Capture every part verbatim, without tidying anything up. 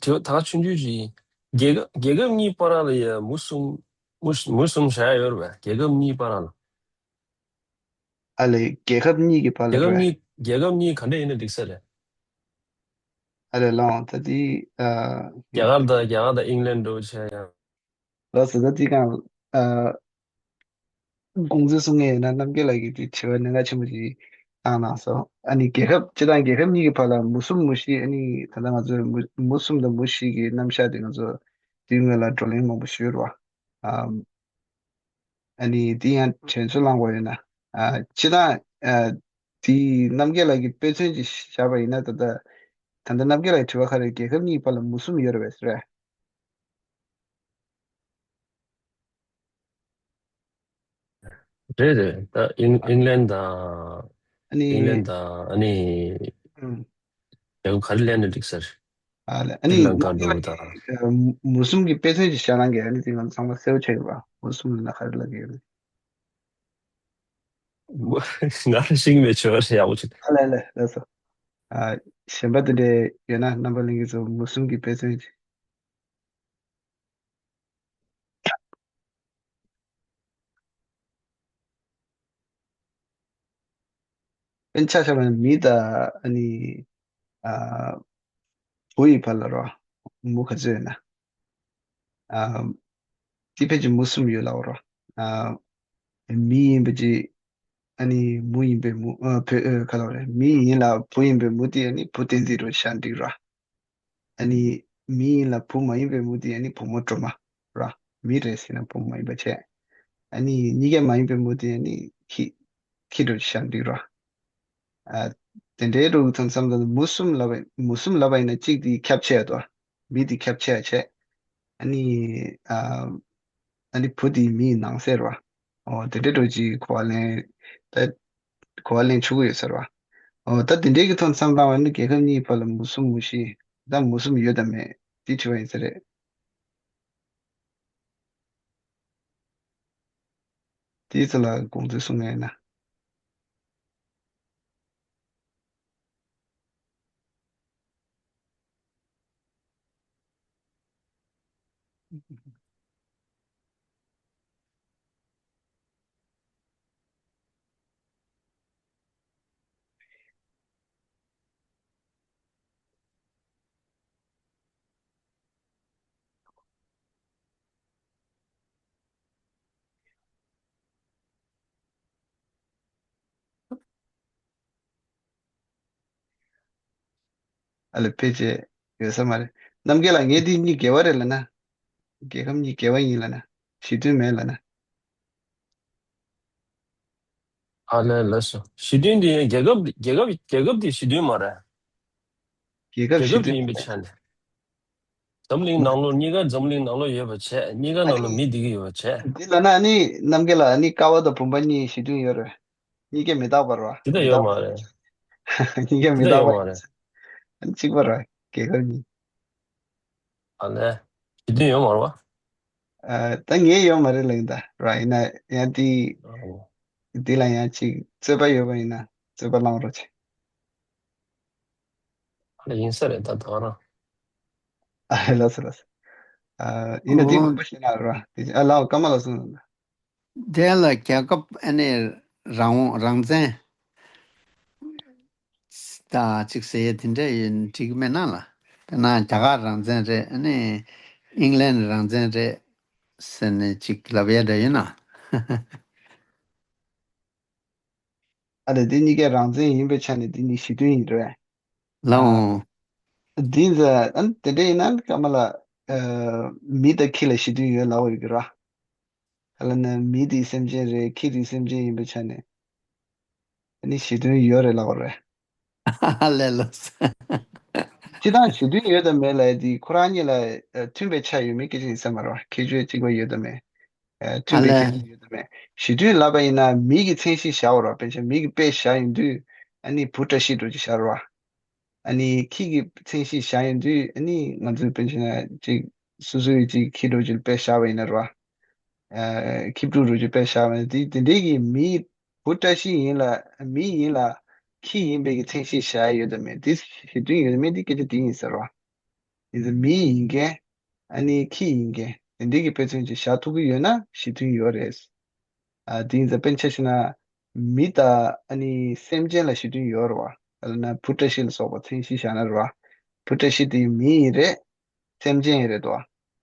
དྲི་བ་ད་ག་ཆུང་ཆུང་ཞིག་ཡིན། རྒྱལ་ཁབ་རྒྱལ་ཁབ་གཉིས་བར་ལ་ཡ་མུ་གསུམ་མུ་མུ་གསུམ་བཞག་ཡ་ཡོད་རེད་པས། རྒྱལ་ཁབ་གཉིས་བར་ལ། ཨ་ལས་རྒྱལ་ཁབ་གཉིས་ཀྱི་བར་ལ་རྒྱལ་ཁབ་རེད། གཉིས་རྒྱལ་ཁབ་གཉིས་ག་འདྲ་ཡིན་ན་འགྲིག་ས་རེད། ཨ་ལས་ལགས་འོང་ད་དེ་ཨ། རྒྱ་གར་དང་རྒྱ་གར་དང་ཨིང་ལན་འགྲོ་བྱས་ཡ། ལགས་སོ་ད་དེ་གང་ཨ། དགོངས་ཚུལ་གསུང་མཁན་ཡིན་ན་རྣམ་རྒྱལ་ལགས་ཀྱིས་དེ་དྲི་བ་གནད་འགག་ཆེན་པོ་ཞིག་བཏང་གནང་སོང་། ཨ་ནི་རྒྱལ་ཁབ་སྤྱི་དང་རྒྱལ་ཁབ་གཉིས་ཀྱི་བར་ལ་མུ་གསུམ་མུ་བཞི་ཨ་ནི་ད་ལྟ་ང་ཚོས་མུ་མུ་གསུམ་དང་མུ་བཞི་གི་རྣམ་གཞག་དེ་ང་ཚོ་དུས་སྔོན་ལ་བགྲོ་གླེང་མང་པོ་ཞུས་རོགས། ཨ་ནི་དེ་ཡང་དྲན་གསོ་བསླང་དགོས་ཡོད་ན། ཨ་སྤྱི་དང་ཨ་དེ་རྣམ་རྒྱལ་ལགས་ཀྱིས་དཔེ་མཚོན་ཅིག་བཞག་པ་ཡིན་ན་ད་ལྟ་ད་ལྟ་རྣམ་རྒྱལ་ལགས་ཀྱི་དྲི་བ་ག་རེ་རྒྱལ་ཁབ་གཉིས་བར་ལ་མུ་གསུམ་ཡོད་རེད་པས་ཟེར། རེད་རེད། ད་ཨིང་ཨིང་ལན་དང་ཨ་ནི་ཨིང་ལན་དང་ཨ་ནི་ཨུམ། རྒྱལ་ཁབ་ག་རེ་ལེན་ན་འགྲིག་ས་རེད། ཨ་ལ་ཨ་ནི་སྲི་ལང་ཀ་འགྲོ་དང་། མུ་གསུམ་གྱི་དཔེ་མཚོན་ཅིག་བཞག་གནང་གི་ཨ་ནི་དེ་ང་ཚང་མ་གསལ་པོ་ཆགས་ཡོད་པ་མུ་གསུམ་ལ་ག་རེ་ལབ་ཀྱི་ཡོད་རེད། ང་ལ་ཤེས་ཀྱི་མེད་ཆོས་པ་ཡག་པོ་ཅིག་ཨ་ལ་ལ་ལ་སོ། ཨ་གཞན་པ་དེ་འདྲས་ཡོད་ན་རྣམ་པ་ལྷན་རྒྱས་ཚོ་མུ་གསུམ་གྱི་དཔེ་མཚོན་ཅིག་དཔེར་ན་ཆ་བཞག་པ་ན་མི་དང་ཨ་ནི་ཨ་བུ་ཡི་བར་ལ་རོ། མུ་ག་ཚོད་ཡོད་ན། ཨ་དེ་ཕལ་ཆེར་མུ་གསུམ་ཡོད་ལབ་རོ། ཨ་མི་ཡིན་པ་ཅིག་ཨ་ནི་མུ་ཡིན་པའི་མུ་ཨ་བུ་ཨ་ག་ལབ་རེད། མི་ཡིན་ལ་བུ་ཡིན་པའི་མུ་དེ་ཨ་ནི་བུ་བསྟན་འཛིན་རོ་བཞག་འགྲིག་ར། ཨ་ནི་མི་ཡིན་ལ་བུ་མ་ཡིན་པའི་མུ་དེ་ཨ་ནི་བུ་མོ་སྒྲོལ་མ་ར། མི་རེད་ཟེར་ན་བུ་མོ་མ་ཡིན་པ་བྱས། ཨ་ནི་གཉིས་ཀ་མ་ཡིན་པའི་མུ་དེ་ཨ་ནི་ཁྱི་ཁྱི་འགྲོ་བཞག་འགྲིག་ར། ཨ་དེ་འདྲའི་རུ་ཐོན་མཚམས་ལ་མུ་གསུམ་ལབ་པ་མུ་གསུམ་ལབ་པ་ཡིན་ན་གཅིག་དེ་ཁྱབ་ཆེ་དོ། མི་དེ་ཁྱབ་ཆེ་བ་བྱས། ཨ་ནི་ཨ་ཨ་ནི་བུ་དེ་མིའི་ནང་གསེས་ར། ཨོ་དེ་འདྲའི་རུ་ཅིག་གོ་བ་ལེན་ད་གོ་བ་ལེན་ཆོག་གི་ཡོད་ས་ར། ཨོ་ད་དེ་འདྲའི་གི་ཐོན་མཚམས་ལ་ཨ་ནི་རྒྱལ་ཁབ་གཉིས་བར་ལ་མུ་གསུམ་མུ་བཞི་ད་མུ་གསུམ་ཡོད་དམ་མེད་དེ་དྲི་བ་ཡིན་ས་རེད། དེའི་ཚེ་ལ་དགོངས་ཚུལ་གསུང་ངེས་ན། ཨ་ལས་ཕལ་ཆེར་ཡོད་ས་མ་རེད། རྣམ་རྒྱལ་ལགས་ངས་འདི་གཉིས་འགལ་བ་རེད་ལབ་ན། རྒྱལ་ཁབ་གཉིས་འགལ་བ་ཡིན་ལབ་ན། ཞི་མཐུན་མེད་ལབ་ན། ཨ་ལས་ལགས་སོ། ཞི་མཐུན་འདི་རྒྱལ་ཁབ་རྒྱལ་ཁབ་རྒྱལ་ཁབ་འདི་ཞི་མཐུན་མ་རེད། རྒྱལ་ཁབ་རྒྱལ་ཞི་ཁབ་འདི་མཐུན་ཡིན་པའི་ཆ་ནས། འཛམ་གླིང་ནང་ལོགས་གཉིས་ཀ་འཛམ་གླིང་ནང་ལོགས་ཡོད་པ་བྱས་གཉིས་ཀ་ཨ་ནང་ལོགས་ནི་མི་བསྡད་ཀྱི་ཡོད་པ་བྱས། འདི་ལ་ན་ཨ་ནི་རྣམ་རྒྱལ་ལགས་ཨ་ནི་ཀ་བ་དང་བུམ་པ་གཉིས་ཞི་མཐུན་ཡོད་རེད། གཉིས་ཀ་མི་རྟག་པ་རེད་བ། དེ་འདྲ་མི་ཡོད་རྟག་མ་པ་རེད། གཉིས་ཀ་དེ་མི་འདྲ་རྟག་ཡོད་པ་མ་རེད། ཨ་ནི་གཅིག་པ་རེད་རྒྱལ་ཁབ་གཉིས། ཨ་ལས། ཞི་མཐུན་ཡོད་མ་རེད་བ། ཨ་ད་ངས་ཡོད་མ་རེད་ལབ་ཡིན་ད་ར་ཡིན་ན་ཡང་དེ་ཨོ། འདི་ལ་ཡང་ཅིག་རྩོད་པ་ཡོད་པ་ཡིན་ན་རྩོད་པ་བསླང་རོགས་བྱེད། ཨ་ལས་ཡིན་ས་རེད་ད་དོ་རང་། ཨ་ལགས་སོ་ལགས་སོ། ཨ་ཡིན་ན་འདི་ཨོ། མང་པོ་ཞིག་ན་ར་དེ་ཨ་ལའོ་ཀ་མ་ལ་སོང་ན། དེ་ལ་རྒྱལ་ཁབ་ཨ་ནི་རང་དབང་རང་བཙན་ད་ཅིག་ཟེར་ཡས་དེ་འདྲ་ཡིན་འགྲིག་མེད་ན་ལ། དཔེར་ན་རྒྱ་གར་རང་བཙན་རེད་ཨ་ནི་ཨིང་ལན་རང་བཙན་རེད་ཟེར་ནས་ཅིག་ལབ་ཡས་འདྲ་ཡིན་ན། ཨ་ལས་དེ་གཉིས་ཀའི་རང་བཙན་ཡིན་པའི་ཆ་ནས་དེ་གཉིས་ཞི་མཐུན་ཡིན་རེད། ལའོ། འདི་ཟེར་ཨ་ནི་དེ་འདྲ་ཡིན་ན་ཀ་མ་ལ་ཨ་མི་དང་ཁྱི་ལ་ཞི་མཐུན་ཡོད་ལབ་ཡོད་ཀྱི་ར། ག་ལ་ན་མི་དེ་སེམས་ཅན་རེད་ཁྱི་དེ་སེམས་ཅན་ཡིན་པའི་ཆ་ནས་ཨ་ནི་ཞི་མཐུན་ཡོད་རེད་ལབ་རེད། ལས་ལོ། སྤྱི་བཏང་ཞི་མཐུན་ཡོད་དམ་མེད་ལ་དེ་ཁོ་རང་གཉིས་ལ་ཨ་མཐུན་པའི་ཆ་ཡོད་མེད་སྐད་ཆ་ཡིན་ས་མ་རེད་བ་ཁྱད་ཆོས་གཅིག་པ་ཡོད་དམ་མེད། ཨ་མཐུན་པའི་ཁྱད་ཆོས་ཡོད་དམ་མེད། ཞི་མཐུན་ལབ་པ་ཡིན་ན་མི་གི་མཚན་གཞི་བཞག་པ་རེད་བ་དཔེར་ན་མི་གི་དཔེ་བཞག་ཡོང་དུས་ཨ་ནི་བུ་བཀྲ་ཤིས་འགྲོ་གི་བཞག་རེད་བ། ཨ་ནི་ཁྱི་གི་མཚན་གཞི་བཞག་ཡོང་དུས་ཨ་ནི་ང་ཚོའི་དཔེར་ན་ཅིག་སོ་སོའི་ཅིག་ཁྱི་འགྲོ་གི་དཔེ་བཞག་པ་ཡིན་ན་རེད་བ། ཨ་ཁྱི་ཕྲུག་འགྲོ་གི་དཔེ་བཞག་པ་ཡིན་ན་དེ་དེ་འདྲའི་གི་མི་བུ་བཀྲ་ཤིས་ཡིན་ལ་མི་ཡིན་ལ་ཁྱི་ཡིན་པའི་གི་མཚན་གཞི་བཞག་ཡ་ཡོད་དམ་མེད་དེ་ཞི་མཐུན་ཡོད་དམ་མེད་དེ་སྐད་ཆ་དེ་ཡིན་ཟེར་བ། ཡིན་ཙང་མི་ཡིན་མཁན། ཨ་ནི་ཁྱི་ཡིན་མཁན། དེ་འདྲའི་གི་དཔེ་མཚོན་ཅིག་བཞག་ཐུབ་ཀྱི་ཡོད་ན་ཞི་མཐུན་ཡོད་རེད། ཨ་དེ་ཡིན་ཙང་དཔེར་ན་ཆ་བཞག་ན། མི་དང་ཨ་ནི་སེམས་ཅན་ལ་ཞི་མཐུན་ཡོད་རེད་བ། ཨ་ལ་ན་བུ་བཀྲ་ཤིས་ལ་སོགས་པ་མཚན་གཞི་བཞག་ན་རེད་བ། བུ་བཀྲ་ཤིས་དེ་མི་ཡིན་རེད། སེམས་ཅན་ཡིན་རེད་དོ།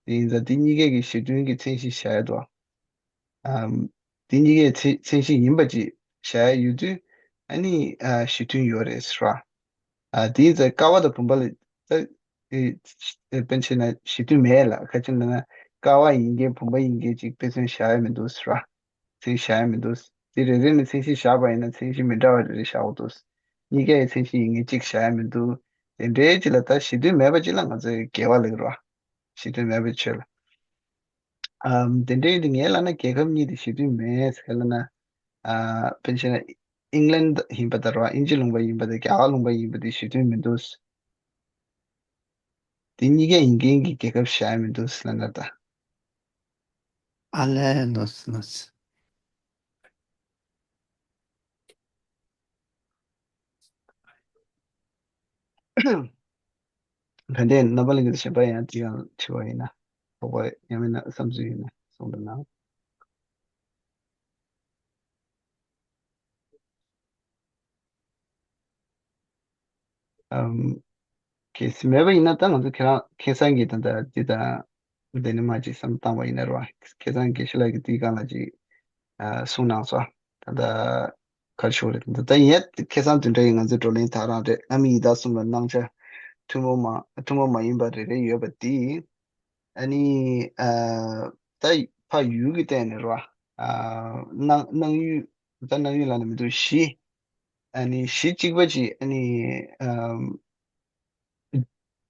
དེ་ཡིན་ཙང་དེ་གཉིས་ཀའི་གི་ཞི་མཐུན་གྱི་མཚན་གཞི་བཞག་ཡོད་དོ། ཨམ། དེ་གཉིས་ཀའི་མཚན་མཚན་གཞི་ཡིན་པ་ཅིག་བཞག་ཡོད་དུས། ཨ་ནི་ཨ་ཞི་མཐུན་ཡོད་རེད་ཟེར་བ། ཨ་དེ་ཡིན་ཙང་ཀ་བ་དང་བུམ་པ་ལ། ད་ཨེ་ཨེ་དཔེར་ན་ཆ་བཞག་ན་ཞི་མཐུན་མེད་ལ། ག་ཅི་ལབ་ན་ཀ་བ་ཡིན་མཁན་བུམ་པ་ཡིན་མཁན་ཅིག་དཔེ་མཚོན་བཞག་ཡ་མི་འདུག་ཟེར་བ། མཚན་གཞི་བཞག་ཡ་མི་འདུག། དེ་རེ་རེ་ནས་མཚན་གཞི་བཞག་པ་ཡིན་ན་མཚན་གཞི་མི་འདྲ་བ་རེ་རེ་བཞག་དགོས་འདུག། གཉིས་ཀའི་མཚན་གཞི་ཡིན་མཁན་གཅིག་བཞག་ཡ་མི་འདུག། དེ་འདྲའི་ཅིག་ལ་ད་ཞི་མཐུན་མེད་པ་ཅིག་ལ་ང་ཚོས་འགལ་བ་ལབ་ཀྱི་རེད་བ། ཞི་མཐུན་མེད་པའི་ཆོས་ལ། ཨམ། དེ་འདྲའི་འདི་ངས་ལབ་ན་རྒྱལ་ཁབ་གཉིས་དེ་ཞི་མཐུན་མེད་ཟེར་ལབ་ན། ཨ་དཔེར་ན་ཆ་བཞག་ན་ཨིང་ལན་ཡིན་པ་དང་རེད་བ། དབྱིན་ཇི་ལུང་པ་ཡིན་པ་དང་རྒྱ་གར་ལུང་པ་ཡིན་པ་དེ་ཞི་མཐུན་མི་འདུག། དེ་གཉིས་ཀ་ཡིན་མཁན་གྱི་རྒྱལ་ཁབ་བཞག་ཡ་མི་འདུག་ཟེར་ལབ་ན་ད། ཨ་ལས་ནོ་སི་ནོ་སི། ག་འདྲས་རྣམ་པ་ལྷན་རྒྱས་གཞན་པ་ཡང་ཅི་ཡང་དྲི་བ་ཡིན་ན། དོགས་པ་ཡང་མིན་ན་བསམ་ཚུལ་ཡིན་ན་གསུང་རོགས་གནང་། ཨམ། གལ་སྲིད་མེད་པ་ཡིན་ན་ད་ང་ཚོ་ཁྱེད་རང་ཁ་སང་གི་ད་ལྟ་འདི་དང་། དེ་ནས་མ་ཅིག་བསམ་བཏང་བ་ཡིན་ན་རེད་བ། ཁ་སང་དགེ་བཤེས་ལགས་ཀྱིས་དེའི་སྒང་ལ་ཅིག་ཨ་གསུངས་གནང་སོང་། ད་ལྟ་ག་རེ་ཞུ་དགོས་རེད། ད་ལྟ་ཡིན་ཡ་ཁ་སང་དེ་འདྲ་ཡིན། ང་ཚོའི་བགྲོ་གླེང་དེ་རང་རེད། ཨ་མི་ཡི་དྭགས་གསུམ་ལ་སྣང་ཆ་ཐུན་མོང་མ་ཐུན་མོང་མ་ཡིན་པ་རེ་རེ་ཡོད་པ་དེ། ཨ་ནི་ཨ་ད་ཕ་ཡུལ་གྱི་སྟེང་ནས་རེད་བ། ཨ་སྣང་སྣང་ཡུལ། ད་སྣང་ཡུལ་ལབ་ན་མི་འདུག། གཞི། ཨ་ནི་གཞི་གཅིག་པ་ཅིག་ཨ་ནི་ཨ་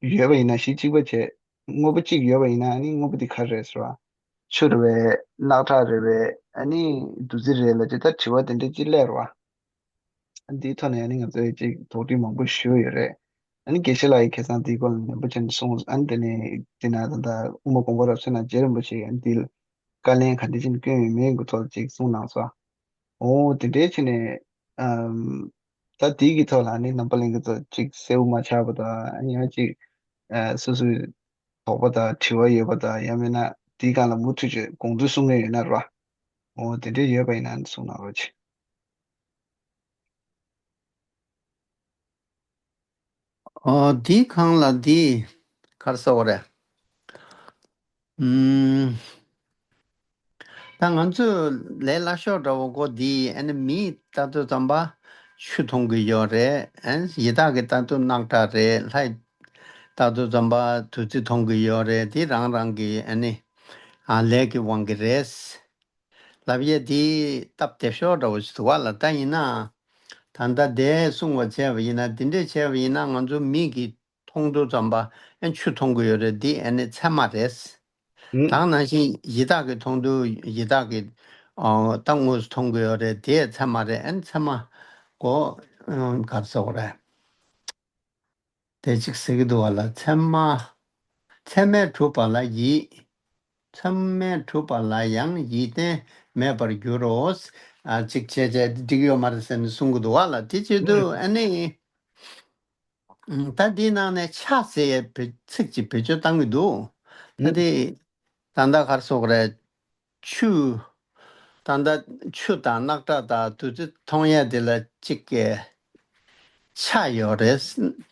ཡོད་པ་ཡིན་ན། གཞི་གཅིག་པ་བྱས། དངོས་པོ་གཅིག་ཡོད་པ་ཡིན་ན། ཨ་ནི་དངོས་པོ་དེ་ག་རེ་རེད་ཟེར་བ། ཆུ་རེད་པས། རྣག་ཁྲག་རེད་པས། ཨ་ནི་བདུད་རྩི་རེད་ལབ་ཅིག་ད་དྲི་བ་དེ་འདྲ་ཅིག་སླེབས་རེད་བ། འདིའི་ཐོག་ནས་ཨ་ནི་ང་ཚོས་ཅིག་དོགས་འདྲི་མང་པོ་ཞུས་ཡོད་རེད། ཨ་ནི་དགེ་བཤེས་ལགས་ཀྱིས་ཁ་སང་དེའི་སྐོར་ལ་ནན་པོ་བྱས་ནས་གསུངས། ཨ་ནི་དེ་ནས་དེ་ན་ད་ལྟ་དབུ་མ་དགོངས་པ་རབ་གསལ་ནང་རྗེ་རིན་པོ་ཆེས་ཨ་ནི་འདི་ལ་བཀའ་ལན་ག་འདྲ་ཅིག་བསྐྱོན་ཡོད་མེད་ཀྱི་ཐོག་ལ་ཅིག་གསུངས་གནང་སོང་། འོ་དེ་འདྲའི་ཆ་ནས། ཨམ། ད་དེའི་གི་ཐོག་ལ་ནི་རྣམ་པ་ལྷན་རྒྱས་ཚོ་ཅིག་གསལ་པོ་མ་ཆགས་པ་དང་། ཡང་ཅིག་ཨ་སོ་སོའི་དོགས་པ་དང་དྲི་བ་ཡོད་པ་དང་། ཡང་མིན་ན་དེའི་སྒང་ལ་མུ་མཐུད་ཅིག་དགོངས་ཚུལ་གསུང་མཁན་ཡོད་ན་ར། འོ་དེ་འདྲའི་ཡོད་པ་ཡིན་ན་གསུང་གནང་རོགས་གྱིས། ཨོ་འདིའི་སྒང་ལ་འདི་ག་རེ་ཟེར་དགོས་རེད། ཨུམ། ད་ང་ཚོས་ལས་སླ་ཤོས་འདྲ་བོ་གོ་འདི། ཨ་ནི་མིས་ལྟ་དུས་ཙམ་པ་ཆུ་མཐོང་གི་ཡོད་རེད། ཨ་ནི་ཡི་དྭགས་ཀྱིས་ལྟ་དུས་རྣག་ཁྲག་རེད། ལྷས་ལྟ་དུས་ཙམ་པ་བདུད་རྩི་མཐོང་གི་ཡོད་རེད། འདི་རང་རང་གི་ཨ་ནི་ཨ་ལས་ཀྱི་དབང་གིས་རེད། ལབ་ཡས་འདི་སྟབས་བདེ་ཤོས་འདྲ་བོ་ཞིག་འདུག་བ་ལ། ད་ཡིན་ན་ད་ལྟ་དེ་གསུང་བ་བྱས་པ་ཡིན་ན། འདི་འདྲས་བྱས་པ་ཡིན་ན་ང་ཚོ་མིག་གིས་མཐོང་དུས་ཙམ་པ་ཨེ་ཆུ་མཐོང་གི་ཡོད་རེད། འདི་ཨེ་ནི་ཚད་མ་རེད། ཨུ། ད་ག་ནང་བཞིན་ཡི་དྭགས་ཀྱིས་མཐོང་དུས་ཡི་དྭགས་ཀྱིས་ཨོ་ད་དངོས་སུ་མཐོང་གི་ཡོད་རེད། དེ་ཚད་མ་རེད། ཨེ་ནི་ཚད་མ་གོ་ཨ་ག་རེ་ཟེར་དགོས་རེད། དེ་གཅིག་ཟེར་གྱི་འདུག་བ་ལ། ཚད་མ། ཚད་མས་གྲུབ་པ་ལ་ཡིད། ཚད་མས་གྲུབ་པ་ལ་ཡང་ཡིད་བརྟན་མེད་པར་འགྱུར་རོ། ཨ་གཅིག་བྱས་བྱས་འགྲིག་ཡོད་མ་རེད་ཟེར་ནས་གསུང་གི་འདུག་བ་ལ། དེ་བྱེད་དུས་ཨ་ནི། ད་འདིའི་ནང་ནས་ཆ་ཟེར་ཡས་བེད་ཚིག་ཅིག་བེད་སྤྱོད་བཏང་གི་འདུག། ད་དེ་ད་ལྟ་ག་རེ་ཟེར་དགོས་རེད། ཆུ། ད་ལྟ་ཆུ་དང་རྣག་ཁྲག་དང་བདུད་རྩི་མཐོང་ཡས་དེ་ལ་གཅིག་གི་ཆ་ཡོད་རེད།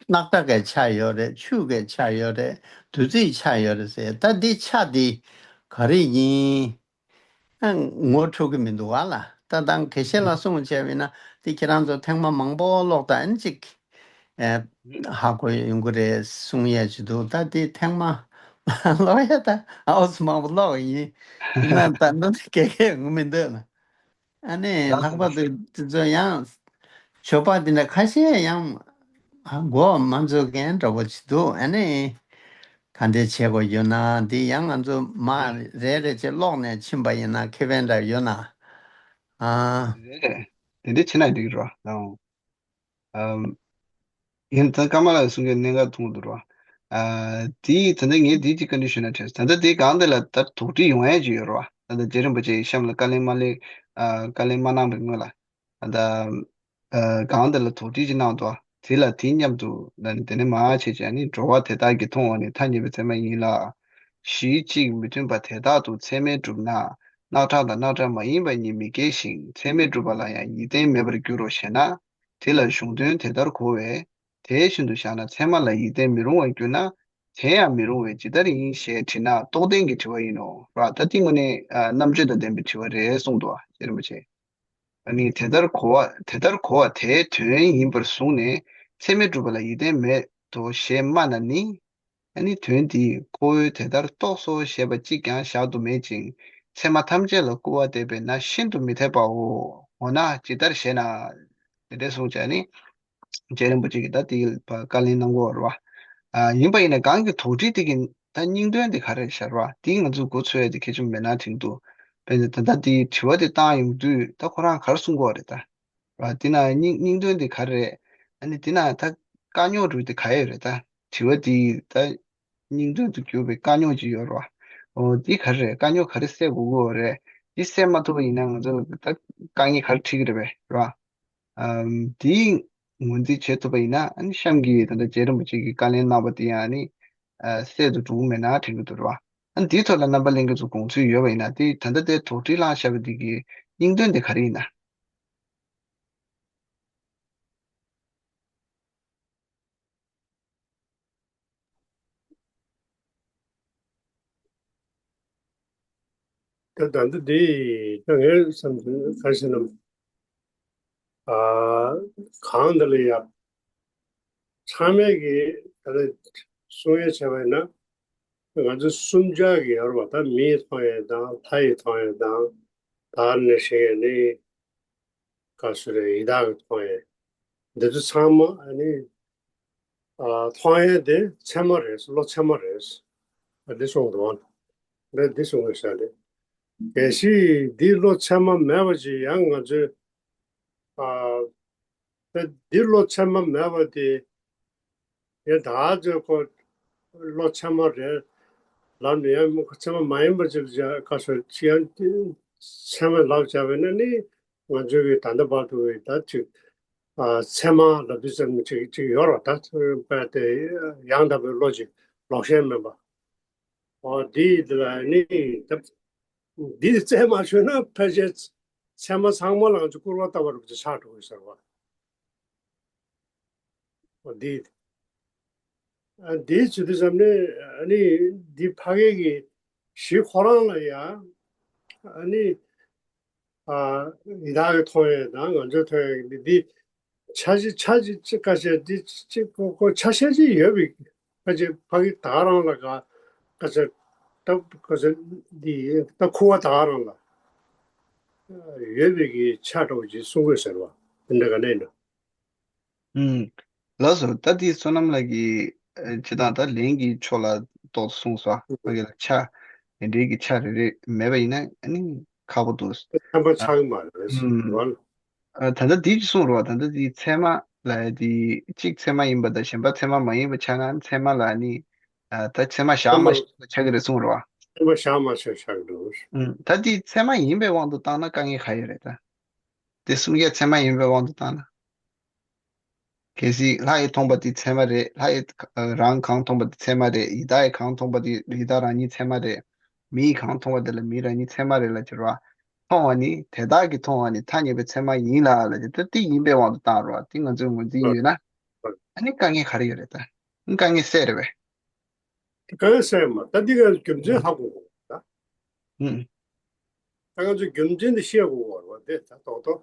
རྣག་ཁྲག་གི་ཆ་ཡོད་རེད། ཆུ་གི་ཆ་ཡོད་རེད། བདུད་རྩིའི་ཆ་ཡོད་རེད་ཟེར། ད་འདི་ཆ་འདི་ག་རེ་ཡིན། ཨ་ངོ་འཕྲོད་ཀྱི་མི་འདུག་བ་ལ། ད་དང་དགེ་བཤེས་ལགས་གསུངས་བྱས་པ་ཡིན་ན་འདི་ཁྱེད་རང་ཚོ་ཐེངས་མ་མང་པོ་ཀློག་དང་ཨ་ནི་གཅིག་ཨེ་ཧ་གོ་ཡོང་གི་རེད་གསུང་ཡས་ཅིག་འདུག། ད་དེ་ཐེངས་མ་ཀློག་ཡས་ད་ཨ་འོ་ཙམ་མང་པོ་ཀློག་ཡིན། ཡིན་ན་ད་འདི་ག་གེ་ཡོང་གི་མི་འདུག་ན། ཨ་ནི་ལྷག་པར་དུ་དེ་ཚོ་ཡང་ཞོགས་པ་དེ་འདྲ་ཁ་ཤས་ཡང་མགོ་མ་འཚོས་མཁན་འདྲ་པོ་ཅིག་འདུག། ཨ་ནི་ག་འདྲས་བྱེད་དགོས་ཡོད་ན། འདི་ཡང་ང་ཚོ་མ་རེ་རེ་བྱས་ཀློག་ནས་ཕྱིན་པ་ཡིན་ན་ཁེ་ཕན་འདྲ་ཡོད་ན། ཨ། རེད། དེ་འདྲ་བྱེད་ན་འགྲིག་རོ། ཨང་། ཨམ། ཡིན་ད་ཀརྨ་ལགས་གསུང་གི་གནད་འགག་མཐོང་འདུག་རོ། ཨ། དེ་ད་ལྟ་ངས་དེ་གཅིག་བཀའ་འདྲི་ཞུ་ན་དྲན་སོང་། ད་ལྟ་དེ་སྒང་དེ་ལ་ད་དོགས་འདྲི་ཡོང་ཡས་ཅིག་ཡོད་རོ། ད་ལྟ་རྗེ་རིན་པོ་ཆེ་གཤམ་ལ་བཀའ་ལན་མ་སླེབས། ཨ། བཀའ་ལན་མ་གནང་བའི་སྔོན་ལ། ད་ལྟ་ཨ་སྒང་དེ་ལ་དོགས་འདྲི་ཅིག་གནང་འདུག། དེ་ལ་དེ་མཉམ་དུ་ན་ནི་དེ་ནི་མ་བྱས་ཀྱང་ནི་འགྲོ་བ་དེ་དག་གིས་མཐོང་བ་ནི་ཐ་སྙད་པའི་ཚད་མ་ཡིན་ལ། གཞི་གཅིག་མི་མཐུན་པ་དེ་དག་ཏུ་ཚད་མས་གྲུབ་ན་རྣག་ཁྲག་དང་རྣག་ཁྲག་མ་ཡིན་པ་ཉིད་མི་སྐྱེ་ཞིང་ཚད་མས་གྲུབ་པ་ལ་ཡང་ཡིད་བརྟན་མེད་པར་འགྱུར་རོ་ཞེ་ན། དེ་ལ་གཞུང་དོན་དེ་ལྟར་གོ་བས། དེ་བཞིན་དུ་བཞག་ན་ཚད་མ་ལ་ཡིད་བརྟན་མི་རུང་བར་གྱུར་ན། དེ་ཡང་མི་རུང་བས་ཇི་ལྟར་ཡིན་ཞེས་དྲིས་ན་རྟོགས་ལྡན་གྱི་དྲི་བ་ཡིན་ནོ། ར་ད་ཏིང་ངོ་ནས་ཨ་རྣམ་དཔྱོད་དང་ལྡན་པའི་དྲི་བ་རེད་གསུངས་འདུག་ཨ་རྗེ་རིན་པོ་ཆེ། ཨ་ནི་དེ་ལྟར་གོ་བ་དེ་ལྟར་གོ་བ་དེའི་དོན་ཡིན་པར་བཟུང་ནས་ཚད་མས་གྲུབ་པ་ལ་ཡིད་བརྟན་མེད་དོ་ཞེས་སྨྲ་ན་ནི། ཨ་ནི་དོན་འདིས་ཁོ་བོས་དེ་ལྟར་རྟོགས་སོ་ཞེས་པ་གཅིག་ཀྱང་བཞག་ཏུ་མེད་ཅིང་། ཚད་མ་ཐམས་ཅད་ལ་སྐུར་བ་འདེབས་པས་ན་ཤིན་ཏུ་མི་འཐད་པའོ། འོ་ན་ཇི་ལྟར་ཞེ་ན། དེ་འདྲ་གསུངས་བྱས་ནི། རྗེ་རིན་པོ་ཆེ་གིས་ད་དེ་བཀའ་ལན་གནང་གི་ཡོད་རེད་བ། ཨ་ཡིན་པ་ཡིན་ན་གོང་གི་དོགས་འདྲི་དེ་གི་ད་སྙིང་དོན་དེ་ག་རེ་ཤར་བ་དེ་ང་ཚོས་མགོ་ཚོས་ཡ་དེ་གལ་ཆེན་པོ་མེད་ན་དྲན་འདུག་དཔེར་ན་ད་ལྟ་དེ་དྲི་བ་དེ་བཏང་ཡོང་དུས་ད་ཁོ་རང་ག་རེ་གསུང་གི་ཡོད་རེད་ད། ར་དེ་ན་སྙིང་སྙིང་དོན་དེ་ག་རེ་རེད། ཨ་ནི་དེ་ན་ད་དཀའ་རྙོག་འདྲ་བོ་དེ་ག་ཡོད་རེད་ད། དྲི་བ་དེ་ད་སྙིང་དོན་དུ་གྱུར་པའི་དཀའ་རྙོག་ཅིག་ཡོད་རེད་བ། འོ་དེ་ག་རེ་རེད། དཀའ་རྙོག་ག་རེ་སེལ་དགོས་ཀྱི་ཡོད་རེད། དེ་སེལ་མ་ཐུབ་པ་ཡིན་ན་ང་ཚོ་ད་དཀའ་ངལ་ག་རེ་འཕྲད་ཀྱི་རེད་པས་ར། ཨམ། དེའི་ངོས་འཛིན་བྱེད་ཐུབ་པ་ཡིན་ན་ཨ་ནི་གཤམ་གྱི་ད་ལྟ་རྗེ་རིན་པོ་ཆེ་གིས་བཀའ་ལན་གནང་བ་དེ་ཡང་ཨ་ནི་ཨ་སེལ་དུ་འགྲོ་གི་མེད་ན་དྲན་གྱི་འདུག་ར། ཨ་ནི་དེའི་ཐོག་ལ་རྣམ་པ་ལྷན་རྒྱས་ཚོ་དགོངས་ཚུལ་ཡོད་པ་ཡིན་ན་དེ་ད་ལྟ་དེ་དོགས་འདྲི་ལངས་བཞག་པ་འདི་གི་སྙིང་དོན་དེ་ག་རེ་ཡིན་ན། ད་ད་འདི་འདི་ད་ངའི་བསམ་ཚུལ་ག་རེ་ཟེར་ན། ཨ་གང་འདི་ལ་ཡ་ཚང་མས་ཀྱི་ད་ལྟ་གསུང་ཡས་བྱས་པ་ཡིན་ན་ང་ཚོ་གསུམ་ཆར་གྱི་ཡོད་རེད་བ། ད་མི་ཡིས་མཐོང་ཡས་དང་ལྷ་ཡིས་མཐོང་ཡས་དང་ད་ནི་ཞིག་ནི། བཀའ་སྲོལ་རེད། ཡི་དྭགས་ཀྱིས་མཐོང་ཡས། འདི་ཚོ་ཚང་མ་ཨ་ནི་ཨ་མཐོང་ཡས་དེ་ཚད་མ་རེད། བློ་ཚད་མ་རེད། ཨ་འདི་གསུངས་འདུག་འདི་འདི་གསུངས་ཡོད་ས་རེད། གལ་སྲིད་འདི་བློ་ཚད་མ་མེད་པ་ཅིག་ཡང་ང་ཚོས་ཨ་ད་འདི་བློ་ཚད་མ་མེད་པ་དེ། ཡང་ད་ཚོད་ཁོ་བློ་ཚད་མ་རེད་ལབ་ནས་ཡང་ཚད་མ་མ་ཡིན་པ་ཅིག་ལ་བཀའ་སྲོལ་ཅིག་ཡང་ཚད་མ་ལབ་བྱ་བས་ན་ནི་ང་ཚོའི་གི་ད་ལྟ་བར་དུ་གི་ད་ཅིག་ཨ་ཚད་མ་ལབ་དུས་ཙམ་ཅིག་ཅིག་ཡོད་རེད། ད་ཚོད་དཔག་དེ་ཡང་དག་པའི་བློ་ཅིག་ལོག་ཤེས་མིན་པ། འོ་འདི་ལ་ནི་ད་འདི་རྩད་མ་ཆོད་ན་ཕལ་ཆེར་ཚད་མ་ཚང་མ་ལ་ང་ཚོ་སྐུར་བ་བཏབ་པ་རུ་ཆགས་འགྲོ་གི་ཟེར་བ། འོ་འདི། ཨ་འདི་བྱེད་དུས་ཙམ་ནས་ཨ་ནི་འདི་ཕ་གི་གི་གཞི་ཁོ་རང་ལ་ཡ་ཨ་ནི་ཨ་ཡི་དྭགས་ཀྱིས་མཐོང་ཡས་དང་ང་ཚོས་མཐོང་ཡས་འདི་འདི་ཆ་ཤས་ཆ་ཤས་ཅིག་ཁ་ཤས་འདི་ཅིག་ཁོ་ཁོ་ཆ་ཤས་ཅིག་ཡོད་པའི་ཁ་ཤས་ཕ་གི་ད་ག་རང་ལ་ག་ཁ་ཤས་ད་ཁ་ཤས་འདི་ད་ཁུ་བ་ད་ག་རང་ལ་ཡོད་པའི་གི་ཆ་འདྲ་བོ་ཅིག་གསུང་དགོས་ཟེར་བ་འདི་འདྲ་ག་ནས་ཡིན་ན། ཨུམ། ལགས་སོ། ད་དེ་བསོད་ནམས་ལགས་ཀྱིས་ཨ་སྤྱིར་བཏང་ད་ལན་གྱི་ཕྱོགས་ལ་ཏོག་ཙམ་གསུངས་སོང་། ཨ་ཕ་གི་ལ་ཆ་དེ་འདྲའི་གི་ཆ་རེ་རེ་མེད་པ་ཡིན་ན་ཨ་ནི་ཁག་པོ་འདུག་ཚན་པ་ཨ་ཆགས་ཀྱི་མ་རེད་ཨུམ། ཟེར་བ། ཨ་ད་ལྟ་དེ་གཅིག་གསུངས་རེད་བ། ད་ལྟ་དེ་ཚད་མ་ལབ་ཡ་དེ་གཅིག་ཚད་མ་ཡིན་པ་དང་གཞན་པ་ཚད་མ་མ་ཡིན་པ་ཆགས་ན་ཚད་མ་ལ་ནི་ཨ་ད་ཚད་མ་བཞག་མ་བཞག་ཆགས་ཀྱི་རེད་གསུངས་རེད་བ། ཚད་མ་བཞག་མ་ཆགས་ཆགས་ཀྱི་འདུག་ཨུམ། ད་དེ་ཚད་མ་ཡིན་པའི་དབང་དུ་བཏང་ན་དཀའ་ངལ་ག་ཡོད་རེད་ད། དེ་གསུང་ཡས་ཚད་མ་ཡིན་པའི་དབང་དུ་བཏང་ན། གལ་སྲིད་ལྷ་ཡིས་མཐོང་པ་དེ་ཚད་མ་རེད། ལྷ་ཡིས་རང་གང་མཐོང་པ་དེ་ཚད་མ་རེད། ཡི་དྭགས་ཡིས་གང་མཐོང་པ་དེ་ཡི་དྭགས་རང་ཉིད་ཚད་མ་རེད། མི་ཡིས་གང་མཐོང་པ་དེ་ལ་མི་རང་ཉིད་ཚད་མ་རེད་ལབ་ཀྱི་རེད་བ། མཐོང་བ་ནི་དེ་དག་གིས་མཐོང་བ་ནི་ཐ་སྙད་པའི་ཚད་མ་ཡིན་ལ་ལབ་ཀྱི་ད་དེ་ཡིན་པའི་དབང་དུ་བཏང་རེད་བ། དེ་ང་ཚོའི་ངོས་འཛིན་ཡོད་ན། ཨ་ནི་དཀའ་ངལ་ག་རེ་ཡོད་རེད་ད། དཀའ་ངལ་སེལ་རེད་བས། དེ་ག་ཡང་སེལ་མ་ད་འདི་ག་རྒྱུ་མཚན་ཧ་གོ་དགོས་ད། ཨུམ། ད་ང་ཚོས་རྒྱུ་མཚན་འདི་ཤེས་དགོས་པ་རེད་བ་དེ་ད་རྡོག་རྡོག་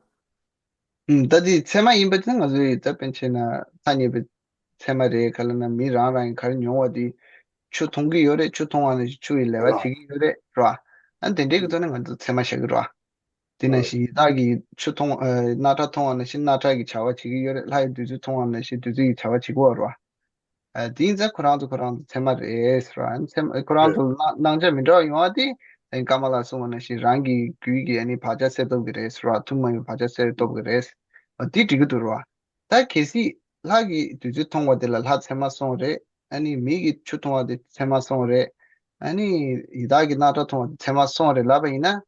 ཨུམ། ད་འདི་ཚད་མ་ཡིན་པ་ཅིག་ང་ཚོས་ད་དཔེ་བྱས་ན་ཐ་སྙད་པའི་ཚད་མ་རེད། ག་ལ་ན་མི་རང་རང་གིས་ག་རེ་མྱོང་བ་དེ་ཆུ་མཐོང་གི་ཡོད་རེད། ཆུ་མཐོང་བ་ནང་བཞིན་ཆུ་ཡི་ལས་ཀ་བྱེད་ཀྱི་ཡོད་རེད་ར། ཨ་དེ་འདྲའི་གི་ཐོག་ནས་ང་ཚོ་ཚད་མ་བཞག་གི་ར། དེ་ནང་བཞིན་ཡི་དྭགས་ཀྱིས་ཆུ་མཐོང་ཨ་རྣག་ཁྲག་མཐོང་བ་ནང་བཞིན་རྣག་ཁྲག་གི་བྱ་བ་བྱེད་ཀྱི་ཡོད་རེད། ལྷ་ཡིས་བདུད་རྩི་མཐོང་བ་ནང་བཞིན་བདུད་རྩི་གི་བྱ་བ་བྱེད་ཀྱི་ཡོད་རེད་བ། ཨ་དེ་ཡིན་ཙང་ཁོ་རང་ཚོ་ཁོ་རང་ཚོ་ཚད་མ་རེད་ཟེར་བ། ཨ་ནི་ཚད་མ་ཁོ་རང་ཚོ་སྣང་སྣང་ཆ་མི་འདྲ་བ་ཡོང་བ་དེ་ཨ་ནི་ཀ་མ་ལ་གསུངས་པ་ནང་བཞིན་རང་གི་རྒྱུད་ཀྱི་ཨ་ནི་བག་ཆགས་སེལ་ཐུབ་ཀྱི་རེད་ཟེར་བ། ཐུན་མོང་བའི་བག་ཆགས་སེལ་ཐུབ་ཀྱི་རེད། ཨ་དེ་འགྲིག་གི་འདུག་རེད་བ། ད་གལ་སྲིད་ལྷ་གིས་བདུད་རྩི་མཐོང་བ་དེ་ལ་ལྷ་ཚད་མ་སོང་རེད། ཨ་ནི་མི་གིས་ཆུ་མཐོང་བ་དེ་ཚད་མ་སོང་རེད། ཨ་ནི་ཡི་དྭགས་ཀྱིས་རྣག་ཁྲག་མཐོང་བ་དེ་ཚད་མ་སོང་རེད་ལབ་པ་ཡིན་ན།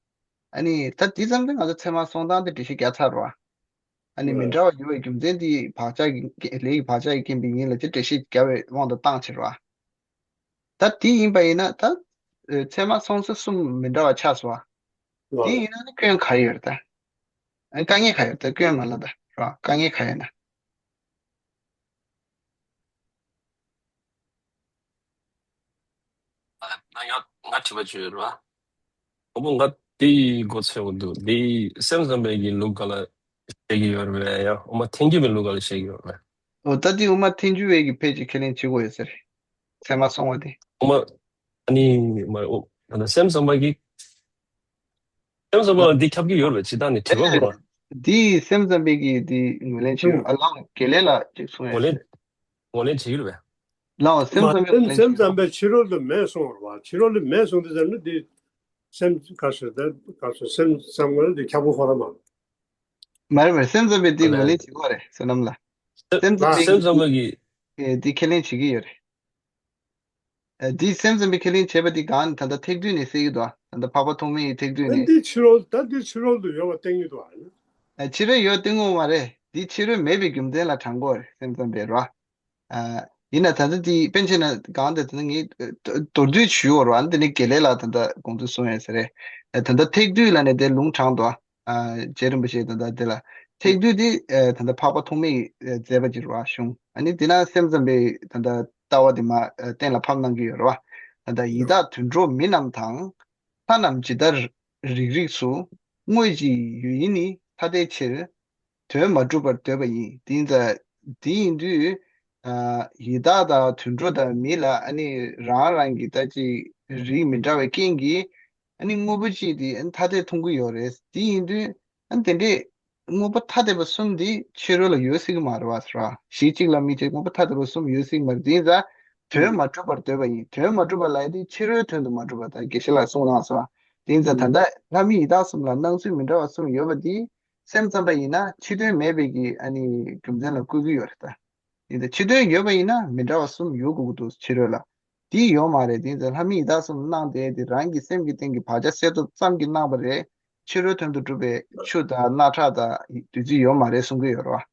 ཨ་ནི་ད་དེ་ཙམ་དུ་ང་ཚོ་ཚད་མ་སོང་སྟངས་དེ་འགྲེལ་བཤད་རྒྱག་ཚར་རེད་བ། ཨ་ནི་མི་འདྲ་བ་ཡོད་པའི་རྒྱུ་མཚན་དེ་བག་ཆགས་ཀྱི་ལས་ཀྱི་བག་ཆགས་ཀྱི་རྐྱེན་པས་ཡིན་ལབ་ཅེས་འགྲེལ་བཤད་རྒྱག་པའི་དབང་དུ་བཏང་ཕྱིར་རོ། ད་དེ་ཡིན་པ་ཡིན་ན་ད་ཚད་མ་སོང་ཚེ་གསུམ་མི་འདྲ་བ་ཆགས་སོང་བ། དེ་ཡིན་ན་ནི་སྐྱོན་ག་ཡོད་རེད་ད། ཨ་དཀའ་ངལ་ག་ཡོད་ད། སྐྱོན་མ་ལབ་ད་རོ། དཀའ་ངལ་ག་ཡོད་ན། ང་ཡང་ང་དྲི་བ་བཅོས་ཡོད་རེད་བ། ཨོ་པོ་ང་དེའི་མགོ་ཚོས་འདུག་དེའི་སེམས་ཙམ་པའི་གི་ལུགས་ག་ལ་བཤད་ཀྱི་ཡོད་རེད་ཡང་ཨོ་མ་ཐེངས་རྒྱུ་བའི་ལུགས་ག་ལ་བཤད་ཀྱི་ཡོད་རེད། ཨོ་ད་དེ་ཨོ་མ་ཐེངས་རྒྱུ་བའི་གི་ཕལ་ཆེར་ཁས་ལེན་བྱེད་དགོས་ཡོད་ས་རེད། ཚད་མ་སོང་བ་དེ། ཨོ་མ་ཨ་ནི་མ་ཨོ་ད་ལྟ་སེམས་ཙམ་པ་གི་སེམས་ཙམ་པ་ལ་འདི་ཁྱབ་ཀྱི་ཡོད་རེད་ཇི་ལྟར་ནས་དྲི་བ་ཁོ་རང་། འདི་སེམས་ཙམ་པའི་གི་འདི་ངོས་ལེན་བྱེད་ཨ་ལའང་དགེ་ལས་ལ་ཅིག་གསུང་ཡ་ངོས་ལེན་ངོས་ལེན་བྱེད་ཀྱི་རེད་པས། ལའང་སེམས་ཙམ་པའི་ངོས་ལེན་སེམས་ཙམ་པའི་ཕྱི་རོལ་དུ་མེད་གསུང་བར་བ་ཕྱི་རོལ་དུ་མེད་གསུང་དུས་ཙམ་ནི་འདི་སེམས་ག་ཟེར་ད་ག་ཟེར་སེམས་ཙམ་ངོས་ལེན་འདི་ཁྱབ་པོ་ཁོ་རང་མ། མ་རེད་མ་རེད་སེམས་ཙམ་པའི་འདི་ངོས་ལེན་བྱེད་ཀྱི་རེད་བསོད་ནམས་ལ། སེམས་ཙམ་པའི་སེམས་ཙམ་པ་གི་འདི་ཁས་ལེན་བྱེད་ཀྱི་ཡོད་རེད། ཨ་འདི་སེམས་ཙམ་པའི་ཁས་ལེན་བྱས་པ་འདི་གང་ད་ལྟ་ཐེག་བསྡུས་ནས་གསལ་གྱི་འདུག་ད་ལྟ་འཕགས་པ་ཐོགས་མེད་ཀྱི་ཐེག་བསྡུས་ནས། འདི་ཕྱི་རོལ་ད་འདི་ཕྱི་རོལ་དུ་ཡོད་པ་བསྟན་གྱི་འདུག་ཨ་ཕྱི་རོལ་ཡོད་བསྟན་ངོ་མ་རེད། འདི་ཕྱི་རོལ་མེད་པའི་རྒྱུ་མཚན་ལ་དྲང་དགོས་རེད་སེམས་ཙམ་པའི་རོ། ཨ་ཡིན་ན་ད་ལྟ་འདི་པཎ་ཆེན་ན་གང་འདི་ད་ལྟ་ངས་མདོར་བསྡུས་ཞུས་ཡོད་རོ། ཨ་འདི་ནི་དགེ་ལས་ལ་ད་ལྟ་དགོངས་ཚུལ་གསུངས་ཡོད་ས་རེད། ད་ལྟ་ཐེག་བསྡུས་ལ་ནི་དེ་ལུང་དྲངས་འདུག་ཨ། རྗེ་རིན་པོ་ཆེས་ད་ལྟ་དེ་ལ་ཐེག་བསྡུས་དེ་ཨ་ད་ལྟ་འཕགས་པ་ཐོགས་མེད་ཀྱིས་མཛད་པ་ཅིག་རེད་བ་བྱུང་། ཨ་ནི་དེ་ན་སེམས་ཙམ་པའི་ད་ལྟ་ལྟ་བ་དེ་མ་ཨ་གཏན་ལ་ཕབ་གནང་གི་ཡོད་རེད་བ། ད་ལྟ་ཡི་དྭགས་དུད་འགྲོ་མི་རྣམས་དང་། ལྷ་རྣམས་ཇི་ལྟར་རིགས་རིགས་སུ། དངོས་ཀྱི་ཡུལ་ཡིན་ནི་ཐ་དད་ཕྱིར། དོན་མ་གྲུབ་པར་འདོད་པ་ཡིན། དེ་ཡིན་ཙང་དེ་ཡིན་དུས་ཨ་ཡི་དྭགས་དང་དུད་འགྲོ་དང་མི་ལ་ཨ་ནི་རང་རང་གི་ད་ཅིག་རིགས་མི་འདྲ་བའི་རྐྱེན་གྱིས། ཨ་ནི་དངོས་པོ་གཅིག་དེ་ཨ་ནི་ཐ་དད་མཐོང་གི་ཡོད་རེད། དེ་ཡིན་དུས་ཨ་ནི་དེ་འདྲས་དངོས་པོ་ཐ་དད་པ་གསུམ་དེ་ཕྱི་རོལ་ལ་ཡོད་སྲིད་ཀྱི་མ་རེད་བ་ཟེར་བ། གཞི་གཅིག་ལ་དམིགས་བྱས་དངོས་པོ་ཐ་དད་པ་གསུམ་ཡོད་སྲིད་ཀྱི་མ་རེད། དེ་ཡིན་ཙང་དོན་མ་གྲུབ་པར་འདོད་པ་ཡིན། དོན་མ་གྲུབ་པ་ལབ་ཡ་དེ་ཕྱི་རོལ་དོན་དུ་མ་གྲུབ་པ་དང་དགེ་བཤེས་ལགས་གསུངས་གནང་སོང་བ། དེ་ཡིན་ཙང་ད་ལྟ་ལྷ་མི་ཡི་དྭགས་གསུམ་ལ་སྣང་ཚུལ་མི་འདྲ་བ་གསུམ་ཡོད་པ་དེ་སེམས་ཙམ་པ་ཡིན་ན་ཕྱི་དོན་མེད་པའི་གི་ཨ་ནི་རྒྱུ་མཚན་ལ་བཀོད་ཀྱི་ཡོད་རེད་ད། ཡིན་ད་ཕྱི་དོན་ཡོད་པ་ཡིན་ན་མི་འདྲ་བ་གསུམ་ཡོད་དགོས་ཀྱི་འདུག་ཕྱི་རོལ་ལ། དེ་ཡོད་མ་རེད། དེ་ཡིན་ཙང་ལྷ་མི་ཡི་དྭགས་གསུམ་སྣང་དེ་དེ་རང་གི་སེམས་ཀྱི་སྟེང་གི་བག་ཆགས་སད་ཐོབ་ཙམ་གྱིས་སྣང་བ་རེད། ཕྱི་རོལ་དོན་དུ་གྲུབ་པའི་ཆུ་དང་རྣག་ཁྲག་དང་བདུད་རྩི་ཡོད་མ་རེད་གསུང་གི་ཡོད་རེད་བ།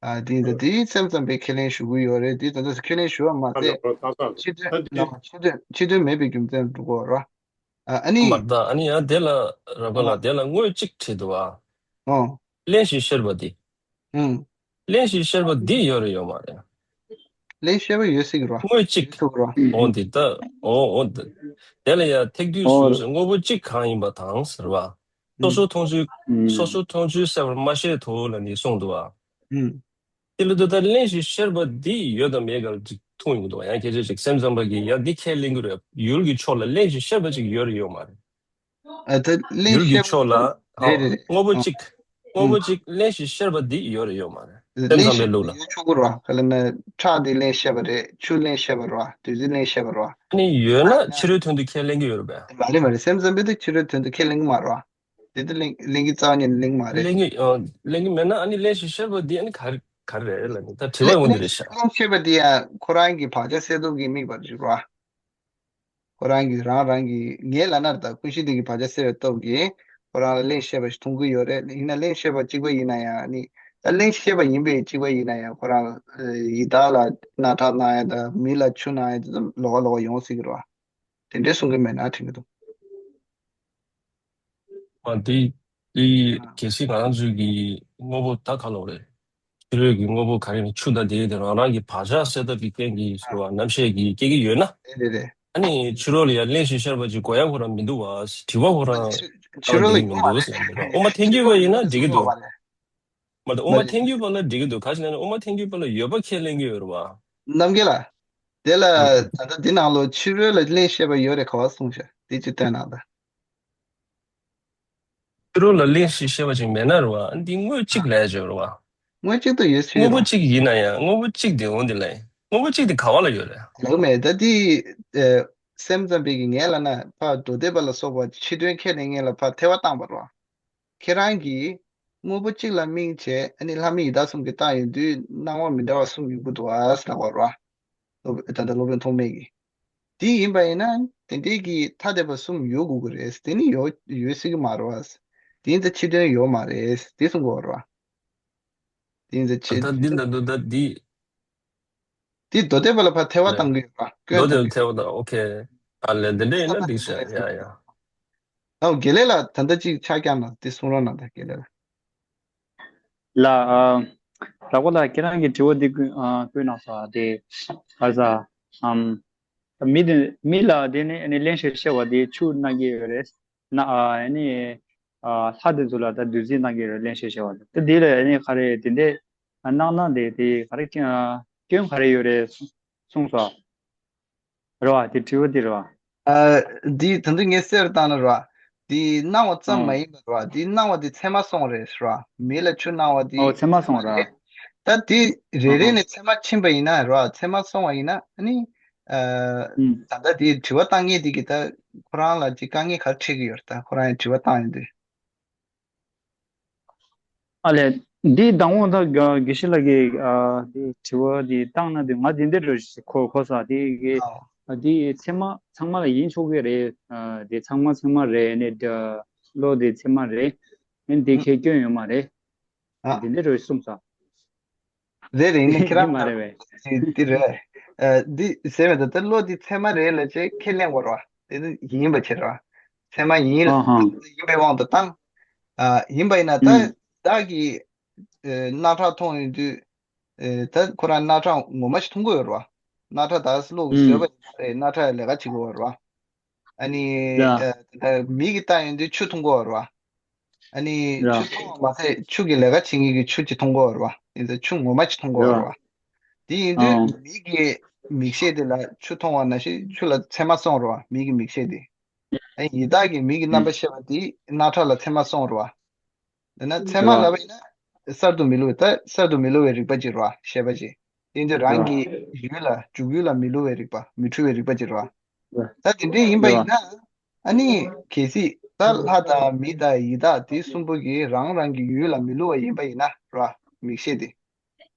ཨ་དེ་ཡིན་ཙང་དེ་སེམས་ཙམ་པའི་ཁས་ལེན་ཞུ་གི་ཡོད་རེད། དེ་ད་ལྟ་ཁས་ལེན་ཞུ་བ་མ་ཟད་ཕྱི་དོན་ལ་ཕྱི་དོན་ཕྱི་དོན་མེད་པའི་རྒྱུ་མཚན་འགྲོ་གི་ཡོད་རེད་བ། ཨ་ཨ་ནི། མ་རེད་ད་ཨ་ནི་ཡང་དེ་ལ་རབ་དགའ་ལགས་དེ་ལ་དངོས་གཅིག་བྲིས་འདུག་བ། ཨོ། གླེན་ཞིང་གཤེར་བ་འདི། ཨུམ། གླེན་ཞིང་གཤེར་བ་འདི་ཡོད་རེད་ཡོད་མ་རེད། གླེན་གཤེར་བ་ཡོད་སྲིད་ཀྱི་རོ། དངོས་གཅིག་ཡོད་ཐུབ་རོ། འོ་འདི་ལྟ། འོ་འོ་འདི། དེ་ལ་ཡང་ཐེག་བསྡུས་སུ་དངོས་པོ་གཅིག་གང་ཡིན་པ་དང་ཟེར་བ། སོ་སོ་མཐོང་ཆོས། སོ་སོ་མཐོང་ཆོས་གསལ་བར་མ་བཤད་དོ་ལ་ནི་གསུངས་འདུག་བ། ཨུམ། དེ་ལ་ད་ལྟ་གླེན་ཞིང་གཤེར་བ་འདི་ཡོད་དམ་མེད་ག་ལ་ཅིག་མཐོང་ཡོང་གི་འདུག་ཡང་སྐད་ཆ་ཅིག་སེམས་ཙམ་པ་གིས་ཡང་འདི་ཁས་ལེན་གྱི་རེད། ཡུལ་གྱི་ཕྱོགས་ལ་གླེན་ཞིང་གཤེར་བ་ཅིག་ཡོད་རེད་ཡོད་མ་རེད། ཨ་ད་གླེན་ཡུལ་གྱི་གཤེར་བ་ཕྱོགས་ལ་རེད་རེད་རེད། དངོས་པོ་ཨ་གཅིག་དངོས་པོ་ཨུམ། གཅིག་གླེན་ཞིང་གཤེར་བ་འདི་ཡོད་རེད་ཡོད་མ་རེད། སེམས་གླེན་ཙམ་པའི་ཞིང་ལུགས་ལ། ཡོད་ཆོག་གི་རེད་བ། ག་ལ་ན་ཁྲག་འདི་གླེན་ཤེས་པ་རེད། ཆུ་གླེན་ཤེས་པ་རེད་བ། བདུད་རྩི་གླེན་ཤེས་པ་རེད་བ། ཨ་ནི་ཡོད་ན་ཕྱི་རོལ་དོན་དུ་ཁས་ལེན་གྱི་ཡོད་རེད་པས། མ་རེད་མ་རེད། སེམས་ཙམ་པས་དེ་ཕྱི་རོལ་དོན་དུ་ཁས་ལེན་གྱི་མ་རེད་བ། དེ་དེ་གླེང་གླེང་གི་རྩ་བ་ཉིད་ནས་གླེང་མ་རེད། གླེང་གི་ཨ་གླེང་གི་མེད་ན་ཨ་ནི་གླེན་ཞིང་གཤེར་བ་འདི་ཨ་ནི་ག་རེ་ག་རེ་རེད་ལབ་ནས་ད་དྲི་བ་ཡོང་འདི་རེད་ཤག་གླེང་ཤེས་པ་འདི་ཡང་ཁོ་རང་གི་བག་ཆགས་སད་ཐོབ་ཀྱི་དམིགས་པ་རེད་བ། ཁོ་རང་གི་རང་རང་གི་ངའི་ལབ་ན་ད་ཀུན་གཞི་འདི་གི་བག་ཆགས་སད་པའི་སྟོབས་ཀྱིས་ཁོ་རང་ལ་གླེང་ཤེས་པ་ཞིག་མཐོང་གི་ཡོད་རེད། ཡིན་ན་གླེང་ཤེས་པ་གཅིག་པ་ཡིན་ན་ཡང་ཨ་ནི་ད་གླེང་ཤེས་པ་ཡིན་པའི་གཅིག་པ་ཡིན་ན་ཡང་ཁོ་རང་ཡི་དྭགས་ལ་རྣག་ཁྲག་གནང་ཡ་དང་མི་ལ་ཆུ་གནང་ཡ་དེ་ཚོ་ལོགས་ཀ་ལོགས་ཀ་ཡོང་སྲིད་ཀྱི་རེད་བ། དེ་འདྲའི་གསུང་གི་མེད་ན་དྲན་གྱི་འདུག་ཨ་དེ་དེ་གལ་སྲིད་ང་རང་ཚོའི་གི་དངོས་པོ་ད་ག་ལོག་རེད། ཕྱི་རོལ་གྱི་དངོས་པོ་ག་རེ་ནི་ཆུ་དང་དེ་དེ་རང་རང་གི་བག་ཆགས་སད་ཐབས་ཀྱི་རྐྱེན་གྱིས་ཟེར་བ་རྣམ་ཤེས་ཀྱིས་སྐྱེ་གི་ཡོད་ན། རེད་རེད་རེད། ཨ་ནི་ཕྱི་རོལ་ལ་ཡང་གླེན་ཞིང་གཤེར་བ་ཅིག་དགོས་ཡ་ཁོ་རང་མི་འདུག་བ། དྲི་བ་ཁོ་རང་ཕྱི་ཕྱི་རོལ་ལ་ཡོད་མ་རེད། མི་འདུག་ཟེར་འདུག་བ། དབུ་མ་ཐལ་འགྱུར་བ་ཡིན་ན་འགྲིག་གི་འདུག་མ་རེད། མ་གཏོགས་དབུ་མ་ཐལ་འགྱུར་བ་ལ་འགྲིག་གི་འདུག་ག་ཅི་ལབ་ན་དབུ་མ་ཐལ་འགྱུར་བ་ལ་ཡོད་པ་ཁས་ལེན་གྱི་ཡོད་རེད་བ། རྣམ་རྒྱལ་ལགས། དེ་ལ་ད་ལྟ་འདི་ནང་ལོགས་ཕྱི་རོལ་ལ་གླེན་ཤེས་པ་ཡོད་རེད་ག་བ་གསུངས་ཤག་དེ་ཅིག་སྟོན་གནང་དང་། ཕྱི་རོལ་ལ་གླེན་ཞིང་གཤེར་བ་ཅིག་མེད་ན་རེད་བ། འདི་དངོས་གཅིག་ལས་བྱོས་རེད་བ། དངོས་གཅིག་ཏུ་ཡོད་ཕྱིར་དངོས་པོ་རོ། གཅིག་ཡིན་ན་ཡང་དངོས་པོ་གཅིག་དེ་འོང་དེ་ལས་དངོས་པོ་གཅིག་དེ་ག་བ་ལ་ཡོད་རེད། ལགས་མེད་ད་འདི་ཨེ་སེམས་ཙམ་པའི་གི་ངས་ལབ་ན་ཕ་མདོ་སྡེ་པ་ལ་སོགས་པ་ཕྱི་དོན་ཁས་ལེན་མཁན་ལ་ཕ་ཐལ་བ་བཏང་བ་རེད་བ། ཁྱེད་རང་གིས་དངོས་པོ་གཅིག་ལ་དམིགས་བྱས་ཨ་ནི་ལྷ་མི་ཡི་དྭགས་གསུམ་གྱི་རྟགས་ཡོད་དུས་སྣང་བ་མི་འདྲ་བ་གསུམ་ཡོང་གི་འདུག་ཨ་ཟེར་ལབ་པ་རེད་བ། སློབ་ད་ལྟ་སློབ་དཔོན་ཐོགས་མེད་ཀྱིས། དེ་ཡིན་པ་ཡིན་ན་དེ་འདྲའི་གི་ཐ་དད་པ་གསུམ་ཡོད་དགོས་ཀྱི་རེད། དེ་ནི་ཡོད་ཡོད་སྲིད་ཀྱི་མ་རེད་བ། དེ་ཡིན་ཙང་ཕྱི་དོན་ཡོད་མ་རེད་དེ་གསུང་གི་ཡོད་རེད་བ། དེ་ཡིན་ཟེར་ཆེ། ད་འདི་ན་འདུག་ད་འདི། དེ་མདོ་སྡེ་པ་ལ་ཕར་ཐལ་བ་ལེ། བཏང་གི་ཡོད་པ། མདོ་སྐྱོན་སྡེ་ཐོན་གྱི་ཐལ་བ་དང་། ཨོ་ཁེ། ཨ་ལེ། འདི་འདྲ་ཡིན་ན་འགྲིག་ཤག་ཡ་ཡ། ཨོ་དགེ་ལེགས་ལགས། ད་ལྟ་ཅིག་ཕྱག་བརྐྱངས་ན་དེ་གསུང་རོགས་གནང་། ད་དགེ་ལེགས་ལགས། ལགས། ཨ། དྭགས་པོ་ལགས། ཁྱེད་རང་གི་དྲི་བ་འདི་བཀོད་ཨ་བཀོད་གནང་སོང་། དེ་ག་རེ་ཟ། ཨམ། མི་དེ་མི་ལ་དེ་ནི་ཨ་ནི་གླེན་བཤད་བཤད་པ་དེ་ཆུ་གནང་གི་ཡོད་རེད། ན་ཨ་ནི་ཨ་ལྷ་དེ་ཚོ་ལ་ད་བདུད་རྩི་གནང་གི་ཡོད་རེད། གླེན་བཤད་བཤད་པ་དེ། ད་དེ་ལ་ཨ་ནི་ག་རེ་དེ་འདྲས་གནང་ན་དེ་དེ་ག་རེ་སྐྱོན་ག་རེ་ཡོད་རེད་གསུངས་སོང་། རེད་བ། དེ་དྲི་བ་དེ་རེད་བ། ཨ། འདི་ད་དུང་ངས་གསལ་བཏང་ན་རེད་བ། འདི་གནང་བ་ཙམ་མ་ཨང་། ཡིན་པ་རེད་བ། འདི་གནང་བ་འདི་ཚད་མ་སོང་རེད་རེད་བ། མི་ལ་ཆུ་གནང་བ་འདི་ཨོ་ཚད་མ་སོང་རེད། ད་འདི་རེ་རེ་ཨང་། ནས་ཚད་མ་ཕྱིན་པ་ཡིན་ན་རེད་བ། ཚད་མ་སོང་བ་ཡིན་ན་ཨ་ནི། ཨ། ཨང་། ད་ལྟ་འདི་དྲི་བ་བཏང་མཁན་འདི་གིས་ད་ཁོ་རང་ལ་ཅིག་དཀའ་ངལ་ག་རེ་འཕྲད་ཀྱི་ཡོད་རེད། ད་ཁོ་རང་ཡང་དྲི་བ་བཏང་ཡོང་དུས། ཨ་ལས། འདི་དང་པོ་ད་དགེ་བཤེས་ལགས་ཀྱིས་ཨ་དེ་དྲི་བ་འདི་བཏང་ན་དེ་ང་དེ་འདྲ་རེ་གོ་གོ་ས་དེ་གི་ཨ་ཨ་དེ་ཚད་མ་ཚང་མ་ལ་ཡིན་ཆོག་གི་རེད། ཨ་དེ་ཚང་མ་ཚང་མ་རེད་ནས་ད་བློ་དེ་ཚད་མ་རེད། ཨ་འདི་ཁྱད་སྐྱོན་ཡོད་མ་རེད། ཨ་དེ་འདྲ་རེ་གསུངས་ས། རེད་རེད། ཡིན་ནའི་ཁྱེད་རང་མ་རེད་བས། འདི་རེད། ཨ་འདི་ཟེར་བས་ད་ལྟ་བློ་འདི་ཚད་མ་རེད་ལབ་བྱས་ཁས་ལེན་དགོས་རེད་བ། དེ་ནི་ཡིན་པ་བྱེད་རེད་བ། ཚད་མ་ཡིན་ལ་ཨ་ཧ་ཡིན་པའི་དབང་དུ་བཏང་། ཨ་ཡིན་པ་ཡིན་ན་ད་ཨུམ་བདག་གིས་ཨ་རྣག་ཁྲག་མཐོང་ཡོང་དུས། ཨ་ད་ཁོ་རང་རྣག་ཁྲག་ངོ་མ་ཞིག་མཐོང་གི་ཡོད་རེད་བ། རྣག་ཁྲག་ད་གློག་གིས་ཨུམ་བཟོས་པ་ཡིན་ན་རེད། རྣག་ཁྲག་ལས་ཀ་བྱེད་ཀྱི་ཡོད་རེད་བ། ཨ་ནི་ཡ་ཨ་ད་མིག་གིས་བལྟ་ཡོང་དུས་ཆུ་མཐོང་གི་ཡོད་རེད་བ། ཨ་ནི་ཡ་ཆུ་མཐོང་བ་མ་ཟད་ཆུ་གི་ལས་ཀ་བྱེད་མཁན་གྱི་ཆུ་ཅིག་མཐོང་གི་ཡོད་རེད་བ། ཡིན་ཙང་ཆུ་ངོ་མ་ཅིག་མཐོང་གི་ཡོད་རེད་ཡ་བ། དེ་ཡིན་དུས་ཨང་། མིག་གི་མིག་ཤེས་དེ་ལ་ཆུ་མཐོང་བ་ནང་བཞིན་ཆུ་ལ་ཚད་མ་སོང་རེད་བ། མིག་གི་མིག་ཤེས་དེ། ཨ་ཡི་དྭགས་ཀྱི་མིག་གི་རྣམ་པ་ཤེས་པ་དེ་རྣག་ཁྲག་ལ་ཚད་མ་སོང་རེད་བ། དེ་ན་ཚད་མ་ལབ་པ་ཡིན་ན་གསར་དུ་མི་བླུགས། ད་གསར་དུ་མི་བླུགས་པའི་རིག་པ་ཅིག་རེད་བ། ཤེས་པ་ཅིག་དེ་ཡིན་དུས་རང་གི་ཡུལ་ལ་འཇུག་ཡུལ་ལ་མི་བླུགས་པའི་རིག་པ། མི་འཁྲུལ་བའི་རིག་པ་ཅིག་རེད་བ། ད་དེ་འདྲ་ཡིན་པ་ཡིན་ན། ཨ་ནི་གལ་སྲིད་ད་ལྷ་དང་མི་དང་ཡི་དྭགས་དེ་གསུམ་པོ་གིས་རང་རང་གི་ཡུལ་ལ་མི་བླུགས་པ་ཡིན་པ་ཡིན་ན་ར། མིག་ཤེས་དེ།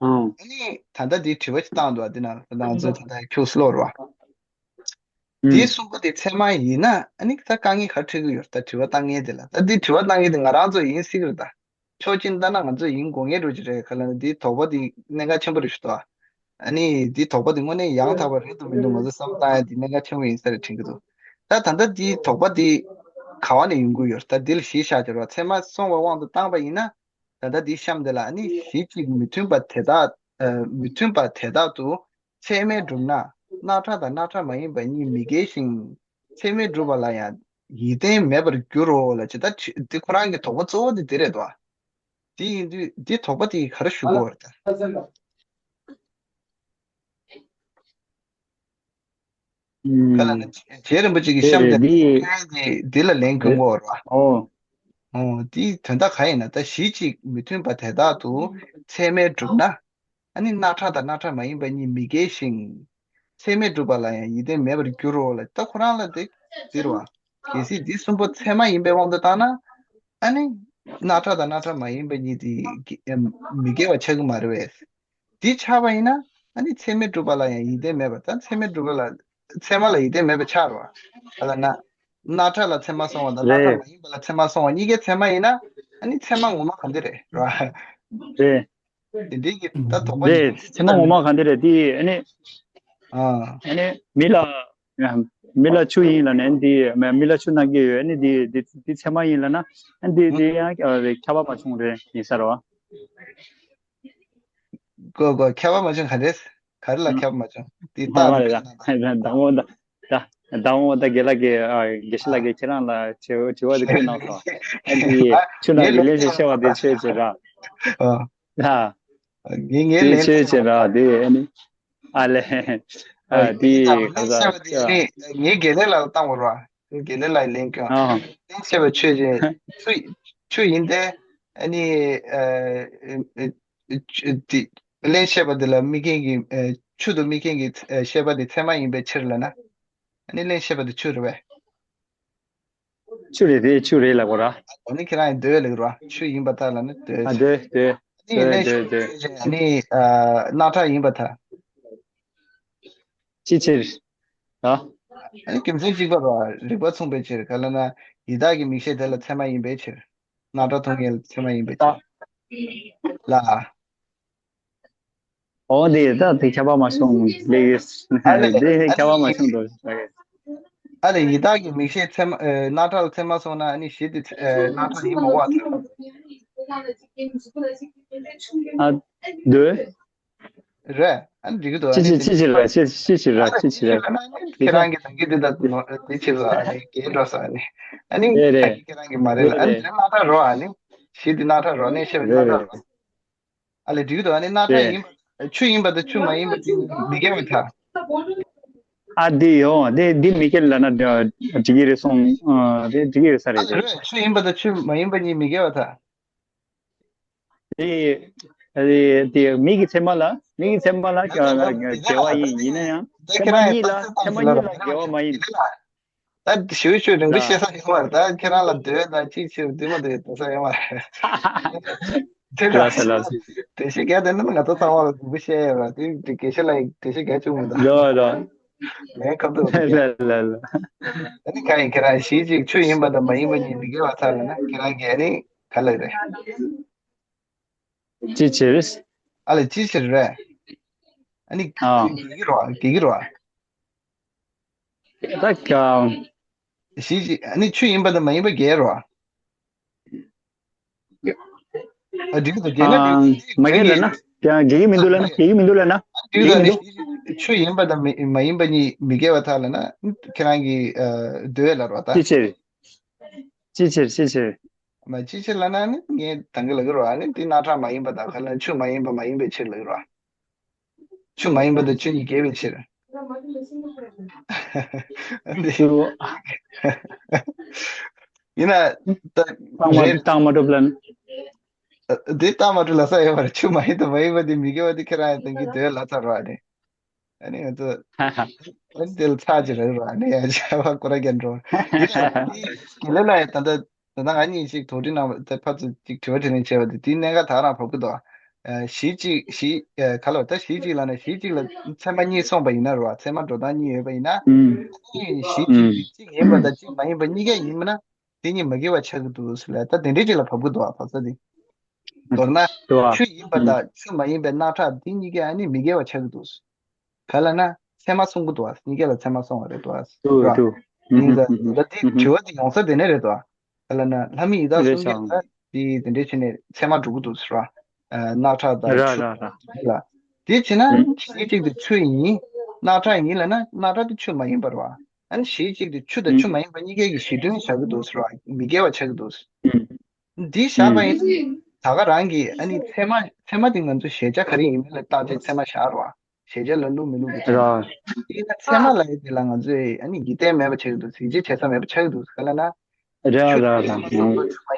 ཨང་། ཨ་ནི་ད་ལྟ་དེ་དྲི་བ་ཞིག་བཏང་འདུག་དེ་ན་ང་ཚོ་ད་ལྟ་ཁྱུག་སློག་ར། ཨང་། དེ་གསུམ་པོ་དེ་ཚད་མ་ཡིན་ན་ཨ་ནི་ད་དཀའ་ངལ་ག་རེ་འཕྲད་ཀྱི་ཡོད། ད་དྲི་བ་བཏང་མཁན་དེ་ལ། ད་དེ་དྲི་བ་བཏང་མཁན་དེ་ང་རང་ཚོ་ཡིན་སྲིད་ཀྱི་རེད་ད། ཕྱོགས་གཅིག་ལྟ་ན་ང་ཚོ་ཡིན་དགོས་ངེས་འགྲོ་གི་རེད། ག་ལ་ན་འདི་དོགས་པ་འདི་གནད་འགག་ཆེན་པོ་རེད་ཞུ་དོ། ཨ་ནི་འདི་དོགས་པ་འདི་དངོས་གནས་ཡང་དག་པ་རེད་འདུག་མི་འདུག་ང་ཚོ་བསམ་བློ་བཏང་ཡ་འདི་གནད་འགག་ཆེན་པོ་ཡིན་ས་རེད་དྲན་གྱི་འདུག་ད་ད་ལྟ་འདི་དོགས་པ་འདི་ག་བ་ནས་ཡོང་གི་ཡོད། ད་འདི་ལ་གཞི་བཞག་བྱས་རོགས། ཚད་མ་སོང་བའི་དབང་དུ་བཏང་པ་ཡིན་ན། ད་ལྟ་འདི་གཤམ་འདི་ལ་ཨ་ནི་གཞི་གཅིག་མི་མཐུན་པ་དེ་དག་ཨ་མི་མཐུན་པ་དེ་དག་ཏུ་ཚད་མས་གྲུབ་ན་རྣག་ཁྲག་དང་རྣག་ཁྲག་མ་ཡིན་པ་གཉིས་མི་འགལ་ཞིང་། ཚད་མས་གྲུབ་པ་ལ་ཡང་ཡིད་བརྟན་མེད་པར་འགྱུར་རོ་ལ་ཅི། ད་ཁྲི་འདི་ཁོ་རང་གི་དོགས་པ་གཙོ་བོ་དེ་དེ་རེད་དོ། དེ་ཡིན་དུས་འདི་དོགས་པ་དེ་ག་རེ་ཞུ་དགོས་རེད་ད། ཨུམ། ག་ལ་ན་རྗེ་རིན་པོ་ཆེ་གི་དེ་གཤམ་རེད་དེ་འདི། དེ་འདི་ལ་ལན་གྱོན་རེད། དགོས་རེད་བ། ཨོ། ཨོ་དེའི་དོན་དག་ག་ཡིན་ན། ད་གཞི་གཅིག་མི་མཐུན་པ་དེ་དག་ཏུ་ཚད་མས་གྲུབ་ན། ཨ་ནི་རྣག་ཁྲག་དང་རྣག་ཁྲག་མ་ཡིན་པ་གཉིས་མི་འགལ་ཞིང་། ཚད་མས་གྲུབ་པ་ལ་ཡང་ཡིད་བརྟན་མེད་པར་འགྱུར་རོ་ལ། ད་ཁོ་རང་ལ་དེ་ཟེར་བ། གལ་སྲིད་འདི་གསུམ་པོ་ཚད་མ་ཡིན་པའི་དབང་དུ་བཏང་ན། ཨ་ནི་རྣག་ཁྲག་དང་རྣག་ཁྲག་མ་ཡིན་པ་གཉིས་དེ་གི་ཨེམ་མི་འགལ་བ་ཆགས་ཀྱི་མ་རེད་བས། འདི་ཆགས་པ་ཡིན་ན་ཨ་ནི་ཚད་མས་གྲུབ་པ་ལ་ཡང་ཡིད་བརྟན་མེད་པ་དང་། ཚད་མས་གྲུབ་པ་ལ་ཚད་མ་ལ་ཡིད་བརྟན་མེད་པ་ཆགས་རོ། ཨ་ལ་ན། རྣག་ཁྲག་ལ་ཚད་མ་སོང་བ་དང་རྣག་ཁྲག་རེད། མ་ཡིན་པ་ལ་ཚད་མ་སོང་བ་གཉིས་ཀའི་ཚད་མ་ཡིན་ན། ཨ་ནི་ཚད་མ་ངོ་མ་ག་འདི་རེད་ར། རེད། དེ་འདྲའི་གི་ད་དོགས་པ་རེད། ཚད་མ་ངོ་མ་ག་འདི་རེད་དེ། ཨ་ནི། ཨ། ཨ་ནི་མི་ལ། མི་ལ་ཆུ་ཡིན་ལབ་ནས་འདི་མི་ལ་ཆུ་གནང་གི་ཡོད། ཨ་ནི་འདི་འདི་འདི་ཚད་མ་ཡིན་ལབ་ན། ཨ་འདི་འདི་ཡང་ཁྱབ་པ་མ་བྱུང་རེད་ཡིན་ས་རེད་བ། གོ་གོ་ཁྱབ་པ་མ་བྱུང་ག་རེ། ག་རེ་ལ་ཁྱབ་པ་མ་བྱུང་། འདི་མ་རྟགས་མ་རེད་ད། མདང་དགོང་ད། ད་དགོང་ད་དགེ་ལགས་ཀྱིས་ཨ་དགེ་བཤེས་ལགས་ཀྱིས་ཁྱེད་རང་ལ་དྲི་དྲི་བ་དེ་བཀོད་གནང་སོང་། ཨ་འདི་ཆུ་ནང་གི་ལན་ཞིག་བཤད་པ་དེ་ཆོས་ཅེས་ར། ཨ། ད། ངས་ངས་དེ་ལན་ཆོས་ཅེས་ར་དེ་ཨ་ནི། ཨ་ལས། ཨ་ངས་དེ་ད་ག་ལན་ས་བཤད་པ་དེ་ཨ་ནི་ངས་དགེ་ལེགས་ལགས་ལ་བཏང་བ་ར། དགེ་ལེགས་ལགས་ལན་སྐྱོན། ཨ། ལན་བཤད་པ་ཆོས་ཅེས་ཆུ་ཆུ་ཡིན་ཏེ། ཨ་ནི་ཨ་ཨ་ཆུ་དེ། གླེན་བཤད་པ་དེ་ལ་དམིགས་མཁན་གྱི་ཨ་ཆུ་དང་དམིགས་མཁན་གྱི་ཨ་བཤད་པ་དེ་ཚད་མ་ཡིན་པའི་ཕྱིར་ལབ་ན། ཨ་ནི་གླེན་བཤད་པ་དེ་ཆུ་རེད་པས། ཆུ་རེད་དེ་ཆུ་རེད་ལབ་དགོས་ར། ཨ་ནི་ཁྱེད་རང་ཡིན་འདོད་ལབ་ར། ཆུ་ཡིན་པ་ལྟར་ལབ་ན་འདོད། ཨ་འདོད་འདོད། ཨ་ནི་འདོད་གླེན་འདོད་བཤད་འདོད། ཨ་ནི་ཨ་རྣག་ཁྲག་ཡིན་པ་ལྟར། ཅི་ཕྱིར། ཨ། ཨ་ནི་རྒྱུ་མཚན་གཅིག་པ་ར། རིགས་པ་མཚུངས་པའི་ཕྱིར། ག་ལབ་ན་ཡི་དྭགས་ཀྱི་མིག་ཤེས་དེ་ལ་ཚད་མ་ཡིན་པའི་ཕྱིར། རྣག་ཁྲག་མཐོང་མཁན་ལ་ཚད་མ་ཡིན་པའི་ཕྱིར། ལ། འོ་དེ་ད་དེ་ཁྱབ་པ་མ་བྱུང་ལེགས། ཨ་ལས། དེ་ཁྱབ་པ་མ་བྱུང་འགྲོ། ཨ་ལས། ཡི་དྭགས་ཀྱི་མིག་ཤེས་ཚད་མ་ཨེ་རྣག་ཁྲག་ལ་ཚད་མ་སོང་ན་ཨ་ནི་གཞི་དེ་ཚད་ཨེ་རྣག་ཁྲག་ཡིན་མ་བ་ཚད། ཨ་འདོད། རེད། ཨ་ནི་འགྲིག་གི་འདུག་ཨ་ཅི་ནི་ཅི་དེ་ཅི་ཅི་ར་ཅི་ཅི་ར་ཅི་ཅི་ར་ཅི་ཅི་ར། ཁྱེད་རང་གི་ད་གི་དེ་ད་དེ་ཆེ་ས་ཨ་ནི་གས་འགྲོ་ས་ཨ་ནི་ཨ་ནི་རེད་ད་རེད། གི་ཁྱེད་རང་གི་མ་རེད་ལ། རེད་ཨ་ནི་རེད། དེ་རྣག་ཁྲག་རོ། ཨ་ནི་གཞི་དེ་རྣག་ཁྲག་རོ། ནས་ཤེས་པའི་རྣག་རེད་ཁྲག་རེད། རོ། ཨ་ལས། འགྲིག་གི་འདུག་ཨ་ནི་རྣག་ཁྲག་རེད། ཡིན་པ་ཆུ་ཡིན་པ་དང་ཆུ་མ་ཡིན་པ་དེ་མི་འགལ་བའི་ཐ། ཨ་འདི་ཡོང་འདི་འདི་མི་འགལ་ལ་ན་འགྲིག་གི་རེད་སོང་། ཨ་རེད། འགྲིག་གི་རེད་ས་རེད་རེད། ཆུ་ཡིན་པ་དང་ཆུ་མ་ཡིན་པ་གཉིས་མི་འགལ་བ་ཐ། དེ་དེ་དེ་མིག་གི་ཚད་མ་ལ་མིག་གི་ཚད་མ་ལ་འགལ་བ་ཡིན། ཡིན་ན་ཡང་ཚད་མ་གཉིས་ལ་ཚད་མ་གཉིས་ལ་འགལ་བ་མ་ཡིན། ད་ཞུ་ཞུ་རིང་པོ་བཤད་ས་ཡོད་མ་རེད། ད་ཁྱེད་རང་ལ་འདོད་ད་ཅིག་ཞུ་འདི་མ་འདོད་ད་ས་ཡོད་མ་རེད། དེ་ལ་ལ་ལ་དེ་ཤི་གལ་ཏེ་ནི་ང་ཚོ་ཚང་མ་ལ་རིང་པོ་བཤད་ཡོད་ར། དེ་དེ་དགེ་བཤེས་ལ་དེ་ཤི་གལ་བྱུང་མི་འདུག་ལ་ལ་ངའི་ཁ་ཐུག་ལ་ལ་ལ། ཨ་ནི་གང་ཡིན་ཁྱེད་རང་གཞི་གཅིག་ཆུ་ཡིན་པ་དང་མ་ཡིན་པ་གཉིས་མི་འགལ་བ་ཚར་ལ་ན་ཁྱེད་རང་གིས་ཨ་ནི་ག་ལ་རེད། ཅི་བྱེད་རེད། ཨ་ལས་ཅི་བྱེད་རེད། ཨ་ནི་ཨ་དགེ་གི་རོ་དགེ་གི་རོ། ད་ག་གཞི་ཨ་ནི་ཆུ་ཡིན་པ་དང་མ་ཡིན་པ་འགལ་རོ། ཨ་འགྲིག་གི་འདུག་འགལ་ན་འགྲིག་མ་འགལ་ལ་ན་ཡང་འགལ་གི་མི་འདུག་ལ་ན་འགལ་གི་མི་འདུག་ལ་ན་འགྲིག་གི་འདུག་ཨ་ནི་ཆུ་ཡིན་པ་དང་མ་ཡིན་པ་གཉིས་མི་འགལ་བ་ཐག་ལ་ན་ཁྱེད་རང་གི་འདོད་ལ་རོ་ད། ཅི་བྱེད་ཅི་བྱེད་ཅི་བྱེད། མ་ཅི་ཕྱིར་ལབ་ན་ནི་ངས་ད་གིན་ལབ་ཀྱི་རེད་བ། ཨ་ནི་འདི་རྣག་ཁྲག་མ་ཡིན་པ་དང་ག་ལ་ཆུ་མ་ཡིན་པ་མ་ཡིན་པའི་ཕྱིར་ལབ་ཀྱི་རེད་བ། ཆུ་མ་ཡིན་པ་དང་ཆུ་གཉིས་འགལ་བའི་ཕྱིར། འདི་ཡིན་ན་ད་རྟགས་མ་རེད། རྟགས་མ་གྲུབ་ལབ་ན། འདི་རྟགས་མ་གྲུབ་ལབ་ས་ཡོད་མ་རེད། ཆུ་མ་ཡིན་དང་མ་ཡིན་པ་འདི་མི་དགེ་བ་འདི་ཁྱེད་རང་ཡང་ད་གིན་འདོད་ལབ་ཚར་བ་རེད། ཨ་ནི་ང་ཚོ་ཨ་ནི་དེ་ལ་ཚར་གཅིག་རག་རོགས། ཨ་ནི་ཡང་བྱ་བ་ཁོ་ར་རྒྱན་འགྲོ། དེ་ལ་དེ་དགེ་ལེགས་ལགས་ད་ལྟ་ད་ལྟ་ང་གཉིས་ཤིག་དོགས་འདྲི་གནང་བ་དེ་ཕར་ཚུར་ཅིག་དྲི་བ་དྲིས་ལན་བྱས་པ་དེ་དེའི་གནད་འགག་ད་རང་བབས་ཀྱི་འདུག་གཞི་གཅིག་གཞི་ག་ལ་ད་གཞི་གཅིག་ལ་ནི་གཞི་གཅིག་ལ་ཚད་མ་གཉིས་སོང་པ་ཡིན་ན་རོ། ཚད་མ་འགྲོ་སྟངས་གཉིས་ཡོད་པ་ཡིན་ན། ཨ་ནི་གཞི་གཅིག་གཅིག་ཡིན་པ་དང་གཅིག་མ་ཡིན་པ་གཉིས་ཀ་ཡིན་པ་ན། དེ་གཉིས་མ་འགལ་བ་ཆགས་ཀྱི་འདུག་ཟེར་ལ་ད་དེ་འདྲའི་ཅིག་ལ་བབས་ཀྱི་འདུག་བ། བབས་ས་དེ། མདོར་ན་ཆུ་ཡིན་པ་དང་ཆུ་མ་ཡིན་པའི་རྣག་ཁྲག་འདི་གཉིས་ཀ་ཨ་ནི་མི་འགལ་བ་ཆགས་ཀྱི་འདུག་ག་ལ་ན་ཚད་མ་སོང་གི་འདུག་བ། གཉིས་ཀ་ལ་ཚད་མ་སོང་བ་རེད་འདུག་བ། ཡིན་ད་ད་དེ་དྲི་བ་དེ་ཡོང་ས་དེ་ནས་རེད་འདུག་བ། ག་ལ་ན་ལྷ་མི་ཡི་དྭགས་གསུམ་ཀ་ལ་དེ་དེ་འདྲའི་ཆེ་ནས་ཚད་མ་འགྲོ་གི་འདུག་ཟེར་བ། རྣག་ཁྲག་དང་ཆུ་ལ་དེ་བྱས་ན་གཞི་གཅིག་དེ་ཆུ་ཡིན། རྣག་ཁྲག་ཡིན་ལ་ན་རྣག་ཁྲག་དེ་ཆུ་མ་ཡིན་པ་རེད་བ། ཨ་ནི་གཞི་གཅིག་དེ་ཆུ་དང་ཆུ་མ་ཡིན་པ་གཉིས་ཀའི་གི་གཞི་མཐུན་བཞག་གི་འདུག་ཟེར་བ། མི་འགལ་བ་ཆགས་ཀྱི་འདུག་འདི་བཞག་པ་ཡིན་ད་ག་རང་གི་ཨ་ནི་ཚད་མ་ཚད་མ་དེ་ང་ཚོ་གཞལ་བྱ་ག་རེ་ཡིན་མིན་ལ་བརྟག་དཔྱད་ཚད་མ་བཞག་རོགས། གཞལ་བྱ་ལ་བླུག་མི་བླུག་གི་ཚད་མ། ཡིན་ན་ཚད་མ་ལ་ཡི་དེ་ལ་ང་ཚོས་ཨ་ནི་ཡིད་བརྟན་མེད་པ་ཆགས་ཀྱི་འདུག་གཟི་བརྗིད་བྱེད་ས་མེད་པ་ཆགས་ཀྱི་འདུག་ག་ལ་ན། ཆུ་མ་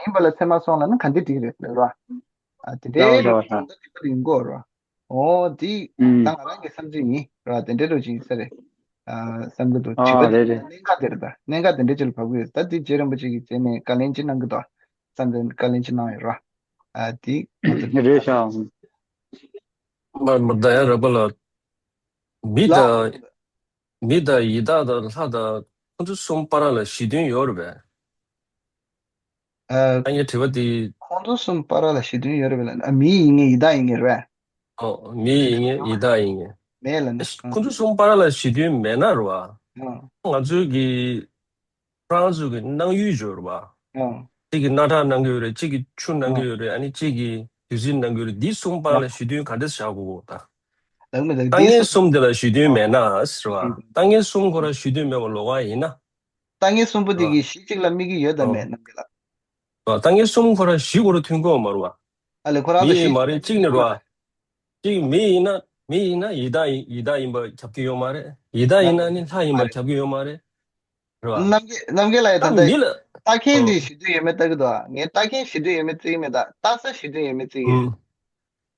ཡིན་པ་ལ་ཚད་མ་སོང་ལ་ན་ག་འདི་འགྲིག་རེད་ལ་རོགས། ཨ་དེ་འདྲའི་ཡིན་གོ་རོགས། འོ་དེ་ད་ང་རང་གི་བསམ་ཚུལ་ཡིན་ར། དེ་འདྲའི་འགྲོ་ཅིག་ས་རེད། བསམ་གི་འདུག་དྲི་བ་དེ་གནད་འགག་དེ་རེད། ད་གནད་འགག་དེ་འདྲའི་ཅིག་ལ་བབས་ཀྱི་ཡོད། ད་དེ་རྗེ་རིན་པོ་ཆེ་གིས་རྗེས་ནས་བཀའ་ལན་ཅིག་གནང་གི་འདུག་བསམ་དེ་བཀའ་ལན་ཅིག་གནང་ཡོད་ར། དེ་རེད་ཤག་མ་མ་ད་ཡང་ར་པ་ལ་མི་དང་མི་དང་ཡི་དྭགས་དང་ལྷ་དང་ཁོང་ཚོ་གསུམ་བར་ལ་གཞི་མཐུན་ཡོད་རེད་པས། ཨ་ངའི་དྲི་བ་དེ། ཁོང་ཚོ་གསུམ་བར་ལ་གཞི་མཐུན་ཡོད་རེད་པས་ལ། ཨ་མི་ཡིན་ངེས་ཡི་དྭགས་ཡིན་ངེས་རེད་པས། ཨོ་མི་ཡིན་ངེས་ཡི་དྭགས་ཡིན་ངེས། མེད་ལ་ནི། ཁོང་ཚོ་གསུམ་བར་ལ་གཞི་མཐུན་མེད་ན་རེད་པ། ང་ཚོའི་གི་ཁོ་རང་ཚོ་གི་སྣང་ཡུལ་ཡོད་རེད་པ། གཅིག་གིས་རྣག་ཁྲག་སྣང་གི་ཡོད་རེད། གཅིག་གིས་ཆུ་སྣང་གི་ཡོད་རེད། ཨ་ནི་གཅིག་གིས་བདུད་རྩི་སྣང་གི་ཡོད་རེད། འདི་གསུམ་བར་ལ་གཞི་མཐུན་ག་འདྲས་བཞག་དགོས་གོ་ད། ལྟ་ངན་གསུམ་དེ་ལ་གཞི་མཐུན་མེད་ན་ཟེར་བ། ལྟ་ངན་གསུམ་ཁོ་རང་གཞི་མཐུན་མེད་པ་ལོགས་ཀ་ཡིན་ན། ལྟ་ངན་གསུམ་པོ་དེ་གི་གཞི་གཅིག་ལ་དམིགས་ཀྱི་ཡོད་དམ་མེད་རྣམ་རྒྱལ་ལགས། ལྟ་ངན་གསུམ་ཁོ་རང་གཞི་ཁོ་རང་མཐུན་དགོས་མ་རེད་པ། ཨ་ལས་ཁོ་རང་མི་ཡིན་མ་རེད་གཅིག་ནི་རེད་པ། གཅིག་མི་ཡིན་ན་མི་ཡིན་ན་ཡི་དྭགས་ཡིན་ཡི་དྭགས་ཡིན་པ་ཁྱབ་ཀྱི་ཡོད་མ་རེད། ཡི་དྭགས་ཡིན་ན་ནི་ལྷ་ཡིན་པ་ཁྱབ་ཀྱི་ཡོད་མ་རེད། རེད་པ། རྣམ་རྒྱལ་རྣམ་རྒྱལ་ལགས་ད་ལྟ་མི་ལ། ལྟ་མཁན་འདི་གཞི་མཐུན་ཡོད་མེད་ལྟ་གི་འདུག་ངས་ལྟ་མཁན་གཞི་མཐུན་ཡོད་མེད་བརྩི་གི་མེད། ད་ལྟ་ས་གཞི་མཐུན་ཡོད་མེད་བརྩི་གི་ཡོད།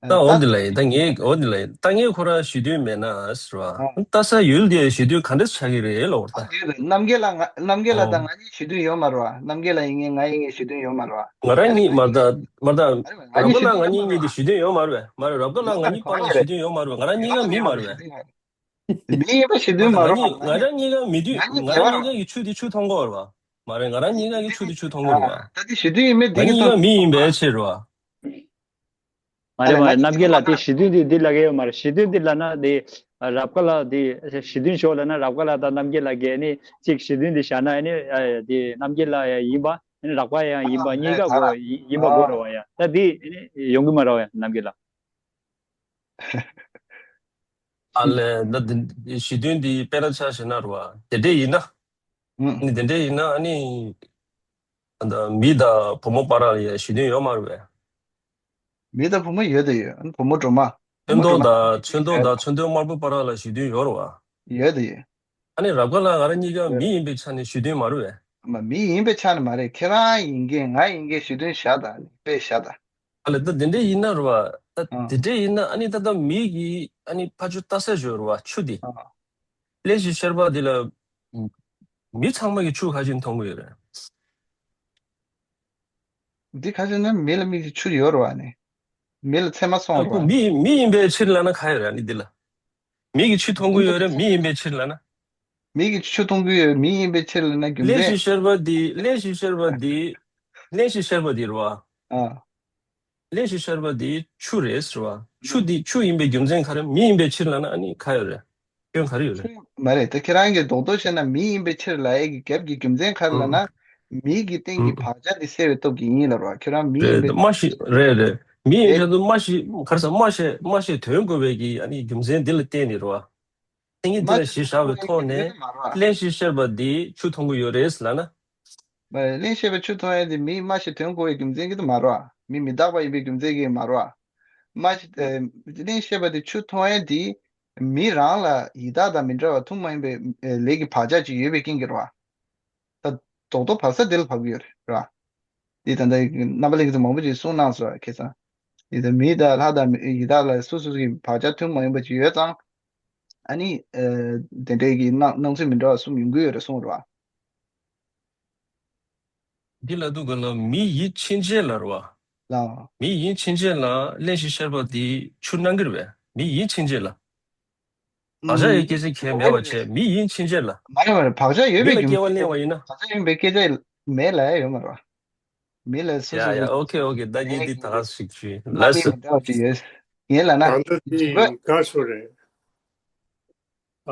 ད་འོ་འདི་ལ་ཡིན་ད་ངས་འོ་འདི་ལ་ཡིན་ལྟ་ངས་ཁོ་རང་གཞི་མཐུན་མེད་ན་ཟེར་བ། ལྟ་ས་ཡུལ་དེ་གཞི་མཐུན་ག་འདྲ་ཆགས་ཀྱི་རེད་ལབ་པ་ད། རྣམ་རྒྱལ་ལགས་ང་རྣམ་རྒྱལ་ལགས་དང་ང་གཉིས་གཞི་མཐུན་ཡོད་མ་རེད་པ། རྣམ་རྒྱལ་ལགས་ཡིན་ངེས་ང་ཡིན་ངེས་གཞི་མཐུན་ཡོད་མ་རེད་པ། ང་རང་གཉིས་མ་ད་མ་ད་རབ་དགའ་ལགས་ང་གཉིས་གཉིས་དེ་གཞི་མཐུན་ཡོད་མ་རེད་པས། མ་རེད་རབ་དགའ་ལགས་ང་གཉིས་བར་ལ་གཞི་མཐུན་ཡོད་མ་རེད་པས། ང་རང་གཉིས་ཀ་མི་མ་རེད་པས། མི་ཡིན་པ་གཞི་མཐུན་མ་རེད་པ། ང་རང་གཉིས་ཀ་མི་མཐུན་ང་རང་གཉིས་ཀ་གི་ཆུ་དེ་ཆུ་མཐོང་གི་རེད་པ། མ་རེད་ང་རང་གཉིས་ཀ་གི་ཆུ་དེ་ཆུ་མཐོང་གི་རེད་པ། ད་དེ་གཞི་མཐུན་ཡིན་མིན་ང་གཉིས་ཀ་མི་ཡིན་པའི་ཕྱིར་རེད་པ། མ་རེད་མ་རེད། རྣམ་རྒྱལ་ལགས་དེ་ཞི་བདུན་དེ་འདི་ལབ་ཀྱི་ཡོད་མ་རེད། ཞི་བདུན་འདི་ལབ་ན་དེ་རབ་དཀར་ལགས་དེ་ཞི་བདུན་ཤོག་ལབ་ན་རབ་དཀར་ལགས་དང་རྣམ་རྒྱལ་ལགས་ཀྱིས་ནི་གཅིག་ཞི་བདུན་འདི་བཞག་ན་ནི་དེ་རྣམ་རྒྱལ་ལགས་ཡང་ཡིན་པ་ནི་རབ་དཀར་ཡང་ཡིན་པ་གཉིས་ཀ་གོ་ཡིན་པ་གོ་རེད་བ་ཡ། ད་དེ་ནི་ཡོང་གི་མ་རེད་བ་ཡ་རྣམ་རྒྱལ་ལགས། ཨ་ལས་ད་དེ་ཞི་བདུན་འདི་དཔེར་ན་ཆ་བཞག་ན་རེད་བ། དེ་འདྲས་ཡིན་ན། ཨ་ནི་དེ་འདྲས་ཡིན་ན་ཨ་ནི་ད་མི་དང་བུ་མོ་བར་ལ་ཡ་ཞི་བདུན་ཡོད་མ་རེད་བས། མི་དང་བུ་མོ་ཡོད་དེ་ཡོད། ཨ་ནི་བུ་མོ་སྒྲོལ་མ། ཚོན་མདོག་དང་ཚོན་མདོག་དང་ཚོན་མདོག་དམར་པོ་བར་ལ་ཞི་བདུན་ཡོད་རེད་བ། ཡོད་དེ་ཡོད། ཨ་ནི་རབ་དཀར་ལགས་ང་རང་གཉིས་ཀ་མི་ཡིན་པའི་ཆ་ནས་ཞི་བདུན་མ་རེད་བས། མ་མི་ཡིན་པའི་ཆ་ནས་མ་རེད། ཁྱེད་རང་ཡིན་མཁན་ང་ཡིན་མཁན་ཞི་བདུན་བཞག་དང་དཔེ་བཞག་དང་། ཨ་ལས་ད་དེ་འདྲས་ཡིན་ན་རེད་བ། ད་ཨ་དེ་འདྲས་ཡིན་ན་ཨ་ནི་ད་ལྟ་མི་གི་ཨ་ནི་ཕ་ཆུ་ལྟ་ས་ཞོར་བ་ཆུ་དེ། ཨ་གླེན་ཞིག་ཤར་བ་དེ་ལ་མི་ཚང་མ་གི་ཆུ་ཁ་ཤས་མཐོང་གི་ཡོད་རེད། འདི་ཁ་ཤས་ནི་མི་ལ་མི་གི་ཆུ་ཡོད་རེད་བ་ནི། མི་ལ་ཚད་མ་སོང་རེད་ཁོ་བ། མི་མི་ཡིན་པའི་ཕྱིར་ལ་ན་ག་ཡོད་རེད་ཨ་ནི་འདི་ལ། མི་གི་ཆུ་མཐོང་གི་ཡོད་རེད་མི་ཡིན་པའི་ཕྱིར་ལ་ན། མི་གི་ཆུ་མཐོང་གི་ཡོད་མི་ཡིན་པའི་ཕྱིར་ལ་ན་རྒྱུ་གླེན་མཚན། ཞིག་ཤར་བ་འདི་གླེན་ཞིག་ཤར་བ་འདི་གླེན་ཞིག་ཤར་བ་འདི་རེད་བ། ཨ། གླེན་ཞིག་ཤར་བ་འདི་ཆུ་རེད་ཟེར་བ། ཆུ་འདི་ཆུ་ཡིན་པའི་རྒྱུ་མཚན་ག་རེ། མི་ཡིན་པའི་ཕྱིར་ལ་ན་ཨ་ནི་ག་ཡོད་རེད། སྐྱོན་ག་རེ་ཡོད་རེད། མ་རེད་ད་ཁྱེད་རང་གིས་རྡོག་རྡོག་བཤད་ན་མི་ཡིན་པའི་ཕྱིར་ལ་ཨེ་གི་རྒྱབ་ཀྱི་རྒྱུ་མཚན་ག་རེ་ལབ་ན། ཨང་། མི་གི་སྟེང་གི་ཨང་། བག་ཆགས་འདི་སེལ་བའི་སྟོབས་ཀྱིས་ཡིན་ལབ་རེད་བ། ཁྱོད་རང་མི་ཡིན་པའི་རེད་མ་ཤི་རེད་རེད། མི་ཡིན་ཨེ་ཁྱོད་ཚོ་མ་ཤི་ག་རེ་ཟ་མ་ཤེས་མ་ཤེས་དོན་གོ་བའི་གི་ཨ་ནི་རྒྱུ་མཚན་འདི་ལ་བརྟེན་ནས་རེད་བ། སེང་གེ་འདི་མ་ལ་ཤི་གཞག་པའི་ཐོག་ནས་གླེན་ཞིག་ཤར་བ་འདི་ཆུ་མཐོང་གི་ཡོད་རེད་ལབ་ན། མ་རེད། གླེན་ཞེས་པའི་ཆུ་མཐོང་ཡས་དེ་མིས་མ་ཤེས་དོན་གོ་བའི་རྒྱུ་མཚན་གྱིས་དུ་མ་རེད་བ། མི་མི་རྟག་པ་ཡིན་པའི་རྒྱུ་མཚན་གྱིས་མ་རེད་བ། མ་ཤེས་ཨེ། གླེན་ཞེས་པ་དེ་ཆུ་མཐོང་ཡས་དེ་མི་རང་ལ་ཡི་དྭགས་དང་མི་འདྲ་བ་ཐུན་མོང་ཡིན་པའི་ཨེ་ལས་ཀྱི་བག་ཆགས་ཅིག་ཡོད་པའི་རྐྱེན་གྱིས་རེད་བ། ད་རྡོག་རྡོག་བབས་ས་དེ་ལ་བབས་ཀྱི་ཡོད་རེད་ར། འདི་ད་ལྟ་རྣམ་པ་ལྷན་རྒྱས་ཚོ་མང་པོ་ཅིག་གསུངས་གནང་སོང་ཁ་སང་། འདི་ད་མི་དང་ལྷ་དང་ཡི་དྭགས་ལ་སོ་སོ་གི་བག་ཆགས་ཐུན་མོང་ཡིན་པ་ཅིག་ཡོད་ཙང་། ཨ་ནི་ཨ་དེ་འདྲའི་གི་སྣང་སྣང་ཚུལ་མི་འདྲ་བ་གསུམ་ཡོང་གི་ཡོད་རེད་གསུངས་རེད་བ། འདི་ལ་དུ་ག་ལ་མི་ཡིད་ཆེས་བྱེད་ལ་རེད་བ། ལའོ། མི་ཡིད་ཆེས་བྱེད་ལ་གླེན་ཞིག་ཤར་བ་དེ་ཆུ་སྣང་གི་རེད་བས། མི་ཡིད་ཆེས་བྱེད་ལ། བག་ཆགས་ཡི་སྐད་ཆ་གལ་མེད་པ་བྱས་མི་ཡིན་ཕྱིན་ཆད་ལ། མ་རེད་མ་རེད། བག་ཆགས་ཡོད་མི་ལ་སྐྱེ་བ་གླེང་བ་ཡིན་ན། བག་ཆགས་ཡོད་པའི་སྐད་ཆ་མེད་ལ་ཡ་ཡོད་མ་རེད་བ། མི་ལ་སོ་ཡ་སོ་ཡ་སོ་ཨོ་ཁེ་ཨོ་ཁེ་ད་ངས་འདི་ད་ག་ཞིག་བྱུས་ལ་སོ། ཡོད་ཡིན་ལ་ན། ད་ལྟ་འདི་ག་སུ་རེད།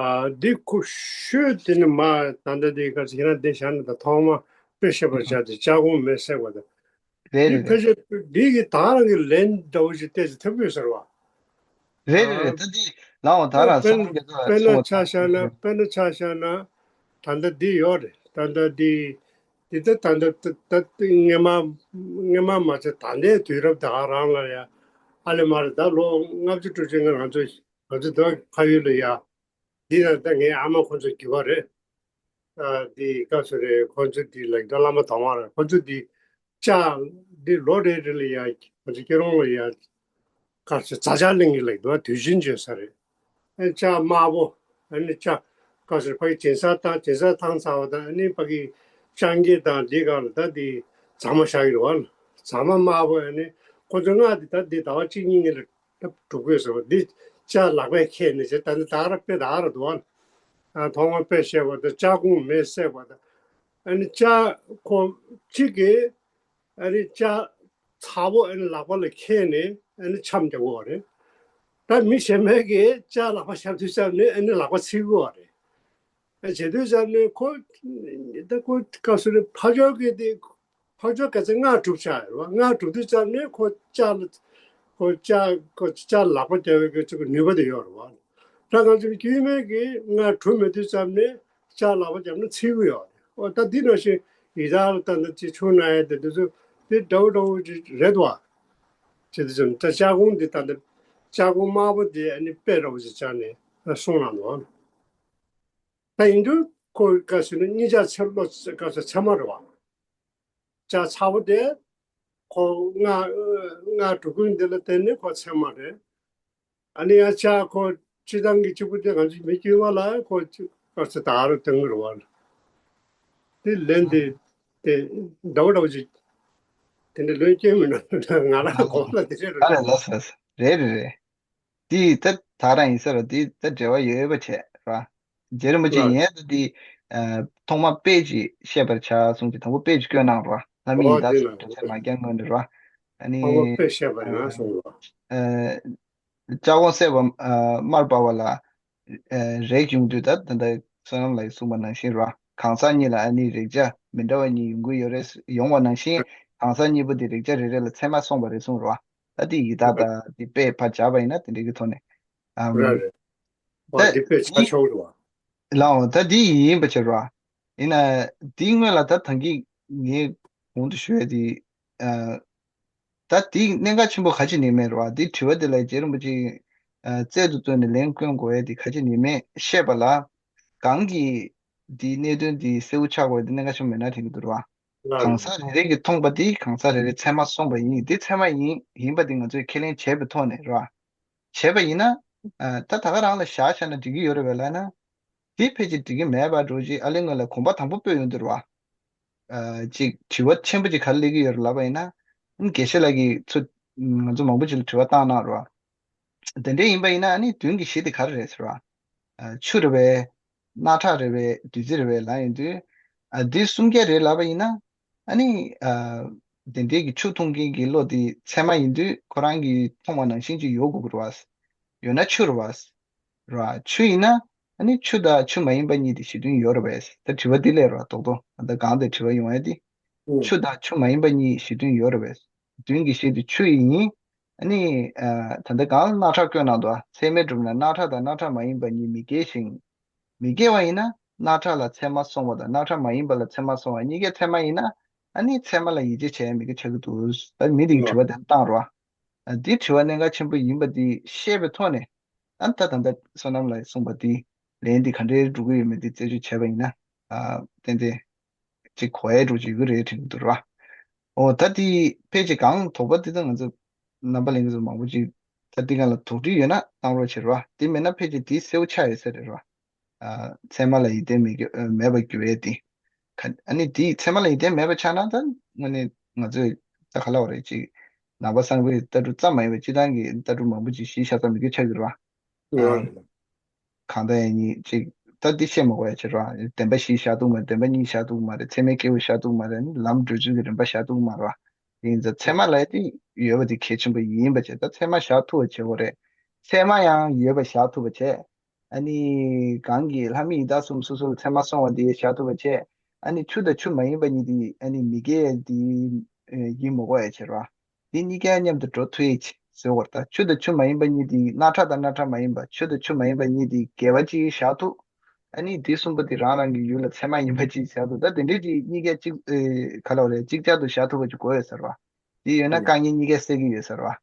ཨ་འདི་ཁུ་ཤོད་དེ་ནི་མ་ད་ལྟ་འདི་ག་ཚོད་ཁྱེད་རང་འདི་བཞག་ན་ད་ཐོག་མ་དཔེ་བཤད་པར་བྱ་སྟེ་ལྕགས་གུང་མེ་བསྲེགས་པ་དང་། རེད་འདི་རེད་ཕལ་རེད། ཆེར་འདི་གི་ད་རང་གི་ལན་འདྲ་བོ་ཞིག་བལྟས་ཚེ་ཐབས་ཡོད་ཟེར་བ། རེད་རེད་རེད། ད་འདི་ལའང་ད་རང་ས་དཔེར་ན་རང་རྒྱལ་ཚོ་དཔེར་ན་གསུང་བ་ཆ་བཞག་ན་དང་དཔེར་ན་ཆ་བཞག་ན་ད་ལྟ་འདི་ཡོད་རེད། ད་ལྟ་འདི་འདི་ད་ད་ལྟ་ད་ད་སྔས་མ་སྔས་མ་མ་ཚད་ད་ལྟའི་དུས་རབས་ད་ག་རང་ལ་ཡ་ཨ་ལེ་མ་རེད། ད་ལོ་ལྔ་བཅུ་དྲུག་ཅུ་ང་རང་ཚོ་ང་ཚོ་ད་ཕ་ཡུལ་ལ་ཡ་འདི་ད་ལྟ་ངའི་ཨ་མ་ཁོ་ཚོ་རྒྱུད་པ་རེད། ཨ་འདི་སྐབས་སུ་རེད། ཁོ་ཚོ་འདི་ལ་ད་བླ་མ་དང་བ་རེད། ཁོ་ཚོ་འདི་ལྕགས་འདི་ལོ་རེ་རེ་ལ་ཡ་ཁོ་ཚོ་སྐྱེ་རོང་ལ་ཡ་གར་ཆེ་རྫ་ཆག་གླིང་གི་ལེགས་འདུག་དུས་ཆེན་བརྗོད་ས་རེད། ཨ་ལྕགས་དམར་པོ་ཨ་ནི་ལྕགས་སྐབས་སུ་ཕ་གི་སྦྱིན་སྲེག་བཏང་སྦྱིན་སྲེག་བཏང་ཚར་བ་དང་ཨ་ནི་ཕ་གི་སྤྱང་ཀི་དང་འདི་ག་ལ་ད་འདི་རྫ་མ་བཞག་གི་རེད་བ། རྫ་མ་དམར་པོ་ཨ་ནི་ཁོ་ཚོ་སྔགས་འདི་ད་འདི་ཟླ་བ་གཅིག་གཉིས་གཉིས་ལ་ད་འགྲོ་དགོས་ཟེར་བ་འདི་ལྕགས་ལག་པས་ཁྱེར་ནས་བྱས་ད་འདི་ད་ག་ར་དཔེ་ད་ག་ར་འདུག་བ། ཨ་ཐོག་མར་དཔེ་བཤད་པ་ད་ལྕགས་གུང་མེ་བསྲེགས་པ་ད། ཨ་ནི་ལྕགས་ཁོ་གཅིག་གིས་ཨ་ནི་ལྕགས་ཚ་པོ་ཨ་ནི་ལག་པ་ལ་འཁྱེར་ནས་ཨ་ནི་འཆམ་རྒྱག་གི་ཡོད་རེད། ད་མི་གཞན་པ་གིས་ལྕགས་ལག་པ་བཞག་དུས་ཙམ་ནས་ཨ་ནི་ལག་པ་ཚིག་གི་ཡོད་རེད། ཨ་བྱེད་དུས་ཙམ་ནས་ཁོ་ད་ཁོ་སྐབས་སུ་ནི་ཕ་ཇོ་གི་དེ་ཕ་ཇོ་ག་ཚད་སྔགས་གྲུབ་ཆགས་ཡོད་རེད་བ། སྔགས་གྲུབ་དུས་ཙམ་ནས་ཁོ་ལྕགས་ལ་ཁོ་ལྕགས་ཁོ་ལྕགས་ལག་པ་རྒྱག་པའི་གི་ཅིག་ནུས་པ་དེ་ཡོད་རེད་བ། ད་ང་ཚོ་དཀྱུས་མའི་གི་སྔགས་གྲུབ་མེད་དུས་ཙམ་ནས་ལྕགས་ལག་པ་བརྒྱབ་ན་ཚིག་གི་ཡོད་རེད། ཨོ་ད་འདི་ནང་བཞིན་ཡི་དྭགས་ལ་ད་ལྟ་ཅིག་ཆུ་ན་ཡ་དེ་འདི་ཚོ་དེ་འདྲ་བོ་འདྲ་བོ་ཅིག་རེད་དོ། ཅི་འདི་ཚོ་ད་ལྕགས་གུང་འདི་ད་ལྟ་ལྕགས་གུང་དམར་པོ་དེ་ཨ་ནི་དཔེ་འདྲ་བོ་ཅིག་བཅག་ནས་གསུང་གནང་འདུག་ད་ཡིན་དུས་ཁོ་ག་ཟེར་ན་གཉིས་ཆ་ཚེ་ལོ་ག་ཟེར་ཚད་མ་རེད་བ། ལྕགས་ཚ་པོ་དེ་ཁོ་སྔགས་སྔགས་འབྲུ་ཀུན་འདི་ལ་བརྟེན་ནས་ཁོ་ཚད་མ་རེད། ཨ་ནི་ཡང་ལྕགས་ཁོ་སྤྱི་བཏང་གི་གཅིག་པུ་དེ་ང་ཚོ་མི་དཀྱུས་མ་ལ་ཁོ་ག་ཟེར་ད་ག་རུ་བཏང་གི་རེད་བ། དེ་ལན་དེ་དེ་འདྲ་བོ་འདྲ་བོ་ཅིག་དེ་འདྲ་ལོས་སྐྱོན་མིན་ན་ང་རང་གོང་ལ་དེ་རེད་རེད། ཨ་རེད་ལགས་སོ། རེད་རེད་རེད། དེ་ད་ད་རང་ཡིན་ས་རེད། དེ་ད་འབྲེལ་བ་ཡོད་པ་བྱས་ར། རྗེ་རིན་པོ་ཆེ་ཡིན་ད་དེ་ཐོག་མ་དཔེ་ཅིག་བཤད་པར་བྱ་གསུངས་ཀྱི་དང་པོ་དཔེ་ཅིག་བཀོད་གནང་ར། ལྷ་མི་ཡི་ད་ཚོ་དྲི་ཚད་མ་རྒྱག་ངོ་ནས་ར། ཨ་ནི་ཨ་ནི་དཔེ་བཤད་པ་ཡིན་ན་སོང་ལ། ཨ་ལྕགས་སྒོང་བསྲེགས་པ་ཨ་དམར་འབར་བ་ལ་ཨ་རེག་ཡོང་དུས། ད་ད་ལྟ་བསོད་ནམས་ལགས་ཀྱིས་གསུངས་པ་ནང་བཞིན་རེད་བ། གང་ཟག་གཉིས་ལ་ཨ་ནི་རེག་བྱ་མི་འདྲ་བ་གཉིས་ཡོང་གི་ཡོད་རེད། ཡོང་བ་ནང་བཞིན་གང་ཟག་གཉིས་པོ་དེ་རེག་བྱ་རེ་རེ་ལ་ཚད་མ་སོང་བ་རེད་གསུངས་རེད་བ། ད་དེ་ཡི་དྭགས་དང་དེ་དཔེ་ཕར་སྦྱར་བ་ཡིན་ན་དེ་འདྲའི་གི་ཐོག་ནས། ཨམ། རེད་རེད། ད་འདི་དཔེ་ཆ་འདི་ཆོག་རེད་བ། ལའོ། ད་འདི་ཡིན་པ་ཕྱིར་རོ། ཡིན་ན་འདིའི་སྔོན་ལ་ད་ཐང་གི་ངས་གོང་དུ་ཞུ་ཡ་དེ། ཨ། ད་འདི་གནད་འགག་ཆེན་པོ་ག་ཅི་ནས་མེད་རོ། འདི་དྲི་བ་འདི་ལ་རྗེ་རིན་པོ་ཆེ་ཨ་རྩལ་དུ་བཏོན་ནས་ལན་བསྐྱོན་དགོས་ཡ་དེ་ག་ཅི་ནས་མེད་བཤད་པ་ལ། གང་གིས་འདིའི་གནད་དོན་འདི་གསལ་པོ་ཆགས་དགོས་ཡ་དེ་གནད་འགག་ཆེན་པོ་མེད་ན་དྲན་གྱི་འདུག་རོ། ལ་གང་ཟག་རེ་རེ་གིས་མཐོང་པ་འདི་གང་ཟག་རེ་རེ་ཚད་མ་སོང་བ་ཡིན། འདི་ཚད་མ་ཡིན་ཡིན་པ་འདི་ང་ཚོས་ཁས་ལེན་བྱས་པའི་ཐོག་ནས་རོ། བྱས་པ་ཡིན་ན། ཨ། ད་ད་ག་རང་ལ་བཞག་བཞག་ན་འགྲིག་གི་ཡོད་རེད་པས་ལབ་ན། དེ་ཕལ་ཆེར་འགྲིག་གི་མེད་པ་འགྲོ་ཅིག་ཨ་ལེ་ང་ལ་གོམ་པ་དང་པོ་སྤོས་ཡོང་དུས་རེད་བ། ཨ། ཅིག་དྲི་བ་ཆེན་པོ་ཅིག་ག་རེ་སླེབས་ཀྱི་ཡོད་རེད་ལབ་པ་ཡིན་ན། ཨ། དགེ་བཤེས་ལགས་ཀྱིས་ཚུར་ང་ཚོ་མང་པོ་ཅིག་ལ་དྲི་བ་བཏང་གནང་རེད་བ། དེ་འདྲ་ཡིན་པ་ཡིན་ན་ཨ་ནི་མདུན་གྱི་གཞི་དེ་ག་རེ་རེད་ཟེར་བ། ཨ། ཆུ་རེད་པས། སྣག་ཁྲག་རེད་པས། བདུད་རྩི་རེད་པས་ལབ་ཡོང་དུས། ཨ། འདི་གསུམ་ཀ་རེད་ལབ་པ་ཡིན་ན། ཨ་ནི། ཨ། དེ་འདྲའི་གི་ཆུ་འཐུང་མཁན་གྱི་བློ་དེ་ཚད་མ་ཡིན་དུས་ཁོ་རང་གིས་མཐོང་བ་ནང་བཞིན་ཅིག་ཡོད་དགོས་ཀྱི་རེད་བ། ཡོད་ན་ཆུ་རེད་བ། རེད་བ། ཆུ་ཡིན་ན། ཨ་ནི་ཆུ་དང་ཆུ་མ་ཡིན་པ་གཉིས་དེ་གཞི་མཐུན་ཡོད་རེད་པས། ད་དྲི་བ་འདི་སླེབས་རེད་བ། རྡོག་རྡོག་ད་ལྟ་གང་དེ་དྲི་བ་ཡོང་ཡ་དེ། ཨུ། ཆུ་དང་ཆུ་མ་ཡིན་པ་གཉིས་གཞི་མཐུན་ཡོད་རེད་པས། མདུན་གྱི་གཞི་དེ་ཆུ་ཡིན། ཨ་ནི། ཨ། ད་ལྟ་གང་སྣག་ཁྲག་བཀོད་གནང་འདུག་ཚད་མས་གྲུབ་ན་སྣག་ཁྲག་དང་སྣག་ཁྲག་མ་ཡིན་པ་གཉིས་མི་སྐྱེ་ཞིང་། མི་སྐྱེ་བ་ཡིན་ན་སྣག་ཁྲག་ལ་ཚད་མ་སོང་བ་དང་སྣག་ཁྲག་མ་ཡིན་པ་ལ་ཚད་མ་སོང་བ་གཉིས་ཀ་ཚད་མ་ཡིན་ན། ཨ་ནི་ཚད་མ་ལ་ཡིད་ཆེས་བྱེད་ཡ་མི་དགེ་ཆགས་ཀྱི་འདུག་ད་མི་དེ་གིས་དྲི་བ་དེ་བཏང་རོགས། ཨ། འདི་དྲི་བ་གནད་འགག་ཆེན་པོ་ཡིན་པ་འདི་ཤེས་པའི་ཐོག་ནས། ཨ། ད་ད་ལྟ་བསོད་ནམས་ལགས་གསུངས་པ་འདི་ལན་འདི་ག་འདྲའི་འགྲོ་གི་ཡོད་མེད་འདི་རྩད་གཅོད་བྱས་པ་ཡིན་ན། ཨ། ཏན་ཏན་ཅིག་གོ་ཡ་འགྲོ་གི་ཡོད་ཀྱི་རེད་དྲན་གྱི་འདུག་ར། འོ། ད་འདི་ཕལ་ཆེར་གང་དོགས་པ་འདི་ད་ང་ཚོ་རྣམ་པ་ལྷན་རྒྱས་ཚོ་མང་པོ་ཅིག་ད་འདི་སྒང་ལ་དོགས་འདྲི་ཡོད་ན་བཏང་རོགས་བྱེད་ར། འདི་མེད་ན་ཕལ་ཆེར་འདི་གསལ་པོ་ཆགས་ཡོད་ས་རེད་ར། ཨ། ཚད་མ་ལ་ཡིད་བརྟན་མི་འགྱུར། ཨ། མེད་པར་འགྱུར་བའི་དེ། ཁ། ཨ་ནི་དེ་ཚད་མ་ལ་ཡིད་བརྟན་མེད་པ་ཆགས་ན་ད་དངོས་གནས་ང་ཚོས་ད་ག་ལབ་དགོས་རེད། ཅིག་ནང་པ་སངས་རྒྱས་ཀྱི་ལྟ་གྲུབ་ཙམ་མ་ཡིན་པར་སྤྱིར་བཏང་གི་ལྟ་གྲུབ་མང་པོ་ཅིག་གཞི་བཞག་ས་མི་འགྱུར་ཆགས་ཀྱི་རེད་བ། ཨ། གང་ལྟར་ཡང་ཉིད་ཅིག་ད་འདི་བཤད་མ་དགོས་ཡ་ཆེ་རེད་བ། བདེན་པ་བཞི་བཞག་ཐུབ་མ་རེད། བདེན་པ་གཉིས་བཞག་ཐུབ་མ་རེད། ཚད་མའི་སྐྱེས་བུ་བཞག་ཐུབ་མ་རེད། ལམ་བགྲོད་ཚུལ་གྱི་རིམ་པ་བཞག་ཐུབ་མ་རེད་བ། ཡིན་ཙང་ཚད་མ་ལ་ཡ་དེ་ཡོད་པ་དེ་གལ་ཆེན་པོ་ཡིན་པ་བྱས། ད་ཚད་མ་བཞག་ཐུབ་པ་བྱེད་དགོས་རེད། ཚད་མ་ཡང་ཡོད་པ་བཞག་ཐུབ་པ་བྱས། ཨ་ནི་གང་གིས་ལྷ་མི་ཡི་དྭགས་གསུམ་སོ་སོར་ཚད་མ་སོང་བ་འདི་བཞག་ཐུབ་པ་བྱས། ཨ་ནི་ཆུ་དང་ཆུ་མ་ཡིན་པ་གཉིས་དེ་ཨ་ནི་མི་དགེ་འདི་ཡིན་མ་དགོས་ཡ་ཆེ་ར། འདི་གཉིས་ཀ་མཉམ་དུ་འགྲོ་ཐུབ་ཡ་ཆེ་ཟེར་བར། ད་ཆུ་དང་ཆུ་མ་ཡིན་པ་གཉིས་དེ་སྣག་ཁྲག་དང་སྣག་ཁྲག་མ་ཡིན་པ། ཆུ་དང་ཆུ་མ་ཡིན་པ་གཉིས་དེ་དགེ་བ་གཅིག་བཞག་ཐུབ། ཨ་ནི་དེ་གསུམ་པོ་དེ་རང་རང་གི་ཡུལ་ལ་ཚད་མ་ཡིན་པ་གཅིག་བཞག་ཐུབ། ད་དེ་འདྲའི་གཅིག་གཉིས་ཀ་གཅིག་ཨེ་ག་ལབ་རེད། གཅིག་ཅར་དུ་བཞག་ཐུབ་པ་ཅིག་དགོས་ཡོད་ཟེར་བ། དེ་ཡོད་ན་ཨ་རྐང་གཉིས་གཉིས་ཀ་སེལ་གྱི་ཡོད་ཟེར་བ།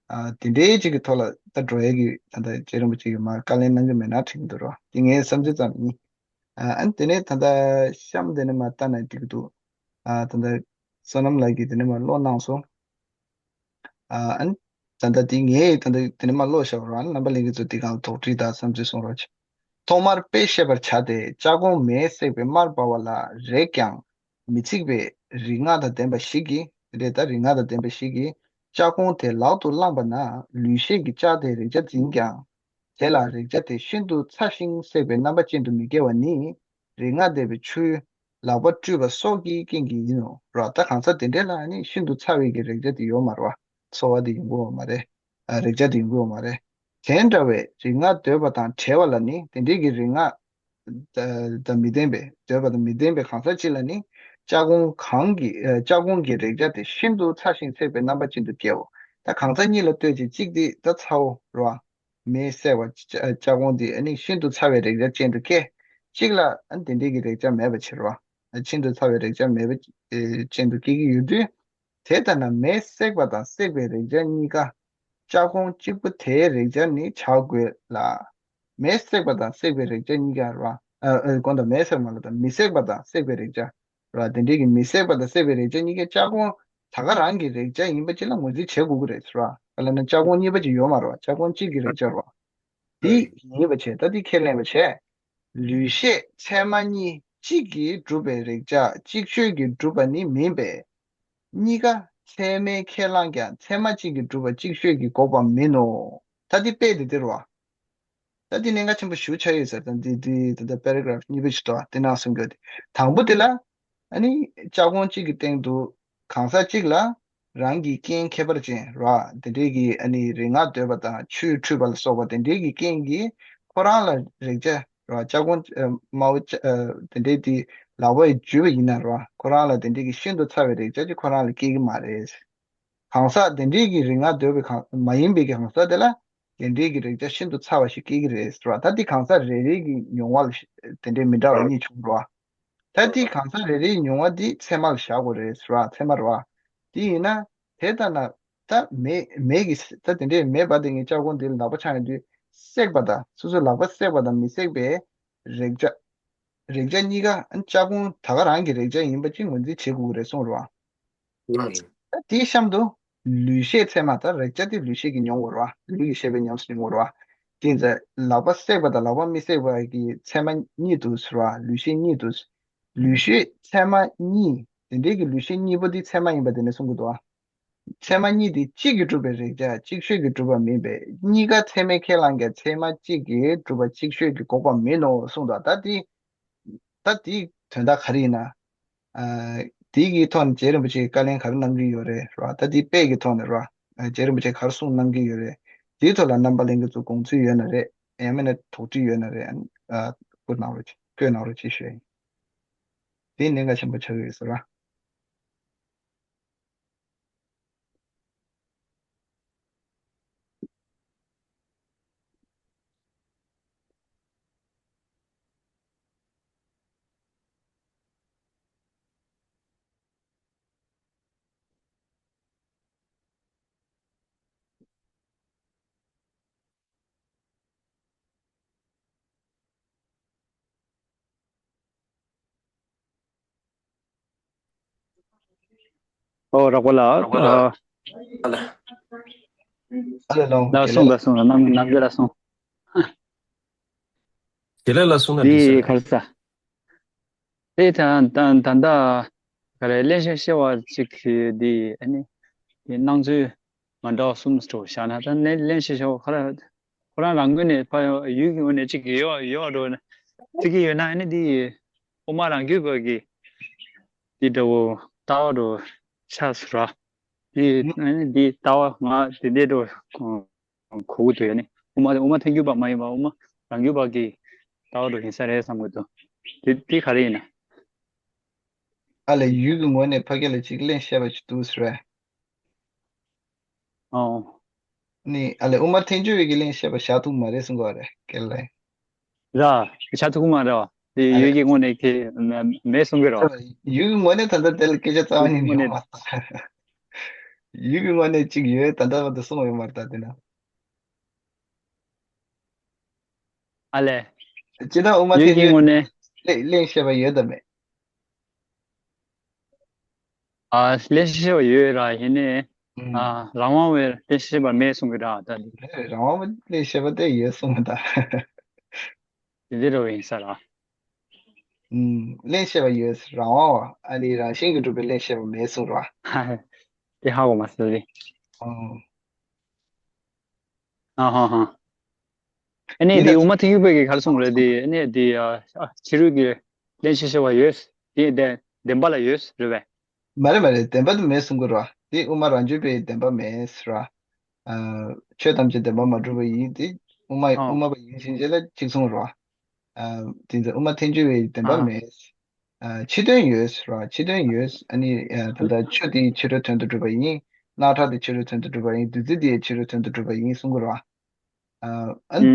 ཨ། དེ་འདྲའི་ཅིག་གི་ཐོག་ལ་ད་འགྲོ་ཡས་ཀྱི་ད་ལྟ་རྗེ་རིན་པོ་ཆེ་གིས་མར་བཀའ་ལན་གནང་གི་མེད་ན་དྲན་གྱི་འདུག་རོ། དེ་ངའི་བསམ་ཚུལ་ཙམ་ཡིན། ཨ། ཨ་ནི་དེ་ནས་ད་ལྟ་གཤམ་དེ་ནས་མར་ལྟ་ན་འགྲིག་གི་འདུག་ཨ། ད་ལྟ་བསོད་ནམས་ལགས་ཀྱིས་དེ་ནས་མར་ཀློག་གནང་སོང་། ཨ། ཨ་ནི་ད་ལྟ་དེ་ངས་ད་ལྟ་དེ་ནས་མར་ཀློག་བཞག་རོགས། ཨ་ནི་རྣམ་པ་ལྷན་རྒྱས་ཚོ་དེ་སྒང་དོགས་འདྲི་དང་བསམ་ཚུལ་གསུང་རོགས་བྱེད། ཐོག་མར་དཔེ་བཤད་པར་བྱ་སྟེ། ལྕགས་སྒོང་མེས་བསྲེགས་པའི་དམར་འབར་བ་ལ་རེག་ཀྱང་མི་ཚིག་པའི་རིག་སྔགས་དང་ལྡན་པ་ཞིག་གིས། དེ་འདྲའི་ད་རིག་སྔགས་དང་ལྡན་པ་ཞིག་གིས་ལྕགས་སྒོང་དེ་ལག་ཏུ་བླངས་པ་ན། ལུས་ཤེས་ཀྱི་ལྕགས་དེས་རེག་བྱ་འཛིན་ཀྱང་། དེ་ལ་རེག་བྱ་དེ་ཤིན་ཏུ་ཚ་ཞིང་སྲེག་པའི་རྣམ་པ་ཅན་དུ་མི་སྐྱེ་བ་ནི། རིག་སྔགས་ལྡན་པའི་ཆུས་ལག་པ་བཀྲུས་པ་སོགས་ཀྱི་རྐྱེན་གྱིས་ཡིན་ནོ། ར། ད་གང་ཟག་དེ་འདྲ་ལ་ནི་ཤིན་ཏུ་ཚ་བའི་གི་རེག་བྱ་དེ་ཡོད་མ་རེད་བ། ཚོར་བ་དེ་ཡོང་གི་ཡོད་མ་རེད། ཨ། རེག་བྱ་དེ་ཡོང་གི་ཡོད་མ་རེད། དེ་འདྲ་བའི་རིག་སྔགས་འདོད་པ་དང་བྲལ་བ་ལ་ནི། དེ་འདྲའི་གི་རིག་སྔགས་ད་ད་མི་ལྡན་པའི། འདོད་པ་དང་མི་ལྡན་པའི་གང་ཟག་ཅིག་ལ་ནི། ལྕགས་སྒོང་གང་གི། ཨ། ལྕགས་སྒོང་གི་རེག་བྱ་དེ་ཤིན་ཏུ་ཚ་ཞིང་སྲེག་པའི་རྣམ་པ་ཅན་དུ་སྐྱེའོ། ད་གང་ཟག་གཉིས་ལ་ལྟོས་ཅིག་གཅིག་དེ་ད་ཚ་བོ་རེད་བ། མེས་བསྲེགས་པ་ལྕགས་སྒོང་དེ་ཨ་ནི་ཤིན་ཏུ་ཚ་བའི་རེག་བྱ་ཅན་དུ་སྐྱེ། གཅིག་ལ་ཨ་ནི་དེ་འདྲའི་གི་རེག་བྱ་མེད་པ་ཕྱིར་རོ། ཤིན་ཏུ་ཚ་བའི་རེག་བྱ་མེད་པ་ཅན་དུ་སྐྱེ་གི་ཡོད་དུས། དེ་ལྟ་ན་མེས་བསྲེགས་པ་དང་བསྲེགས་པའི་རེག་བྱ་གཉིས་ཀ་ལྕགས་སྒོང་གཅིག་པུ་དེའི་རེག་བྱ་ནི་བྱ་དགོས་ལ། མེས་བསྲེགས་པ་དང་བསྲེགས་པའི་རེག་བྱ་གཉིས་ཀ་ར། ཨ། ཨ། དགོངས་དག་མེས་བསྲེགས་མ་ལ་དང་མི་བསྲེགས་པ་དང་བསྲེགས་པའི་རེག་བྱ། ར། དེ་འདྲའི་གི་མི་བསྲེགས་པ་དང་བསྲེགས་པའི་རེག་བྱ་གཉིས་ཀའི་ལྕགས་སྒོང་ད་ག་རང་གི་རེག་བྱ་ཡིན་པ་ཅིག་ལ་ངོས་འཛིན་བྱེད་དགོས་ཀྱི་རེད་ཟེར་བ། ག་ལབ་ན་ལྕགས་སྒོང་གཉིས་པ་ཅིག་ཡོད་མ་རེད་བ། ལྕགས་སྒོང་གཅིག་གི་རེག་བྱ་རེད་བ། དེ་ཡིན་པ་བྱས། ད་དེ་ཁས་ལེན་པ་བྱས། ལུས་ཤེས་ཚད་མ་གཉིས་གཅིག་གིས་གྲུབ་པའི་རེག་བྱ་ཅིག་ཤོས་ཀྱིས་གྲུབ་པ་ནི་མིན་པས། གཉིས་ཀ་ཚད་མས་ཁས་བླངས་ཀྱང་ཚད་མ་གཅིག་གིས་གྲུབ་པ་ཅིག་ཤོས་ཀྱིས་འགོག་པ་མིན་ནོ། ད་དེ་དཔེ་དེ་དེ་རེད་བ། ད་འདི་གནད་འགག་ཆེན་པོ་ཞེ་པོ་ཆགས་ཡོད་ཟེར། ད་འདི་འདི་ད་ལྟ་པེ་ར་གྷ་རབ་གཉིས་པ་ཞིག་འདུག་དེ་ནང་གསུང་རྒྱུ་དེ། དང་པོ་དེ་ལ་ཨ་ནི་ལྕགས་སྒོང་གཅིག་གི་སྟེང་དུ་གང་ཟག་གཅིག་ལ་ རང་གི་རྐྱེན་ཁྱད་པར་ཅན་ར། དེ་འདྲའི་གི་ཨ་ནི་རིག་སྔགས་ཟློས་པ་དང་ཆོས་ཁྲུས་པ་ལ་སོགས་པ་དེ་འདྲའི་གི་རྐྱེན་གྱིས་ཁོ་རང་ལ་རེག་བྱ་ར། ལྕགས་ཀོང་ཨ་དམར་པོ་ལྕགས་ཨ་དེ་འདྲའི་དེ་ལག་པས་འཇུས་པ་ཡིན་ན་ར། ཁོ་རང་ལ་དེ་འདྲའི་གི་ཤིན་ཏུ་ཚ་བའི་རེག་བྱ་ཅིག་ཁོ་རང་ལ་སྐྱེ་གི་མ་རེད། གང་ཟག་དེ་འདྲའི་གི་རིག་སྔགས་ཟློས་པའི་གང་མ་ཡིན་པའི་གི་གང་ཟག་དེ་ལ་དེ་འདྲའི་གི་རེག་བྱ་ཤིན་ཏུ་ཚ་བ་ཞིག་སྐྱེ་གི་རེད་ཟེར་བ། ད་དེ་གང་ཟག་རེ་རེ་གི་མྱོང་བ་ལ་ཤ- དེ་འདྲའི་མི་འདྲ་བ་གཉིས་བྱུང་འགྲོ་བ། ད་དེ་གང་ཟག་རེ་རེའི་མྱོང་བ་འདི་ཚད་མ་ལ་བཞག་དགོས་རེད་ཟེར་བ། ཚད་མ་རེད་བ། དེ་ཡིན་ན་དེ་ལྟ་ན་ད་མེ་མེ་གི་ད་དེ་འདྲའི་མེ་འབར་ཏེ་ངའི་ལྕགས་ཀོང་འདི་ལ་ལག་པ་འཆང་ཡོང་དུས་བསྲེགས་པ་དང་སོ་སོའི་ལག་པ་བསྲེགས་པ་དང་མི་བསྲེགས་པའི་རེག་བྱ་རེག་བྱ་གཉིས་ཀ་ཨ་ནི་ལྕགས་ཀོང་ད་ག་རང་གི་རེག་བྱ་ཡིན་པ་ཅིག་ངོས་འཛིན་བྱེད་དགོས་ཀྱི་རེད་གསུངས་རེད་བ། ལགས་སོ། ད་དེའི་གཤམ་དུ་ལུས་ཤེས་ཚད་མ། ད་རེག་བྱ་དེ་ལུས་ཤེས་ཀྱིས་མྱོང་དགོས་རེད་བ། ལུས་ཀྱི་ཤེས་པས་ཉམས་སུ་མྱོང་དགོས་རེད་བ། དེ་ཡིན་ཙང་ལག་པ་བསྲེགས་པ་དང་ལག་པ་མི་བསྲེགས་པ་གི་ཚད་མ་གཉིས་འདུག་ཟེར་བ། ལུས་ཤེས་གཉིས་འདུག་ལུས་ཤེས་ཚད་མ་གཉིས། དེ་འདྲའི་གི་ལུས་ཤེས་གཉིས་པོ་དེ་ཚད་མ་ཡིན་པ་དེ་ནས་གསུང་གི་འདུག་བ། ཚད་མ་གཉིས་དེ་གཅིག་གིས་གྲུབ་པའི་རེག་བྱ་གཅིག་ཤོས་ཀྱིས་གྲུབ་པ་མིན་པས། གཉིས་ཀ་ཚད་མས་ཁས་བླངས་ཀྱང་ཚད་མ་གཅིག་གིས་གྲུབ་པ་གཅིག་ཤོས་ཀྱིས་འགོག་པ་མིན་ནོ་གསུངས་འདུག་ད་དེ་ད་དེའི་དོན་དག་ག་རེ་ཡིན་ན། ཨ། དེའི་གི་ཐོག་ནས་རྗེ་རིན་པོ་ཆེས་བཀའ་ལན་ག་རེ་གནང་གི་ཡོད་རེད་ར། ད་དེའི་དཔེ་གི་ཐོག་ནས་ར། ཨ། རྗེ་རིན་པོ་ཆེས་ག་རེ་གསུངས་གནང་གི་ཡོད་རེད། དེའི་ཐོག་ལ་རྣམ་པ་ལྷན་རྒྱས་ཚོ་དགོངས་ཚུལ་ཡོད་ན་རེད། ཡང་མིན་ན་དོགས་འདྲི་ཡོད་ན་རེད། ཨ། བཀོད་གནང་རོགས་བྱེད། བཀོད་གནང་རོགས་བྱེད་ཞུ་ཡ་ཡིན། དེ་གནད་འགག་ཆེན་པོ་ཆགས་ཀྱི་ཡོད་ས་ར། ཨོ། རོགས་པ་ལགས། རོགས་པ་ལགས། ཨ་ལ། ཨ་ལ་ལགས་སོང་། ལགས་སོང་། ལགས་སོང་། ནམ་ནམ་རྒྱུན་ལ་སོང་། དེ་ལས་ལ་སོང་ན་འདི་འདི་ས་ག་རེ་ཟ། དེ་ད་ད་ད་ད་ག་རེ་གླེང་གཞི་བཤད་པ་ཅིག་གི་འདི་ཨ་ནི་འདི་སྣང་ཚུལ་མ་འདྲ་བ་གསུམ་འདྲ་བོ་བཞག་ན། ད་ནི་གླེང་གཞི་བཤད་པ་ཁ་ར་ཁོ་རང་རང་ངོས་ནས་ཕ་ཡུལ་གྱི་ངོས་ནས་ཅིག་ཡོད་ཡོད་འགྲོ་ན་ཅིག་གི་ཡོད་ན། ཨ་ནི་འདི་དབུ་མ་རང་རྒྱུད་པ་གི་འདི་འདྲ་བོ་ལྟ་བ་འདྲ་བོ་ཆགས་སོང་ར། འདི་ཨ་ནི་འདི་ལྟ་བ་ང་དེ་འདྲ་འདྲ་བོ་གོ་གི་འདུག་ཡ་ནི་དབུ་མ་དབུ་མ་ཐལ་འགྱུར་བ་མ་ཡིན་པ་དབུ་མ་རང་རྒྱུད་པ་གི་ལྟ་བ་འདྲ་བོ་ཡིན་ས་རེད་བསམ་གྱི་འདུག་དེ་དེ་ག་རེ་ཡིན་ན། ཨ་ལས། ཡུལ་གྱི་ངོས་ནས་ཕ་སྐད་ལ་ཅིག་གླེང་བཤད་པ་ཅིག་འདུག་ཟེར་བས། ཨོ། ནི་ཨ་ལས། དབུ་མ་ཐལ་འགྱུར་བའི་གི་གླེང་བཤད་པ་བཞག་ཐུབ་མ་རེད་གསུང་གི་རེད་སྐད་ལ། ར། བཞག་ཐུབ་མ་རེད་བ། དེ་ཨ་ཡུལ་ལས། གྱི་ངོས་ནས་ཁྱེད་མེད་གསུང་གི་རེད་བ། ཡུལ་གྱི་ངོས་ནས་ད་ལྟ་དེ་ལ་སྐད་ཆ་རྩ་བ་ཡུལ་གྱི་ཉིད་ངོས་ཡོང་ནས། མ་རེད། ཡུལ་གྱི་ངོས་ནས་ཅིག་ཡོད། ད་ལྟ་བར་དུ་གསུངས་ཡོད་མ་རེད། ད་དེ་ན། ཨ་ལས། སྤྱིར་བཏང་དབུ་མ་ཡུལ་ཐལ་གྱི་འགྱུར་ངོས་ནས། གླེང་གླེང་བཤད་པ་ཡོད་དམ་མེད། ཨ། གླེང་བཤད་པ་ཡོད་ར། ཡིན་ནའི། ཨ། ཨུམ། རང་དབང་བའི་གླེང་བཤད་པ་མེད་གསུང་གི་ར་ད་འདི། རེད། རང་དབང་བའི་གླེང་བཤད་པ་དེ་ཡོད་གསུང་གི་ད། དེ་འདི་འདྲ་བོ་ཡིན་ས་ར། ཨུམ། གླེང་བཤད་པ་ཡོད། རང་དབང་བ་ཨ་ནི་རང་བཞིན་གྱིས་གྲུབ་པའི་གླེང་བཤད་པ་མེད་གསུང་ར། དེ་ཧ་གོ་མ་སོང་རེད། ཨུམ། ཨ་ཧ་ཧ། ཨ་ནི་ཡིན་ན། དེ་དབུ་མ་ཐལ་འགྱུར་བས་ཀྱི་ག་རེ་གསུངས་རེད་དེ། ཨ་ནི་དེ་ཨ་ཕྱི་རོལ་གྱི་གླེང་གཞི་བཤད་པ་ཡོད། དེ་བདེན་བདེན་པ་ལ་ཡོད་རེད་པས། མ་རེད་མ་རེད། བདེན་པ་དེ་མེད་གསུང་གི་རེད་བ། དེ་དབུ་མ་རང་རྒྱུད་པའི་བདེན་པ་མེད་ཟེར་བ། ཨ། ཆོས་ཐམས་ཅད་བདེན་པར་མ་གྲུབ་པ་ཡིན། དེ་དབུ་མ་ཨ། དབུ་མ་པ་ཡིན་ཕྱིན་ཆད་ལ་གཅིག་མཚུངས་རེད་བ། ཨ། དེ་ཚོ་དབུ་མ་ཐལ་འགྱུར་བའི་བདེན་པ་ཨ། མེད། ཨ། ཕྱི་དོན་ཡོད་ཟེར་བ། ཕྱི་དོན་ཡོད། ཨ་ནི་ཨ། ད་ལྟ་ཆོས་དེ་ཕྱི་རོལ་དོན་དུ་གྲུབ་པ་ཡིན། རྣག་ཁྲག་དེ་ཕྱི་རོལ་དོན་དུ་གྲུབ་པ་ཡིན། བདུད་རྩི་དེ་ཕྱི་རོལ་དོན་དུ་གྲུབ་པ་ཡིན་གསུང་གི་རེད་བ། ཨ། ཨ་ནི་ཨུམ།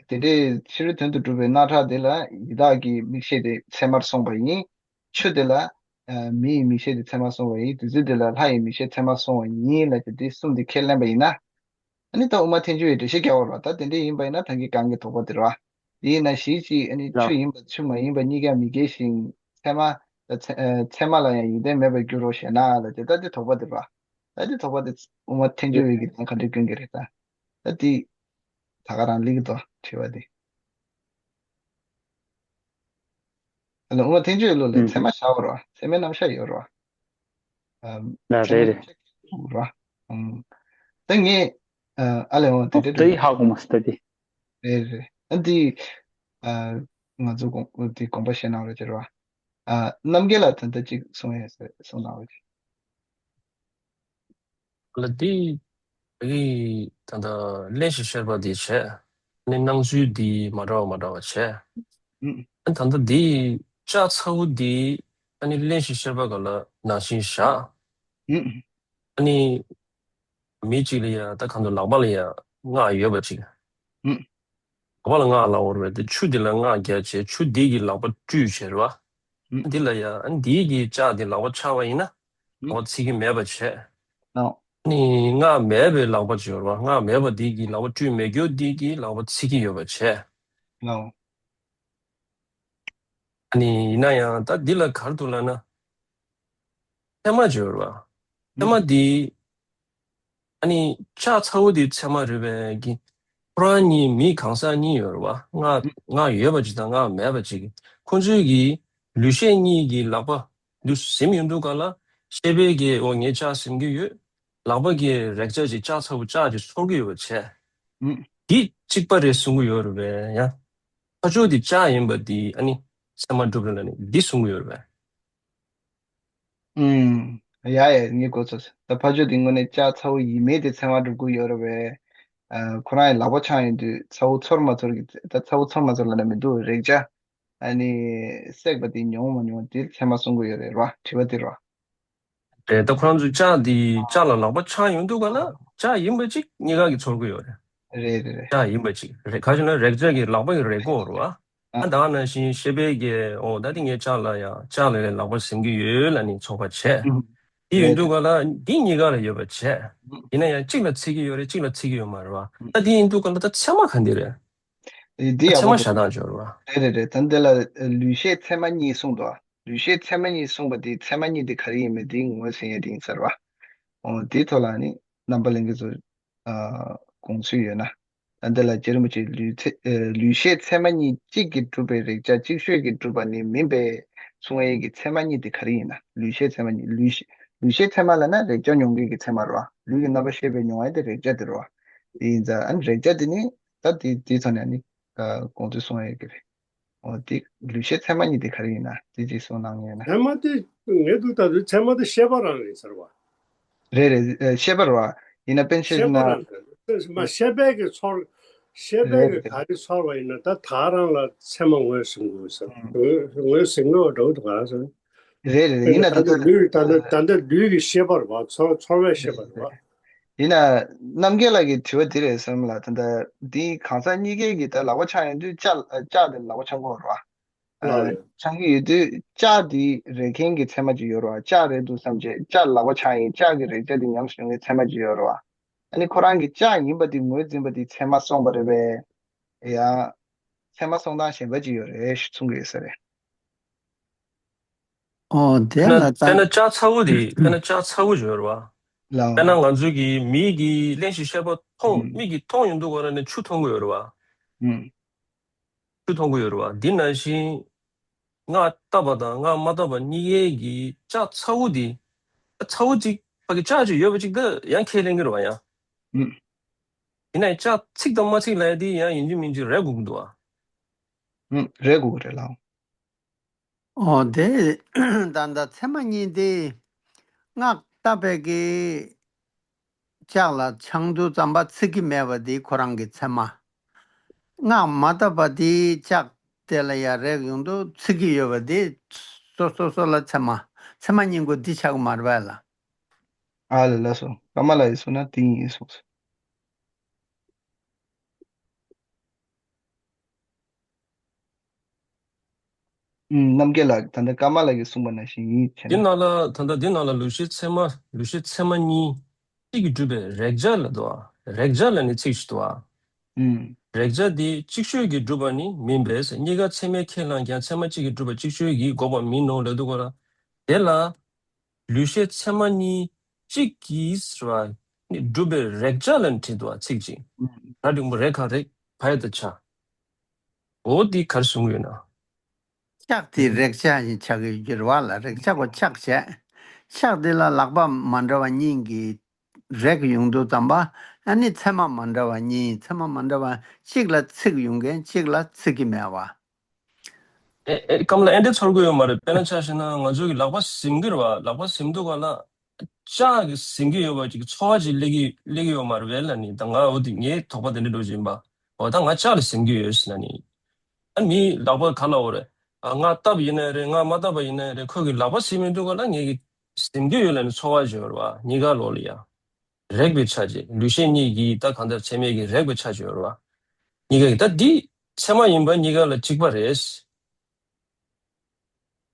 དེ་དེ་འདྲའི་ཕྱི་རོལ་དོན་དུ་གྲུབ་པའི་རྣག་ཁྲག་དེ་ལ་ཡི་དྭགས་ཀྱི་མིག་ཤེས་དེ་ཚད་མར་སོང་བ་ཡིན། ཆུ་དེ་ལ་ཨ། མི་ཡི་མིག་ཤེས་དེ་ཚད་མར་སོང་བ་ཡིན། བདུད་རྩི་དེ་ལ་ལྷ་ཡི་མིག་ཤེས་ཚད་མར་སོང་བ་ཡིན་ལབ་ཀྱི་དེ་གསུམ་དེ་ཁས་ལེན་པ་ཡིན་ན། ཨ་ནི་ད་དབུ་མ་ཐལ་འགྱུར་བའི་འགྲེལ་བཤད་རྒྱག་པ་རེད་བ། ད་དེ་འདྲ་ཡིན་པ་ཡིན་ན་ད་གིན་གོང་གི་དོགས་པ་དེ་རེད་བ། དེ་ཡིན་ན་གཞི་གཅིག་ཨ་ནི་ལགས། ཆུ་ཡིན་པ་ཆུ་མ་ཡིན་པ་གཉིས་ཀ་མི་འགལ་ཞིང་། ཚད་མ་ལ་ཚད་ཨ། ཚད་མ་ལ་ཡང་ཡོན་ཏན་མེད་པར་འགྱུར་རོ་ཞེ་ན་ལབ་ཀྱི་ད་དེ་དོགས་པ་དེ་རེད་བ། ད་དེ་དོགས་པ་དེ་དབུ་མ་ཐལ་འགྱུར་བའི་གི་ལན་ག་འདྲ་སྐྱོན་གྱི་རེད་ད། ད་དེ་ད་ག་རང་ལེགས་འདུག་དྲི་བ་དེ། ཨ་ལས། དབུ་མ་ཐལ་འགྱུར་ལོ་ལ་ཚད་མ་བཞག་པ་རེད་བ། ཚད་མའི་རྣམ་གཞག་ཡོད་རེད་བ། ཨ། ལ་ཚད་མ་རེད་རེད། རྣམ་གཞག་རེད་བ། ཨང་། ད་ངས་ཨ། ཨ་ལས། འོ་དེ་ཨོ་འདྲ་དེ་འདྲ་ཧ་གོ་མ་སོང་ད་དེ། རེད་རེད། ཨ་འདི་ཨ། ང་ཚོ་དགོངས་དེ་དགོངས་པ་བཞེས་གནང་རོགས་བྱེད་རེད་བ། ཨ། རྣམ་རྒྱལ་ལགས་ད་ལྟ་གཅིག་གསུང་ཡས་ཟེར་གསུང་གནང་རོགས་བྱེད། ལ་དེ་རིགས་ད་ལྟ་གླེང་གཞི་བཤད་པ་དེ་བྱས། ཨ་ནི་སྣང་ཚུལ་དེ་མ་འདྲ་བ་མ་འདྲ་བ་བྱས། ཨ་ནི་ད་ལྟ་དེ་ལྕགས་ཚ་བོ་དེ་ཨ་ནི་གླེང་གཞི་བཤད་པ་ག་ལ་ནང་བཞིན་བཞག་ཨ་ནི་མི་གཅིག་ལ་ཡ་ད་གང་དུ་ལག་པ་ལ་ཡ་སྔགས་ཡོད་པ་གཅིག་ལག་པ་ལ་སྔགས་ལབ་དགོས་རེད་པས། དེ་ཆུ་དེ་ལ་སྔགས་རྒྱག་བྱས་ཆུ་དེ་གིས་ལག་པ་བཀྲུས་བྱས་རེད་བ། ཨ་འདི་ལ་ཡ་ཨ་འདིའི་གི་ལྕགས་དེ་ལག་པ་ཆགས་པ་ཡིན་ན་ལག་པ་ཚིག་གི་མེད་པ་བྱས། ཨ་ནི་སྔགས་མེད་པའི་ལག་པ་ཅིག་ཡོད་རེད་བ། སྔགས་མེད་པ་དེ་གིས་ལག་པ་བཀྲུས་མེད་རྒྱུ་དེ་གིས་ལག་པ་ཚིག་གི་ཡོད་པ་བྱས། ཨ་ནི་ཡིན་ན་ཡང་ད་འདི་ལ་ག་རེ་འདུག་ལབ་ན། ཚད་མ་ཅིག་ཡོད་རེད་བ། ཚད་མ་དེ་ཨ་ནི་ལྕགས་ཚ་བོ་དེ་ཚད་མ་རེད་པས་གི། ཁོ་རང་གཉིས་མི་གང་ཟག་གཉིས་ཡོད་རེད་བ། སྔགས་སྔགས་ཡོད་པ་ཅིག་དང་སྔགས་མེད་པ་ཅིག་ཁོ་ཚོའི་གི་ལུས་ཤེས་གཉིས་ཀྱི་ལག་པ་འདུག་ཟིན་ཡོང་དུས་ག་ལ་ཤེས་པས་གི་འོ་ངས་ལྕགས་ཟིན་གྱི་ཡོད། ལག་པ་གི་རེག་བྱ་ཅིག་ལྕགས་ཚ་བོ་ལྕགས་ཅིག་ཚོར་གྱི་ཡོད་པ་བྱས། འདི་གཅིག་པ་རེད་གསུང་གི་ཡོད་རེད་པས་ཡ། ཁ་ཕྱོགས་དེ་ལྕགས་ཡིན་པ་དེ་ཨ་ནི་ཚད་མ་གྲུབ་རེད་ལབ་ནས་འདི་གསུང་གི་ཡོད་རེད་པས། ཨུམ། ཡ་ཡ་ངས་གོ་ཚོད། ད་ཕ་ཇོ་དེ་དངོས་གནས་ལྕགས་ཚ་བོ་ཡིན་མེད་དེ་ཚད་མ་གྲུབ་ཀྱི་ཡོད་རེད་པས། ཨ་ཁོ་རང་ཡི་ལག་པ་འཆང་ཡོང་དུས་ཚ་བོ་ཚོར་མ་ཚོར་གྱི་ད་ཚ་བོ་ཚོར་མ་ཚོར་ལབ་ན་མི་འདུག་རེག་བྱ། ཨ་ནི་བསྲེགས་པ་དེ་མྱོང་མ་མྱོང་དེ་ཚད་མ་གསུང་གི་ཡོད་རེད་ར། དྲི་བ་དེ་ར། རེད། ད་ཁོ་རང་ཚོས་ལྕགས་དེ་ལྕགས་ལ་ལག་པ་འཆང་ཡོང་དུས་ག་ལ་ལྕགས་ཡིན་པ་ཅིག་གཉིས་ཀ་གི་ཚོར་གི་ཡོད་རེད། རེད་རེད་རེད། ལྕགས་ཡིན་པ་ཅིག་རེད། ག་ཞིག་ན་རེག་བྱ་གི་ལག་པ་གི་རེག་གོ་རུ་བ། ཨ་ད་ནང་བཞིན་ཤེས་པའི་གི་འོ་ད་དེ་ངས་ལྕགས་ལ་ཡ་ལྕགས་ལ་ལ་ལག་པ་ཟིན་གི་ཡོད་ལ་ནི་ཚོར་བ་བྱས། དེ་ཡིན་དུས་ག་ལ་འདི་གཉིས་ཀ་ལ་ཡོད་པ་བྱས། ཡིན་ན་ཡང་གཅིག་ལ་ཚིག་གི་ཡོད་རེད། གཅིག་ལ་ཚིག་གི་ཡོད་མ་རེད་བ། ད་དེ་ཡིན་དུས་ག་ལ་ད་ཚད་མ་ག་འདི་རེད། འདི་ཡག་པོ་འདུག་ཚད་མ་བཞག་སྟངས་སྦྱོར་བ། རེད་རེད་རེད། ད་འདི་ལ་ལུས་ཤེས་ཚད་མ་གཉིས་གསུངས་འདུག་ལུས་ཤེས་ཚད་མ་གཉིས་གསུངས་པ་དེ་ཚད་མ་གཉིས་དེ་ག་རེ་ཡིན་མིན་དེ་ངོས་ཟིན་ཡས་དེ་ཡིན་ཟེར་བ། འོ་དེའི་ཐོག་ལ་ནི་རྣམ་པ་ལྷན་རྒྱས་ཚོ་དགོངས་ཚུལ་ཡོད་ན། ད་འདི་ལ་རྗེ་རིན་པོ་ཆེས་ལུས་ཚད་ལུས་ཤེས་ཚད་མ་གཉིས་གཅིག་གིས་གྲུབ་པའི་རེག་བྱ་ཅིག་ཤོས་ཀྱིས་གྲུབ་པ་ནི་མིན་པས་གསུང་ཡས་ཀྱི་ཚད་མ་གཉིས་དེ་ག་རེ་ཡིན་ན། ལུས་ཤེས་ཚད་མ་གཉིས་ལུས་ཤེས་ལུས་ཤེས་ཚད་མ་ལབ་ན་རེག་བྱ་མྱོང་མཁན་གྱི་ཚད་མ་རེད་བ། ལུས་ཀྱི་རྣམ་པ་ཤེས་པས་མྱོང་བ་དེ་རེག་བྱ་དེ་རེད་བ། དེ་ཡིན་ཙང་ཨ་ནི་རེག་བྱ་དེ་ནི་ད་དེ་དེའི་ཐོག་ནས་ཨ་ནི་དགོངས་ཚུལ་གསུང་ཡས་ཀྱི་རེད། འོ་དེ་ལུས་ཤེས་ཚད་མ་གཉིས་དེ་ག་རེ་ཡིན་ན་དེ་ཅིག་གསུང་གནང་ངེས་ན། ཚད་མ་དེ་ངས་འདུག་ད་དུས་ཚད་མ་དེ་ཤེས་པ་རང་རེད་ཟེར་བ། རེད་རེད། ཨ་ཤེས་པ་རེད་བ། ཡིན་ན་དཔེར་ན་ཤེས་ཤེས་པ་ན། རང་རེད། མ་ཤེས་པས་ཀྱི་ཚོར། ཤེས་པས་རེད་ཀྱི་རེད། ག་རེ་ཚོར་བ་ཡིན་ན་ད་ད་རང་ལ་ཚད་མ་ངོས་ཟིན་དགོས་ཟེར། ཨང་། ངོས་ངོས་ཟིན་དགོས་འགྲོ་འདུག་ག་ཟེར། རེད་རེད། ཡིན་ན་ད་ད་ལྟ་ལྟ་ལུས་ད་ལྟ་ད་ལྟ་ལུས་ཀྱི་ཤེས་པ་རེད་བ། ཚོར་ཚོར་བའི་ཤེས་པ་རེད་བ། ཡིན་ན་རྣམ་རྒྱལ་ལགས་ཀྱི་དྲི་བ་དེ་རེད་བསམ་ལ། ད་ལྟ་འདི་གང་ཟག་གཉིས་ཀས་ཀྱི་ད་ལག་པ་འཆང་ཡོང་དུས་ལྕགས་ལྕགས་དེ་ལག་པ་འཆང་གི་ཡོད་རེད་བ། ལགས་ཨ་རེད། འཆང་གི་ཡོད་དུས་ལྕགས་དེ་རེག་མཁན་གྱི་ཚད་མ་ཅིག་ཡོད་རེད་བ། ལྕགས་རེད་འདུག་བསམ་བྱས་ལྕགས་ལག་པ་འཆང་ཡིན། ལྕགས་ཀྱི་རེག་བྱ་དེ་ཉམས་སུ་མྱོང་མཁན་ཚད་མ་ཅིག་ཡོད་རེད་བ། ཨ་ནི་ཁོ་རང་གིས་ལྕགས་ཡིན་པ་དེ་ངོས་འཛིན་པ་དེ་ཚད་མ་སོང་བ་རེད་པས། ཡ། ཚད་མ་སོང་སྟངས་གཞན་པ་ཅིག་ཡོད་རེད་གསུང་གི་ཡོད་ས་རེད། ཨོ་དེ་དཔེར་ན་ལ་དཔེར་ན་ལྕགས་ཚ་བོ་དེ་དཔེར་ན་ལྕགས་ཚ་བོ་ཅིག་ཡོད་རེད་བ། ལའོ། དཔེར་ན་ང་ཚོ་གི་མིག་གིས་གླེང་གཞི་བཤད་པ་མཐོང་ཨུམ། མིག་གིས་མཐོང་ཡོང་དུས་ག་ལ་ནི་ཆུ་མཐོང་གི་ཡོད་རེད་བ། ཨུམ། ཆུ་མཐོང་གི་ཡོད་རེད་བ། འདི་ནང་བཞིན་སྔགས་བཏབ་པ་དང་སྔགས་མ་བཏབ་པ་གཉིས་ཀའི་གི་ལྕགས་ཚ་བོ་འདི། ཚ་བོ་གཅིག་ཕ་གི་ལྕགས་གཅིག་ཡོད་པ་གཅིག་ད་ཡང་ཁས་ལེན་གི་རེད་བ་ཡང་། ཨུམ། ཡིན་ན་ཡང་ལྕགས་ཚིག་དང་མ་ཚིག་ལབ་ཡ་དེ་ཡང་ཡིན་གཅིག་མིན་གཅིག་རེད་དགོས་ཀྱི་འདུག་བ། ཨུམ། རེད་དགོས་ཀྱི་རེད་ལགས། ཨོ་དེ་ད་ལྟ་ཚད་མ་གཉིས་དེ་སྔགས་བཏབ་པའི་གི་ལྕགས་ལ་འཆང་དུས་ཙམ་པ་ཚིག་གི་མེད་པ་དེ་ཁོ་རང་གི་ཚད་མ། སྔགས་མ་བཏབ་པ་དེ་ལྕགས་དེ་ལ་ཡ་རེག་ཡོང་དུས་ཚིག་གི་ཡོད་པ་དེ་སོ་སོ་སོ་ལ་ཚད་མ། ཚད་མ་གཉིས་པོ་འདི་ཆགས་མ་རེད་པས་ལགས། ཨ་ལ་ལགས་སོ། ཀརྨ་ལགས་ཀྱིས་གསུངས་ན་དེ་ཡིན་གསུངས་སོང་། ཨུམ། རྣམ་རྒྱལ་ལགས་ད་ལྟ་ཀརྨ་ལགས་ཀྱིས་གསུངས་པ་ནང་བཞིན་ཡིན་བྱས་འདི་ན། ནང་ལ་ད་ལྟ་འདི་ནང་ལ་ལུས་ཤེས་ཚད་མ་ལུས་ཤེས་ཚད་མ་གཉིས་གཅིག་གིས་གྲུབ་པའི་རེག་བྱ་ལ་འདུག་ཨ། རེག་བྱ་ལ་ནི་ཚིག་ཞིག་འདུག་ཨ། ཨུམ། རེག་བྱ་འདི་གཅིག་ཤོས་ཀྱིས་གྲུབ་པ་ནི་མིན་པས། གཉིས་ཀ་ཚད་མས་ཁས་བླངས་ཀྱང་ཚད་མ་གཅིག་གིས་གྲུབ་པ་གཅིག་ཤོས་ཀྱིས་འགོག་པ་མིན་ནོ་ལབ་འདུག་ག་ལ། དེ་ལ། ལུས་ཤེས་ཚད་མ་གཉིས་གཅིག་གིས་ཟེར་བ་ནི་གྲུབ་པའི་རེག་བྱ་ལ་ནི་བྲིས་འདུག་ཚིག་གཅིག་ཨུམ། ར་འགྲེང་བུ་རེ་ག་རེག་བ་ཡ་བཏགས་བྱ། འོ་འདི་ག་རེ་གསུང་གི་ཡོད་ན། ལྕགས་དེ་རེག་བྱ་ཞིག་ཆགས་ཀྱི་ཡོད་རེད་བ་ལ། རེག་བྱ་གོ་ཆགས་བྱས། ཆགས་དེ་ལ་ལག་པ་མ་འདྲ་བ་གཉིས་ཀྱིས་རེག་ཡོང་དུས་ཙམ་པ་ཨ་ནི་ཚད་མ་མ་འདྲ་བ་གཉིས། ཚད་མ་མ་འདྲ་བ་གཅིག་ལ་ཚིག་ཡོང་མཁན་གཅིག་ལ་ཚིག་གི་མེད་པ། ཨེ་ཨེ་ཀརྨ་ལགས་ཨེ་འདྲ་ཚོར་གི་ཡོད་མ་རེད། དཔེར་ན་ཆ་བཞག་ན་ང་ཚོ་གི་ལག་པ་ཟིན་གི་རེད་བ། ལག་པ་ཟིན་དུས་ག་ལ་ ལྕགས་ཀྱིས་ཟིན་གྱི་ཡོད་པ་ཅིག་ཚོར་བ་ཅིག་སླེབས་ཀྱི་སླེབས་ཀྱི་ཡོད་མ་རེད་པས་ལབ་ནི། ད་ང་འོ་དེ་ངའི་དོགས་པ་དེ་འདྲ་འདྲ་ཅིག་ཡིན་པ། འོ་ད་ང་ལྕགས་ལ་ཟིན་གྱི་ཡོད་ཟེར་ལབ་ནི། ཨ་མིའི་ལག་པ་ག་ལ་འོ་རེད། ཨ་ང་བཏབ་ཡིན་ན་རེད། ང་མ་བཏབ་པ་ཡིན་ན་རེད། ཁོ་གི་ལག་པ་ཟིན་མི་འདུག་ག་ལ་ངས་ཀྱི་ཟིན་གྱི་ཡོད་ལབ་ནི་ཚོར་བ་ཅིག་ཡོད་རེད་པ། གཉིས་ཀ་ལོག་ལ་ཡ། རེག་པའི་ཆ་ཅིག་ལུས་ཤེས་གཉིས་ཀྱིས་ད་གང་ལྟར་ཚད་མས་ཀྱི་རེག་པའི་ཆ་ཅིག་ཡོད་རེད་པ། གཉིས་ཀ་གི་ད་འདི་ཚད་མ་ཡིན་པ་གཉིས་ཀ་ལ་གཅིག་པ་རེད།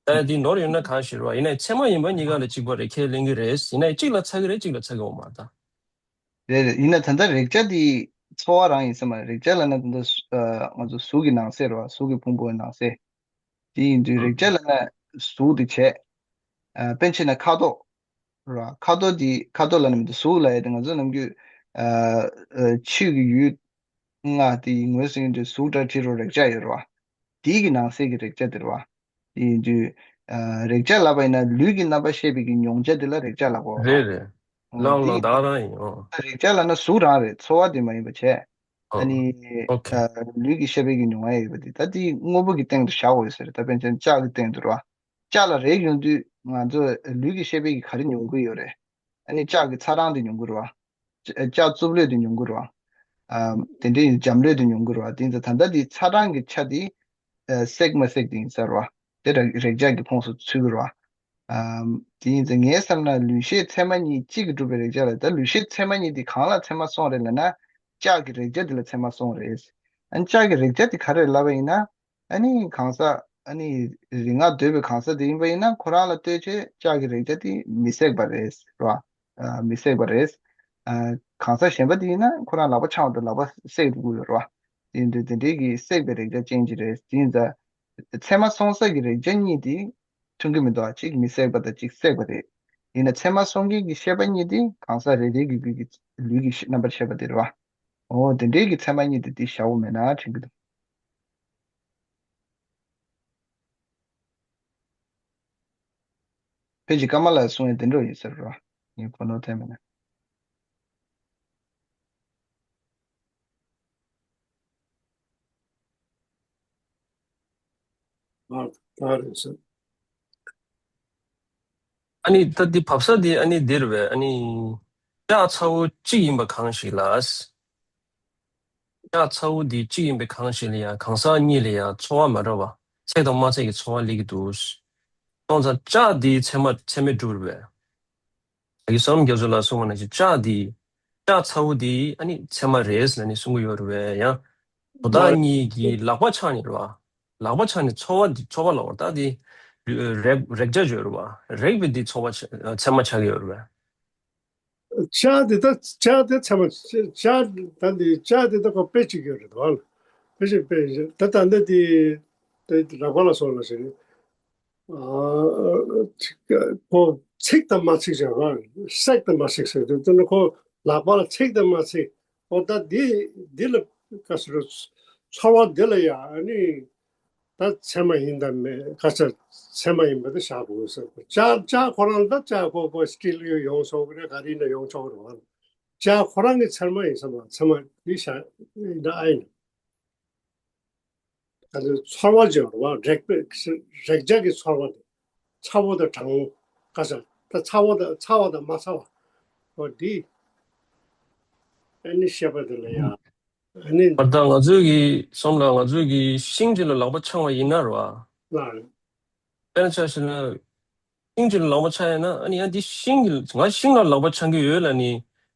ད་འདི་ནོར་ཡོད་ན་གང་ཞིག་རེད་པ། ཡིན་ན་ཚད་མ་ཡིན་པ་གཉིས་ཀ་ལ་གཅིག་པ་རེད་ཁས་ལེན་གྱི་རེད། ཡིན་ན་གཅིག་ལ་ཚ་གི་རེད། གཅིག་ལ་ཚ་གི་ཡོད་མ་རེད་ད། རེད་རེད། ཡིན་ན་ད་ལྟ་རེག་བྱ་དེ་ཚོར་བ་རང་ཡིན་ས་མ་རེད། རེག་བྱ་ལབ་ན་ད་ལྟ་ཨ་ང་ཚོ་གཟུགས་ཀྱི་ནང་གསེས་རེད་པ། གཟུགས་ཀྱི་ཕུང་པོའི་ནང་གསེས། དེ་ཡིན་དུས་རེག་བྱ་ལབ་ན་གཟུགས་དེ་བྱས། ཨ་དཔེ་བྱས་ན་ཁ་དོག་རེད་པ། ཁ་དོག་དེ་ཁ་དོག་ལབ་ན་མི་འདུག་གཟུགས་ལབ་ཡ་དེ་ང་ཚོ་ནམ་རྒྱུན་ཨ་ཨ་ཆོས་ཀྱི་ཡུལ་ལྔ་དེ་ངོས་ཟིན་དུས་གཟུགས་སྒྲ་དྲི་རོ་རེག་བྱ་ཡོད་རེད་པ། དེའི་གི་ནང་གསེས་ཀྱི་རེག་བྱ་དེ་རེད་པ། དེ་ཡིན་དུས་ཨ་རེག་བྱ་ལབ་པ་ཡིན་ན་ལུས་ཀྱི་རྣམ་པར་ཤེས་པའི་གི་མྱོང་བྱ་དེ་ལ་རེག་བྱ་ལབ་དགོས་རེད་པ། རེད་རེད། ཨོ་ལགས་དེ་ལགས་ད་རང་ཡིན། ཨོ། རེག་བྱ་ལབ་ན་གཟུགས་རང་རེད། ཚོར་བ་དེ་མ་ཡིན་པ་བྱས། ཨ་ཨོ། ནི་ཨོ་ཁེ། ཨ་ལུས་ཀྱི་ཤེས་པའི་གི་མྱོང་བ་ཡོད་པ་དེ་ད་དེ་དངོས་པོ་གི་སྟེང་དུ་བཞག་དགོས་ཡོད་ས་རེད། ད་དཔེར་ན་ལྕགས་ཀྱི་སྟེང་དུ་རེད་པ། ལྕགས་ལ་རེག་ཡོང་དུས་ང་ཚོ་ལུས་ཀྱི་ཤེས་པའི་གི་ག་རེ་མྱོང་གི་ཡོད་རེད། ཨ་ནི་ལྕགས་ཀྱི་ཚ་གྲང་དེ་མྱོང་གི་རེད་པ། ལྕགས་རྩུབ་ལོས་དེ་མྱོང་གི་རེད་པ། ཨ་དེ་འདྲའི་འཇམ་ལོས་དེ་མྱོང་གི་རེད་པ། དེ་ཡིན་ཙང་ད་ལྟ་དེ་ཚ་གྲང་གི་ཆ་དེ་ཨ་བསྲེགས་མ་བསྲེགས་དེ་ཡིན་ས་རེད་པ། དེ་རེག་རེག་བྱ་གི་ཁོངས་སུ་ཚུད་ཀྱི་རེད་པ། ཨ་དེ་ཡིན་ཙང་ངའི་བསམ་ན་ལུས་ཤེས་ཚད་མ་གཉིས་གཅིག་གིས་གྲུབ་པའི་རེག་བྱ་ལ། ད་ལུས་ཤེས་ཚད་མ་གཉིས་དེ་གང་ལ་ཚད་མ་སོང་རེད་ལབ་ན་ལྕགས་ཀྱི་རེག་བྱ་དེ་ལ་ཚད་མ་སོང་རེད། ཨ་ནི་ལྕགས་ཀྱི་རེག་བྱ་དེ་ག་རེ་རེད་ལབ་པ་ཡིན་ན། ཨ་ནི་གང་ཟག་ཨ་ནི་རིག་སྔགས་འདོད་པའི་གང་ཟག་དེ་ཡིན་པ་ཡིན་ན་ཁོ་རང་ལ་ལྟོས་བྱས་ལྕགས་ཀྱི་རེག་བྱ་དེ་མི་བསྲེགས་པ་རེད་ར། ཨ་མི་བསྲེགས་པ་རེད། ཨ་གང་ཟག་གཞན་པ་དེ་ཡིན་ན་ཁོ་རང་ལག་པ་འཆང་བ་དང་ལག་པ་བསྲེགས་འགྲོ་གི་ཡོད་ར། དེ་ཡིན་དུས་དེ་འདྲའི་གི་བསྲེགས་པའི་རེག་བྱ་ཅན་ཅིག་རེད། དེ་ཡིན་ཙང་ཚད་མ་སོང་ས་ཀྱི་རེག་བྱ་གཉིས་དེ་མཐུན་གྱི་མི་འདུག་གཅིག་མི་བསྲེགས་པ་དང་གཅིག་བསྲེགས་པ་རེད། ཡིན་ན་ཚད་མ་སོང་མཁན་གྱི་ཤེས་པ་གཉིས་དེ་གང་ཟག་རེ་རེ་གི་རྒྱུད་ཀྱི་ལུས་ཀྱི་རྣམ་པར་ཤེས་པ་དེ་རེད་བ། འོ་དེ་འདྲའི་གི་ཚད་མ་གཉིས་དེ་འདི་བཞག་དགོས་མེད་ན་དྲན་གྱི་འདུག་ཕལ་ཆེར་ཀ་མ་ལ་གསུང་ཡ་དེ་འདྲ་ཡིན་ཟེར་རོ། ངས་གོ་ནོར་ཐེབས་མེད་ན། ཨ་ད་རེད་ཟེར། ཨ་ནི་ད་འདི་བབས་ས་འདི་ཨ་ནི་འདིར་བས། ཨ་ནི་ལྕགས་ཚ་བོ་གཅིག་ཡིན་པ་གང་ཞིག་ལ། ལྕགས་ཚ་བོ་འདི་གཅིག་ཡིན་པའི་གང་ཞིག་ལ་ཡང་གང་ཟག་གཉིས་ལ་ཡང་ཚོར་བ་མ་འདྲ་བ། ཚད་དང་མ་ཚད་ཀྱི་ཚོར་བ་སླེབས་ཀྱི་འདུག་སོང་ཙང་ལྕགས་འདི་ཚད་མ་ཚད་མས་གྲུབ་རེད་པས། ཡི་བསོད་ནམས་རྒྱ་མཚོ་ལགས་གསུངས་པ་ནང་བཞིན་ལྕགས་འདི། ལྕགས་ཚ་བོ་འདི་ཨ་ནི་ཚད་མ་རེད་ཟེར་ནས་གསུང་གི་ཡོད་རེད་པས། ཡང་དོ་བདག་གཉིས་ཀྱིས་ལག་པ་འཆང་ནས་རེད་པ། ལག་པ་འཆང་ནས་ཚོར་བ་འདི་ཚོར་བ་ལ་བར་ཐག་འདི་རེག་རེག་བྱ་བརྗོད་རེད་པ། རེག་པའི་འདི་ཚོར་བ་ཆ་ཚད་མ་ཆགས་ཀྱི་ཡོད་རེད་པས། ལྕགས་དེ་ད་ལྕགས་དེ་ཚད་མ་ལྕགས་ད་འདི་ལྕགས་དེ་ད་ཁོ་དཔེ་གཅིག་ཡོད་རེད་དོ། དཔེ་གཅིག་དཔེ་ད་ད་འདི་དེ་དེ་ལག་པ་ལ་སོང་ལ་ཟེར་ནས་ཨ་ཁོ་ཚིག་དང་མ་ཚིག་ཟེར་རོ། བསྲེག་དང་མ་བསྲེག་ཟེར་དུས་དེ་ནི་ཁོ་ལག་པ་ལ་ཚིག་དང་མ་ཚིག་ཨོ་ད་འདི་འདི་ལ་ག་ཟེར་རོ། ཚོར་བ་འདི་ལ་ཡ་ཨ་ནི། ད་ཚད་མ་ཡིན་དང་མེད་ཁ་ཚད་ཚད་མ་ཡིན་པ་དེ་བཞག་དགོས་ཟེར། ལྕགས་ལྕགས་ཁོ་རང་ད་ལྕགས་ཁོ་ཁོ་སྐྱིལ་ཡོང་ཆོག་གི་རེད། ག་རེ་ཡིན་ན་ཡོང་ཆོག་གི་རེད་བ། ལྕགས་ཁོ་རང་གི་ཚད་མ་ཡིན་ས་མ་ཚད་མ་འདི་བཞག་ཡིན་ད་ཨ་ཡིན། ད་ཚོར་བ་ཅིག་ཡོད་རེད་བ། རེག་པའི་རེག་བྱ་གི་ཚོར་བ་དེ་ཚ་བོ་དང་གྲང་བོ་ཁ་ཚ་ད་ཚ་བོ་དང་ཚ་བ་དང་མ་ཚ་བ་འོ་འདི་ཨ་ནི་ཤེས་པ་དེ་ལ་ཡ། ཨ་ནི། ད་ལྟ་ང་ཚོའི་གི་སོང་ལ་ང་ཚོའི་གི་ཤིང་གཅིག་ལ་ལག་པ་འཆང་བ་ཡིན་ན་རེད་བ། ལགས། དཔེར་ན་ཆ་བཞག་ན། ཤིང་གཅིག་ལ་ལག་པ་འཆང་ཡིན་ན་ཨ་ནི་ཡང་འདི་ཤིང་གི་ང་ཤིང་ལ་ལག་པ་འཆང་གི་ཡོད་ལབ་ནི་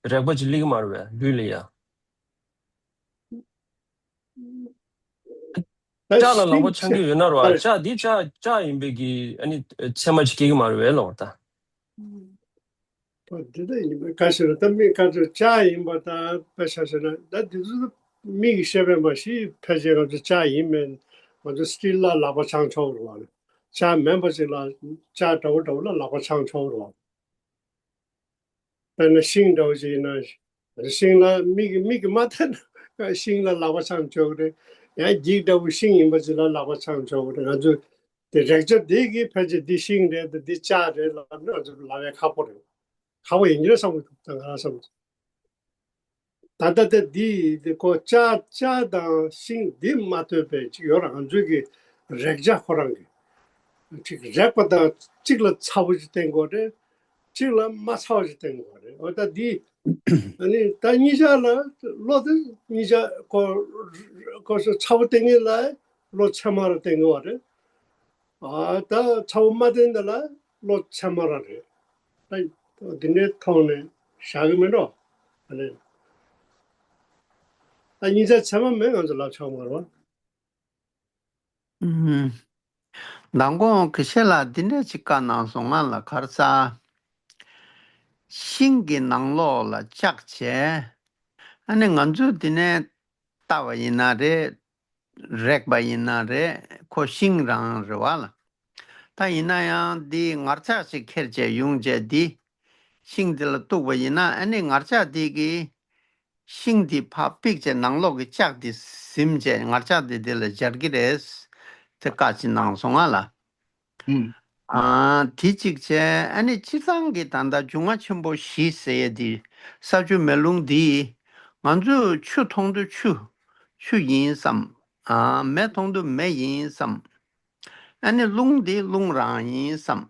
རེག་པ་ཅིག་སླེབས་ཀྱི་མ་རེད་བས་ལུས་ལ་ཡ། ད་ལྕགས་ལ་ལག་པ་འཆང་གི་ཡོད་ན་རེད་བ། ལྕགས་འདི་ལྕགས་ལྕགས་ཡིན་པའི་གི་ཨ་ནི་ཚད་མ་ཅིག་སྐྱེ་གི་མ་རེད་བས་ལབ་པ་ད། ཨོ་དེ་འདྲ་ཡིན་པ་ག་ཞིག་ལ་ད་མི་ག་ཚོད་ལྕགས་ཡིན་པ་ད་དཔེ་ཆ་བཞག་ན་ད་དེ་ཚོ་མིག་གིས་ཤེས་པས་མ་གཞི་ཕལ་ཆེར་ང་ཚོ་ལྕགས་ཡིན་མིན་ང་ཚོ་སྐྱིལ་ལ་ལག་པ་འཆང་ཆོག་རེད་བ། ལྕགས་མིན་པ་ཅིག་ལ་ལྕགས་འདྲ་བོ་འདྲ་བོ་ལ་ལག་པ་འཆང་ཆོག་རེད་བ། དཔེར་ན་ཤིང་འདྲ་བོ་ཅིག་ཡིན་ན་ཤིང་ལ་མིག་གིས་མིག་གིས་མ་ཐོན་ན་ཤིང་ལ་ལག་པ་འཆང་ཆོག་གི་རེད། ཡང་འགྱིག་འདྲ་བོ་ཤིང་ཡིན་པ་ཅིག་ལ་ལག་པ་འཆང་ཆོག་གི་རེད། ང་ཚོས་དེ་རེག་བྱ་དེ་གིས་ཕལ་ཆེར་འདི་ཤིང་རེད་དེ་འདི་ལྕགས་རེད་ལབ་ན་ང་ཚོ་ལབ་ཡ་ཁག་པོ་རེད། ཁག་པོ་ཡིན་གྱི་རེད་བསམ་གྱི་འདུག་ད་ང་རང་བསམ་གྱི་འདུག་ད་ལྟ་དེ་འདི་ཁོ་ལྕགས་ལྕགས་དང་ཤིང་འདི་མ་ཐོན་པའི་ཅིག་ཡོད་ར། ང་ཚོའི་གི་རེག་བྱ་ཁོ་རང་གི་ཅིག་རེག་པ་དང་གཅིག་ལ་ཚ་བོ་ཅིག་བསྟན་དགོས་རེད། གཅིག་ལ་མ་ཚ་བ་ཞིག་བསྟན་དགོས་པ་རེད། འོ་ད་འདི་ཨ་ནི་ད་གཉིས་ཆ་ལ་བློ་དེ་གཉིས་ཆ་ཁོ་ཁོ་ཚོ་ཚ་བོ་བསྟན་མཁན་ལ་བློ་ཚད་མ་རུ་བསྟན་དགོས་པ་རེད། ཨ་ད་ཚ་བོ་མ་བསྟན་དེ་ལ་བློ་ཚད་མ་ར་རེད། ད་འདི་འདྲའི་ཐོག་ནས་བཞག་གི་མིན་འགྲོ། ཨ་ནི་ད་གཉིས་ཆ་ཚད་མ་མེད། ང་ཚོ་ལབ་ཆོག་མ་རེད་བ། ཨུམ། མདང་དགོང་དགེ་བཤེས་ལགས་འདི་འདྲ་ཅིག་བཀའ་གནང་སོང་། ང་ལ་ག་རེ་ཟེར། ཤིང་གི་ནང་ལོགས་ལ་བཅག་བྱས། ཨ་ནི་ང་ཚོས་འདི་ནས་བལྟ་བ་ཡིན་ན་རེད། རེག་པ་ཡིན་ན་རེད། ཁོ་ཤིང་རང་རེད་བ་ལ། ད་ཡིན་ན་ཡང་འདི་ངར་ལྕགས་ཅིག་ཁྱེར་བྱས་ཡོང་བྱས་འདི་ཤིང་འདི་ལ་གཏུགས་པ་ཡིན་ན། ཨ་ནི་ངར་ལྕགས་འདི་གིས་ཤིང་འདི་ཕར་ཕུད་བྱས་ནང་ལོགས་ཀྱི་ལྕགས་འདི་ཟིམ་བྱས་ངར་ལྕགས་འདི་འདི་ལ་སྦྱར་གྱི་རེད། དེ་བཀའ་ཅིག་གནང་སོང་ང་ལ། ཨུམ། ཨ་དེ་གཅིག་བྱས། ཨ་ནི་སྤྱིར་བཏང་གི་ད་ལྟ་འབྱུང་ལྔ་ཆེན་པོ་བཞི་ཟེར་ཡས་འདི་ས་ཆུ་མེ་རླུང་འདི་ང་ཚོས་ཆུ་མཐོང་དུས་ཆུ་ཆུ་ཡིན་བསམ། ཨ་མེ་མཐོང་དུས་མེ་ཡིན་བསམ། ཨ་ནི་རླུང་འདི་རླུང་རང་ཡིན་བསམ།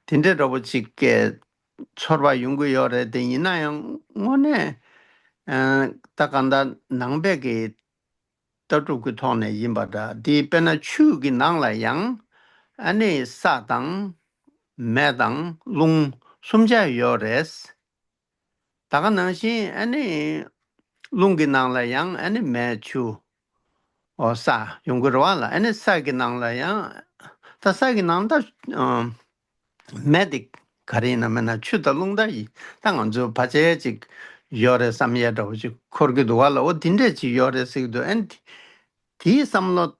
དེ་འདྲ་འདྲ་པོ་ཅིག་གི་ཚོར་བ་ཡོང་གི་ཡོད་རེད། དེ་ཡིན་ན་ཡང་དངོས་གནས་ཨ་ད་གང་ལྟར་ནང་པའི་གི་ལྟ་གྲུབ་ཀྱི་ཐོག་ནས་ཡིན་པ་འདྲ། འདི་དཔེར་ན་ཆུ་གི་ནང་ལ་ཡང་ཨ་ནི་ས་དང་མེ་དང་རླུང་གསུམ་ཆ་ཡོད་རེད། ད་ག་ནང་བཞིན་ཨ་ནི་རླུང་གི་ནང་ལ་ཡང་ཨ་ནི་མེ་ཆུ་འོ་ས་ཡོང་གི་རེད་བ་ལ། ཨ་ནི་ས་གི་ནང་ལ་ཡང་ད་ས་གི་ནང་ད་ཨ་མེ་དེ་ག་རེ་ཡིན་ན་མེད་ན་ཆུ་དང་རླུང་ད་ཡིན། ད་ང་ཚོ་ཕལ་ཆེར་ཅིག་ཡོད་རེད་བསམ་ཡས་འདྲ་བོ་ཅིག་འཁོར་གི་འདུག་བ་ལ། འོ་དེ་འདྲས་ཅིག་ཡོད་རེད་ཟེར་གི་འདུག་ཨ་ནི་དེའི་བསམ་བློ་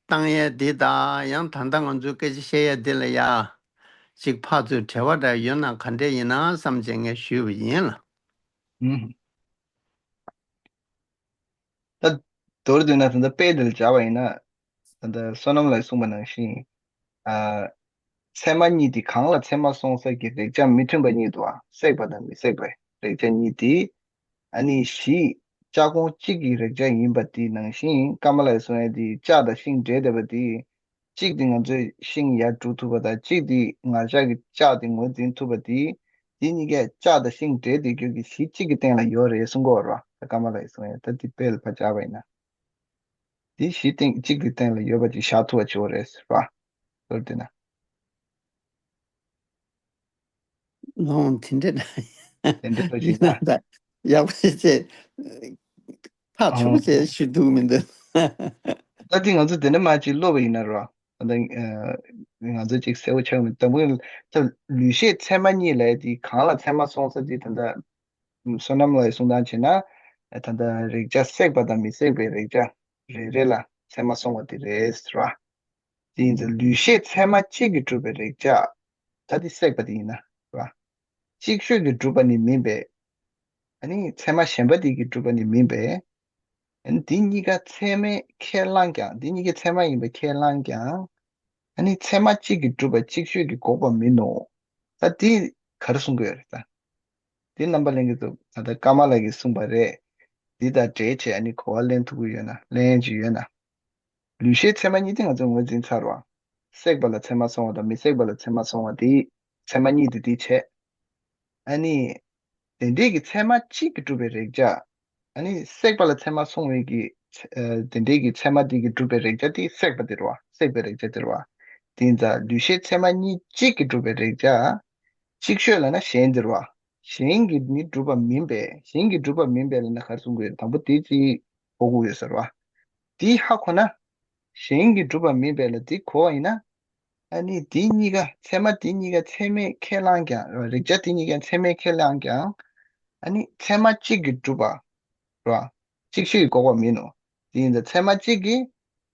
བཏང་ཡས་དེ་དང་ཡང་ད་ལྟ་ང་ཚོའི་སྐད་ཆ་བཤད་ཡས་དེ་ལ་ཡ་ཅིག་ཕར་ཚུར་འབྲེལ་བ་འདྲ་ཡོད་ན་ག་འདྲས་ཡིན་ན་བསམ་བྱས་ངས་ཞུས་པ་ཡིན་ལ། ཨུམ། ད་མདོར་བསྡུས་ན་ད་ལྟ་དཔེ་འདི་ལ་སྦྱར་བ་ཡིན་ན། ད་ལྟ་བསོད་ནམས་ལགས་གསུངས་པ་ནང་བཞིན། ཨ། ཚད་མ་གཉིས་དེ་གང་ལ་ཚད་མ་སོང་ས་ཀྱི་རེག་བྱ་མི་མཐུན་པ་གཉིས་འདུག་ཨ། བསྲེགས་པ་དང་མི་བསྲེགས་པའི་རེག་བྱ་གཉིས་དེ། ཨ་ནི་གཞི། ལྕགས་གོང་གཅིག་གི་རེག་བྱ་ཡིན་པ་དེ་ནང་བཞིན། ཀ་མ་ལ་ཡིས་གསུངས་ཡ་དེ་ལྕགས་དང་ཤིང་འདྲེས་བསྡད་པ་དེ། གཅིག་དེ་ང་ཚོས་ཤིང་ཡར་སྒྲུག་ཐུབ་པ་དང་། གཅིག་དེ་ངར་ལྕགས་ཀྱི་ལྕགས་དེ་ངོས་འཛིན་ཐུབ་པ་དེ། དེ་གཉིས་ཀས་ལྕགས་དང་ཤིང་འདྲེས་བསྡད་རྒྱུ་གི་གཞི་གཅིག་གི་སྟེང་ལ་ཡོད་རེད་གསུང་གི་ཡོད་རེད་བ། ད་ཀ་མ་ལ་ཡིས་གསུངས་ཡ་ད་དེ་དཔེ་ལ་ཕར་སྦྱར་བ་ཡིན་ན། དེ་གཞི་སྟེང་གཅིག་གི་སྟེང་ལ་ཡོད་པ་ཅིག་བཞག་ཐུབ་པ་བྱེད་དགོས་རེད་ཟེར་བ། མདོར་བསྡུས་ན། ལོང་དེ་འདྲ་ན། དེ་འདྲ་ལོ་ཞིག་ཡིན་ན་ད་ཡག་པོ་ཞིག་བྱས། ཐག་ཆོད་པོ་བྱས་ཞུ་ཐུབ་མི་འདུག་ད་དེ་ང་ཚོ་དེ་འདྲ་མ་ཅིག་ཀློག་པ་ཡིན་ན་རོ། ད་ལྟ་ང་ཚོ་ཅིག་གསལ་པོ་ཆགས་མི་འདུག་དང་པོ་ལ་ད་ལུས་ཤེས་ཚད་མ་གཉིས་ལས་དེ་གང་ལ་ཚད་མ་སོང་ས་དེ་ད་ལྟ་བསོད་ནམས་ལགས་གསུང་སྟངས་བྱས་ན། ད་ལྟ་རེག་བྱ་བསྲེགས་པ་དང་མི་བསྲེགས་པའི་རེག་བྱ་རེ་རེ་ལ་ཚད་མ་སོང་བ་དེ་རེད་ཟེར་བ། དེ་ཡིན་ཙང་ལུས་ཤེས་ཚད་མ་གཅིག་གིས་གྲུབ་པའི་རེག་བྱ། ད་དེ་བསྲེགས་པ་དེ་ཡིན་ན་རེད་བ། ཅིག་ཤོས་ཀྱིས་གྲུབ་པ་ནི་མིན་པས། ཨ་ནི་ཚད་མ་གཞན་པ་དེ་གིས་གྲུབ་པ་ནི་མིན་པས། ཨ་ནི་དེ་གཉིས་ཀ་ཚད་མས་ཁས་བླངས་ཀྱང་། དེ་གཉིས་ཀ་ཚད་མ་ཡིན་པ་ཁས་བླངས་ཀྱང་། ཨ་ནི་ཚད་མ་གཅིག་གིས་གྲུབ་པ་ཅིག་ཤོས་ཀྱིས་འགོག་པ་མིན་ནོ། ད་དེ་ག་རེ་གསུང་གི་ཡོད་རེད་ད། དེ་རྣམ་པ་ལྷན་རྒྱས་ཚོ་ད་ལྟ་ཀ་མ་ལ་གིས་གསུངས་པ་རེད། འདི་དང་འབྲེལ་བྱས་ཨ་ནི་གོ་བ་ལེན་ཐུབ་ཀྱི་ཡོད་ན། ལེན་ཡས་ཅིག་ཡོད་ན། ལུས་ཤེས་ཚད་མ་གཉིས་དེ་ང་ཚོས་ངོས་འཛིན་ཚར་བ། བསྲེགས་པ་ལ་ཚད་མ་སོང་བ་དང་མི་བསྲེགས་པ་ལ་ཚད་མ་སོང་བ་དེ། ཚད་མ་གཉིས་དེ་དེ་བྱས། ཨ་ནི། དེ་འདྲས་ཀྱི་ཚད་མ་གཅིག་གིས་གྲུབ་པའི་རེག་བྱ། ཨ་ནི་བསྲེགས་པ་ལ་ཚད་མ་སོང་བའི་གི། ཨ། དེ་འདྲས་ཀྱི་ཚད་མ་དེ་གིས་གྲུབ་པའི་རེག་བྱ་དེ་བསྲེགས་པ་དེ་རེད་བ། བསྲེགས་པའི་རེག་བྱ་དེ་རེད་བ། དེ་ཡིན་ཙང་ལུས་ཤེས་ཚད་མ་གཉིས་གཅིག་གིས་གྲུབ་པའི་རེག་བྱ། གཅིག་ཤོས་ལབ་ན་གཞན་དེ་རེད་བ། གཞན་གྱིས་ནི་གྲུབ་པ་མིན་པས། གཞན་གྱིས་གྲུབ་པ་མིན་པས་ལབ་ན་ག་རེ་གསུང་གི་ཡོད། དང་པོ་དེ་གཅིག་གོ་དགོས་ཡོད་ས་རེད་བ། དེ་ཧ་གོ་ན། གཞན་གྱིས་གྲུབ་པ་མིན་པས་ལ་དེ་གོ་བ་ཡིན་ན། ཨ་ནི་དེ་གཉིས་ཀ་ཚད་མ་དེ་གཉིས་ཀ་ཚད་མས་ཁས་བླངས་ཀྱང་རེད་བ། རེག་བྱ་དེ་གཉིས་ཀ་ཚད་མས་ཁས་བླངས་ཀྱང་། ཨ་ནི་ཚད་མ་གཅིག་གིས་གྲུབ་པ་རེད་བ། གཅིག་ཤོས་ཀྱིས་འགོག་པ་མིན་ནོ། དེ་ཡིན་ཙང་ཚད་མ་གཅིག་གིས་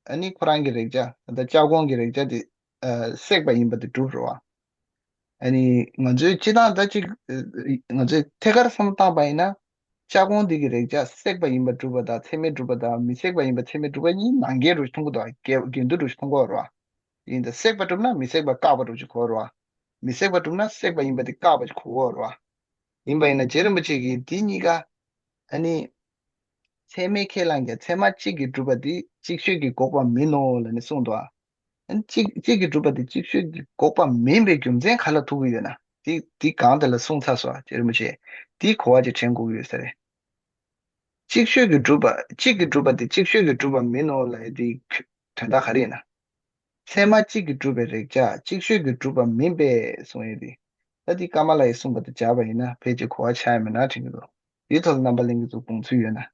ཨ་ནི་ཁོ་རང་གི་རེག་བྱ། ད་ལྟ་ལྕགས་གོང་གི་རེག་བྱ་དེ་ཨ་བསྲེགས་པ་ཡིན་པ་དེ་གྲུབ་རེད་བ། ཨ་ནི་ང་ཚོའི་སྤྱིར་བཏང་ད་ཅིག་ང་ཚོས་ཐད་ཀར་བསམ་བློ་བཏང་པ་ཡིན་ན། ལྕགས་གོང་འདི་གི་རེག་བྱ་བསྲེགས་པ་ཡིན་པ་གྲུབ་པ་དང་ཚད་མས་གྲུབ་པ་དང་མི་བསྲེགས་པ་ཡིན་པ་ཚད་མས་གྲུབ་པ་གཉིས་ནང་འགལ་རུ་མཐོང་གི་འདུག་འགལ་འགལ་འདུ་རུ་མཐོང་གི་ཡོད་རེད་བ། ཡིན་ད་བསྲེགས་པ་གྲུབ་ན་མི་བསྲེགས་པ་བཀག་པ་རུ་ཅིག་གོ་རེད་བ། མི་བསྲེགས་པ་གྲུབ་ན་བསྲེགས་པ་ཡིན་པ་དེ་བཀག་པ་ཅིག་གོ་གི་ཡོད་རེད་བ། ཡིན་པ་ཡིན་ན་རྗེ་རིན་པོ་ཆེ་གིས་འདི་གཉིས་ཀ་ཨ་ནི་ཚད་མས་ཁས་བླངས་ཀྱང་ཚད་མ་གཅིག་གིས་གྲུབ་པ་དེ་གཅིག་ཤོས་ཀྱིས་འགོག་པ་མིན་ནོ་ལབ་ནས་གསུངས་འདུག་ཨ། གཅིག་གཅིག་གིས་གྲུབ་པ་དེ་གཅིག་ཤོས་ཀྱིས་འགོག་པ་མིན་པའི་རྒྱུ་མཚན་ག་ལ་ཐུག་གི་ཡོད་ན། འདི་འདི་གང་དེ་ལ་གསུངས་ཚར་སོང་རྗེ་རིན་པོ་ཆེ། འདི་གོ་བ་ཅིག་དྲན་དགོས་ཀྱི་ཡོད་ས་རེད། ཅིག་ཤོས་ཀྱིས་གྲུབ་པ་གཅིག་གིས་གྲུབ་པ་དེ་ཅིག་ཤོས་ཀྱིས་གྲུབ་པ་མིན་ནོ་ལབ་ཡ་དེ་དོན་དག་ག་རེ་ཡིན་ན། ཚད་མ་གཅིག་གིས་གྲུབ་པའི་རེག་བྱ་གཅིག་ཤོས་ཀྱིས་གྲུབ་པ་མིན་པས་གསུང་ཡས་དེ། ད་འདི་ཀ་མ་ལ་ཡིས་གསུངས་པ་དེ་སྦྱར་བ་ཡིན་ན་ཕལ་ཆེར་གོ་བ་ཆགས་ཡ་མེད་ན་དྲན་གྱི་འདུག་འདིའི་ཐོག་ལ་རྣམ་པ་ལྷན་རྒྱས་ཚོ་དགོངས་ཚུལ་ཡོད་ན།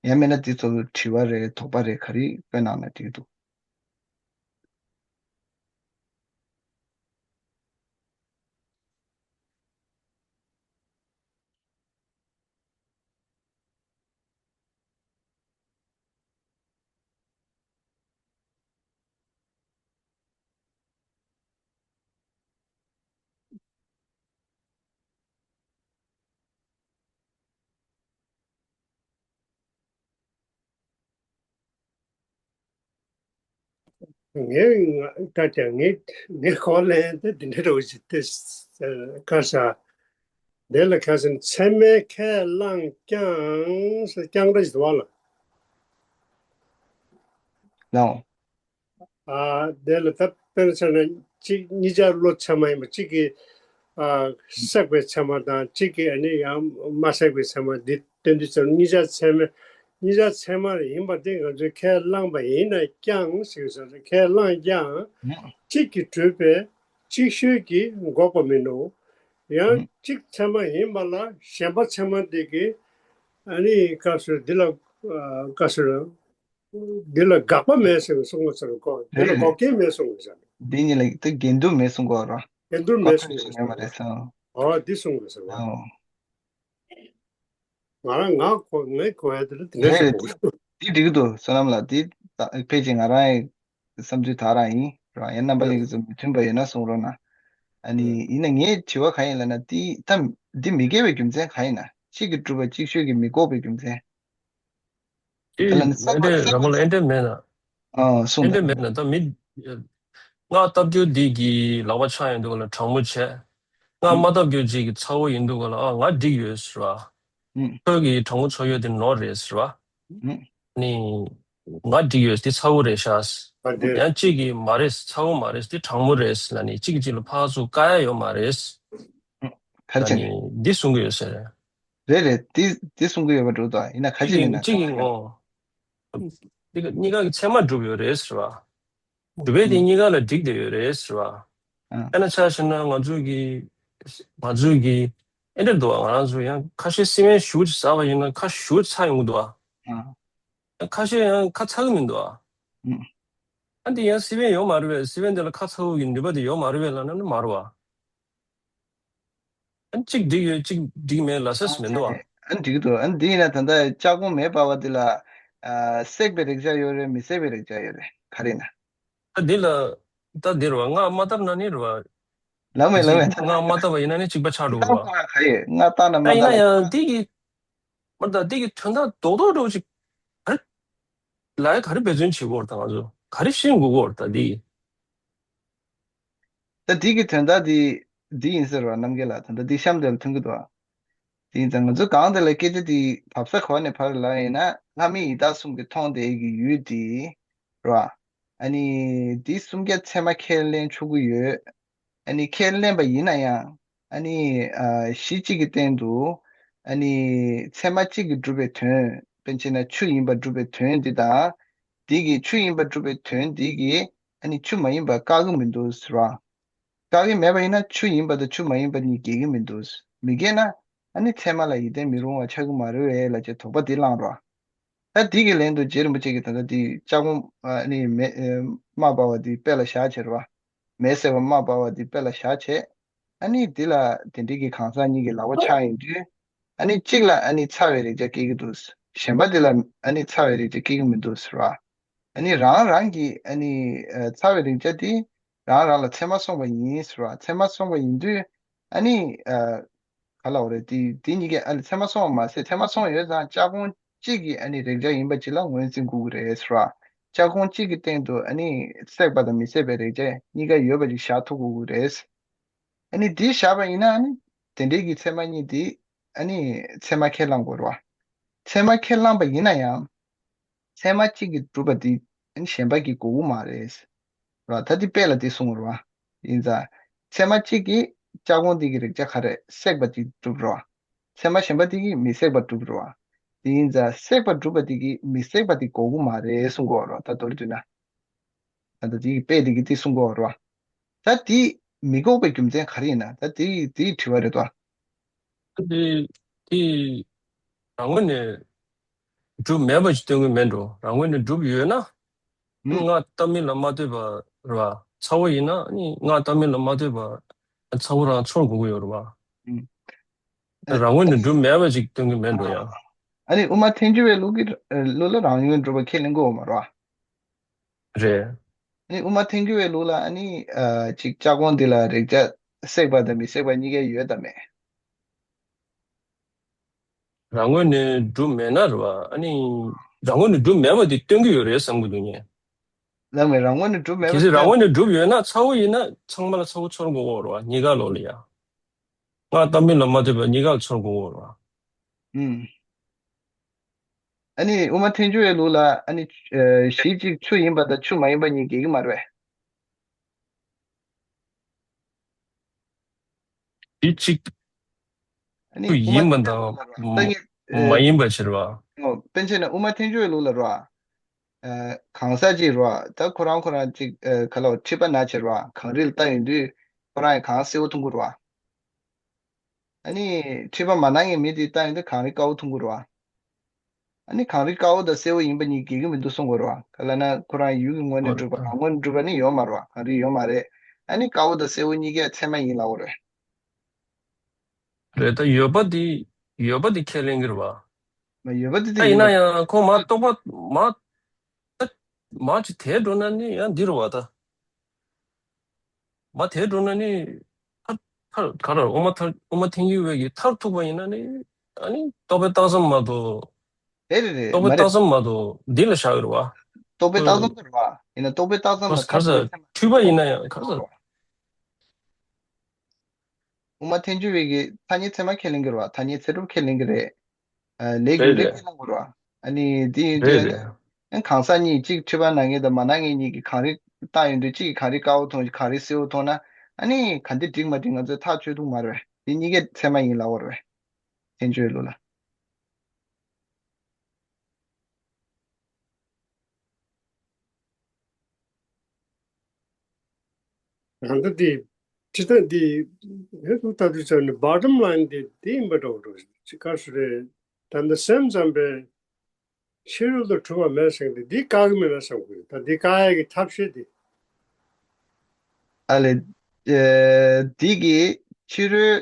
ཡང་མིན་ན་འདི་ཚོ་དྲི་བ་རེད། དོགས་པ་རེད། ག་རེ་བཀོད་གནང་ན་འགྲིག་འདུག་ངས་ང་ད་ཀྱང་ངས་ངས་གོ་ལེན་དེ་འདི་འདྲ་རོ་ཞིག་དེ་ཁ་ཤ་འདི་ལ་ཁ་སང་ཚད་མས་ཁས་བླངས་ཀྱང་ཀྱང་འདྲ་ཞིག་འདུག་བ་ལ། ལའོ། ཨ་དེ་ལ་ད་དཔེར་ན་ཆ་ན་གཅིག་གཉིས་ཆར་བློ་ཚད་མ་ཡིན་པ་གཅིག་གིས་ཨ་བསྲེགས་པའི་ཚད་མ་དང་གཅིག་གིས་ཨ་ནི་ཡང་མ་བསྲེགས་པའི་ཚད་མ་འདི་སྟོན་དུས་ཙམ་གཉིས་ཆར་ཚད་མ་གཉིས་ཆར་ཚད་མ་ཡིན་པ་དེ་ང་ཚོས་ཁས་བླངས་པ་ཡིན་ན་ཀྱང་ཞེས་ཟེར་ཁས་བླངས་ཀྱང་གཅིག་གིས་གྲུབ་པའི་གཅིག་ཤོས་ཀྱིས་འགོག་པ་མིན་ནོ། ཡང་གཅིག་ཚད་མ་ཡིན་པ་ལ་གཞན་པ་ཚད་མ་དེ་གིས་ཨ་ནི་སྐབས་སུ་འདི་ལ་སྐབས་སུ། འདི་ལ་དགག་པ་མེད་ཟེར་ནས་གསུངས་པ་ཚར་གོ། འདི་ལ་རེད་འགོག་རྐྱེན་མེད་གསུངས་པ་ཚར། འདི་གཉིས་ལ་དེ་འགལ་འདུ་མེད་གསུངས་གོ་ར། འགལ་འདུ་མེད་གསུངས་པ་ཚར། ཡོད་མ་རེད་ཟེར། ཨོ་འདི་གསུངས་པ་ཚར། ཨོ། ང་རང་ང་གོ་ངས་གོ་ཡ་དེ་ལ་དེ་འདྲ་རེད་ཞིག་རེད། གོ། འདི་འདི་འགྲིག་གི་འདུག་བསོད་ནམས་ལགས། འདི་ད་ཕལ་ཆེར་ང་རང་ཡི་བསམ་ཚུལ་དག་རང་ཡིན་ར། ཡང་རྣམ་པ་ལྷན་རྒྱས་ཚོ་མི་མཐུན་པ་ཡོད་ན་གསུང་རོགས་གནང་། ཨ་ནི་ཡིན་ན་ངའི་དྲི་བ་གང་ཡིན་ལབ་ན་འདི་ད་འདི་མི་འགལ་བའི་རྒྱུ་མཚན་གང་ཡིན་ན། གཅིག་གིས་གྲུབ་པ་གཅིག་ཤོས་ཀྱིས་མི་འགོག་པའི་རྒྱུ་མཚན། དེ་ལ་ནི་བསམ་པ་ཨེ་འདྲས་ར་མོ་ལ་ཨེ་འདྲས་མེད་ན། ཨ་གསུངས་ཨེ་འདྲས་དང་མེད་ན་ད་མི། སྔགས་བཏབ་རྒྱུ་འདི་གི་ལག་པ་འཆང་ཡོང་དུས་ལ་དྲང་མོ་བྱས། སྔགས་མ་ཨུམ་བཏབ་རྒྱུ་ཅིག་གི་ཚ་བོ་ཡིན་དུས་ལ་ཨ་ང་འགྲིག་ཡོད་ཟེར་བ། ཨུམ་ཁྱོད་ཀྱི་དྲང་མོ་ཚོ་ཡོད་དེ་ནོར་རེད་ཟེར་བ། ཨུམ་ནི། ང་འགྲིག་ཡོད་འདི་ཚ་བོ་རེད་ཤག་ཨ་དེ། ཡང་གཅིག་གིས་མ་རེད་ཚ་བོ་མ་རེད་འདི་དྲང་མོ་རེད་ལ་ནི་གཅིག་གིས་གཅིག་ལ་ཕར་ཚུར་བཀག་ཡ་ཡོད་མ་རེད། ཨུམ་ག་རེ་བྱས་ནས། ནི་འདི་གསུང་གི་ཡོད་ཟེར། རེད་རེད། དེ་དེ་གསུང་གི་ཡོད་པ་འགྲོ་ད། ཡིན་ན་ཁ་ཅིག་ཅིག་ཡིན་ན་གཅིག་ཡིན་ངོ་། འདི་ག་གཉིས་ཀ་གི་ཚད་མ་གྲུབ་ཡོད་རེད་ཟེར་བ། གྲུབ་པའི་དེ་ཨུམ་གཉིས་ཀ་ལ་འགྲིག་བསྡད་ཡོད་རེད་ཟེར་བ། ཨ་དཔེར་ན་ཆ་བཞག་ན་ང་ཚོ་གི་ང་ཚོ་གི་ཨེ་འདྲ་འདུག་བ། ང་རང་ཚོ་ཡང་ཁ་ཤས་སི་མེན་ཞུ་ཟ་བ་ཡིན་ན་ཁ་ཞུ་ཚ་ཡོང་གི་འདུག་བ། ཨ་ཁ་ཤས་ཡང་ཁ་ཚ་གི་མི་འདུག་བ། ཨུམ་ཨ་འདི་ཡང་སི་མེན་ཡོད་མ་རེད་པས། སི་མེན་དེ་ལ་ཁ་ཚ་བོ་གི་ནུས་པ་དེ་ཡོད་མ་རེད་པས་ལབ་ན་ནི་མ་རེད་བ། ཨ་གཅིག་འགྲིག་ཡོད་གཅིག་འགྲིག་མེད་ལབ་ས་མི་འདུག་བ། ཨ་འགྲིག་འདུག་ཨ་འདི་ཡིན་ན་ད་ལྟ་ལྕགས་གོང་མེ་སྤར་བ་འདི་ལ་ཨ་བསྲེགས་པའི་རེག་བྱ་ཡོད་རེད། མི་བསྲེགས་པའི་རེག་བྱ་ཡོད་རེད། ག་རེ་ཡིན་ན། ད་འདི་ལ་ད་འདི་རེད་བ། སྔགས་མ་བཏབ་ན་ནི་རེད་བ། ལགས་མེད་ལགས་མེད། ད་སྔགས་མ་བཏབ་པ་ཡིན་ན་ནི་གཅིག་པ་ཆགས་འགྲོ་གི་རེད་བ། སྔགས་བཏབ་ན་ག་རེ་ཡོད། སྔགས་བཏབ་ན་མ་ད་ཡིན་བཏབ་ན་ན་ཡང་འདི་གི་མ་ད་འདི་གི་དོན་དག་རྡོག་རྡོག་འདྲ་བོ་ཅིག་ག་རེ་ལ་ཡ་ག་རེ་འབད་བརྩོན་བྱེད་དགོས་རེད། ད་ང་ཚོ་ག་རེ་ཤེས་དགོས་ཀྱི་རེད་ད་འདི། ད་འདི་གི་དོན་དག་འདི་འདི་ཡིན་ཟེར་བ་རྣམ་རྒྱལ་ལགས། ད་ལྟ་འདི་གཤམ་དེ་ལ་ཐོན་གྱི་འདུག་ཨ། དེ་ཡིན་ཙང་ང་ཚོ་གང་དེ་ལ་སྐད་ཆ་འདི་བབས་ས་གོ་ནས་ཕར་ལ་ཡིན་ན་ལྷ་མི་ཡི་དྭགས་གསུམ་གྱི་མཐོང་དེ་གི་ཡུལ་འདི་ར། ཨ་ནི་འདི་སུམ་བརྒྱ་ཚད་མ་ཁས་ལེན་ཆོག་གི་ཡོད། ཨ་ནི་ཁས་ལེན་པ་ཡིན་ན་ཡང་ཨ་ནི་ཨ་གཞི་གཅིག་གི་སྟེང་དུ་ཨ་ནི་ཚད་མ་གཅིག་གིས་གྲུབ་པའི་དོན། དཔེར་ན་ཆུ་ཡིན་པར་གྲུབ་པའི་དོན་འདི་དང་། འདི་གིས་ཆུ་ཡིན་པར་གྲུབ་པའི་དོན་འདི་གིས་ཨ་ནི་ཆུ་མ་ཡིན་པ་བཀག་གི་མི་འདུག་ཟེར་བ། བཀག་གི་མེད་པ་ཡིན་ན་ཆུ་ཡིན་པ་དང་ཆུ་མ་ཡིན་པ་གཉིས་འགལ་གྱི་མི་འདུག་མི་འགལ་ན་ཨ་ནི་ཚད་མ་ལ་ཡིད་བརྟན་མི་རུང་བ་ཆགས་ཀྱི་མ་རེད་པས་ལབ་བྱས་དོགས་པ་འདི་བསླངས་རོགས། ད་འདི་གི་ལན་དུ་རྗེ་རིན་པོ་ཆེ་གིས་ད་ལྟ་འདི་ལྕགས་གོང་ཨ་ནི་མེ་ཨེ་མར་སྤར་བ་འདི་དཔེ་ལ་བཞག་བྱས་རེད་པ། མེ་བསད་པ་མར་སྤར་བ་འདི་དཔེ་ལ་བཞག་བྱས། ཨ་ནི་འདི་ལ་དེ་འདྲའི་གི་གང་ཟག་གཉིས་ཀྱི་ལག་པ་འཆང་ཡོང་དུས། ཨ་ནི་གཅིག་ལ་ཨ་ནི་ཚ་བའི་རེག་བྱ་སྐྱེ་གི་འདུག་གཞན་པ་འདི་ལ་ཨ་ནི་ཚ་བའི་རེག་བྱ་སྐྱེ་གི་མི་འདུག་ཟེར་བ། ཨ་ནི་རང་རང་གི་ཨ་ནི་ཨ་ཚ་བའི་རེག་བྱ་དེ་རང་རང་ལ་ཚད་མ་སོང་བ་ཡིན་ཟེར་བ། ཚད་མ་སོང་བ་ཡིན་དུས་ཨ་ནི་ཨ་ག་ལབ་དགོས་རེད། དེ་དེ་གཉིས་ཀ་ཨ་ནི་ཚད་མ་སོང་བ་མ་ཟད་ཚད་མ་སོང་བ་ཡོད་ཙང་ལྕགས་གོང་གཅིག་གི་ཨ་ནི་རེག་བྱ་ཡིན་པ་ཅིག་ལ་ངོས་འཛིན་དགོས་ཀྱི་རེད་ཟེར་བ། ལྕགས་གོང་གཅིག་གི་སྟེང་དུ་ཨ་ནི་བསྲེགས་པ་དང་མི་བསྲེགས་པའི་རེག་བྱ་གཉིས་ཀ་ཡོད་པ་ཅིག་བཞག་ཐུབ་དགོས་ཀྱི་རེད། ཨ་ནི་འདི་བཞག་པ་ཡིན་ན་ཨ་ནི་དེ་འདྲའི་གི་ཚད་མ་གཉིས་དེ་ཨ་ནི་ཚད་མ་ཁས་བླངས་དགོས་རེད་བ། ཚད་མ་ཁས་བླངས་པ་ཡིན་ན་ཡང་ ཚད་མ་གཅིག་གིས་གྲུབ་པ་དེ་ཨ་ནི་གཞན་པ་གིས་འགོག་གི་མ་རེད། ར་ད་དེ་དཔེ་ལ་དེ་གསུངས་ར་བ། ཡིན་ཙང་། ཚད་མ་གཅིག་གིས་ལྕགས་གོང་དེ་གི་རེག་བྱ་ག་རེ་བསྲེགས་པ་དེ་གྲུབ་ར་བ། ཚད་མ་གཞན་པ་དེ་གིས་མི་བསྲེགས་པ་གྲུབ་ར་བ། དེ་ཡིན་ཙང་བསྲེགས་པ་གྲུབ་པ་དེ་གིས་མི་བསྲེགས་པ་དེ་འགོག་གི་མ་རེད་གསུང་གི་ཡོད་ར་བ། ད་མདོར་བསྡུས་ན། ད་ལྟ་དེ་གི་དཔེ་དེ་གི་དེ་གསུང་གི་ཡོད་ར་བ། ད་དེ་མི་འགོག་པའི་རྒྱུ་མཚན་ག་རེ་ཡིན་ན། ད་དེ་དེའི་དྲི་བ་རེད་དོ། དེ་དེ་རང་ངོས་ནས་གྲུབ་མེད་པ་ཞིག་སྟོན་གྱི་མེད་འགྲོ། རང་ངོས་ནས་གྲུབ་ཡོད་ན། ཨུམ། སྔགས་བཏབ་མིན་ལ་མ་ལྟོས་པ་རེད་བ། ཚ་བོ་ཡིན་ན་ནི་སྔགས་བཏབ་མིན་ལ་མ་ལྟོས་པ་ཚ་བོ་རང་ཚོར་དགོས་ཀྱི་ཡོད་རེད་བ། ཨུམ། རང་ངོས་ནས་གྲུབ་མེད་པ་ཞིག་སྟོན་གྱི་མེད་འགྲོ་ཡ། ཨ་ནི་དབུ་མ་ཐལ་འགྱུར་བའི་ལུགས་ཀྱི་ལུགས་ལ་རང་ངོས་ནས་གྲུབ་པ་ཁས་ལེན་དགོས་མ་རེད་བ། རེད། ཨ་ནི་དབུ་མ་ཐལ་འགྱུར་བའི་ལུགས་ལ་ཨ་ནི་ཨ་ཅིག་ལྕགས་གོང་འདི་ལ་རེག་བྱ་བསྲེགས་པ་དང་མི་བསྲེགས་པ་གཉིས་ཀ་ཡོད་དམ་མེད། རང་ངོས་ནས་གྲུབ་མེད་ན་རེད་བ། ཨ་ནི་རང་ངོས་ནས་གྲུབ་མེད་པ་དེ་སྟོན་གྱི་ཡོད་རེད་བསམ་གྱི་འདུག་ངས། ལགས་མེད། རང་ངོས་ནས་གྲུབ་མེད་པ་གལ་སྲིད་རང་ངོས་ནས་གྲུབ་ཡོད་ན་ཚ་བོ་ཡིན་ན་ཚང་མ་ལ་ཚ་བོ་ཚོར་དགོས་ཀྱི་རེད་བ། གཉིས་ཀ་ལོག་ལ་ཡ། སྔགས་བཏབ་མིན་ལ་མ་ལྟོས་པ་གཉིས་ཀ་ལ་ཚོར་དགོས་ཀྱི་རེད་བ། ཨུམ། ཨ་ནི་དབུ་མ་ཐལ་འགྱུར་བའི་ལུགས་ལ་ཨ་ནི་ཨ་གཞི་གཅིག་ཆུ་ཡིན་པ་དང་ཆུ་མ་ཡིན་པ་གཉིས་འགལ་གྱི་མ་རེད་པས། གཞི་གཅིག་ཨ་ནི་ཆུ་དབུ་མ་ཡིན་པ་ཐལ་འགྱུར་དང་ལུགས་ལ་རོ། ད་ངས་ཨ་མ་ཡིན་པ་ཕྱིར་བ། ཨོ། པཎ་ཆེན་ནི་དབུ་མ་ཐལ་འགྱུར་བའི་ལུགས་ལ་རོ། ཨ་གང་ཟག་ཅིག་རོ། ད་ཁོ་རང་ཁོ་རང་ཅིག་ཨ་ག་ལ་མཁྲིས་པ་ན་ཕྱིར་བ། གངས་རི་ལ་བལྟ་ཡོང་དུས་ཁོ་རང་ཡང་གངས་སེར་པོ་མཐོང་གི་རོ། ཨ་ནི་མཁྲིས་པ་མ་ན་མཁན་མི་དེ་ལྟ་ཡོང་དུས་གངས་རི་དཀར་པོ་མཐོང་གི་རེད་བ། ཨ་ནི་གངས་རི་དཀར་པོ་དང་སེར་པོ་ཡིན་པ་གཉིས་འགལ་གྱི་མི་འདུག་གསུང་གི་རེད་བ། ག་ལབ་ན་ཁོ་རང་ཡུལ་གྱི་ངོས་ནས་གྲུབ་པ་རང་ངོས་ནས་གྲུབ་པ་ནི་ཡོད་མ་རེད་བ། གངས་རི་ཡོད་མ་རེད། ཨ་ནི་དཀར་པོ་དང་སེར་པོ་གཉིས་ཀའི་ཚད་མ་ཡིན་ལབ་པ་རེད། རེད། ད་ཡོད་པ་དེ་ཡོད་པ་དེ་ཁས་ལེན་གྱི་རེད་བ། མ་ཡོད་པ་དེ་ད་དེ་ཡིན་ཡིན་ན་ན་ཡང་ཁོ་མ་རྟོགས་པ་མ་མ་ཅིག་དེ་འགྲོ་ན་ནི་ཡང་འདི་རེད་བ་ད། མ་དེ་འགྲོ་ན་ནི། མཐར་མཐར་ག་རེ་དབུ་མ་མཐར་དབུ་མ་ཐལ་འགྱུར་བའི་གི་མཐར་ཐུག་པ་ཡིན་ན་ནི། ཨ་ནི་རྟོག་པའི་རྟགས་ཙམ་མ་གཏོགས། རེད་རེད་རེད། རྟོག་པའི་མ་རེད། རྟགས་ཙམ་མ་གཏོགས་འདི་ལ་བཞག་ཡོད་རེད་བ། རྟོག་པའི་རྟགས་ཨུ། ཙམ་དུ་རེད་བ། ཡིན་ན་རྟོག་པའི་རྟགས་ཙམ་ལ་ག་ཁ་ཚ་འཁྲུལ་པ་ཡིན་ན་ཡང་ག་ཚ། དབུ་མ་ཐལ་འགྱུར་བའི་གི་ཐ་སྙད་ཚད་མ་ཁས་ལེན་གྱི་རེད་བ། ཐ་སྙད་ཚད་གྲུབ་ཁས་ལེན་གྱི་རེད། ཨ་ལས་རྒྱུ་རེད་འབྲས་རེད། ཁས་ལེན་དགོས་རེད་བ། ཨ་ནི་དེ་ཡིན་རེད་དུས་རེད། ཨ་གང་ཟག་གཉིས་གཅིག་མཁྲིས་པ་ན་མཁན་དང་མ་ན་མཁན་གཉིས་ཀྱིས་གངས་རི་བལྟ་ཡོང་དུས་གཅིག་གིས་གངས་རི་དཀར་པོ་མཐོང་གཅིག་གངས་རི་སེར་པོ་མཐོང་ན། ཨ་ནི་ག་འདི་འགྲིག་མ་འགྲིག་ང་ཚོས་ཐག་གཅོད་ཐུབ་མ་རེད་པས། དེ་གཉིས་ཀའི་ཚད་མ་ཡིན་ལབ་པ་རེད་པས། ཐལ་འགྱུར་བའི་ལུགས་ལ། ད་ལྟ་འདི་ཇི་ལྟར་འདི་ཧེ་ཐུག་ལྟ་དུས་ཙམ་ནས་bottom line་འདི་འདི་ཡིན་པ་འདྲ་བོ་འདུག་ཅི་ག་སུ་རེད། ད་ལྟ་སེམས་ཙམ་པའི་ཕྱི་རོལ་དུ་གྲུབ་པ་མེད་ཟེར་འདི་འདི་བཀག་གི་མེད་ན་བསམ་གི་ཡོད། ད་འདི་བཀག་ཡ་གི་ཐབས་ཤེས་འདི། ཨ་ལས། ཨེ། འདི་གི་ཕྱི་རོལ་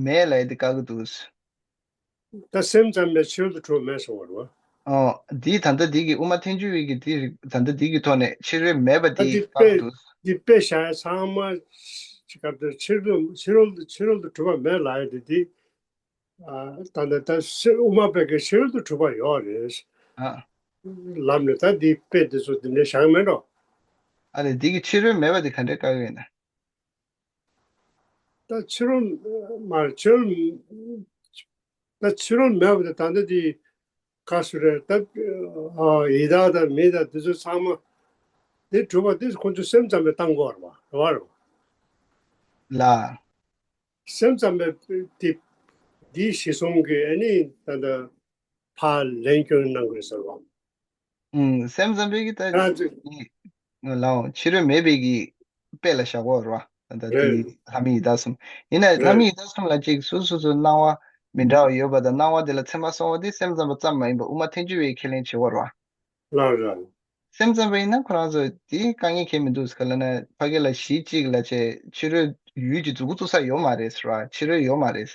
མེད་ལབ་ཡ་འདི་བཀག་གི་འདུག་ད་སེམས་ཙམ་པའི་ཕྱི་རོལ་དུ་གྲུབ་མེད་གསུང་བ་རེད་བ། ཨོ། འདི་ད་ལྟ་འདི་གི་དབུ་མ་ཐལ་འགྱུར་བའི་གི་འདི་རིགས་ད་ལྟ་འདི་གི་ཐོག་ནས་ཕྱི་རོལ་མེད་པ་ད་འདི་འདི་བཀག་དཔེ་འདུག་འདི་དཔེ་བཞག་ཡ་ཚང་མ་ཅི་ག་དུ་ཕྱི་རོལ་ཕྱི་རོལ་དུ་ཕྱི་རོལ་དུ་གྲུབ་པ་མེད་ལབ་ཡ་དེ་འདི། ཨ་ད་ལྟ་ད་ཕྱི་དབུ་མ་པའི་གི་ཕྱི་རོལ་དུ་གྲུབ་པ་ཡོད་རེད། ཨ། ལམ་ནས་ད་འདི་དཔེ་འདི་ཚོ་འདི་འདྲ་བཞག་མེད་འགྲོ། ཨ་ནི་འདི་གི་ཕྱི་རོལ་མེད་པ་འདི་ག་འདྲས་བཀག་ཡོད་ན། ད་ཕྱི་རོལ་མ་ཕྱི་རོལ་ད་ཕྱི་རོལ་མེད་པ་དེ་ད་ལྟ་དེ་ག་སུ་རེད་ད། ཨ་ཡི་དྭགས་དང་མི་དང་དེ་ཚོ་ཚང་མ་དེ་གྲུབ་པ་དེ་ཁོ་ཚོ་སེམས་ཙམ་པས་བཏང་དགོས་རེད་བ་རེད་བ་རེད་བ། ལ། སེམས་ཙམ་པས་དེ་དེའི་གཞི་བཟུང་གི་ཨ་ནི་ད་ལྟ་ཕར་ལན་སྐྱོན་གནང་དགོས་ཟེར་བ། ཨུམ། སེམས་ཙམ་པའི་གི་ད་ཨ་ཙི། ལའོ་ཕྱི་རོལ་མེད་པའི་གི་དཔེ་ལ་བཞག་གོ་ར། ད་ལྟ་དེ་རེད། ལྷ་མི་ཡི་དྭགས་གསུམ་ཡིན་ན་ལྷ་རེད། མི་ཡི་དྭགས་གསུམ་ལ་ཅིག་སོ་སོ་སོ་སྣང་བ་མི་འདྲ་བ་ཡོད་པ་དང་སྣང་བ་དེ་ལ་ཚད་མ་སོང་བ་དེ་སེམས་ཙམ་པ་ཙམ་མ་ཡིན་པ་དབུ་མ་ཐལ་འགྱུར་བའི་ཁས་ལེན་བྱེད་གོ་ར། ལགས་ར། སེམས་ཙམ་པ་ཡིན་ན་ཁོ་རང་ཚོ་དེ་དཀའ་ངལ་གང་ཡང་མི་འདུག་ག་ལབ་ན་ཕ་གི་ལ་གཞི་གཅིག་ལ་བྱས་ཕྱི་རོལ་ཡུལ་གྱི་མཛུབ་གུ་བཙུགས་ས་ཡོད་མ་རེད་ཟེར་བ། ཕྱི་རོལ་ཡོད་མ་རེད།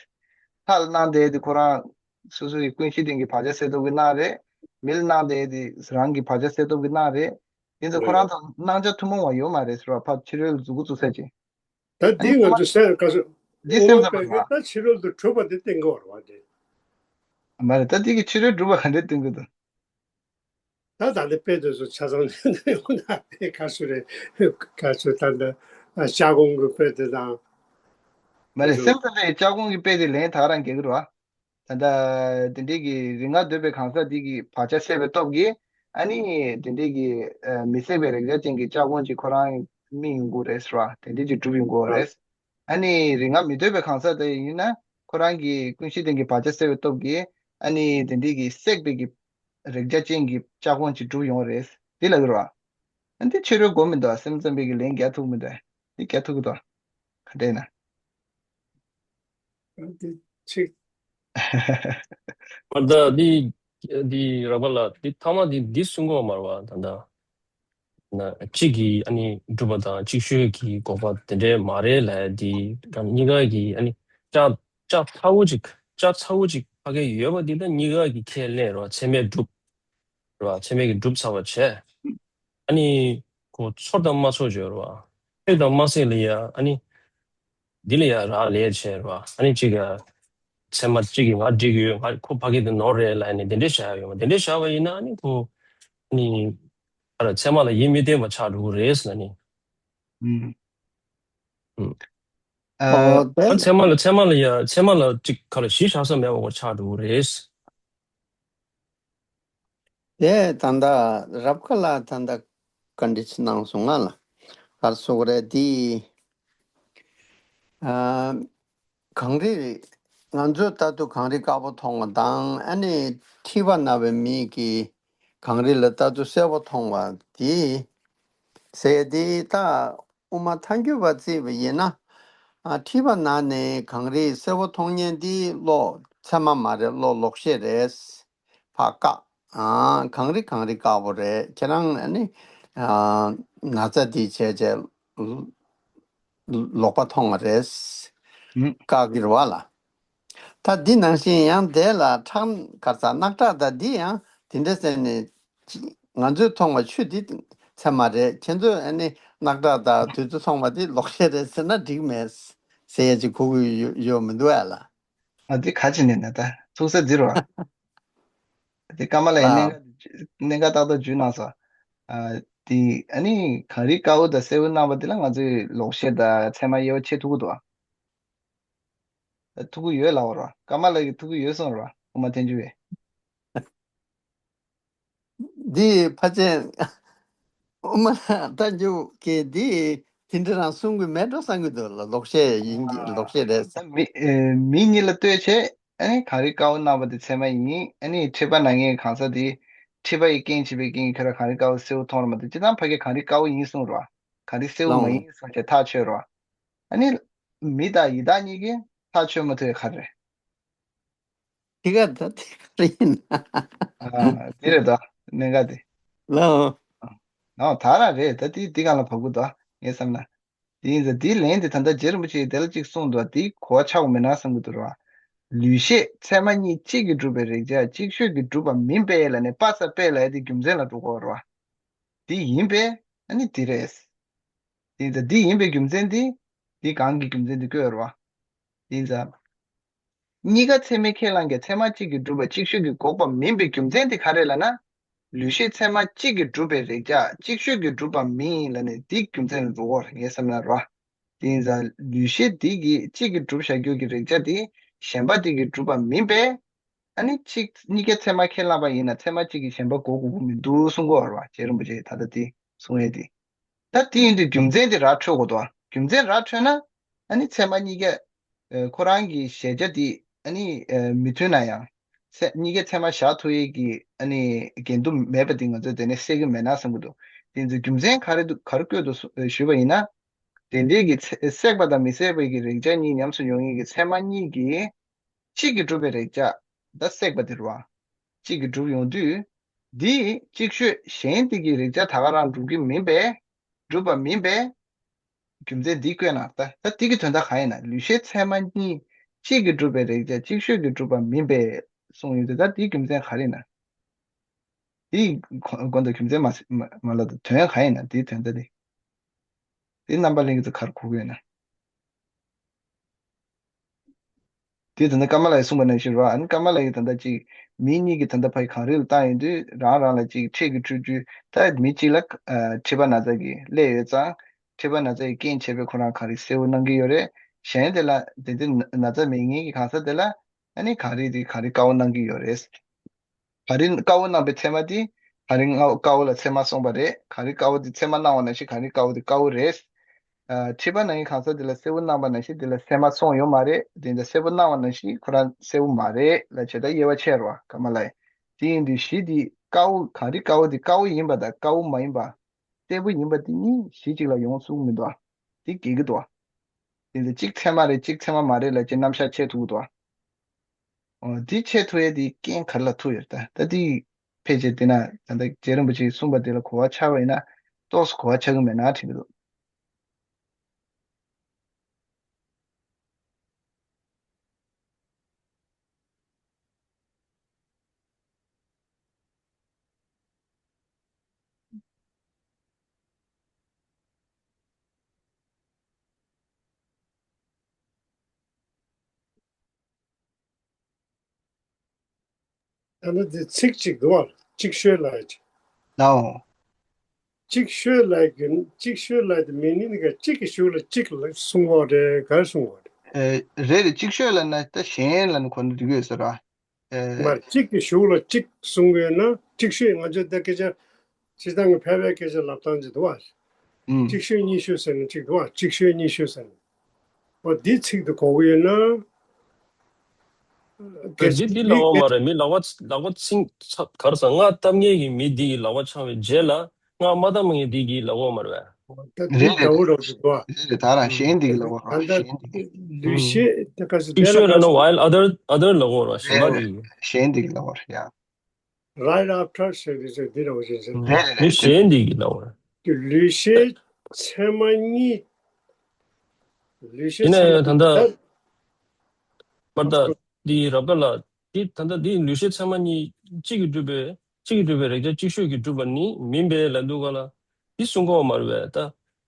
ལྷ་ལ་སྣང་བསྡད་དེ་ཁོ་རང་སོ་སོ་ཡི་ཀུན་གཞི་སྟེང་གི་བག་ཆགས་སེལ་ཐབས་ཀྱི་སྣང་རེད། མི་ལ་སྣང་བསྡད་དེ་རང་གི་བག་ཆགས་སེལ་ཐབས་ཀྱི་སྣང་རེད། དེ་ཚོ་ཁོ་རང་ཚོ་སྣང་ཆ་ཐུན་མོང་བ་ཡོད་མ་རེད་ཟེར་བ། ཕ་ཕྱི་རོལ་ལ་མཛུབ་གུ་བཙུགས་ས་ཅིག་ད་ཨ་ནི་འདི་ང་ཚོ་སེམས་ག་ཚོད་འདི་དབུ་སེམས་མ་ཙམ་པའི་གི་རེད་བ། ད་ཕྱི་རོལ་དུ་གྲུབ་པ་དེ་བསྟན་གི་བར་བ་དེ། མ་རེད། ད་འདི་གི་ཕྱི་རོལ་གྲུབ་པ་ག་འདྲས་བསྟན་གི་འདུག་ད་ད་ལྟ་དཔེ་དེ་ཚོ་ཆ་ཚང་ཡོང་ན་དཔེ་ག་ཚོད་རེད། ག་ཚོད་ད་ལྟ་ལྕགས་གོང་གི་དཔེ་དེ་དང་། མ་རེད། དེ་ཚོ་སེམས་ཙམ་པའི་ལྕགས་གོང་གི་དཔེ་དེ་ལན་ད་ག་རང་རྒྱག་གི་རེད་བ། ད་ལྟ་དེ་འདྲས་ཀྱི་རིགས་ལྔ་འདོད་པའི་གང་ཟག་འདི་གི་བག་ཆགས་སད་པའི་སྟོབས་ཀྱིས་ ཨ་ནི་དེ་འདྲའི་གི་ཨ་མི་བསད་པའི་རེག་བྱ་ཅན་གྱི་ལྕགས་གོང་ཅིག་ཁོ་རང་རྨིས་ཡོང་གི་རེད་ཟེར་བ། དེ་འདྲའི་ཅིག་གྲུབ་ཡོང་གི་རེད། ཨ་ནི་རིགས་ལྔ་མི་ལྟོས་པའི་གང་ཟག་དེ་ཡིན་ན་ཁོ་རང་གི་ཀུན་གཞི་སྟེང་གི་བག་ཆགས་སེལ་བའི་སྟོབས་ཀྱིས་ཨ་ནི་དེ་འདྲའི་གི་བསད་པའི་གི་རེག་བྱ་ཅན་གྱི་ལྕགས་གོང་ཅིག་གྲུབ་ཡོང་རེད། དེ་ལབ་ཀྱི་རེད་བ། ཨ་འདི་ཕྱི་རོལ་གོ་མི་འདུག་སེམས་ཙམ་པའི་གི་ལན་རྒྱག་ཐུབ་མི་འདུག་འདི་རྒྱག་ཐུབ་ཀྱི་འདུག་ག་འདྲས་ན། འདི་ཆིག་མ་ད་འདི་འདི་རག་པ་ལ་འདི་ཐ་མ་འདི་འདི་གསུང་གོ་མ་རེད་བ། ད་ད་ན་གཅིག་གིས་ཨ་ནི་སྒྲུབ་པ་དང་གཅིག་ཤོས་ཀྱི་འགོག་པ་དེ་འདྲས་མ་རེད་ལབ། འདི་གཉིས་ཀ་གིས་ཨ་ནི་ལྕགས་ལྕགས་ཕྲ་བོ་ཅིག་ལྕགས་ཚ་བོ་ཅིག་ཕ་གི་ཡོད་པ་འདི་ད་གཉིས་ཀ་གིས་ཁས་ལེན་རེད་བ། ཚད་མས་སྒྲུབ་རེད་བ། ཚད་མས་ཀྱིས་སྒྲུབ་ཚར་བ་བྱས། ཨ་ནི་ཁོ་ཚོར་དང་མ་ཚོར་བརྗོད་རེད་བ། སྲེག་དང་མ་སྲེག་ལ་ཡ་ཨ་ནི་འདི་ལ་ཡ་རག་ལས་བྱས་རེད་བ། ཨ་ནི་གཅིག་ག་ཚད་མ་གཅིག་གིས་ང་འགྲིག་གི་ཡོད། ང་ཁོ་ཕ་གི་དེ་ནོར་རེད་ལབ་ནས་དེ་འདྲས་བཞག་ཡོད་མ། དེ་འདྲས་བཞག་པ་ཡིན་ན་ཨ་ནི་ཁོ་ཨ་ནི་ཨ་ར་ཚད་མ་ལ་ཡིད་མི་བརྟན་པ་ཆགས་འགྲོ་གི་རེད་ཟེར་ན་ནི། ཨུམ། ཨུམ། ཨ་ཨ་ད་ཚད་མ་ལ་ཚད་མ་ལ་ཡ་ཚད་མ་ལ་གཅིག་ག་ལ་གཞི་བཞག་ས་མེད་པ་ཆགས་འགྲོ་གི་རེད། དེ་ད་ལྟ་རབ་ཁ་ལ་ད་ལྟ་བཀའ་འདྲི་ཅིག་གནང་སོང་ང་ལ། ག་རེ་ཟེར་དགོས་རེད་འདི། ཨ་གངས་རི་ང་ཚོས་ལྟ་དུས་གངས་རི་དཀར་པོ་མཐོང་བ་དང་ཨ་ནི་མཁྲིས་པ་ན་བའི་མི་གིས་གངས་རི་ལ་ལྟ་དུས་སེར་པོ་མཐོང་བ་དེ་ཟེར་དེ་ད་དབུ་མ་ཐལ་འགྱུར་བ་བརྩིས་པ་ཡིན་ན། ཨ་མཁྲིས་པ་ན་ནས་གངས་རི་སེར་པོ་མཐོང་མཁན་དེ་བློ་ཚད་མ་མ་རེད། བློ་ལོག་ཤེས་རེད། ཕར་བཀག་ཨ་གངས་རི་གངས་རི་དཀར་པོ་རེད། ཁྱེད་རང་ཨ་ནི་ཨ་ན་ཚ་འདི་བྱས་བྱས་ལོག་པ་མཐོང་བ་རེད། ཨུམ། བཀག་གི་རེད་བ་ལ། ད་འདི་ནང་བཞིན་ཡང་དེ་ལ་ཁྲག་ག་རེ་ཟ་རྣག་ཁྲག་དང་འདི་ཡང་དེ་འདྲ་ཟེར་ནས་ང་ཚོས་མཐོང་བ་ཆུ་འདི་ཚད་མ་རེད། ཁྱེད་ཚོས་ཨ་ནི་རྣག་ཁྲག་དང་དུས་ཚོད་མཐོང་བ་འདི་ལོག་ཤེས་རེད་ཟེར་ན་འགྲིག་མེད་ཟེར་ཡ་ཅིག་གོ་གི་ཡོད་ཡོད་མི་འདུག་ཨ་ལ། ཨ་འདི་ག་ཅི་ནས་ན་ད་ཐུག་ས་འདི་རོ། དེ་ཀ་མ་ལ་ཡི་གནད་ཨ་འགག་གནད་འགག་ཏག་ཏག་ཇུས་གནང་སོང་། ཨ་དེ་ཨ་ནི་གངས་རི་དཀར་པོ་དང་སེར་པོ་སྣང་བ་དེ་ལ་ང་ཚོས་ལོག་ཤེས་དང་ཚད་མ་དབྱེ་བ་ཕྱེ་ཐུབ་ཀྱི་འདུག་ཨ། ཐུག་གི་ཡོད་ལབ་པ་རེད་བ། ཀ་མ་ལགས་ཀྱིས་ཐུག་གི་ཡོད་གསུངས་རེད་བ། དབུ་མ་ཐལ་འགྱུར་བས། འདི་ཕལ་ཆེར་དབུ་མ་ཐལ་འགྱུར་གྱིས་འདི་དེ་འདྲ་རང་གསུང་གི་མེད་འགྲོ་བསམ་གྱི་འདུག་ལ། ལོག་བཤད་ཡིན་གྱི་ལོག་བཤད་རེད། ད་མི་ཨེ་མི་གཉིས་ལ་ལྟོས་བྱས་ཨ་ནི་གངས་རི་དཀར་པོ་སྣང་བ་དེ་ཚད་མ་ཡིན། ཨ་ནི་མཁྲིས་པ་ན་མཁན་གྱི་གང་ཟག་དེ་མཁྲིས་པ་ཡི་རྐྱེན་བྱས་པའི་རྐྱེན་གྱིས་ཁྱོད་རང་གངས་རི་དཀར་པོ་སེར་པོ་མཐོང་ར་མ་གཏོགས་སྤྱིར་བཏང་ཕ་གི་གངས་རི་དཀར་པོ་ཡིན་གསུངས་རེད་བ། གངས་རི་སེར་པོ་མ་ལགས་ཡིན་གསུངས་བྱས་ཐག་ཆོད་རེད་བ། ཨ་ནི་མི་དང་ཡི་དྭགས་གཉིས་ཀྱིས་ཐག་ཆོད་མ་ཐུབ་ཡ་ག་རེ་རེད། དེ་ག་ད་དེ་ག་རེ་ཡིན་ན། ཨ་དེ་རེད་ད། གནད་འགག་དེ། ལའོ། ཨ་ད་རང་རེད་ད། དེ་དེ་གང་ལ་བབ་གི་འདུག་ངས་བསམ་ན། དེ་ཡིན་ཙང་དེའི་ལན་དེ་ད་ལྟ་རྗེ་རིན་པོ་ཆེས་དེ་ལ་གཅིག་གསུངས་འདུག་དེ་གོ་བ་ཆགས་མེད་ན་བསམ་གི་འདུག་ར། ལུས་ཤེས་ཚད་མ་གཉིས་གཅིག་གིས་གྲུབ་པའི་རེག་བྱ་གཅིག་ཤོས་ཀྱིས་གྲུབ་པ་མིན་པས་ལབ་ནས་པ་ས་པས་ལབ་ཡ་དེ་རྒྱུ་མཚན་ལ་འགྲོ་གི་རེད་བ། དེ་ཡིན་པས་ཨ་ནི་དེ་རེད། དེ་ཡིན་ཙང་དེ་ཡིན་པའི་རྒྱུ་མཚན་དེ་དེ་གང་གི་རྒྱུ་མཚན་དེ་བཀོད་ཡོད་རེད་བ། དེ་ཡིན་ཙང་། གཉིས་ཀ་ཚད་མའི་ཁས་བླངས་ཀྱང་ཚད་མ་གཅིག་གིས་གྲུབ་པ་གཅིག་ཤོས་ཀྱིས་འགོག་པ་མིན་པའི་རྒྱུ་མཚན་དེ་ག་རེ་ལབ་ན། ལུས་ཤེས་ཚད་མ་གཅིག་གིས་གྲུབ་པའི་རེག་བྱ་གཅིག་ཤོས་ཀྱིས་གྲུབ་པ་མིན་ལབ་ནས་དེའི་རྒྱུ་མཚན་ལ་འགྲོ་གི་རེད་ངའི་བསམ་ན་ར། དེ་ཡིན་ཙང་ལུས་ཤེས་དེ་གིས་གཅིག་གིས་གྲུབ་བཞག་རྒྱུ་གི་རེག་བྱ་དེ་གཞན་པ་དེ་གིས་གྲུབ་པ་མིན་པས། ཨ་ནི་གཅིག་གཉིས་ཀ་ཚད་མ་ཁས་བླངས་པ་ཡིན་ན་ཚད་མ་གཅིག་གིས་གཞན་པ་འགོག་དགོས་ཀྱི་མི་འདུག་གསུང་གི་ཡོད་རེད་བ། རྗེ་རིན་པོ་ཆེས་ད་ལྟ་དེ་གསུང་ཡས་དེ། ད་དེ་ཡིན་དུས་རྒྱུ་མཚན་དེ་ར་འཕྲོད་དགོས་འདུག་རྒྱུ་མཚན་ར་འཕྲོད་ན་ཨ་ནི་ཚད་མ་གཉིས་ཀ་ཨ་ཁོ་རང་གི་གཞལ་བྱ་དེ་ཨ་ནི་ཨ་མི་མཐུན་ན་ཡང་ཚད་གཉིས་ཀ་ཚད་མ་བཞག་ཐུབ་ཡས་ཀྱི་ཨ་ནི་འགལ་འདུ་མེད་པ་དེ་ང་ཚོས་དེ་ནས་སེལ་གྱི་མེད་ན་བསམ་གྱི་འདུག་དེ་ཡིན་དུས་རྒྱུ་མཚན་ག་རེ་འདུག་ག་རེ་བཀོད་འདུག་ཞུས་པ་ཡིན་ན། དེ་འདྲའི་གི་ཚེ་བསྲེགས་པ་དང་མི་བསྲེགས་པའི་གི་རེག་བྱ་གཉིས་ཉམས་སུ་མྱོང་ཡས་ཀྱི་ཚད་མ་གཉིས་ཀྱིས་གཅིག་གིས་གྲུབ་པའི་རེག་བྱ་ད་བསྲེགས་པ་དེ་རེད་བ། གཅིག་གིས་གྲུབ་ཡོང་དུས། འདིས་གཅིག་ཤོས་གཞན་དེ་གི་རེག་བྱ་ད་ག་རང་གྲུབ་ཀྱི་མིན་པས། གྲུབ་པ་མིན་པས། རྒྱུ་མཚན་འདི་བཀོད་ན་ད་ད་འདི་གི་དོན་དག་གང་ཡིན་ན་ལུས་ཤེས་ཚད་མ་གཉིས་གཅིག་གིས་གྲུབ་པའི་རེག་བྱ་གཅིག་ཤོས་ཀྱིས་གྲུབ་པ་མིན་པས་གསུངས་ཡོད་དུས་ད་འདིའི་རྒྱུ་མཚན་ག་རེ་ཡིན་ན། འདིའི་གོ་དོན་རྒྱུ་མཚན་མ་མ་མ་ལབ་ད་དོན་གང་ཡིན་ན་འདིའི་དོན་དག་འདི། འདི་རྣམ་པ་ལྷན་རྒྱས་ཚོ་ག་རེ་གོ་གི་ཡོད་ན། དེ་ད་ནི་ཀརྨ་ལགས་ཀྱིས་གསུངས་པ་ནང་བཞིན་རེད་བ། ཨ་ནི་ཀརྨ་ལགས་ཀྱིས་ད་ལྟ་ཅིག་མི་གཉིས་ཀྱིས་ད་ལྟ་ཕ་གི་གངས་རི་ལ་བཏང་ཡོང་དུས་རང་རང་ལ་ཅིག་འཕྲེད་ཀྱི་འཕྲུལ་རྒྱུ་ད་མི་གཅིག་ལ་ཨ་མཁྲིས་པ་ན་ཚ་གི་སླེབས་ཡོད་ཙང་མཁྲིས་པ་ན་ཚ་ཡི་རྐྱེན་བྱས་པས་ཁོ་རང་གངས་རི་སེར་པོ་སྣང་གི་ཡོད་རེད། གཞན་དེ་ལ་དེ་དེ་ན་ཚ་མེད་མཁན་གྱི་གང་ཟག་དེ་ལ་ཨ་ནི་གངས་རི་དེ་གངས་རི་དཀར་པོ་སྣང་གི་ཡོད་རེད། གངས་རི་དཀར་པོ་སྣང་བའི་ཚད་མ་དེ་ གངས་རི་དཀར་པོ་ལ་ཚེར་མ་སོང་བ་རེད། གངས་རི་དཀར་པོ་དེ་ཚེར་མ་སྣང་བ་ནང་བཞིན་གངས་རི་དཀར་པོ་དེ་དཀར་པོ་རེད། ཨ། མཁྲིས་པ་ན་མཁན་གང་ཟག་དེ་ལ་སེར་པོ་སྣང་བ་ནང་བཞིན་དེ་ལ་སེར་མ་སོང་ཡོད་མ་རེད། དེ་འདྲ་སེར་པོ་སྣང་བ་ནང་བཞིན་ཁོ་རང་སེར་པོ་མ་རེད་ལབ་བྱས། ད་དབྱེ་བ་ཕྱེ་རེད་པ། ག་མ་ལ་ཡིན། དེ་ཡིན་དུས་གཞི་དེ་དཀར་པོ། གངས་རི་དཀར་པོ་དེ་དཀར་པོ་ཡིན་པ་དང་དཀར་པོ་མ་ཡིན་པ། སེར་པོ་ཡིན་པ་དེ་གཉིས་གཞི་གཅིག་ལ་ཡོང་གསུངས་མི་འདུག་པ། དེ་འགལ་གྱི་འདུག་པ། དེ་ཚོ་གཅིག་ཚད་མ་རེད། གཅིག་ཚད་མ་མ་རེད་ལབ་ཅེས་རྣམ་གཞག་བྱེད་ཐུབ་ཀྱི་འདུག་པ། འོ། དེ་བྱེད་ཐུབ་ཡས་དེ་རྐྱེན་ག་རེ་ལ་ཐུག་ཡོད་རེད། ད་ད་དེ་ཕལ་ཆེར་དེ་ན་ད་ལྟ་རྗེ་རིན་པོ་ཆེས་གསུངས་པ་དེ་ལ་གོ་བ་ཆགས་པ་ཡིན་ན་ཏོག་ཙམ་གོ་བ་ཆགས་ཀྱི་མེད་ན་དྲན་གྱི་འདུག་ད་ནི་འདི་ཚིག་གཅིག་འདུག་པ། ཅིག་ཤོས་ལབ་ཀྱི། ལའོ། ཅིག་ཤོས་ལབ་ཀྱི། ཅིག་ཤོས་ལབ་དེ་མི་ནི་ནི་ག་གཅིག་གི་གཞུག་ལ་གཅིག་ལ་གསུང་བ་རེད། ག་རེ་གསུང་བ་རེད། ཨེ། རེད་རེད། ཅིག་ཤོས་ལབ་ན་ད་གཞན་ལབ་ན་གོ་ན་འགྲིག་གི་ཡོད་ས་རེད། ཨེ། མར་གཅིག་གི་གཞུག་ལ་གཅིག་གསུང་གི་ཡོད་ན་ཅིག་ཤོས། ང་ཚོས་ད་སྐད་ཆ་སྤྱིར་བཏང་གི་ཕལ་པའི་སྐད་ཆ་ལབ་སྟངས་ཅིག་འདུག་པ། ཨུམ། གཅིག་ཤོས་གཉིས་ཤོས་ཟེར་ནས་གཅིག་འདུག་པ། གཅིག་ཤོས་གཉིས་ཤོས་ཟེར་ནས། འོ། འདི་ཚིག་ཏུ་གོ་གི་ཡོད་ན། གལ་འདི་སྲིད་འདི་ལབ་དུས་པ་མ་རེད། མི་ལག་པ་ལག་པ་འཆིང་ཚ་ག་རེ་ཟ། རྔ་བཏབ་མཁན་གྱི་མི་འདི་གི་ལག་པ་འཆང་བའི་རྗེས་ལ་རྔ་མ་བཏབ་མཁན་འདི་གི་ལབ་དགོས་མ་རེད་པས། ད་འདི་རེད་འདྲ་པོ་རེད་འདུག་པ། རེད་རེད། ད་རང་གཞན་འདི་གི་ལབ་དགོས་རེད། ད་ལྟ་གཞན་འདི་གི། ལུས་ཤེས་ད་ག་ཟེ་གཅིག་དེ་ལ་ཤོས་ག་ལབ་ན་ཟེ། while other other ལབ་དགོས་རེད་པ། གཞན་པ་འདི་གི། གཞན་འདི་གི་ལབ་དགོས་རེད་ཡ། Right after ཟེར་དུས་ཚོད་འདི་འདྲ་བོ་ཞིག་ཟེར། རེད་རེད། མི་གཞན་འདི་གི་ལབ་དགོས་རེད། ལུས་ཤེས་ཚད་མ་གཉིས། ལུས་ཤེས་ཡིན་ན་ཚད་མ་ཡང་ད་ལྟ་ད་མར་ད་འདི་རབ་དཀར་ལགས། འདི་ད་ལྟ་འདི་ལུས་ཤེས་ཚད་མ་གཉིས་གཅིག་གིས་གྲུབ་པའི། གཅིག་གིས་གྲུབ་པའི་རེག་བྱ་གཅིག་ཤོས་ཀྱིས་གྲུབ་པ་ནི་མིན་པས་ལབ་འདུག་ག་ལ། འདི་གསུང་གི་ཡོད་མ་རེད་པས། ད་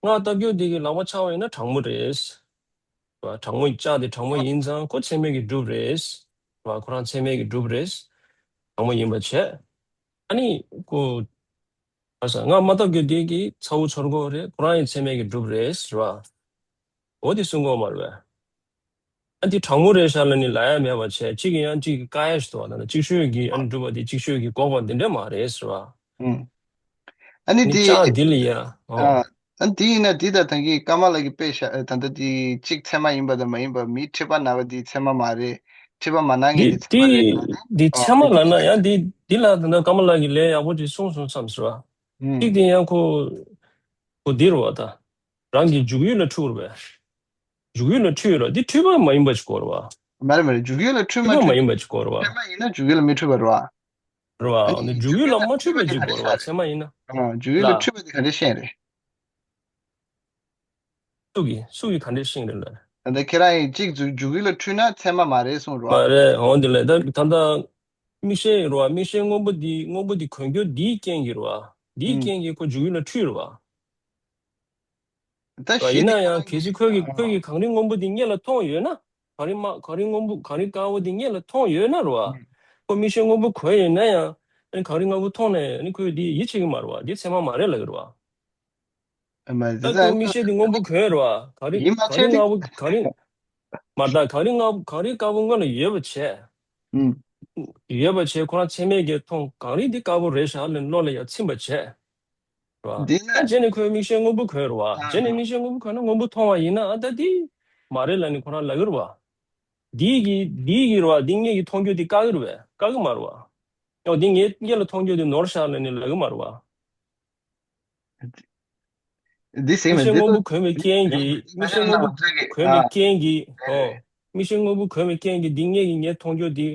རྔ་བཏབ་རྒྱུ་འདི་གི་ལག་པ་འཆང་བ་ཡིན་ན་གྲང་མོ་རེད། རྔ་བཏབ་རྒྱུ་དེ་གྲང་མོ་ཡིན་ཙང་ཁོ་ཚད་མས་ཀྱིས་གྲུབ་རེད། རྔ་ཁོ་རང་ཚད་མས་ཀྱིས་གྲུབ་རེད། གྲང་མོ་ཡིན་པ་བྱས། ཨ་ནི་ཁོ་ཨ་ས་རྔ་མ་བཏབ་རྒྱུ་དེ་གི་ཚ་པོ་ཚོར་གྱི་ཡོད་རེད། ཁོ་རང་ཡང་ཚད་མས་ཀྱིས་གྲུབ་རེད་ཟེར་བ། འོ་དེ་གསུང་གི་ཡོད་མ་རེད་པས། ཨ་དེ་གྲང་མོ་རེད་ཤག་ལབ་ནས་ལབ་ཡ་མེད་པ་བྱས། གཅིག་གིས་ཡང་གཅིག་གིས་བཀག་ཡ་ཞིག་འདུག་པ། ད་ནི་གཅིག་ཤོས་ཀྱིས་ཨ་ནི་གྲུབ་པ་དེ་གཅིག་ཤོས་ཀྱིས་འགོག་པ་འདི་འདྲ་མ་རེད་ཟེར་བ། ཨུམ། ཨ་ནི་ནི་དེ་ལྕགས་འདི་ལ་ཡ། ཨོ། ཨ། ཨ་ནི་དེ་ཡིན་ན་འདི་ད་ཐང་གི་ཀ་མ་ལ་གི་དཔེ་བཞག་ད་ལྟ་དེ་གཅིག་ཚད་མ་ཡིན་པ་དང་མ་ཡིན་པ། མིའི་མཁྲིས་པ་ན་བ་དེ་ཚད་མ་མ་རེད། མཁྲིས་པ་མ་ན་མཁན་དེ་དེ་ཚད་མ་རེད་ལབ་ནས། དེ་ཨོ། ཚད་མ་ལབ་ན་ཡང་དེ་འདི་ལ་ད་ལྟ་ཀ་མ་ལ་གི་ལས་ཡག་པོ་ཅིག་གསུངས་སོང་བསམ་ཟེར་བ། ཨུམ། གཅིག་དེ་ཡང་ཁོ་ཁོ་འདི་རེད་པ། ད་རང་གི་འཇུག་ཡུལ་ལ་འཁྲུལ་རེད་པས། འཇུག་ཡུལ་ལ་འཁྲུལ་ཡོད་རེད་པ། འདི་འཁྲུལ་པ་མ་ཡིན་པ་ཅིག་དགོས་རེད་པ། མ་རེད་མ་རེད། འཇུག་ཡུལ་ལ་འཁྲུལ་མ་འཁྲུལ་པ་མ་འཁྲུལ་ཡིན་པ་ཅིག་དགོས་རེད་པ། ཚད་མ་ཡིན་ན་འཇུག་ཡུལ་ལ་མི་འཁྲུལ་པ་རེད་པ། རེད་པ། ཨ་ནི་འཇུག་ཡུལ་ལ་མ་འཁྲུལ་པ་ཅིག་དགོས་རེད་པ། ཚད་མ་ཡིན་ན། ཨ། འཇུག་ཡུལ་ལ་ལ། འཁྲུལ་པ་དེ་ག་འདྲས་ཤེས་རེད། སུ་གིས་སུ་གིས་ག་འདྲས་ཤེས་རེད་ལ། ད་ལྟ་ཁྱེད་རང་ཡིན་གཅིག་འཇུག་འཇུག་ཡུལ་ལ་འཁྲུལ་ན་ཚད་མ་མ་རེད་གསུངས་རེད་པ། མ་རེད། འོ་དེ་ལས་ད་ད་ལྟ་མིག་ཤེལ་རེད་པ། མིག་ཤེལ་སྔོན་པོ་འདི་སྔོན་པོ་འདི་གོན་རྒྱུ་འདིའི་རྐྱེན་གྱིས་རེད་པ། འདིའི་ཨུམ། རྐྱེན་གྱིས་ཁོ་འཇུག་ཡུལ་ལ་འཁྲུལ་རེད་པ། ད་ཡིན་ན་ཡང་གལ་སྲིད་ཁོས་ཀྱིས་ཁོས་ཀྱིས་གངས་རི་སྔོན་པོ་འདི་སྔོན་ལ་མཐོང་ཡོད་ན། གངས་རི་དམར་གངས་རི་སྔོན་པོ་གངས་རི་དཀར་པོ་འདི་སྔོན་ལ་མཐོང་ཡོད་ན་རེད་པ། ཁོ་མིག་ཤེལ་སྔོན་པོ་གོན་ཡོད་ན་ཡང་། ཨ་ནི་གངས་རི་དམར་པོ་མཐོང་ནས་ཨ་ནི་ཁོས་འདི་ཡིད་ཆེས་ཀྱི་མ་རེད་པ། འདི་ཚད་མ་མ་རེད་ལབ་ཀྱི་རེད་པ། ཨ་མ་རེད། ད་ཁོས་མིག་ཤེལ་འདི་སྔོན་པོ་གོན་ཡོད་རེད་པ། གངས་རི་ཡིད་མ་གངས་རི་ཆེས་དེ། དམར་པོ་གངས་རི་མ་ད་གངས་རི་དམར་གངས་རི་དཀར་པོ་སྔོན་ལ་ཡོད་པ་བྱས། ཨུམ། ཡོད་པ་བྱས་ཁོ་རང་ཚད་མས་ཀྱིས་མཐོང་། གངས་རི་འདི་དཀར་པོ་རེད་ཤག་ལབ་ནས་བློ་ལ་ཡང་ཚིམ་པ་བྱས། རེད་པ། འདི་ན། ཨ་རྗེས་ནས་ཁོས་མིག་ཤེལ་སྔོན་པོ་གོན་རེད་པ། ཨ། རྗེས་ནས་མིག་ཤེལ་སྔོན་པོ་གོན་ན་སྔོན་པོ་མཐོང་བ་ཡིན་ན། ཨ་ད་འདི་མ་རེད་ལབ་ནས་ཁོ་རང་ལབ་ཀྱི་རེད་པ། འདི་གི་འདི་གི་རེད་པ། འདི་སྔོན་གྱི་མཐོང་རྒྱུ་འདི་བཀག་གི་རེད་པས། བཀག་གི་མ་རེད་པ། ཨོ་འདི་སྔོན་སྔོན་ལ་མཐོང་རྒྱུ་འདི་ནོར་ཤག་ལབ་ནས་ལབ་ཀྱི་མ་རེད་པ། འདི་ཟེར་མི་མིག་ཤེལ་འདི་སྔོན་པོ་གོན་པའི་རྐྱེན་གྱིས། མིག་ཤེལ་སྔོན་པོ་གོན་པའི་རྐྱེན་གྱིས། ཨོ། མིག་ཤེལ་སྔོན་པོ་གོན་པའི་རྐྱེན་གྱིས་འདི་སྔོན་གྱི་ངས་མཐོང་རྒྱུ་འདི་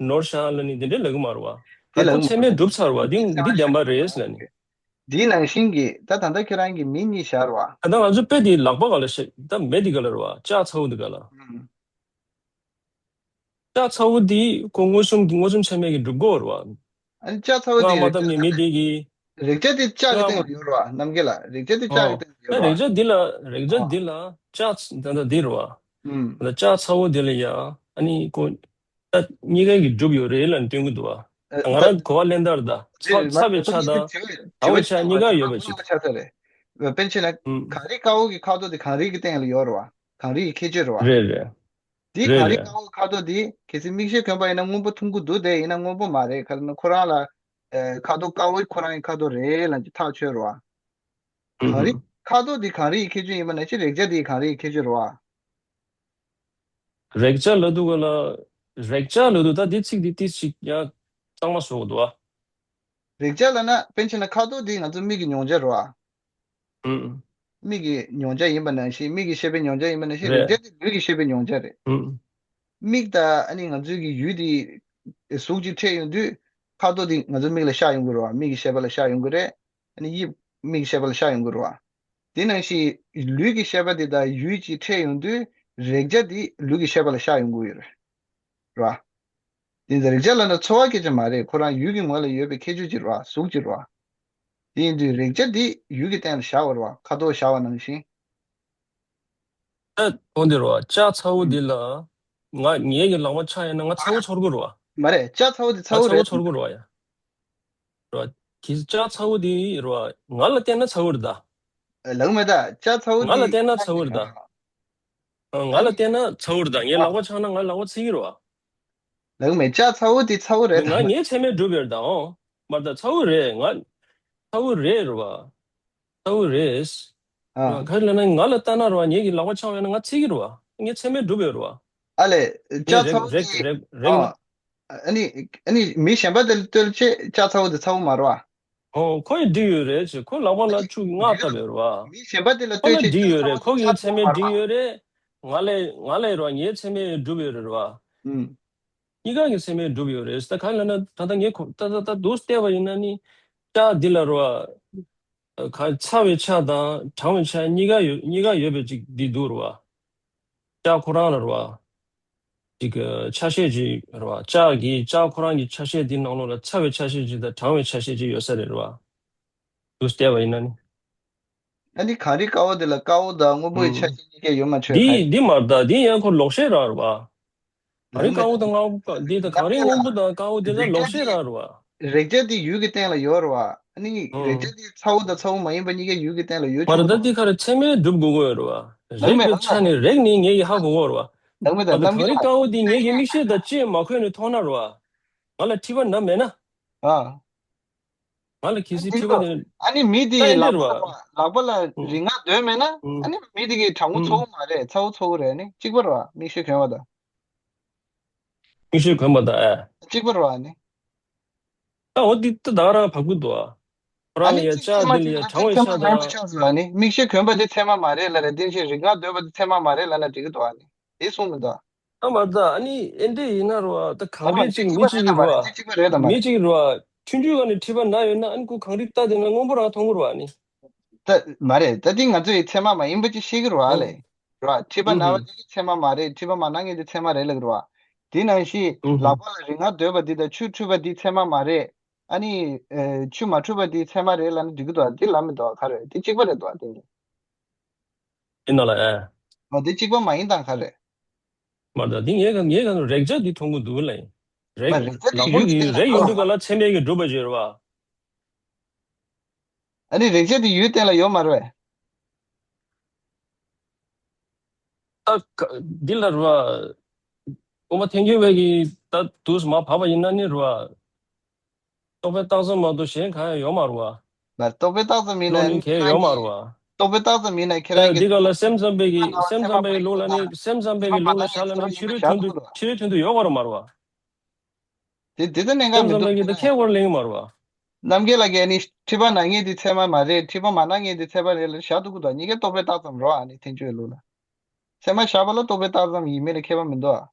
ནོར་ཤག་ལབ་ནས་འདི་འདྲས་ལབ་ཀྱི་མ་རེད་པ། ད་ཁོ་ཚད་མས་གྲུབ་ཚར་བ། འདི་འདི་བདེན་པ་རེད་ལབ་ནས། འདི་ནང་བཞིན་གྱི་ད་ད་ལྟ་ཁྱེད་རང་གི་མི་གཉིས་བཞག་རེད་པ། ད་ལྟ་ང་ཚོ་དཔེ་འདི་ལག་པ་སྒང་ལ་བཤད། ད་མེ་འདི་སྒང་ལ་རེད་པ། ལྕགས་ཚ་པོ་འདི་སྒང་ལ། ལྕགས་ཚ་པོ་འདི་ཁོ་མངོན་སུམ་གྱི་མངོན་སུམ་ཚད་མས་ཀྱིས་གྲུབ་ཀྱི་ཡོད་རེད་པ། ཨ་ནི་ལྕགས་ཚ་པོ་རྔ་འདི་མ་རེག་བྱ་བཏབ་ནས་མི་འདི་གིས། རེག་བྱ་དེ་ལྕགས་ཀྱི་སྟེང་ལ་ཡོད་རེད་པ། རྣམ་རྒྱལ་ལགས། རེག་བྱ་དེ་ལྕགས་ཀྱི་སྟེང་ལ་ཡོད་རེད་པ། ཨ་རེག་བྱ་འདི་ལ་རེག་བྱ་འདི་ལ་ལྕགས་ད་ལྟ་འདི་རེད་པ། ཨུམ། ད་ལྟ་ལྕགས་ཚ་པོ་འདི་ལ་ཡ་ཨ་ནི་ཁོ། ད་གཉིས་ཀ་གིས་གྲུབ་ཡོད་རེད་ལབ་ནས་སྟོན་གྱི་འདུག་པ། ཨ་ང་རང་གོ་བ་ལེན་སྟངས་རེད་ད། ཚ་ཚ་བའི་ཆ་དང་དྲ་བའི་ཆ་གཉིས་ཀ་ཡོད་པ་ཅིག་ཆགས་ས་རེད། དཔེར་ན་ཆ་ན་ཨུམ། གངས་རི་དཀར་པོ་གི་ཁ་དོག་དེ་གངས་རི་གི་སྟེང་ལ་ཡོད་རེད་པ། གངས་རི་ཡི་ཁྱད་ཆོས་རེད་པ། རེད་རེད། དེ་རེད་གངས་རི་རེད། དཀར་པོ་ཁ་དོག་དེ་གལ་སྲིད་མིག་ཤེལ་གོན་པ་ཡིན་ན་སྔོན་པོ་མཐོང་གི་འདུག་དེ་ཡིན་ན་སྔོན་པོ་མ་རེད། ག་རེ་ན་ཁོ་རང་ལ་ ཨ་ཁ་དོག་དཀར་པོ་ཁོ་རང་གི་ཁ་དོག་རེད་ལབ་ཀྱི་ཐག་ཆོད་རེད་བ། གངས་རི་ཨུམ། ཁ་དོག་འདི་གངས་རི་ཡི་ཁྱད་ཆོས་ཡིན་པ་ནང་བཞིན་རེག་བྱ་འདི་གངས་རི་ཡི་ཁྱད་ཆོས་རེད་བ། རེག་བྱ་ལབ་དུས་ག་ལ། རེག་བྱ་ལབ་དུས་ད་འདི་ཚིག་འདི་ཏིས་ཅིག་ཡང་གཙང་མ་བཟོ་དགོས་འདུག་ཨ། རེག་བྱ་ལབ་ན་དཔེར་ན་ཁ་དོག་འདི་ང་ཚོ་མིག་གི་མྱོང་བྱ་རེད་བ། ཨུམ། མིག་གི་མྱོང་བྱ་ཡིན་པ་ནང་བཞིན་མིག་གི་ཤེས་པའི་མྱོང་བྱ་ཡིན་པ་ནང་བཞིན་རེག་བྱ་རེད། འདི་ལུས་ཀྱི་ཤེས་པའི་མྱོང་བྱ་རེད། ཨུམ། མིག་དང་ཨ་ནི་ང་ཚོའི་གི་ཡུལ་དེ་གཟུགས་ཅིག་འཕྲད་ཡོང་དུས་ཁ་དོག་དེ་ང་ཚོ་མིག་ལ་ཤར་ཡོང་གི་རེད་བ། མིག་གི་ཤེས་པ་ལ་ཤར་ཡོང་གི་རེད། ཨ་ནི་དབྱིབས་མིག་གི་ཤེས་པ་ལ་ཤར་ཡོང་གི་རེད་བ། དེ་ནང་བཞིན་ལུས་ཀྱི་ཤེས་པ་དེ་དང་ཡུལ་གཅིག་འཕྲད་ཡོང་དུས་རེག་བྱ་དེ་ལུས་ཀྱི་ཤེས་པ་ལ་ཤར་ཡོང་གི་ཡོད་རེད། རེད་བ། དེ་ཚོ་རེག་བྱ་ལབ་ན་ཚོར་བ་སྐད་ཆ་མ་རེད། ཁོ་རང་ཡུལ་གྱི་ངོས་ལ་ཡོད་པའི་ཁྱད་ཆོས་ཅིག་རེད་བ། གཟུགས་ཅིག་རེད་བ། དེ་ཡིན་དུས་རེག་བྱ་དེ་ཡུལ་གྱི་སྟེང་ལ་བཞག་པ་རེད་བ། ཁ་དོག་བཞག་པ་ནང་བཞིན། ཨ་འོ་འདི་རེད་བ། ལྕགས་ཚ་བོ་འདི་ལ་ང་ངའི་གི་ལག་པ་འཆང་ཡིན་ན་ང་ཚ་བོ་ཚོར་གི་རེད་བ། མ་རེད། ལྕགས་ཚ་བོ་དེ་ཚ་ང་བོ་ཚ་བོ་རེད། ཚོར་གི་རེད་བ་ཡ། རེད་བ། གི་ལྕགས་ཚ་བོ་དེ་རེད་བ། ང་ལ་བལྟས་ན་ཚ་བོ་རེད་ད། ལགས་མེད་ད། ལྕགས་ཚ་བོ་ང་ལ་དེ་བལྟས་ན་ཚ་བོ་རེད་ད། ཨ་ང་ལ་བལྟས་ན་ཚ་བོ་རེད་ད། ངའི་ལག་པ་འཆང་ན་ང་ལག་པ་ཚིག་གི་རེད་བ། ལགས་མེད། ལྕགས་ཚ་བོ་དེ་ཚ་བོ་རེད་ད། ང་ངའི་ཚད་མས་གྲུབ་ཡོད་རེད་ད། ཨོ། མ་རེད་ད། ཚ་བོ་རེད། ང་ཚ་བོ་རེད་རེད་བ། ཚ་བོ་རེད། ཨ། ག་རེ་ལབ་ན་ང་ལ་ལྟ་ན་རེད་བ། ངའི་གི་ལག་པ་འཆང་བས་ན་ང་ཚིག་གི་རེད་བ། ངའི་ཚད་མས་གྲུབ་ཡོད་རེད་བ། ཨ་ལས། ངས་ལྕགས་ཚ་རེག་བོ་རེག་དེ་རེག་རེག་ཨ། ན། ཨ་ནི་ཨ་ནི་མི་གཞན་པ་དེ་ལ་ལྟོས་ཆེད་ལྕགས་ཚ་བོ་དེ་ཚ་བོ་མ་རེད་བ། ཨོ་ཁོ་ཡི་འགྲིག་ཡོད་རེད་ཅེས་ཁོ་ལག་པ་ལ་ཆུ་མངགས་བཏབ་ཡོད་རེད་བ། མི་གཞན་པ་དེ་ལ་ཁོ་ལ་ལྟོས་ཆེད་འགྲིག་ལྕགས་ཡོད་ཚ་རེད། བོ་ཁོ་དེ་གི་ཚད་ཚ་བོ་མ་མས་འགྲིག་རེད་བ། ཡོད་རེད། ང་ལས་ང་ལས་རེད་བ། ངའི་ཚད་མས་གྲུབ་ཡོད་རེད་བ། ཨུམ། གཉིས་ཀ་གི་ཚད་མས་གྲུབ་ཡོད་རེད། ད་ག་ལབ་ན་ད་ལྟ་ངས་ཁོ་ད་ད་ད་དུ་བལྟས་པ་ཡིན་ན་ནི་ལྕགས་འདི་ལ་རེད་བ། ག་ཚ་བའི་ཆ་དང་གྲང་བའི་ཆ་གཉིས་ཀ་ཡོད་གཉིས་ཀ་ཡོད་པའི་ཅིག་འདི་འདུག་རེད་བ། ལྕགས་ཁོ་རང་ལ་རེད་བ། ཅིག་ཆ་ཤས་ཅིག་རེད་བ། ལྕགས་ཀྱི་ལྕགས་ཁོ་རང་གི་ཆ་ཤས་འདི་ནང་ལོགས་ལ་ཚ་བའི་ཆ་ཤས་ཅིག་དང་གྲང་བའི་ཆ་ཤས་ཅིག་ཡོད་ས་རེད་རེད་བ། དུ་བལྟས་པ་ཡིན་ན་ནི། ཨ་ནི་གངས་རི་དཀར་པོ་དེ་ལ་དཀར་པོ་དང་སྔོན་པོའི་ཆ་ཤས་གཉིས་ཀ་ཡོད་མ་ཆོད་ག་འདི་ཡིན། འདི་མ་རེད་ད། འདི་ཡང་ཁོ་ལོག་ཤེས་རང་རེད་བ། གངས་རི་ལགས་མེད། དཀར་པོ་དང་དཀར་པོ་དེ་དང་གངས་རི་སྔོན་པོ་དང་དཀར་པོ་དེ་ལ་རེག་ལོག་བྱ་ཤེས་དེ་རང་རེད་བ། རེག་བྱ་དེ་ཡུལ་གྱི་སྟེང་ལ་ཡོད་རེད་བ། ཨ་ནི་རེག་བྱ་ཨང་། དེ་ཚ་བོ་དང་ཚ་བོ་མ་ཡིན་པ་གཉིས་ཀ་ཡུལ་གྱི་སྟེང་ལ་ཡོད་མ་ཆོག་རེད་གི་ད། འདུག་འདི་ག་རེ་ཚད་མས་སྒྲུབ་དགོས་ཀྱི་ཡོད་རེད་བ། ལགས་མེད། རེག་པའི་ལགས་ཆ་མེད། ནས་རེག་ནས་ངེད་ཀྱིས་ཧ་གོ་གི་ཡོད་རེད་བ། ལགས་མེད་ད། ད་ལྟ་གངས་རི་དཀར་པོ་དེ་ངེད་ཀྱི་མིག་ཤེལ་དང་ལྕེས་མ་གོས་ནས་མཐོང་ན་རེད་བ། ང་ལ་མཁྲིས་པ་ན་མེད་ན། ཨ། ང་ལ་གལ་སྲིད་མཁྲིས་པ་དེ། ཨ་ནི་མི་དེ་ལག་པ་ལ་ལག་པ་ལ་རིགས་ལྔ་སྡོད་མེད་ན། ཨ་ནི་མི་དེ་གི་གྲང་མོ་ཚ་བོ་མ་རེད། ཚ་བོ་ཚ་བོ་རེད། ཨ་ནི་གཅིག་པ་རེད་བ། མིག་ཤེལ་གོན་པ་དང་། མིག་ཤེལ་གོན་པ་དང་ཨ། གཅིག་པ་རེད་བ། ཨ་ནི། ད་འོ་འདི་ད་ད་ག་རང་བབ་ཀྱི་འདུག་ཨ། ཁོ་ཨ་རང་ནི་ཡ་གཅིག་ལྕགས་ཚད་མ་འདི་ལ་ཡ་གཅིག་གྲང་བའི་ཚད་མ་ཆ་མ་ཡིན་པ་དང་། ཆགས་སོང་། ཨ་ནི་མིག་ཤེལ་གོན་པ་དེ་ཚད་མ་མ་རེད་ལབ་རེད། དེ་བཞིན་རིགས་ལྔ་སྡོད་པ་དེ་ཚད་མ་མ་རེད་ལབ་ན་འགྲིག་གི་འདུག་ཨ་ནི། དེ་གསུངས་མི་འདུག་ཨ། ཨ་མ་ད་ཨ་ནི་ཨེ་འདྲས་ཡིན་ན་རེད་བ། ད་གངས་ཨ་མ་རི་དེ་ཅིག་གཅིག་མི་པ་གཅིག་རེད་གི་ད་མ་རེད་རེད་བ། དེ་གཅིག་པ་རེད་ད་མ་མི་རེད། གཅིག་རེད་བ། ཆུང་ཆུང་ག་ནས་མཁྲིས་པ་ན་ཡོད་ན་ཨ་ནི་ཁོ་གངས་རི་རྟ་དེ་ན་སྔོན་པོ་རང་མཐོང་གི་རེད་བ་ཨ་ནི། ད་མ་རེད། ད་དེ་ང་ཚོ་ཡི་ཚད་མ་མ་ཡིན་པ་ཅིག་ཤེས་ཀྱི་རེད་བ་ཨ་ལས། ཨང་། རེད་བ། མཁྲིས་པ་ན་བ་ཨུ་དེ་གི་ཚད་མ་མ་རེད། མཁྲིས་པ་མ་ན་མཁན་དེ་ཚད་མ་རེད་ལབ་ཀྱི་རེད་བ། དེ་ནང་བཞིན་ཨུ་ལག་པ་ལ་རིགས་ལྔ་སྡོད་པ་དེ་དང་ཆུ་འཁྲུད་པ་དེ་ཚད་མ་མ་རེད། ཨ་ནི་ཨེ་ཆུ་མ་འཁྲུད་པ་དེ་ཚད་མ་རེད་ལབ་ན་འགྲིག་གི་འདུག་ཨ། དེ་ལབ་མི་འདུག་ཨ། ག་རེ་རེད། དེ་གཅིག་པ་རེད་འདུག་ཨ། དེ་ནི། ཡིན་ན་ལ་ཨེ། ཨ་དེ་གཅིག་པ་མ་ཡིན་དང་ག་རེ། མ་ད་འདི་ངས་ག་ངས་ག་རེག་བྱ་འདི་མཐོང་གི་འདུག་ལ་ཡིན། རེག་མ་རེག་བྱ་དེ་ལག་པ་ཡུལ་གྱི་གྱི་སྟེང་རེག་ལ་ཡོང་དུས་ག་ལ་ཚད་མས་ཀྱི་གྲུབ་པ་བྱེད་རེད་བ། ཨ་ནི་རེག་བྱ་དེ་ཡུལ་སྟེང་ལ་ཡོད་མ་རེད་བས། ད་ག་འདི་ལ་རེད་བ། ཨོ་མ་ཐེན་ཁྱོད་བས་ཀྱི་ད་དུས་མ་བབ་པ་ཡིན་ན་ནི་རེད་བ། རྟོག་པའི་རྟགས་ཙམ་མ་གཏོགས་གཞན་གང་ཡང་ཡོད་མ་རེད་བ། ལ་རྟོག་པའི་རྟགས་ཙམ་མིན་ན་ནི་གལ་ཡོད་མ་རེད་བ། རྟོག་པའི་རྟགས་ཙམ་མིན་ན་ཁྱེད་རང་གི་འདི་ག་ལ་སེམས་ཙམ་པའི་གི་སེམས་ཙམ་པའི་གི་ལུགས་ལ་ནི་སེམས་ཙམ་པའི་གི་ལུགས་ལ་བཞག་ལ་ནི་ཕྱི་རོལ་དོན་དུ་ཕྱི་རོལ་དོན་དུ་ཡོད་པ་རེད་མ་རེད་བ། དེ་དེ་ལྟར་གནད་འགག་མི་འདུག་སེམས་ཙམ་པའི་གི་ད་ཁྱད་པར་ལེན་གི་མ་རེད་བ། རྣམ་རྒྱལ་ལགས་ཀྱིས་ནི་མཁྲིས་པ་ན་མཁན་དེ་ཚད་མ་མ་རེད། མཁྲིས་པ་མ་ན་མཁན་དེ་ཚད་མ་རེད་ལ་བཞག་འདུག་གི་འདུག་གཉིས་ཀའི་རྟོག་པའི་རྟགས་ཙམ་རེད་བ། ཨ་ནི་ཐེན་ཅུའི་ལུགས་ལ། ཚད་མ་བཞག་པ་ལ་རྟོག་པའི་རྟགས་ཙམ་ཡིན་མིན་ལ་ཁྱད་པར་མི་འདུག་ཨ།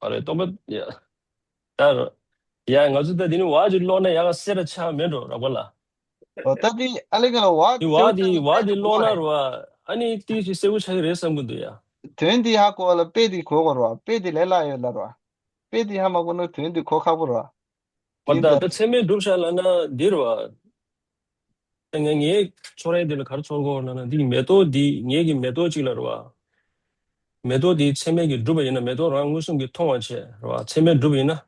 ཨ་རེ་རྟོག་པ་ཡ། ད་ར། ཡ་ང་ཚོ་ད་དེ་ནི་བ་ཅིག་ཀློག་ན་ཡ་ག་སེ་ར་ཆགས་མེད་འགྲོ་རག་པ་ལ། ཨོ་ད་དེ་ཨ་ལེ་ག་ལ་བ་དེ་བ་དེ་བ་དེ་ཀློག་ན་ར་བ་ཨ་ནི་ཏི་ཞིག་གསལ་པོ་ཆགས་ཀྱི་རེད་བསམ་གི་འདུག་ཡ། དོན་དེ་ཧ་གོ་བ་ལ་དཔེ་དེ་གོ་དགོས་ར་བ། དཔེ་དེ་ལས་སླ་ཡོད་ལ་ར་བ། དཔེ་དེ་ཧ་མ་གོ་ན་དོན་དེ་གོ་ཁག་པོ་ར་བ། མ་ད་ད་ཚད་མས་གྲུབ་ཤག་ལབ་ན་འདི་རེད་བ། ད་ངས་ངའི་ཚོར་ཡས་འདི་ལ་ག་རེ་ཚོར་གོ་ལབ་ན་འདི་མེ་ཏོག་འདི་ངེད་ཀྱི་མེ་ཏོག་ཅིག་ལ་རེད་བ། མེ་ཏོག་འདི་ཚད་མས་ཀྱིས་གྲུབ་པ་ཡིན་ན་མེ་ཏོག་རང་མངོན་སུམ་གྱིས་མཐོང་བ་བྱས་རེད་བ། ཚད་མས་གྲུབ་པ་ཡིན་ན།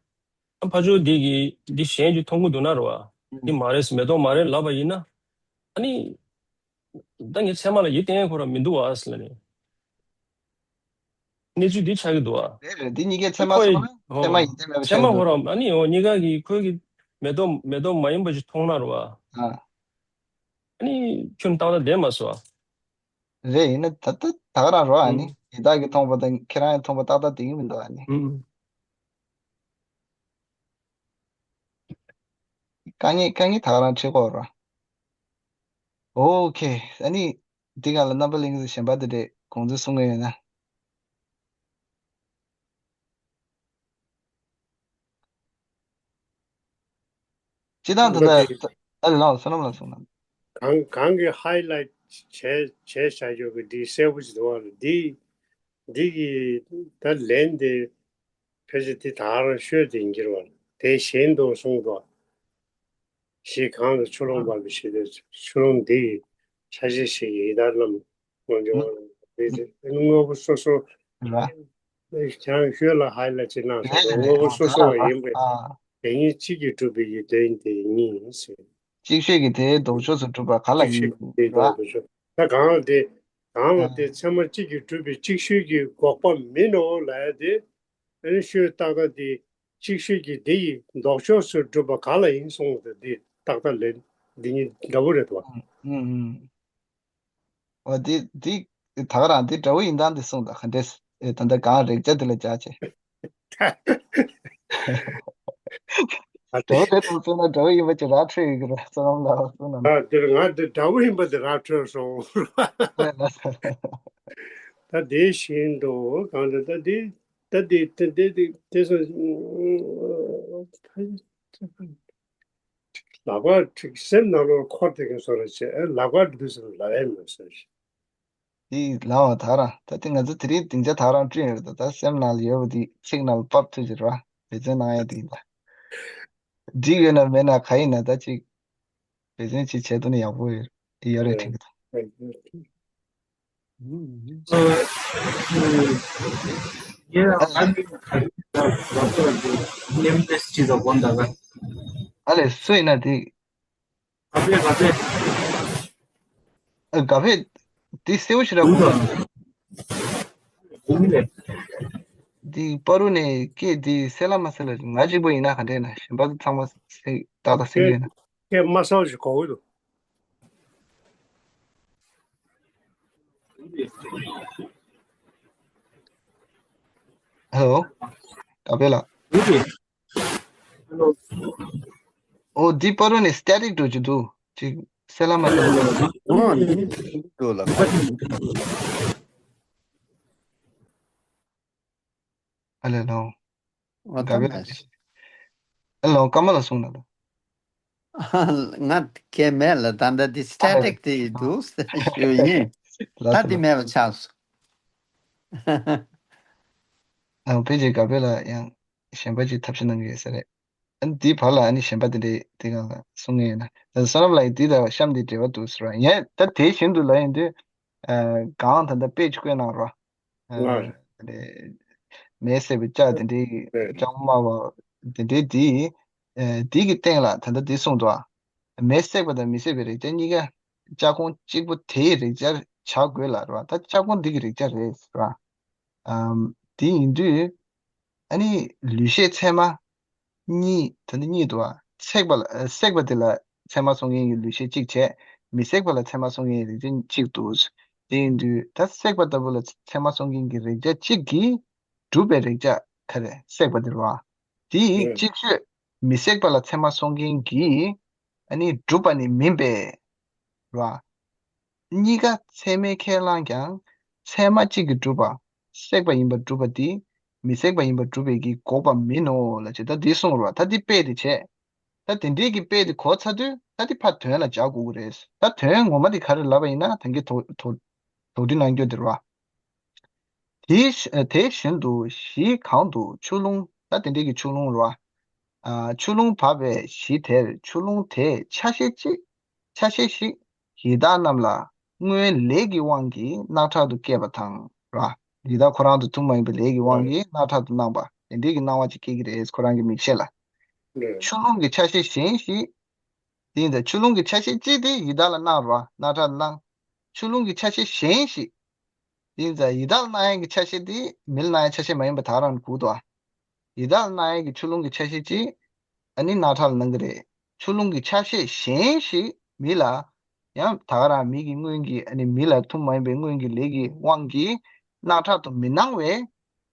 ཨ་ཕ་ཆོས་འདི་གི་འདི་གཞན་གྱིས་མཐོང་གི་འདུག་ན་རེད་བ། འདི་མ་རེད་མེ་ཏོག་མ་རེད་ལབ་པ་ཡིན་ན། ཨ་ནི། ད་ངས་ཚད་མ་ལ་ཡིད་བརྟན་ཁོ་རང་མི་འདུག་བ་ཟེར་ལབ་ནས། གནས་ཚུལ་འདི་ཆགས་ཀྱི་འདུག་བ། རེད་རེད། འདི་གཉིས་ཀའི་ཚད་མ་ཁོ་ཡི་སོང་ན་ཚད་མ་ཡིད་བརྟན་མེད་པ་ཆགས་ཀྱི་འདུག་ཚད་མ་ཁོ་རང་ཨ་ནི་འོ་གཉིས་ཀ་གི་ཁོའི་གི་ མེ་ཏོག་མེ་ཏོག་མ་ཡིན་པ་ཞིག་མཐོང་ན་རེད་བ། ཨ། ཨ་ནི་ཁྱོད་ཏག་ཏག་བསྡད་མ་སོང་ཨ། རེད། ཡིན་ན་ད་ལྟ་ད་ག་རང་རོ། ཨ་ནི་ཨང་། ཡི་དྭགས་ཀྱིས་མཐོང་པ་དང་ཁྱེད་རང་ཡང་མཐོང་པ་ཏག་ཏག་བསྡད་ཀྱི་མི་འདུག་ཨ་ནི། ཨང་། དཀའ་ངལ་དཀའ་ངལ་ད་ག་རང་འཕྲད་ཀྱི་ཡོད་རེད། ཨོ་ཁེ། ཨ་ནི་འདི་སྒང་ལ་རྣམ་པ་གླིང་གི་གཞན་པ་དེ་འདྲས་དགོངས་ཚུལ་གསུང་གི་ཡོད་ན། སྤྱིར་བཏང་དེ་འདྲ་ཨ་ལེ་ལགས་བསོད་ནམས་ལགས་གསུངས་གནང་། གང་གང་གི་ཧའི་ལའིཊ་བྱས་བྱས་བཞག་ཡོད་གི་འདི་གསལ་པོ་ཞིག་འདུག་བ། འདི་འདི་གི་ད་ལན་དེ་ཕལ་ཆེར་དེ་ད་རང་ཤོད་དེ་ཡིན་གྱི་རེད་བ། དེ་གཞན་དུ་གསུངས་འདུག་བ། ཞེས་གང་དུ་ཆུ་ཀླུང་འབབ་པའི་ཞེས་ཏེ་ཆུ་ཀླུང་འདི་ཡི་ཆ་ཤས་ཤིག་ཡི་དྭགས་རྣམས་ངོ་འཇོག་པ་དེ་དངོས་པོ་སོ་སོ་ར། ཁྱེད་རང་ཤོད་ལ་ཧའི་ལ་ཅི་གནང་ཟེར་དངོས་པོ་སོ་སོ་བ་ཡིན་པས་དེ་ཉིད་གཅིག་གིས་གྲུབ་པའི་ཡི་དོན་དེ་ཉིད་ཟེར། ཅིག་ཤོས་ཀྱིས་དེའི་ལྡོག་ཕྱོགས་སུ་གྲུབ་པ་ག་ལ་ཡིན་ར། ད་གང་ལ་དེ་གང་ལ་དེ་ཚད་མ་གཅིག་གིས་གྲུབ་པའི་ཅིག་ཤོས་ཀྱི་འགོག་པ་མིན་ནོ་ལབ་ཡ་དེ། ཨ་ནི་ཤོད་ཏག་ཏག་དེ་ཅིག་ཤོས་ཀྱི་དེ་ཡི་ལྡོག་ཕྱོགས་སུ་གྲུབ་པ་ག་ལ་ཡིན་གསུངས་ཏེ་འདི་ཏག་ཏག་ལན་འདི་གཉིས་འདྲ་པོ་རེད་དོ། ཨུམ་ཨུམ། འོ་འདི་འདི་ད་ག་རང་འདི་འདྲ་པོ་ཡིན་སྟངས་འདི་གསུངས་དང་ག་འདྲས་ཨེ་ད་ལྟ་གང་རེག་བྱ་འདི་ལ་བྱ་བྱེད། ཨ་འདྲ་པོ་རེད་དང་བཙུགས་ན་འདྲ་པོ་ཡིན་པ་ཅིག་ར་འཕྲོད་ཡོད་ཀྱི་རེད་བསོད་ནམས་ལགས་གསུངས་ན། ཨ་འདིར་ང་འདི་འདྲ་པོ་ཡིན་པ་འདི་ར་འཕྲོད་སོང་། ད་དེ་བཞིན་དུ་གང་འདྲ་ད་འདི། ད་དེ་དེ་དེ་དེ་དེ་སོ། ལག་པ་ཁྲིག་སེམས་ནང་ལོགས་འཁོར་དེ་ག་སོ་ར་ཆེ་ལག་པ་འདུས་སུ་ལ་ཡ་མི་སོ་ཞིག་དེ་ལའོ་ད་ར་ད་དེ་ང་ཚོ་དེ་རིང་སྡིངས་ཆ་ད་རང་བསྐྲུན་ཡོད་རེད། ད་ད་སེམས་ནང་ལ་ཡོད་པ་དེ་ཚིག་ནང་ལ་ཕབ་ཐུབ་ཀྱི་རེད་བ། འབད་བརྩོན་གནང་ཡ་དེ་ཡིན་ད། འགྲིག་ཡོད་ན་མེད་ན་ག་ཡིན་ན་ད་ཅིག་འབད་བརྩོན་ཅིག་བྱས་ཐུབ་ན་ཡག་པོ་ཡོད་ཡོད་རེད་དྲན་གི་འདུག Yeah, I mean, I, that's what I do. Nameless is a wonder. ཨ་ལས་སུ་ཡིན་ན་དེ། ག་ཕེ་ག་ཕེ། ཨ་ག་ཕེ། དེ་གསལ་པོ་ཞིག་ར་གོ་འདུག་འདི་པ་རུ་ནས་སྐད་དེ་གསལ་ལ་མ་གསལ་ལ་ང་གཅིག་པོ་ཡིན་ན་ག་འདྲས་ན་གཞན་པ་ཚང་མ་གསལ་ཏག་ཏག་གསལ་གྱི་ཡོད་ན། སྐད་དམའ་ས་ཞིག་གོ་གི་འདུག་ཧེ་ལོ། ག་ཕེ་ལགས། ཨོ་འདི་པ་རུ་ནས་སི་ཊེ་ཊིག་འགྲོ་རྒྱུ་འདུག་ཅིག་གསལ་ལ་མ་གསལ་ལ། ཨོ་འདི་འདུག་ལ། ཨ་ལེ་ལོ། ཨོ་ག་ཕེ་ལགས། ཨ་ལོ་ཀརྨ་ལགས་གསུངས་ན་ལོ། ང་སྐད་མེད་ལ་ད་ལྟ་འདི་སི་ཊེ་ཊིག་དེ་འདུག་ཞུ་ཡིན། ད་འདི་མེད་པ་ཆགས་སོང་། ཨ་ཕལ་ཆེར་ག་ཕེ་ལགས་ཡང་གཞན་པ་ཅིག་ཐབས་ཤེས་གནང་གི་ཡོད་ས་རེད། ཨ་ནི་དེའི་བར་ལ་ཨ་ནི་གཞན་པ་དེ་འདྲས་དེ་གང་ལ་གསུང་ངེས་ཡོད་ན་ད་བསོད་ནམས་ལགས་ཀྱིས་དེ་དང་གཤམ་དེ་འབྲེལ་བ་འདུག་ཟེར་བ་ཡིན་ད་དེ་བཞིན་དུ་ལ་ཡིན་དུས་གང་ད་ལྟ་དཔེ་ཅིག་བཀོད་གནང་རོགས། མེས་བསྲེགས་པའི་ལྕགས་དེ་འདྲའི་ལྕགས་མ་བ་དེ་འདྲའི་དེ་དེ་གི་སྟེང་ལ་ད་ལྟ་དེ་གསུངས་འདུག་མེས་བསྲེགས་པ་དང་མི་བསྲེགས་པའི་རེག་བྱ་གཉིས་ཀ་ལྕགས་ཁོང་གཅིག་པོ་དེའི་རེག་བྱ་བྱ་དགོས་ལ་རེད་བ། ད་ལྕགས་ཁོང་འདི་གི་རེག་བྱ་རེད་ཟེར་བ། དེ་ཡིན་དུས་ཨ་ནི་ལུས་ཤེས་ཚད་མ་གཉིས་ད་ནི་གཉིས་འདུག་བ། བསྲེགས་པ་ལ་བསྲེགས་པ་དེ་ལ་ཚད་མ་གསུང་མཁན་གྱི་ལུས་ཤེས་གཅིག་བྱས། མི་བསྲེགས་པ་ལ་ཚད་མ་གསུང་མཁན་གྱི་རེག་བྱ་གཅིག་འདུག་དེ་ཡིན་དུས་ད་བསྲེགས་པ་ལྟ་བུ་ལ་ཚད་མ་གསུང་མཁན་གྱི་རེག་བྱ་གཅིག་གིས་གྲུབ་པའི་རེག་བྱ་ག་རེ་བསྲེགས་པ་དེ་རེད་བ། དེ་ཡིན་གཅིག་ཤོས་མི་བསྲེགས་པ་ལ་ཚད་མ་གསུང་མཁན་གྱིས་ཨ་ནི་གྲུབ་པ་ནི་མིན་པས་རེད་བ། གཉིས་ཀ་ཚད་མས་ཁས་བླངས་ཀྱང་ཚད་མ་གཅིག་གིས་གྲུབ་པ་བསྲེགས་པ་ཡིན་པར་གྲུབ་པ་དེ་མི་བསྲེགས་པ་ཡིན་པར་གྲུབ་པའི་གི་འགོག་པ་མིན་ནོ་ལ་བྱེད་ད་འདི་གསུངས་རོ། ད་འདི་དཔེ་དེ་བྱས། ད་དེ་འདྲའི་གི་དཔེ་དེ་གོ་ཚར་དུས་ད་འདི་ཕར་དོན་ལ་སྦྱར་དགོས་ཀྱི་རེད། ད་དོན་ངོ་མ་དེ་ག་རེ་ལབ་པ་ཡིན་ན་ད་གིན་དོགས་དོགས་དོགས་འདྲི་གནང་རྒྱུ་དེ་རེད་བ། དེ་བཞི་དེ་བཞིན་དུ་གཞི་གང་དུ་ཆུ་ཀླུང་ད་དེ་འདྲའི་གི་ཆུ་ཀླུང་རེད་བ། ཆུ་ཀླུང་བབས་པའི་གཞི་དེར་ཆུ་ཀླུང་དེའི་ཆ་ཤས་གཅིག་ཆ་ཤས་ཤིག་ཡི་དྭགས་རྣམས་ལ་སྔོན་ལས་ཀྱི་དབང་གིས་རྣག་ཁྲག་ཏུ་སྐྱེས་པ་དང་ར། ཡི་དྭགས་ཁོ་རང་ཚོ་ཐུན་མ་ཡིན་པའི་ལས་ཀྱི་དབང་གིས་རྣག་ཁྲག་ཏུ་སྣང་བ་དེ་འདྲའི་གི་སྣང་བ་ཅིག་སྐྱེ་གི་རེད། ཁོ་རང་གི་མིག་ཤེས་ལ། ཆུ་ཀླུང་གི་ཆ་ཤས་གཞན་ཞིག་དེ་ཡིན་ཙང་ཆུ་ཀླུང་གི་ཆ་ཤས་གཅིག་དེ་ཡི་དྭགས་ལ་སྣང་ར་རྣག་ཁྲག་ཏུ་སྣང་། ཆུ་ཀླུང་གི་ཆ་ཤས་གཞན་ཞིག་དེ་ཡིན་ཙང་ཡི་དྭགས་ལ་སྣང་ཡས་ཀྱི་ཆ་ཤས་དེ་མི་ལ་སྣང་ཡས་ཆ་ཤས་མ་ཡིན་པ་དག་རང་གུག་ཏོ། ཡི་དྭགས་ལ་སྣང་ཡས་ཀྱི་ཆུ་ཀླུང་གི་ཆ་ཤས་གཅིག་ཨ་ནི་རྣག་ཁྲག་ལ་སྣང་གི་རེད། ཆུ་རླུང་གི་ཆ་ཤས་གཞན་ཞིག་མི་ལ། ཡང་ད་ག་རང་མི་གི་སྔོན་གྱི་ཨ་ནི་མི་ལ་ཐུན་མོང་མ་ཡིན་པའི་སྔོན་གྱི་ལས་ཀྱི་དབང་གིས་རྣག་ཁྲག་ཏུ་མི་སྣང་བའི་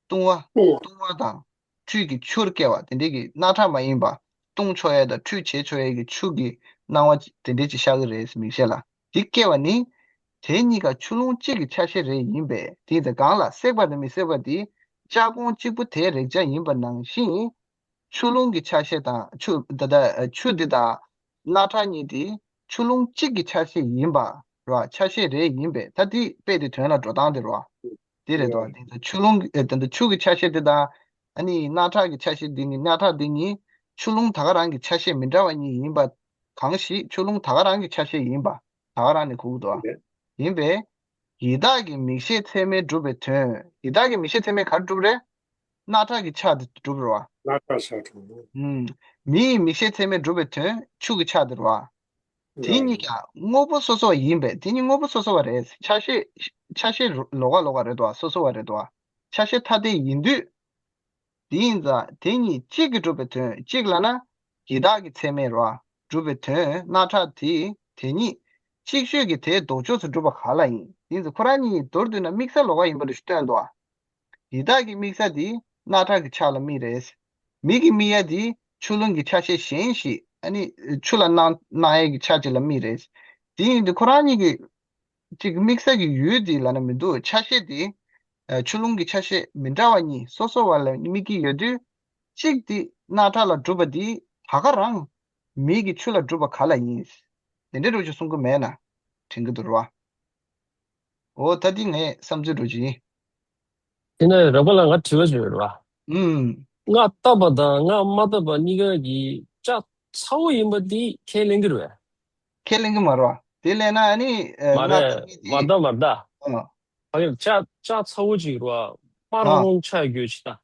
བཏུང་བ། བཏུང་བ། བཏུང་བ་དང་། ཁྲུས་ཀྱི་ཆུར་སྐྱེ་བ་དེ་འདྲའི་གི་རྣག་ཁྲག་མ་ཡིན་པ། བཏུང་ཆོག་ཡས་དང་ཁྲུས་བྱེད་ཆོག་ཡས་ཀྱི་ཆུ་གི་སྣང་བ་དེ་འདྲའི་ཅིག་ཤར་གི་རེད་མིག་ཤེས་ལ། དེ་སྐྱེ་བ་ནི། དེ་གཉིས་ཀ་ཆུ་རླུང་གཅིག་གི་ཆ་ཤས་རེ་ཡིན་པས། དེ་ཡིན་ཙང་གང་ལ་སྲེག་པ་དང་མི་སྲེག་པ་དེ་ལྕགས་གོང་གཅིག་པུ་དེའི་རེག་བྱ་ཡིན་པ་ནང་བཞིན། ཆུ་རླུང་གི་ཆ་ཤས་དང་ཆུ་ད་ལྟ་ཆུ་འདི་དང་རྣག་ཁྲག་གཉིས་དེ་ཆུ་རླུང་གཅིག་གི་ཆ་ཤས་ཡིན་པ་རེད་བ། ཆ་ཤས་རེ་ཡིན་པས། ད་དེ་དཔེ་དེ་དོན་ལ་འགྲོ་སྟངས་དེ་རེད་བ། དེ་རེད་དོ། དེ་ཚོ་ཆུ་རླུང་གི་ཨེ་དེ་ཚོ་ཆུ་གི་ཆ་ཤས་དེ་དང་། ཨ་ནི་རྣག་ཁྲག་གི་ཆ་ཤས་དེ་གཉིས། རྣག་ཁྲག་དེ་གཉིས་ཆུ་རླུང་ད་ག་རང་གི་ཆ་ཤས་མི་འདྲ་བ་གཉིས་ཡིན་པ་གང་ཞིག་ཆུ་རླུང་ད་ག་རང་གི་ཆ་ཤས་ཡིན་པ་ད་ག་རང་ནས་གོ་གི་འདུག་ཨ། ཡིན་པས། ཡི་དྭགས་ཀྱི་མིག་ཤེས་ཚད་མས་གྲུབ་པའི་དོན། ཡི་དྭགས་ཀྱི་མིག་ཤེས་ཚད་མས་ག་རེ་གྲུབ་རེད། རྣག་ཁྲག་གི་ཆ་དེ་གྲུབ་རེད་བ། རྣག་ཁྲག་ཆ་གྲུབ་རེད། ཨུམ། མི་ཡི་མིག་ཤེས་ཚད་མས་གྲུབ་པའི་དོན་ཆུ་གི་ཆ་དེ་རེད་བ། དེ་གཉིས་ཀྱང་དངོས་པོ་སོ་སོ་བ་ཡིན་པས། དེ་གཉིས་དངོས་པོ་སོ་སོ་བ་རེད། ཆ་ཤས། ཆ་ཤས་ལོགས་ཀ་ལོགས་ཀ་རེད་དོ། སོ་སོ་བ་རེད་དོ། ཆ་ཤས་ཐ་དད་ཡིན་དུས། དེ་ཡིན་ཙང་དེ་གཉིས་གཅིག་གིས་གྲུབ་པའི་དོན། གཅིག་ལབ་ན་ཡི་དྭགས་ཀྱི་ཚད་མས་རེད་བ། གྲུབ་པའི་དོན་རྣག་ཁྲག་དེ་དེ་གཉིས་གཅིག་ཤོས་ཀྱིས་དེའི་ལྡོག་ཕྱོགས་སུ་གྲུབ་པ་ག་ལ་ཡིན། དེ་ཡིན་ཙང་ཁོ་རང་གཉིས་མདོར་བསྡུས་ན་དམིགས་བསལ་ལོགས་ཀ་ཡིན་པ་རེད་ཞུ་དོན་དོ། ཡི་དྭགས་ཀྱི་དམིགས་བསལ་དེ་རྣག་ཁྲག་གི་ཆ་ལ་དམིགས་རེད། མི་གི་དམིགས་ཡ་དེ་ཆུ་རླུང་གི་ཆ་ཤས་གཞན་ཞིག་ཨ་ནི་ཆུ་ལ་སྣང་སྣང་ཡས་ཀྱི་ཆ་ཅིག་ལ་དམིགས་རེད། དེ་ཡིན་དུས་ཁོ་རང་གཉིས་ཀྱི་གཅིག་དམིགས་བསལ་གྱི་ཡུལ་དེ་ལབ་ན་མི་འདུག་ཆ་ཤས་དེ། ཨ། ཆུ་རླུང་གི་ཆ་ཤས་མི་འདྲ་བ་གཉིས་སོ་སོ་བ་ལ་དམིགས་ཀྱི་ཡོད་དུས། གཅིག་དེ་རྣག་ཁྲག་ལ་གྲུབ་པ་དེ་ད་ག་རང་མིག་གིས་ཆུ་ལ་གྲུབ་པ་ག་ལ་ཡིན། དེ་འདྲའི་འགྲོ་ཅིག་གསུང་གི་མེད་ན་དྲན་གྱི་འདུག་ར་བ། འོ་ད་འདི་ངའི་བསམ་ཚུལ་འགྲོ་ཅིག་ཡིན། དེ་ནས་རོགས་པ་ལ་ང་དྲི་བ་ཞིག་ཡོད་ར་བ། ཨུམ། རྔ་བཏབ་པ་དང་རྔ་མ་བཏབ་པ་གཉིས་ཀ་གི་ལྕགས་ཚ་བོ་ཡིན་པ་འདི་ཁས་ལེན་གྱི་རེད་བས། ཁས་ལེན་གྱི་མ་རེད་བ། དེ་ལས་ན་ཨ་ནི་ཨ། མ་རེད། མ་གཏོགས་མ་གཏོགས། ཨ། ཕ་གིར་ལྕགས་ལྕགས་ཚ་བོ་ཅིག་རེད་བ། དམར་ཨ། ཧོང་ཧོང་ཆགས་རྒྱུ་ཅིག་ད།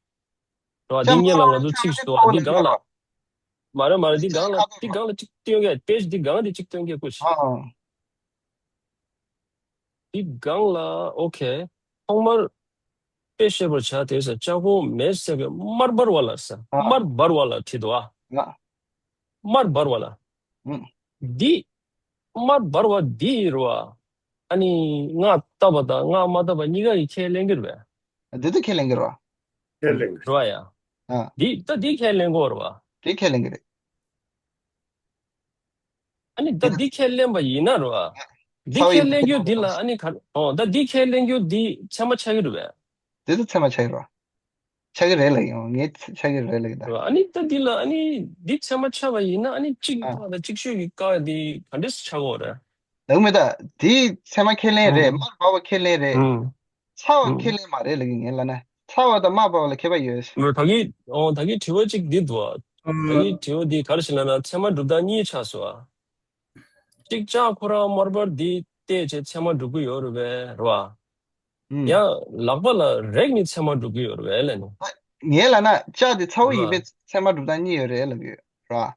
རེད་བ། འདི་ལྕགས་སྔོན་ལ་ང་ཚོ་ཚིག་ཞིག་འདུག་བ། འདི་སྒང་ལ། མ་རེད་མ་རེད། འདི་སྒང་ལ་འདི་སྒང་ལ་གཅིག་སྟོན་གྱི། དཔེ་ཅིག་འདི་སྒང་འདི་གཅིག་སྟོན་གྱི་སྐུ་ཅིག་ཨ། འདི་སྒང་ལ་ཨོ་ཁེ། ཐོག་མར་དཔེ་བཤད་པར་བྱ། དེ་ས་ལྕགས་ཧོང་མེར་སྲེག་པའི་དམར་འབར་བ་ལ་ས། ཨ། དམར་འབར་བ་ལ་བྲིས་འདུག་ཨ། ཨ། དམར་འབར་བ་ལ། ཨུམ། འདི་དམར་འབར་བ་འདི་ཡིན་རུང་བ། ཨ་ནི་རྔ་བཏབ་པ་དང་རྔ་མ་བཏབ་པ་གཉིས་ཀ་ཡིས་ཁས་ལེན་གྱི་རེད་པས། འདི་ད་ཁས་ལེན་གྱི་རེད་པ། ཁས་ལེན་གྱི་རེད། རེད་པ་ཡ། ཨ། འདི་ད་འདི་ཁས་ལེན་དགོས་རེད་པ། འདི་ཁས་ལེན་གྱི་རེད། ཨ་ནི་ད་འདི་ཁས་ལེན་པ་ཡིན་ན་རེད་པ། འདི་ཁས་ལེན་རྒྱུ་འདི་ལ་ཨ་ནི་ག། ཨོ་ད་འདི་ཁས་ལེན་རྒྱུ་འདི་ཚད་མ་ཆགས་ཀྱི་རེད་པས། འདི་ད་ཚད་མ་ཆགས་ཀྱི་རེད་པ། ཆགས་ཀྱི་རེད་ལབ་ཡོང་། ངས་ཆགས་ཀྱི་རེད་ལབ་ཀྱི་ད། རེད་པ། ཨ་ནི་ད་འདི་ལ་ཨ་ནི་འདི་ཚད་མ་ཆགས་པ་ཡིན་ན་ཨ་ནི་གཅིག་ཨ། ཁ་དང་གཅིག་ཤོས་ཀྱི་བཀག་འདི་ག་འདྲས་སེ་ཆགས་ཀྱི་ཡོད་རེད། ལབ་མེད་ད། འདི་ཚད་མ་ཁས་ལེན་རེད། ཨུམ། དམར་འབར་བ་ཁས་ལེན་རེད། ཨུམ། ཚ་བ་ཨུམ། ཁས་ལེན་མ་རེད་ལབ་ཀྱི་ངས་ལབ་ན། ཚ་བ་དང་དམར་འབར་བ་ལ་ཁྱད་པར་ཡོད། མོས་ད་གིན་ཨོ་ད་གིན་དྲི་བ་གཅིག་འདི་འདུག་པ། ད་གིན་དྲི་བ་འདི་ག་རེ་ཞིག་ལབ་ན་ཚད་མ་གྲུབ་རྟགས་གཉིས་ཆགས་སོང་པ། གཅིག་ལྕགས་ཁོ་རང་དམར་འབར་འདི་བལྟས་བྱས་ཚད་མ་གྲུབ་ཀྱི་ཡོད་རེད་པས། རེད་པ། ཨུམ། ཡང་ལག་པ་ལ་རེག་ནས་ཚད་མ་གྲུབ་ཀྱི་ཡོད་རེད་པས་ལབ་ནས། ངས་ལབ་ན་ལྕགས་འདི་ཚ་བོ་ཡིན་པས་ཚད་མ་གྲུབ་རྟགས་གཉིས་ཡོད་རེད་ལབ་ཀྱི་ཡོད་རེད་པ།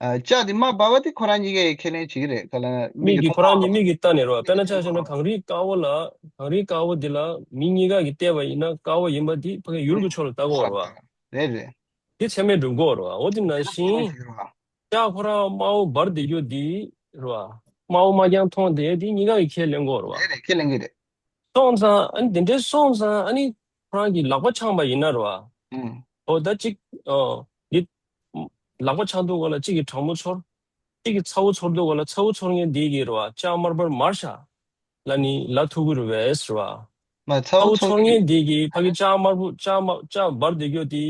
ཨ། ལྕགས་འདི་དམར་འབར་བ་འདི་ཁོ་རང་གཉིས་ཀས་ཁས་ལེན་བྱེད་ཀྱི་རེད། ག་ལབ་ན་མིག་མིག་གིས་གིས་མཐོང་ཁོ་རང་གཉིས་མིག་གིས་ལྟ་ནས་རེད་པ། དཔེར་ན་ཆ་བཞག་ན་གངས་རིའི་དཀར་པོ་ལ། གངས་རིའི་དཀར་པོ་འདི་ལ་མི་གཉིས་ཀ་གིས་བལྟས་པ་ཡིན་ན་དཀར་པོ་ཡིན་པ་འདི་ཕ་གིའི་ཡུལ་གྱི་ཕྱོགས་ལ་ལྟ་གི་ཡོད་རེད་པ། རེད་རེད། འདི་ཚད་མས་གྲུབ་ཀྱི་ཡོད་རེད་པ། འོ་དེ་ནང་བཞིན་ལྕགས་ཁོ་རང་དམར་པོ་འབར་བསྡད་རྒྱུ་འདི་རེད་པ། དམར་པོ་དམར་རྐྱང་མཐོང་བསྡད་འདི་གཉིས་ཀ་གིས་ཁས་ལེན་གྱི་ཡོད་རེད་པ། རེད་རེད། ཁས་ལེན་གྱི་རེད། སོང་ཙང་ཨ་ནི་དེ་འདྲའི་སོང་ཙང་ཨ་ནི་ཁོ་རང་གི་ལག་པ་འཆང་པ་ཡིན་ན་རེད་པ། ཨུམ། འོ་ད་གཅིག་ཨོ། འདི་ལག་པ་འཆང་དུས་ག་ལ་གཅིག་གིས་གྲང་མོ་ཚོར། གཅིག་གིས་ཚ་བོ་ཚོར་དུས་ག་ལ་ཚ་བོ་ཚོར་མཁན་འདི་གིས་རེད་པ། ལྕགས་དམར་འབར་མར་ཤག་ལབ་ནི་ལབ་ཐུབ་ཀྱི་རེད་པས་ཟེར་བ། མ་ཚ་ཚ་བོ་བོ་ཚོར་ཚོར་མཁན་མཁན་འདི་གིས་ཕ་གི་ལྕགས་དམར་པོ་ལྕགས་དམར་ལྕགས་འབར་བསྡད་རྒྱུ་དེ་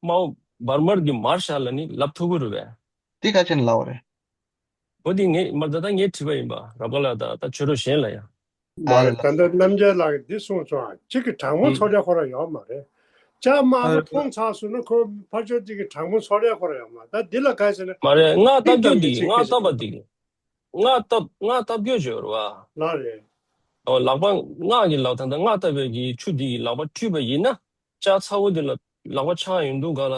དམར་པོ་འབར་མར་གྱི་མར་ཤག་ལབ་ནི་ལབ་ཐུབ་ཀྱི་རེད་པས། འདི་ག་ཅན་ལབ་པ་རེད། འོ་འདི་ངས་མ་ད་ལྟ་ངས་དྲིས་པ་ཡིན་པ། རབ་དགའ་ལགས་དང་ད་ཁྱོད་རང་གཞན་ལ་ཡང་། མ་རེད། ད་ལྟ་རྣམ་རྒྱལ་ལགས་ཀྱིས་འདི་གསུངས་སོང་ཨ། གཅིག་གིས་གྲང་མོ་ཚོར་ཡ་ཁོ་རང་ཡོད་མ་རེད། ལྕགས་དམར་པོ་མཐོང་ཚར་སོང་ན་ཁོ་ཕར་ཕྱོགས་གཅིག་གིས་གྲང་མོ་ཚོར་ཡ་ཁོ་རང་ཡོད་མ་རེད། ད་འདི་ལ་ག་རེ་ཟེར་ན། མ་རེད། རྔ་བཏབ་རྒྱུ་འདི་རྔ་བཏབ་པ་འདི་གི། རྔ་བཏབ་རྔ་བཏབ་རྒྱུ་ཅིག་ཡོད་རེད་པ། ལགས་རེད། ཨོ་ལག་པ་རྔ་གི་ལག་ད་ལྟ་རྔ་བཏབ་པའི་གི་ཆུ་འདི་གིས་ལག་པ་བཀྲུས་པ་ཡིན་ན། ལྕགས་ཚ་བོ་འདི་ལ་ལག་པ་འཆང་ཡོང་དུས་ག་ལ།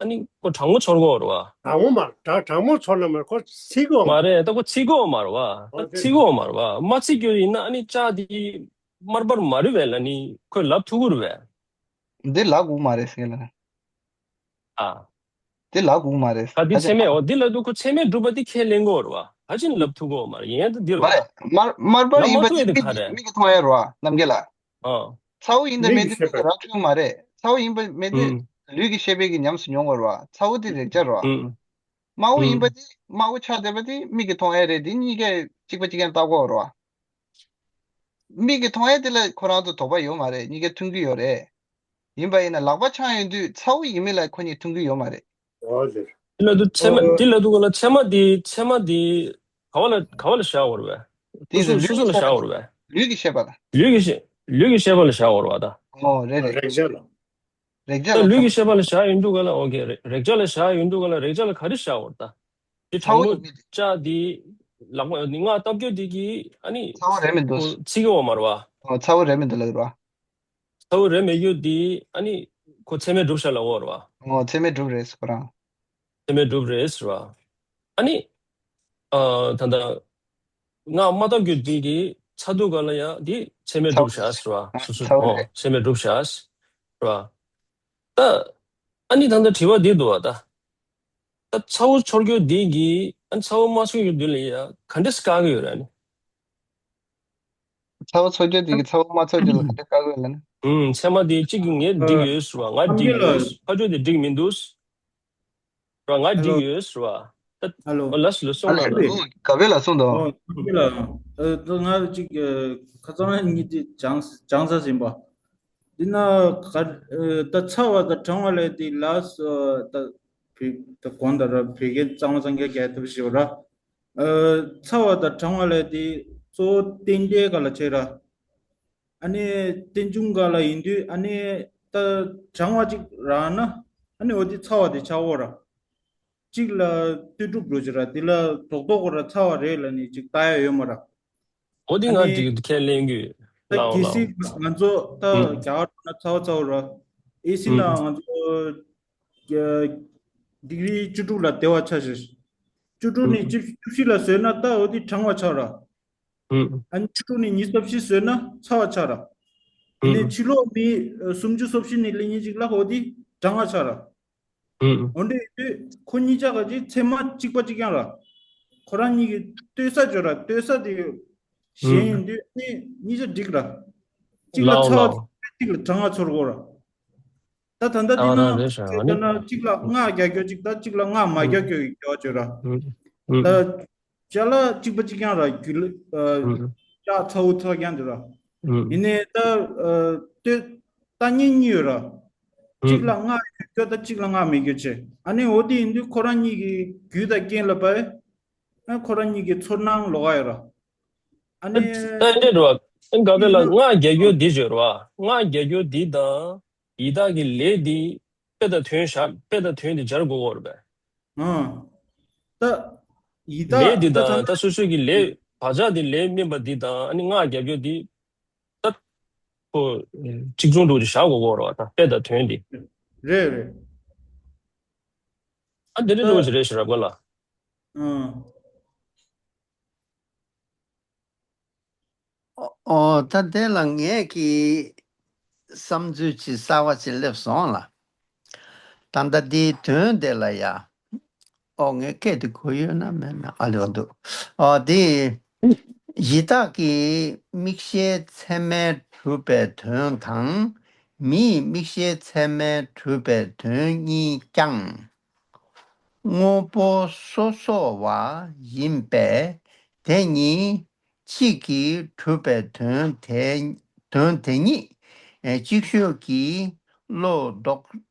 ཨ་ནི་ཁོ་གྲང་མོ་ཚོར་གྱི་ཡོད་རེད་པ། གྲང་མོ་མ་གྲང་གྲང་མོ་ཚོར་ན་མ་ཁོ་འཚིག་གི་ཡོད་མ་མ་རེད། ད་ཁོ་འཚིག་གི་ཡོད་མ་རེད་པ། ཨོ་ད་དེ་འཚིག་གི་ཡོད་མ་རེད་པ། མ་འཚིག་རྒྱུ་ཡིན་ན་ཨ་ནི་ལྕགས་འདི་དམར་འབར་མ་རེད་པས་ལབ་ནི་ཁོས་ལབ་ཐུབ་ཀྱི་རེད་པས། འདི་ལབ་དགོས་མ་རེད་ཟེར་ལ། ཨ། དེ་ལབ་དགོས་མ་རེད། ད་འདི་ཚད་མས་འོ་འདི་ལབ་དུས་ཁོ་ཚད་མས་གྲུབ་པ་འདི་ཁས་ལེན་དགོས་རེད་བ། ཕལ་ཆེར་ལབ་ཐུབ་ཀྱི་ཡོད་མ་རེད། ཡིན་ཡང་ད་འདི་རེད་མ་རེད། བ། དམར་དམར་པོ་ལབ་ཡིན་མ་པ་ཐུབ་དེ་ཡ་དེ་ག་མིག་རེད། མིག་གིས་མཐོང་ཡ་རེད་བ། རྣམ་རྒྱལ་ལགས། ཨ། ཚ་བོ་ཡིན་དང་མེད་དུས་མིག་གིས་ར་འཁྲུལ་མ་རེད། ཚ་བོ་ཡིན་པ་མེད་དུས་ལུས་ཀྱི་ཤེས་པས་ཀྱིས་ཉམས་སུ་མྱོང་དགོས་རེད་བ། ཚ་བོ་དེ་རེག་བྱ་རེད་བ། དམར་པོ་ཡིན་པ་དེ་དམར་པོ་ཆགས་བསྡད་པ་དེ་མིག་གིས་མཐོང་ཡ་རེད། དེ་གཉིས་ཀ་གཅིག་པ་གཅིག་རྐྱང་བལྟ་དགོས་རེད་བ། མིག་གིས་མཐོང་ཡ་དེ་ལ་ཁོ་རང་ཚོ་དོགས་པ་ཡོད་མ་རེད། གཉིས་ཀ་མཐུན་གྱི་ཡོད་རེད། ཡིན་པ་ཡིན་ན་ལག་པ་འཆང་ཡོང་དུས་ཚ་བོ་ཡིན་མིན་ལ་ཁོ་གཉིས་མཐུན་གྱི་ཡོད་མ་རེད། འོ་ཟེར། དེ་ལ་དུ་ཚད་མ་འོ། དེ་ལ་དུ་ག་ལ་ཚད་མ་དེ་ཚད་མ་དེ་ག་བ་ལ་ག་བ་ལ་བཞག་འོར་བས། དེ་སོ་སོ་ལུས་སོ་སོ་ལ་ཀྱི་བཞག་འོར་བས། ལུས་ཀྱི་ཤེས་པ་ལ། ལུས་ཀྱི་ཤེས་ལུས་ཀྱི་ཤེས་པ་ལ་བཞག་འོར་བ་ད། ཨོ་རེད་རེད། རེག་བྱ་ལ། རེག་བྱ་ད་ལ་ལུས་ཀྱི་ཤེས་པ་ལ་བཞག་ཡོང་དུས་ག་ལ་ཨོ་ཀེ་རེད། རེག་བྱ་ལ་བཞག་ཡོང་དུས་ག་ལ་རེག་བྱ་ལ་ག་རེ་བཞག་འོར་ད། དེ་ཚ་བོ་གྲང་མོ་ཡིན་མིན་དེ། ལྕགས་དེ་ལག་པ་ནི་ང་སྟབས་སྐྱོ་དེ་གི་ཨ་ནི་ཚ་བོ་རེད་མི་འདུག་ཁོ་ཚིག་གི་འོ་མ་རེད་བ། ཨོ་ཚ་བོ་རེད་མི་འདུག་ལབ་རེད་བ། ཚ་བོ་རེད་མེད་རྒྱུ་དེ་ཨ་ནི་ཁོ་ཚད་མས་གྲུབ་བཞག་ལ་འོ་རེད་བ། ཨོ་ཚད་མས་གྲུབ་རེད་ཁོ་རང་། ཚད་མས་གྲུབ་རེད་ཟེར་བ། ཨ་ནི། ཨ་ད་ལྟ། ང་མ་སྟབས་སྐྱོ་དེ་གི་ཚ་དུས་ག་ལ་ཡ་དེ་ཚད་མས་གྲུབ་བཞག་ཟེར་བ། སོ་སོ་ཨོ་ཚད་མས་གྲུབ་བཞག་ཟེར་བ། ད། ཨ་ནི་ད་ལྟ་དྲི་བ་འདི་འདུག་བ་ད། ད་ཚ་བོ་ཚོར་རྒྱུ་འདི་གི་ཨ་ཚ་བོ་མ་ཚོར་རྒྱུ་འདི་ལ་ཡ་ག་འདྲས་བཀག་གི་ཡོད་རེད་ཨ་ནི། ཚ་བོ་ཚོར་རྒྱུ་དེ་གི་ཚ་བོ་མ་ཚོར་རྒྱུ་ལ་ག་འདྲས་བཀག་གི་ཡོད་ལ་ནི། ཨུམ་ཚད་མ་དེ་གཅིག་གིས་ངས་འགྲིག་ཡོད་ཟེར་བ། ང་འགྲིག་ཡོད། ཕ་ཆོས་དེ་འགྲིག་མི་འདུག་ཟེར་བ། ང་འགྲིག་ཡོད་ཟེར་བ། ད་ཨ་ལོ། ཨོ་ལགས་སོ་ལགས་སོ། ཨ་ལོ། ཨ་ལོ། ག་བེ་ལ་གསུངས་དང་། ཨོ་ག་བེ་ལ། ཨ་ད་ང་གཅིག་ཁ་སང་གཉིས་དེ་སྦྱངས་སྦྱངས་ས་ཟིན་པ། འདི་ན་ག་ད་ཚ་བ་དང་གྲང་བ་ལས་དེ་ལགས་སོ། ད་བི་ད་གོང་ད་ར་བི་གེ་གཙང་མ་གཙང་རྐྱང་རྒྱག་ཐུབ་ཞེས་པ་ར། ཨ་ཚ་བ་དང་གྲང་བ་ལས་དེ་གཙོ་བོ་རྟེན་འབྲེལ་ག་ལ་བྱེད་ར། ཨ་ནི་རྟེན་འབྱུང་ག་ལ་ཡིན་དུས་ཨ་ནི་ད་གྲང་བ་ཅིག་རག་ན་ཨ་ནི་འོ་དེ་ཚ་བ་དེ་ཆགས་འོ་ར། གཅིག་ལ་ལྟོས་གྲུབ་འགྲོ་ཅིག་ར་དེ་ལ་རྡོག་རྡོག་གོ་ར་ཚ་བ་རེད་ལ་ནི་ཅིག་ལྟ་ཡ་ཡོད་མ་ར། འོ་དེ་ཨ་ང་ནི་དེ་ཁས་ལེན་གི་ད་ལའོ་གལ་ལའོ། སྲིད་ང་ཚོ་ད་ཨུམ་རྒྱ་གར་ན་ཚ་བ་ཚ་བ་ར། ཨེ་སི་ན་ཨུམ་ང་ཚོ་ཌིག་རི་བཅུ་དྲུག་ལ་བདེ་བ་ཆ་ཞིག་བཅུ་དྲུག་ནས་ཨུམ་བཅུ་བཅུ་བཞི་ལ་བཟོས་ན་ད་འོ་དེ་གྲང་བ་ཆགས་ར། ཨུམ། ཨ་ནི་ཕྱི་དྲོ་ནས་ཉི་ཤུ་རྩ་བཞི་བཟོས་ན་ཚ་བ་ཆགས་ར། དེ་ནས་ཨུམ། ཕྱི་ལོགས་མི་སུམ་ཅུ་སོ་བཞི་ནས་སླེབས་མཁན་ཅིག་ལ་འོ་དེ་གྲང་བ་ཆགས་ར། ཨུམ། འོ་འདྲ་ཡིན་དུས་ཁོ་གཉིས་ཆ་ག་ཅིག་ཚད་མ་གཅིག་པ་གཅིག་རྐྱང་ར། ཁོ་རང་གཉིས་ཀྱི་ལྟོས་ས་བརྗོད་ར་ལྟོས་ས་དེ་གཞན་ཨུམ། ཡིན་དུས་ཨ་ནི་གཉིས་ཆ་འགྲིག་ར། གཅིག་ལ་ལའོ་ཚ་བ་ལའོ། གཅིག་ལ་གྲང་བ་ཚོར་གོ་ར། ད་ད་ལྟ་འདི་ཨ་ན་ན་རེད་ཤག་ཨ་ད་ནི་ན་གཅིག་ལ་ཨུམ། སྔགས་རྒྱག་རྒྱུ་གཅིག་ད་གཅིག་ལ་སྔགས་མ་ཨུམ། རྒྱག་རྒྱུ་ཡི་རྒྱུ་བ་བརྗོད་ར། ཨུམ། ད་ཨུམ། ཅ་ལག་གཅིག་པ་གཅིག་རྐྱང་ར་རྒྱུ་ལ་ཨ་ཨུམ། ལྕགས་ཚ་བོ་ཚ་རྐྱང་འདི་ར། ཨུམ། ཡིན་ནའི་ད་ཨ་ལྟོས་ལྟ་ཉན་གཉིས་ཡོད་ར། གཅིག་ལ་ཨུམ། སྔགས་ཡོད་རྒྱུ་ད་གཅིག་ལ་སྔགས་མེད་རྒྱུ་བྱས། ཨ་ནི་འོ་དེ་ཡིན་དུས་ཁོ་རང་གཉིས་ཀྱི་རྒྱུ་དང་རྐྱེན་ལ་བབས། ཨ་ཁོ་རང་གཉིས་ཀྱི་ཚོར་སྣང་ལོགས་ཀ་ཡོད་ར། ཨ་ཨ་ནི་ཨ་འདྲ་རེད་བ། ཨ་ག་བེ་ལ་སྔགས་རྒྱག་རྒྱུ་འདི་བརྗོད་ར་བ། སྔགས་རྒྱག་རྒྱུ་འདི་དང་། ཡི་དྭགས་ཀྱི་ལས་འདི་དཔེ་དང་དོན་བཞག་དཔེ་དང་དོན་འདི་སྦྱར་དགོས་ཀྱི་རེད་པས། ཨང་། ད་ཡི་ལས་དྭགས་འདི་ད་ད་དང་ད་སོ་སོ་གི་ལས་བག་ཆགས་འདི་ལས་སྨིན་པ་འདི་དང་ཨ་ནི་སྔགས་རྒྱབ་རྒྱུ་འདི་ད་ཁོ་གཅིག་མཚུངས་འདྲ་བོ་ཅིག་བཞག་དགོས་ཀྱི་རེད་བ། ད་དཔེ་དང་དོན་འདི། རེད་རེད། ཨ་འདི་འདྲ་འདྲ་བོ་ད་ཅིག་རེད་ཤག་ར་དགོས་ལ། ཨང་། ཨོ་ད་དེ་ལ་ངས་ཀྱི་བསམ་ཚུལ་ཅིག་གསར་བ་ཅིག་སླེབས་སོང་ལ། ད་ལྟ་འདིའི་དོན་དེ་ལ་ཡ། ཨོ་ངས་སྐད་དེ་གོ་ཡོད་ན་མེད་ན་ཨ་ལེ་འདུག་ཨོ་དེ་ཡི་དྭགས་ཀྱི་མིག་ཤེས་ཚད་མས་གྲུབ་པའི་དོན་དང་མིའི་མིག་ཤེས་ཚད་མས་གྲུབ་པའི་དོན་གཉིས་ཀྱང་། དངོས་པོ་སོ་སོ་བ་ཡིན་པས་དེ་གཉིས་གཅིག་གིས་གྲུབ་པའི་དོན་དེ་དོན་དེ་ཉིད་ཅིག་ཤོས་ཀྱི་བློ་ལྡོག་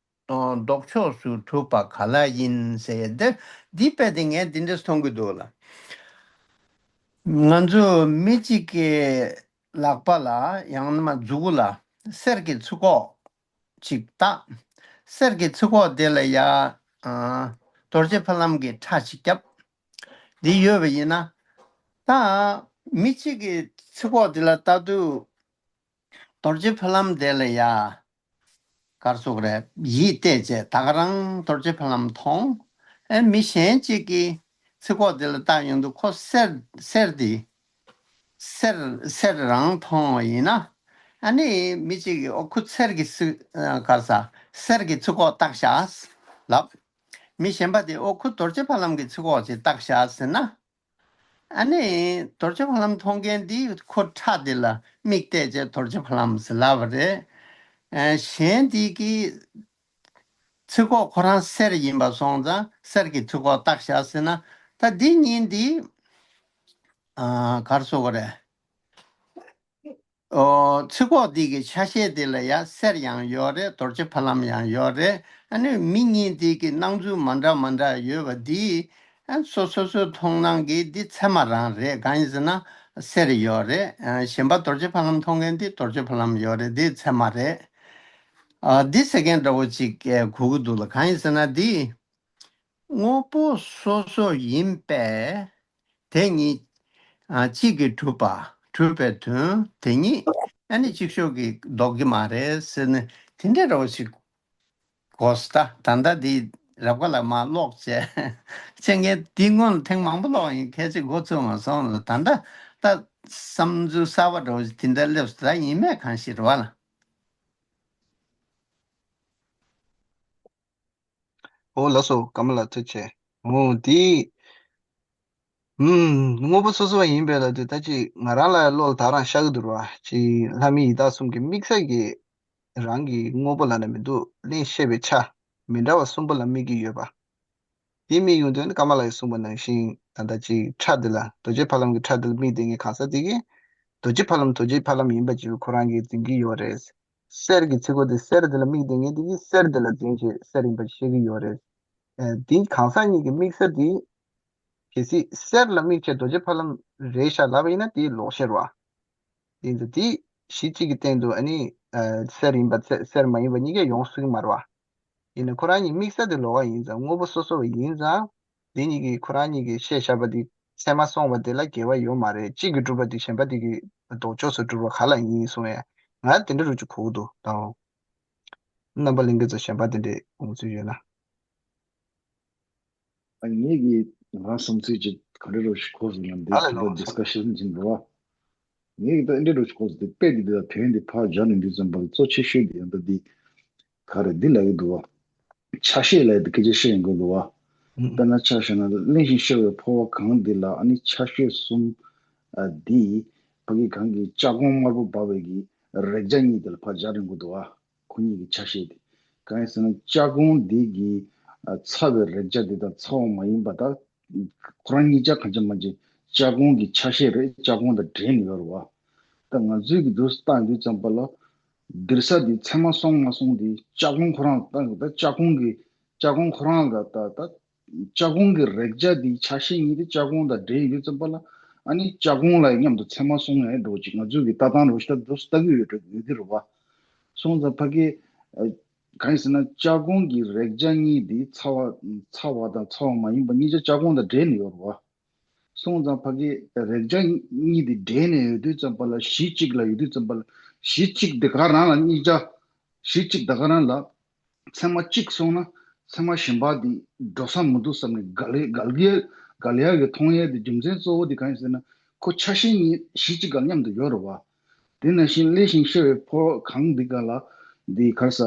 ལྡོག་ཕྱོགས་སུ་གྲུབ་པ་ག་ལ་ཡིན་ཟེར་ཏེ། འདི་དཔེ་དེ་ངས་འདི་འདྲས་མཐོང་གི་འདུག་ལ། ང་ཚོ་མི་གཅིག་གི་ལག་པ་ལ་ཡང་ན་མ་མཛུ་གུ་ལ་གསེར་གྱི་ཚི་ཁོག་ཅིག་བཏགས། གསེར་གྱི་ཚི་ཁོག་དེ་ལ་ཡ་ཨ་རྡོ་རྗེ་ཕ་ལམ་གྱི་ཁྲ་ཅིག་བརྒྱབ། འདི་ཡོད་པ་ཡིན་ན། ད་མི་གཅིག་གི་ཚི་ཁོག་དེ་ལ་ལྟ་དུས་རྡོ་རྗེ་ཕ་ལམ་དེ་ལ་ཡ། གར་སོགས་རེད་ཡིད་གཏད་བྱས་ད་ག་རང་རྡོ་རྗེ་ཕ་ལམ་མཐོང་། ཨེ་མི་གཞན་གཅིག་གིས་ཚི་ཁོག་དེ་ལ་བལྟ་ཡོང་དུས་ཁོ་གསེར་གསེར་དེ་གསེར་གསེར་རང་མཐོང་བ་ཡིན་ན། ཨ་ནི་མི་གཅིག་གིས་ཨོ་ཁོ་གསེར་གྱི་ཚི་གར་ས་གསེར་གྱི་ཚི་ཁོག་བཏགས་ཤག་ལབ། མི་གཞན་པ་དེ་ཨོ་ཁོ་རྡོ་རྗེ་ཕ་ལམ་གྱི་ཚིག་གོ་ཅིག་བཏགས་བཞག་ཟེར་ན། ཨ་ནི་རྡོ་རྗེ་ཕ་ལམ་མཐོང་མཁན་འདིས་ཁོ་ཁྲག་འདི་ལ་མིག་གཏད་བྱས་རྡོ་རྗེ་ཕ་ལམ་ཟེར་ལབ་པ་རེད། ཨ་གཞན་འདི་གིས་ཚིག་གོ་ཁོ་རང་གསེར་ཡིན་པ་སོང་ཙང་གསེར་གྱི་ཚིག་གོ་བཏགས་བཞག་ཟེར་ན། ད་འདི་གཉིས་འདི་ཨ་ག་རེ་ཟེར་དགོས་རེད། ཨོ་ཚིག་གོ་འདི་གི་ཆ་ཤས་འདི་ལ་ཡང་གསེར་ཡང་ཡོད་རེད། རྡོ་རྗེ་ཕ་ལམ་ཡང་ཡོད་རེད། ཨ་ནི་མི་གཉིས་འདི་གི་སྣང་ཚུལ་མ་འདྲ་མ་འདྲ་ཡོད་པ་འདི། ཨ་སོ་སོ་སོའི་མཐོང་སྣང་གི་འདི་ཚད་མ་རང་རེད། གང་ཡིན་ཟེར་ན་གསེར་ཡོད་རེད། ཨ་གཞན་པ་རྡོ་རྗེ་ཕ་ལམ་མཐོང་མཁན་འདི་རྡོ་རྗེ་ཕ་ལམ་ཡོད་རེད། འདི་ཚད་མ་རེད། ཨ་འདི་ཟེར་མཁན་འདྲ་བོ་ཅིག་གོ་གི་འདུག་ལ། གང་ཡིན་ཟེར་ན་འདི། དངོས་པོ་སོ་སོ་ཡིན་པས། དེ་ཉིད་ཨ་གཅིག་གིས་གྲུབ་པ། གྲུབ་པའི་དོན་དེ་ཉིད་ཨ་ནི་གཅིག་ཤོས་ཀྱིས་ལྡོག་གི་མ་རེད་ཟེར་ནས་དེ་འདྲའི་འདྲ་བོ་ཞིག་གོ་སོང་། ད་ད་ལྟ་འདི་རབ་དགའ་ལགས་མར་ཀློག་བྱས། བྱས་ངས་འདི་སྔོན་ཐེངས་མང་པོ་ཀློག་ཡིན། ཁ་ཅིག་མགོ་ཚོས་མ་སོང་ལ། ད་ལྟ་ད་བསམ་ཚུལ་གསར་པ་འདྲ་བོ་ཞིག་དེ་འདྲ་སླེབས་སོང་། ད་ཡིན་མེད་གང་ཞིག་རེད་བ་ལ། ཨོ་ལགས་སོ། ཀརྨ་ལགས་ཐུགས་རྗེ་ཆེ། ཨོ་དེ། ཨུམ། དངོས་པོ་སོ་སོ་ཡིན་པས་ལབ་དུས་ད་ཅིག་ང་རང་ལ་བློ་ལ་ད་རང་ཤར་གི་འདུག་ར། ཅིག་ལྷ་མི་ཡི་དྭགས་གསུམ་གྱི་དམིགས་བསལ་གྱི་རང་གི་དངོས་པོ་ལབ་ན་མི་འདུག། གླེང་བཤད་པའི་ཆ་མི་འདྲ་བ་གསུམ་པོ་ལ་དམིགས་ཀྱི་ཡོད་པ། དེ་དམིགས་ཡོང་དུས་ནི་ཀརྨ་ལགས་ཀྱིས་གསུངས་པ་ནང་བཞིན་ད་ལྟ་ཅིག་ཁྲག་འདི་ལ་རྡོ་རྗེ་ཕ་ལམ་གྱི་ཁྲག་འདི་ལ་དམིགས་བསྡད་མཁན་གང་ཟག་དེ་གིས་རྡོ་རྗེ་ཕ་ལམ་རྡོ་རྗེ་ཕ་ལམ་ཡིན་པ་ཅིག་ཁོ་རང་གིས་འཛིན་གྱི་ཡོད་རེད། གསེར་གྱི་ཚིག་གོ་དེ་གསེར་དེ་ལ་དམིགས་བསྡད་མཁན་དེ་གིས་གསེར་དེ་ལ་འཛིན་བྱས་གསེར་ཡིན་པ་བཤད་ཀྱི་ཡོད་རེད། ཨ་དེ་གང་ཟག་གཉིས་ཀྱི་དམིགས་ས་དེ་གལ་སྲིད་གསེར་ལ་དམིགས་བྱས་རྡོ་རྗེ་ཕ་ལམ་རེད་ཤག་ལབ་པ་ཡིན་ན་དེ་ལོག་ཤེར་བ། ཡིན་ཙང་དེ་གཞི་གཅིག་གི་སྟེང་དུ་ཨ་ནི་ཨ་གསེར་ཡིན་པ་གསེར་གསེར་མ་ཡིན་པ་གཉིས་ཀ་ཡོང་སྲིད་ཀྱི་མ་རེད་བ། ཡིན་ན་ཁོ་རང་གཉིས་དམིགས་ས་དེ་ལོགས་ཀ་ཡིན་ཙང་དངོས་པོ་སོ་སོ་བ་ཡིན་ཙང་། དེ་གཉིས་ཀྱིས་ཁོ་རང་གཉིས་ཀྱིས་བཤད་བཞག་པ་དེ་ཚད་མ་སོང་བ་དེ་ལ་འགལ་བ་ཡོད་མ་རེད། གཅིག་གིས་གྲུབ་པ་དེ་གཞན་པ་དེ་གིས་ལྡོག་ཕྱོགས་སུ་གྲུབ་པ་ག་ལ་ཡིན་གསུང་ཡ། ང་དེ་འདྲ་རུ་ཅིག་གོ་གི་འདུག་ད། རྣམ་པ་ལྷན་རྒྱས་ཚོ་གཞན་པ་དེ་འདྲའི་དགོངས་ཚུལ་ཡོད་ན། ཨ་ངེད་ཀྱིས་ང་རང་བསམ་ཚུལ་ཅིག་ག་འདྲ་རུ་ཞིག་གོ་སོང་ཡང་འདི་ཨ་ལས་དེ་ལོ་འདྲ་ཌི་སི་ཀ་ཤན་ཅིག་འགྲོ་བ། ངེད་ཀྱིས་ད་ཨེ་འདྲ་རུ་ཞིག་གོ་སོང་། དེ་དཔེ་འདི་འདི་ལ་དོན་འདི་ཕར་སྦྱར་ནས་འདི་ཙམ་པ་ལ་གཙོ་ཆེ་ཤོས་འདི་ཡང་ད་འདི་ག་རེ་འདི་ལ་ཡོད་འདུག་བ། ཆ་ཤས་ལ་ཡོད་འདུག་སྐད་ཆ་བཤད་ཡོང་གི་འདུག་བ། ཨུམ། དཔེར་ན་ཆ་བཞག་ན་གླེང་ཞིང་གཤེགས་པའི་འཕོ་བ་གང་འདི་ལ་ཨ་ནི་ཆ་ཤས་གསུམ། ཨ་འདི་ཕ་གི་གང་གི་ལྕགས་གོང་དམར་པོ་འབར་བའི་གི་རེག་བྱ་གཉིས་འདི་ལ་ཕར་སྦྱར་ཡོང་གི་འདུག་བ། ཁོ་གཉིས་ཀྱི་ཆ་ཤས་དེ། གང་ཡིན་ཟེར་ན་ལྕགས་གོང་འདི་གི་ཨ་ཚ་བའི་རེག་བྱ་འདི་དང་ཚ་བ་མ་ཡིན་པ་དང་། ཁོ་རང་གཉིས་ཆ་གང་ཆ་མ་ཆ་ལྕགས་གོང་གི་ཆ་ཤས་རེད། ལྕགས་གོང་དང་འདྲེས་ནས་ཡོད་རེད་བ། ད་ང་ཚོའི་གི་འདུག་སེ་བཏང་དུས་ཙམ་པ་ལ། འདིར་ས་འདི་ཚད་མ་སོང་མ་སོང་འདི་ལྕགས་གོང་ཁོ་རང་ལ་བཏང་གི། ད་ལྕགས་གོང་གི་ལྕགས་གོང་ཁོ་རང་ལ་ད་ད་ལྕགས་གོང་གི་རེག་བྱ་འདི་ཆ་ཤས་གཉིས་དེ་ལྕགས་གོང་དང་འདྲེས་ཡོད་དུས་ཙམ་པ་ལ། ཨ་ནི་ལྕགས་གོང་ལ་མཉམ་དུ་ཚད་མ་སོང་ཡ་འགྲོ་ཅིག་ང་ཚོའི་གི་ལྟ་སྟངས་རོ་ཞིག་ད་འདུག་སེ་ལྟ་གི་ཡོད་འགྲོ་ཡོད་ཀྱི་རེད་བ། སོང་ཙང་ཕ་གི་ཨ་གང་ཡིན་ཟེར་ན་ལྕགས་གོང་གི་རེག་བྱ་གཉིས་འདི་ཚ་བ་ཚ་བ་དང་ཚ་བ་མ་ཡིན་པ་གཉིས་ཆ་ལྕགས་གོང་དང་འདྲེས་ནས་ཡོད་རེད་བ། སོང་ཙང་ཕ་གི་རེག་བྱ་གཉིས་དེ་འདྲེས་ནས་ཡོད་དུས་ཙམ་པ་ལ་གཞི་གཅིག་ལ་ཡོད་དུས་ཙམ་པ་ལ་གཞི་གཅིག་དེ་ག་རང་ལ་གཉིས་ཆ་གཞི་གཅིག་དེ་ག་རང་ལ་ཚད་མ་གཅིག་སོང་ན་ཚད་མ་གཞན་པ་དེ་འགྲོ་ས་མི་འདུག་བསམ་ནས་འགལ་འགལ་གྱི་འགལ་ཡག་གི་མཐོང་ཡས་དེ་རྒྱུ་མཚན་གཙོ་བོ་དེ་གང་ཡིན་ཟེར་ན་ཁོ་ཆ་ཤས་གཉིས་གཞི་གཅིག་ག་མཉམ་དུ་ཡོད་རེད་བ། དེ་ནང་བཞིན་གླེང་ཞིང་གཤེགས་པའི་འཕོ་བ་གང་འདི་ག་ལ་འདི་ག་ས་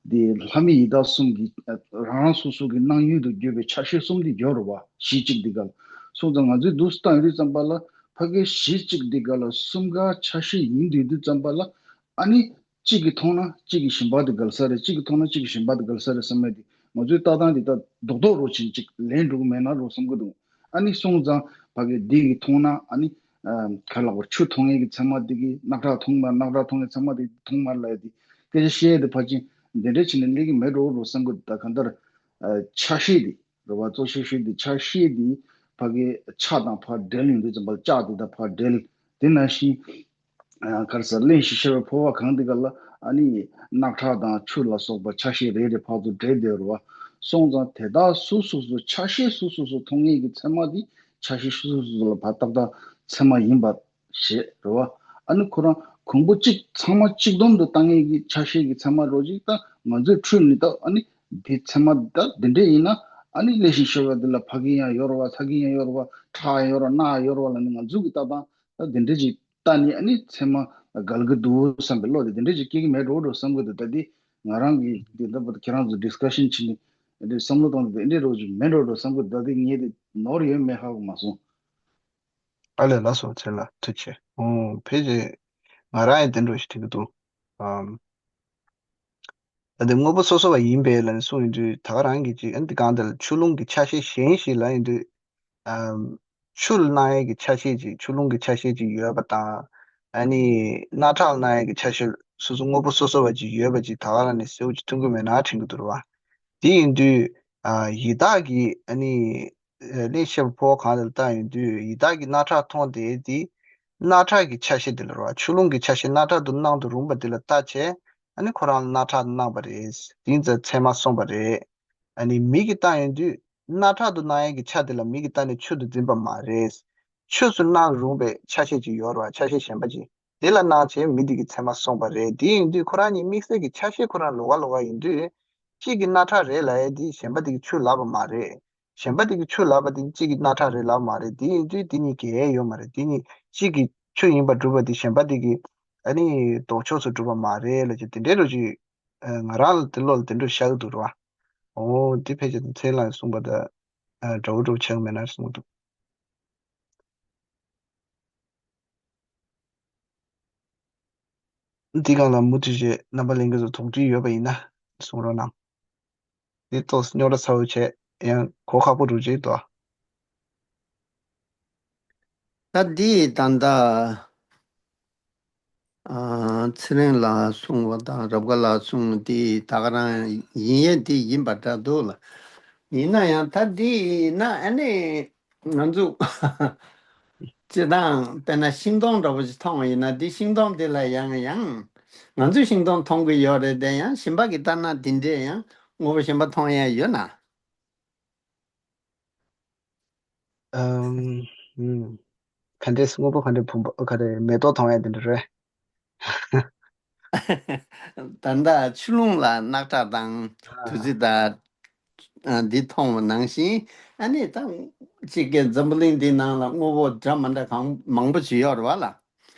འདི་ལྷ་མི་ཡི་དྭགས་གསུམ་གྱི་རང་རང་སོ་སོ་གི་སྣང་ཡུལ་དུ་གྱུར་པའི་ཆ་ཤས་གསུམ་འདི་ཡོད་རེད་བ། གཞི་གཅིག་འདི་ག་ལ། སོང་ཙང་ང་ཚོས་འདུག་སེ་བཏང་ཡོད་དུས་ཙམ་པ་ལ་ཕ་གི་གཞི་གཅིག་འདི་ག་ལ་གསུམ་ཀ་ཆ་ཤས་ཡིན་དུས་དུས་ཙམ་པ་ལ་ཨ་ནི་གཅིག་གིས་མཐོང་ན་གཅིག་གིས་གཞན་པ་དེ་འགལ་ས་རེད། གཅིག་གིས་མཐོང་ན་གཅིག་གིས་གཞན་པ་དེ་འགལ་ས་རེད་བསམ་ཡས་དེ་ང་ཚོའི་ལྟ་སྟངས་འདི་ད་རྡོག་རྡོག་རོ་ཆེན་གཅིག་ལེན་འགྲོ་གི་མེད་ན་རོ་བསམ་གི་འདུག་ཨ་ནི་སོང་ཙང་ཕ་གི་འདི་གིས་མཐོང་ན་ཨ་ནི། ཨམ། ག་ལ་བར་ཆུ་མཐོང་ཡས་ཀྱི་ཚད་མ་འདི་གིས་རྣག་ཁྲག་མཐོང་མ་རྣག་ཁྲག་མཐོང་ཡས་ཚད་མ་འདི་མཐོང་མ་ལ་ཡ་དེ་སྐད་ཆ་བཤད་ཡས་དེ་ཕལ་ཆེར་འདི་འདྲ་བྱས་ནས་སླེབས་ཀྱི་མེད་འགྲོ་རོ་བསམ་གི་འདུག་ད་གང་ལྟར་ཨ་ཆ་ཤས་འདི་རེད་བ། གཙོ་ཆེ་ཤོས་འདི་ཆ་ཤས་འདི་ཕ་གི་ཆ་དང་ཕར་འབྲེལ་ཡོང་དུས་ཙམ་པ་ལ་ལྕགས་འདི་དང་ཕར་འབྲེལ། དེ་ནང་བཞིན་ཨ་ག་རེ་ཟེར་གླེང་ཞིང་གཤེགས་པའི་འཕོ་བ་གང་འདི་ག་ལ་ཨ་ནི་རྣག་ཁྲག་དང་ཆུ་ལ་སོགས་པ་ཆ་ཤས་རེ་རེ་ཕར་ཚུར་འབྲེལ་བསྡད་རེད་བ། སོང་ཙང་དེ་དག་སོ་སོ་སོ་ཆ་ཤས་སོ་སོ་སོ་མཐོང་ཡས་ཀྱི་ཚད་མ་འདི་ཆ་ཤས་སོ་སོ་སོ་ལ་ཕར་ཏག་ཏག་ཚད་མ་ཡིན་པ་ཞེས་རེད་བ། ཨ་ནི་ཁོ་རང་གོང་བུ་གཅིག་ཚང་མ་གཅིག་བསྡོམས་དུ་བཏང་ཡས་ཀྱི་ཆ་ཤས་ཀྱི་ཚད་མ་རོ་གཅིག་ད་ང་ཚོའི་འཕྲུལ་ནི་ད་ཨ་ནི་འདི་ཚད་མ་ད་འདི་འདྲས་ཡིན་ན་ཨ་ནི་གླེང་ཞིང་གཤེགས་པ་འདི་ལ་ཕ་གི་ཡང་ཡོད་རེད་བ། ཚ་གི་ཡང་ཡོད་རེད་བ། ཁྲག་ཡང་ཡོད་རེད་རྣག་ཡང་ཡོད་རེད་བ་ལ་ནི་ང་ཚོ་གི་ལྟ་སྟངས་ད་འདི་འདྲས་ཅིག་ལྟ་ནི་ཨ་ནི་ཚད་མ་འགལ་གི་འདུག་བསམ་པའི་བློ་དེ་འདི་འདྲས་ཅིག་སྐྱེ་གི་མེད་འགྲོ་འགྲོ་བསམ་གི་འདུག་ད་འདི་ང་རང་གི་འདི་ལྟ་བུ་ཁྱེད་རང་ཚོ་ཌི་སི་ཀ་ཤན་བྱེད་ནི་ འདི་བསམ་བློ་གཏོང་དུས་འདི་འདྲ་རོགས་ཅིག་མེད་འགྲོ་འགྲོ་བསམ་གི། ད་དེ་ངས་དེ་ནོར་ཡོད་མེད་ཧ་གོ་མ་སོང་། ཨ་ལས། ལགས་སོ། ཚེ་ལགས་ཐུགས་རྗེ་ཆེ། ཨོ་ཕལ་ཆེར་ང་རང་ཡང་དེ་འདྲ་ཞིག་དྲན་གི་འདུག་ཨམ། ད་དེ་དངོས་པོ་སོ་སོ་བ་ཡིན་པས་ལབ་ནས་གསུངས་ཡོང་དུས། ད་ག་རང་གི་ཅིག་ཨ་ནི་དེ་གང་དེ་ལ་ཆུ་ཀླུང་གི་ཆ་ཤས་གཞན་ཞིག་ལབ་ཡོང་དུས། ཨམ། ཆུ་ལ་སྣང་ཡས་ཀྱི་ཆ་ཤས་ཅིག་ཆུ་ཀླུང་གི་ཆ་ཤས་ཅིག་ཡོད་པ་དང་། ཨ་ནི་རྣག་ཁྲག་ལ་སྣང་ཡས་ཀྱི་ཆ་ཤས་སོ་སོ་དངོས་པོ་སོ་སོ་བ་ཅིག་ཡོད་པ་ཅིག་ད་ག་རང་ནས་གསལ་པོ་ཅིག་མཐོང་གི་མེད་ན་དྲན་གི་འདུག་ར་བ། དེ་ཡིན་དུས། ཨ། ཡི་དྭགས་ཀྱི་ཨ་ནི། ཨ། གླེང་བཤད་པ་ཕོ་བ་གང་དེ་ལ་བལྟ་ཡོང་དུས། ཡི་དྭགས་ཀྱི་རྣག་ཁྲག་མཐོང་དེ་དེ་རྣག་ཁྲག་གི་ཆ་ཤས་དེ་ལ་ར་བ། ཆུ་ཀླུང་གི་ཆ་ཤས་རྣག་ཁྲག་ཏུ་སྣང་དུ་རུང་བ་དེ་ལ་བལྟ་བྱས། ཨ་ནི་ཁོ་རང་ལ་རྣག་ཁྲག་སྣང་བ་རེད། དེ་ཡིན་ཙང་ཚད་མ་སོང་བ་རེད། ཨ་ནི་མིག་གིས་བལྟ་ཡོང་དུས། རྣག་ཁྲག་ཏུ་སྣང་ཡས་ཀྱི་ཆ་དེ་ལ་མིག་གིས་བལྟ་ནས་ཆུ་དུ་འཛིན་པ་མ་རེད། ཆོས་སུ་སྣང་རུང་བའི་ཆ་ཤས་ཅིག་ཡོད་རེད་བ། ཆ་ཤས་གཞན་པ་ཅིག་དེ་ལ་སྣང་བྱས་མི་དེ་གི་ཚད་མ་སོང་བ་རེད། དེ་ཡིན་དུས་ཁོ་རང་གཉིས་དམིགས་བསལ་གྱི་ཆ་ཤས་ཁོ་རང་ལོགས་ཀ་ལོགས་ཀ་ཡིན་དུས། གཅིག་གིས་རྣག་ཁྲག་རེད་ལབ་ཡས་དེ་གཞན་པ་དེ་གིས་ཆུ་ལབ་པ་མ་རེད། གཞན་པ་དེ་གིས་ཆུ་ལབ་པ་དེ་གཅིག་གིས་རྣག་ཁྲག་རེད་ལབ་པ་མ་རེད། དེ་ཡིན་དུས་དེ་གཉིས་འགལ་ཡས་ཡོད་མ་རེད། དེ་གཉིས་གཅིག་གིས་ཆུ་ཡིན་པར་སྒྲུབ་པ་དེ་གཞན་པ་དེ་གིས་ཨ་ནི་ལྡོག་ཕྱོགས་སུ་སྒྲུབ་པ་མ་རེད་ལབ་ཀྱི་དེ་འདྲའི་རོ་ཅིག་ཨ། ང་རང་ལ་དེ་བློ་ལ་དེ་འདྲ་ཤར་གི་འདུག་ར་བ། ཨོ་དེ་ཕལ་ཆེར་ཚེ་ལ་གསུངས་པ་དང་། ཨ། འདྲ་བོ་འདྲ་བོ་ཆགས་མེད་ན་གསུངས་འདུག་འདི་སྒང་ལ་མུ་མཐུད་བྱས་རྣམ་པ་ལྷན་རྒྱས་ཚོ་དོགས་འདྲི་ཡོད་པ་ཡིན་ན་གསུང་རོགས་གནང་། འདི་ཏོག་ཙམ་རྙོག་དྲ་ཚ་བོ་བྱས་ཡང་གོ་ཁག་པོ་འགྲོ་གི་འདུག་ད་འདི་ད་ལྟ། ཨ། ཚེ་རིང་ལགས་གསུངས་པ་དང་རབ་དགའ་ལགས་གསུངས་དེ་ད་ག་རང་ཡིན་ཡས་དེ་ཡིན་པ་འདྲ་འདུག་ལ། ཡིན་ན་ཡང་ད་འདི་ཡིན་ན་ཨ་ནི་ང་ཚོ་སྤྱིར་བཏང་དཔེར་ན་ཤིང་སྡོང་འདྲ་པོ་ཞིག་མཐོང་བ་ཡིན་ན། འདི་ཤིང་སྡོང་དེ་ལ་ཡང་ཡང་ང་ཚོས་ཤིང་སྡོང་མཐོང་གི་ཡོད་རེད་དེ། ཡང་གཞན་པ་གིས་ལྟ་ན་དེ་འདྲས་ཡང་དངོས་པོ་གཞན་པ་མཐོང་ཡས་ཡོད་ན། ཨམ། ཨུམ། ག་འདྲས་དངོས་པོ་ག་འདྲས་བུམ་པ་ག་རེ་མེ་ཏོག་མཐོང་ཡ་དེ་འདྲ་རེད། ད་ལྟ་ཆུ་ཀླུང་ལ་རྣག་ཁྲག་དང་བདུད་རྩི་དང་། ཨ། འདི་མཐོང་བ་ནང་བཞིན། ཨ་ནི་ད་གཅིག་གི་འཛམ་བུ་གླིང་འདི་ནང་ལ་དངོས་པོ་འདྲ་མི་འདྲ་གང་མང་པོ་ཅིག་ཡོད་རེད་བ་ལ།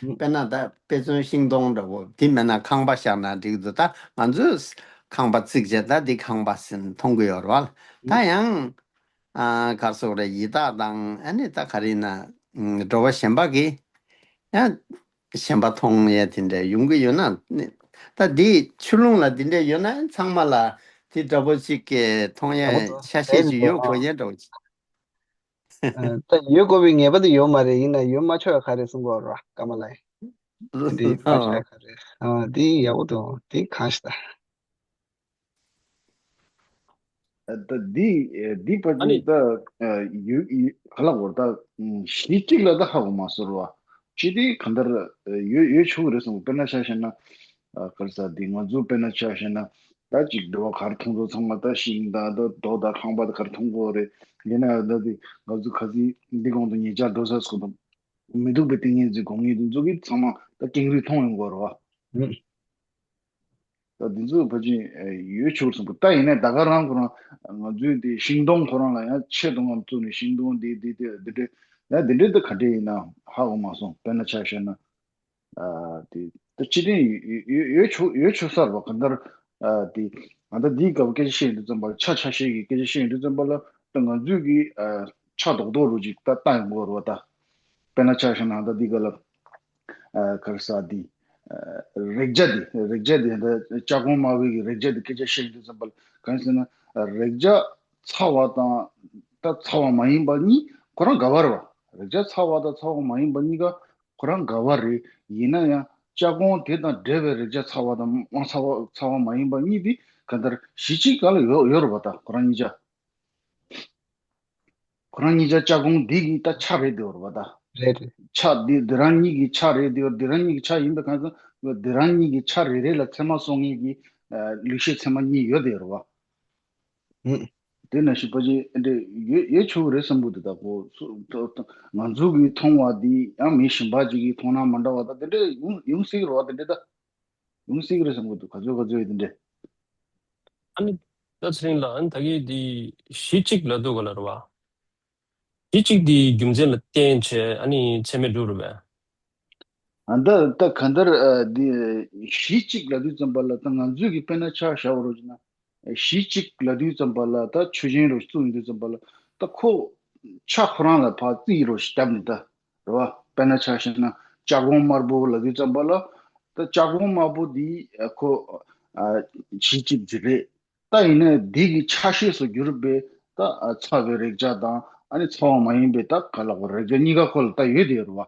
དཔེར་ན་ད་དཔེ་མཚོན་ཤིང་སྡོང་འདྲ་བོ་དེ་མེད་ན་ཁང་པ་བཞག་ན་འགྲིག་འདུག་ད་ང་ཚོས་ཁང་པ་བརྩིགས་བྱས་ད་འདི་ཁང་པ་ཟེར་ནས་མཐོང་གི་ཡོད་རེད་བ་ལ། ད་ཡང་། ཨ། ག་རེ་ཟེར་དགོས་རེད། ཡི་དྭགས་དང་ཨ་ནི་ད་ག་རེ་ཡིན་ན། ཨ། འགྲོ་བ་གཞན་པ་གིས་ཡང་གཞན་པ་མཐོང་ཡས་དེ་འདྲ་ཡོང་གི་ཡོད་ན་ནི། ད་འདི་ཆུ་ཀླུང་ལ་འདི་འདྲ་ཡོད་ན་ཚང་མ་ལ་དེ་འདྲ་པོ་ཅིག་གི་མཐོང་ཡས་ཆ་ཤས་ཅིག་ཡོད་དགོས་ཡས་འདྲ་པོ་ཅིག་ཨ། ད་ཡོད་དགོས་པའི་ངེས་པ་དེ་ཡོད་མ་རེད། ཡིན་ན་ཡོད་མ་ཆོག་ཡ་ག་རེ་གསུང་གི་ཡོད་རེད་བ། ཀརྨ་ལགས། འདི་ཡོད་མ་ཆོག་ཡ་ག་རེ། ཨ། འདི་ཡག་པོ་འདུག་འདི་གང་ཞིག་ད། ད་འདི་འདི་བར་ཨ་ནི་དུ་ད་ཡུ་ཡུ་ག་ལ་གོ་ད་གཞི་གཅིག་ལ་ད་ཧ་གོ་མ་སོང་བ། ཅི་སྟེ་གང་ལྟར་ཡོད་ཡོད་ཆོག་གི་རེད་གསུངས། དཔེར་ན་ཆ་བཞག་ན། ག་རེ་ཟ་འདི་ང་ཚོ་དཔེར་ན་ཆ་བཞག་ན། ད་ཅིག་འགྲོ་བ་ག་རེ་མཐོང་ཚོ་ཚང་མ་ད་ཤིང་ད་ད་རྡོ་ད་ཁང་པ་ད་ག་རེ་མཐོང་གོ་རེད། ཡིན་ན་ད་འདི་ང་ཚོ་ཁ་སང་འདི་གོང་དུ་ཉེ་ཆར་འགྲོ་ས་སོ་ད་མི་སྡུག་པའི་ཏིང་ངེ་འཛིན་སྒོམ་ངེས་འདི་ཚོ་གི་ཚང་མ་ད་ཀེང་རུས་མཐོང་ཡོང་གོ་རེད་བ། ད་འདི་ཚོ་ཕལ་ཆེར་ཡོད་ཆོག་གསུངས་པ། ད་ཡིན་ནའི་ད་ག་རང་ཁོ་རང་ང་ཚོའི་དེ་ཤིང་སྡོང་ཁོ་རང་ལ་ཡང་ཆེ་མཐོང་ངམ་བཙུགས་ནས་ཤིང་སྡོང་འདི་འདི་འདི་འདི་འདྲའི་ཡང་འདི་འདྲའི་ད་ག་འདྲས་ཡིན་ན་ཧ་གོ་མ་སོང་། དཔེར་ན་ཆ་བཞག་ན། ཨ། དེ་ད་སྤྱི་དོན་ཡོད་ཡོད་ཡོད་ཆོག་ཡོད་ཆོག་ས་རེད་བ། གང་ལྟར། ཨ། དེ་ང་ད་འདིའི་སྐབས་སྐད་ཆ་བཤད་ཡོང་དུས་ཙམ་པ་ལ་ཆ་ཆ་ཤས་ཀྱི་སྐད་ཆ་བཤད་ཡོང་དུས་ཙམ་པ་ལ་ད་ང་ཚོས་ཀྱི་ཨ་ཆ་རྡོག་རྡོག་རུ་ཅིག་ད་བཏང་ཡོང་གི་ཡོད་རེད་བ་ད། དཔེར་ན་ཆ་བཞག་ན་ད་འདི་ག་ལ། ཨ། ག་རེ་ཟ་འདི། ཨ། རེག་བྱ་འདི་རེག་བྱ་འདི་ད་ལྕགས་གོང་དམར་པོའི་གི་རེག་བྱ་འདི་སྐད་ཆ་བཤད་ཡོང་དུས་ཙམ་པ་ལ་གང་ཡིན་ཟེར་ན། རེག་བྱ་ཚ་བ་དང་ད་ཚ་བ་མ་ཡིན་པ་གཉིས་ཁོ་རང་འགལ་བ་རེད་བ། རེག་བྱ་ཚ་བ་དང་ཚ་བ་མ་ཡིན་པ་གཉིས་ཀ་ཁོ་རང་འགལ་བ་རེད། ཡིན་ན་ཡང་ལྕགས་གོང་དེ་དང་འབྲེལ་བའི་རེག་བྱ་ཚ་བ་དང་མ་ཚ་བ་ཚ་བ་མ་ཡིན་པ་གཉིས་དེ་གང་ལྟར་གཞི་གཅིག་སྒང་ལ་ཡོད་ཡོད་རེད་བ་ད་ཁོ་རང་གཉིས་ཆ། ཁོ་རང་གཉིས་ཆ་ལྕགས་གོང་འདི་གི་ད་ཆ་རེད་དེ་རེད་བ་ད། རེད་རེད། ཆ་འདི་འདི་རང་གཉིས་ཀྱི་ཆ་རེད་དེ་འདི་རང་གཉིས་ཀྱི་ཆ་ཡིན་པའི་ཁ་སང་འདི་རང་གཉིས་ཀྱི་ཆ་རེ་རེ་ལ་ཚད་མ་སོང་ངེས་ཀྱི་ཨ་ལེགས་བཤད་ཚད་མ་གཉིས་ཡོད་དེ་རེད་བ། ཨུ། དེ་ནང་བཞིན་ཕལ་ཆེར་འདི་ཡོད་ཡོད་ཆོག་གི་རེད་བསམ་གི་འདུག་ད་ཁོ་སུ་ད་ད་ང་ཚོ་གི་མཐོང་བ་འདི་ཡང་མི་གཞན་པ་ཅིག་གི་མཐོང་སྣང་མ་འདྲ་བ་ད་དེ་འདྲས་ཡོང་ཡོང་སྲིད་ཀྱི་རེད་བ། དེ་འདྲས་ད། ཡོང་སྲིད་ཀྱི་རེད་བསམ་གྱི་འདུག་ག་ཚོད་ག་ཚོད་ཡོད་དེ་འདྲས། ཨ་ནི་ད་ཚེ་རིང་ལགས། ཨ་ནི་ད་གིན་དེ་གཞི་གཅིག་ལབ་འདུག་ག་ལ་རེད་བ། གཞི་གཅིག་དེ་རྒྱུ་མཚན་ལ་བརྟེན་བྱས་ཨ་ནི་ཚད་མས་གྲུབ་རེད་པས། ཨ་ད་ད་ག་འདར་ཨ་དེ་གཞི་གཅིག་ལབ་དུས་ཙམ་པ་ལ་ད་ང་ཚོས་ཀྱི་དཔེར་ན་ཆ་བཞག་པ་རོགས་བྱས་ན། གཞི་གཅིག་ལབ་དུས་ཙམ་པ་ལ་ད་ཆོས་ཅན་རུ་བཙུགས་ཡོང་དུས་ཙམ་པ་ལ་ད་ཁོ་ཆ་ཁོ་རང་ལ་ཕར་རྩིས་རུ་བརྒྱབ་ནས་ད་རེད་བ། དཔེར་ན་ཆ་བཞག་ན་ལྕགས་གོང་དམར་པོ་ལབ་དུས་ཙམ་པ་ལ་ད་ལྕགས་གོང་དམར་པོ་འདི་ཁོ་གཞི་གཅིག་ཅིག་རེད། ད་ཡིན་ནའི་འདི་གི་ཆ་ཤས་སུ་གྱུར་པའི་ད་ཚ་བའི་རེག་བྱ་དང་ཨ་ནི་ཚ་བ་མ་ཡིན་པའི་ད་ག་ལ་གོ་རེག་བྱ་གཉིས་ཀ་ཁོ་ལ་ད་ཡོད་དེ་རེད་བ།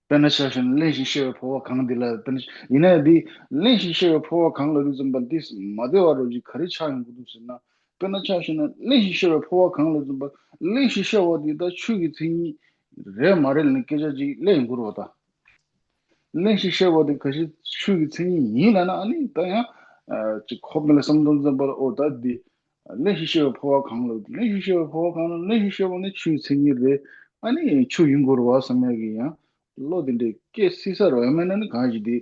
དཔེར་ན་ཆ་བཞག་ན་བརླན་ཞིང་གཤེར་བའི་ཕོ་བ་གང་འདི་ལ་དཔེར་ན་ཡིན་ནའི་འདི་བརླན་ཞིང་གཤེར་བའི་ཕོ་བ་གང་ལ་དུས་ཙམ་པ་འདི་མ་བདེ་བ་རོ་ཅིག་ག་རེ་ཆགས་ཡོང་གི་འདུག་ཟེར་ན། དཔེར་ན་ཆ་བཞག་ན་བརླན་ཞིང་གཤེར་བའི་ཕོ་བ་གང་ལ་དུས་ཙམ་པ་བརླན་ཞིང་གཤེར་བ་འདི་ད་ཆོས་ཀྱི་མཚན་ཉིད་རེད་མ་རེད་ལ་ནི་སྐད་ཆ་ཅིག་སླེབས་ཡོང་གི་རེད་བ་ད། བརླན་ཞིང་གཤེར་བ་དེ་ག་ཞིག་ཆོས་ཀྱི་མཚན་ཉིད་ཡིན་ལབ་ན་ཨ་ནི་ད་ཡང་ཅིག་ཁོ་མི་ལ་བསམ་བློ་འཛིན་པར་ཨོ་ད་འདི་བརླན་ཞིང་གཤེར་བའི་ཕོ་བ་གང་ལ་བརླན་ཞིང་གཤེར་བའི་ཕོ་བ་གང་ལ་བརླན་ཞིང་གཤེར་བ་ནི་ཆོས་ཀྱི་མཚན་ཉིད་རེད། ཨ་ནི་ཆོས་ཡིན་དགོས་རེད་བ་བསམ་ཡག་གི་ཡང་བློ་དེ་འདྲའི་སྐད་སྲིད་ས་རེད་བ། ཡང་མིན་ན་ནི་གང་ཞིག་འདི་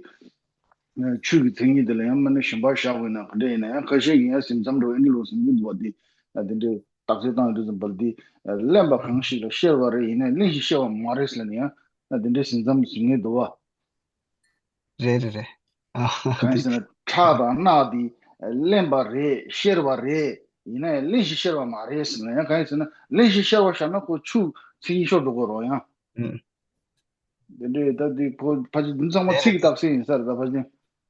ཆོས་ཀྱི་མཚན་ཉིད་དེ་ལ་ཡང་མིན་ན་ཞེན་པ་བཞག་དགོས་ན་ག་འདྲ་ཡིན་ན་ཡང་ཁ་ཤས་ཀྱིས་ཡང་སེམས་ཙམ་འགྲོ་ཨེ་འདི་ལོ་སེམས་ཀྱི་འདུག་བ། འདི་དེ་འདྲའི་རྟགས་གསལ་བཏང་ཡོད་དུས་ཙམ་པར་འདི་བརླན་པ་གང་ཞིག་ལ་གཤེར་བ་རེད་ཡིན་ན་བརླན་ཞིང་གཤེར་བ་མ་རེད་ཟེར་ནས་ཡང་དེ་འདྲའི་སེམས་ཙམ་ཟིན་ངེས་འདུག་བ། རེད་རེད་རེད། ཨ་གང་ཡིན་ཟེར་ན་ཁྲག་དང་རྣག་འདི་བརླན་པ་རེད་གཤེར་བ་རེད་ཡིན་ན་ཡང་བརླན་ཞིང་གཤེར་བ་མ་རེད་ཟེར་ན་ཡང་གང་ཡིན་ཟེར་ན་བརླན་ཞིང་གཤེར་བ་བཞག་ན་ཁོ་ཆུ་མཚན་ཉིད་ཤོར་འགྲོ་གི་རེད་ཡང་། ཨུམ། དེ་འདྲའི་ད་འདི་ཁོ་ཕལ་ཆེར་འདི་ཚང་མ་རེད་ཚིག་རེད། རྟགས་གསལ་ཡིན་ས་རེད་ད་ཕལ་ཆེར།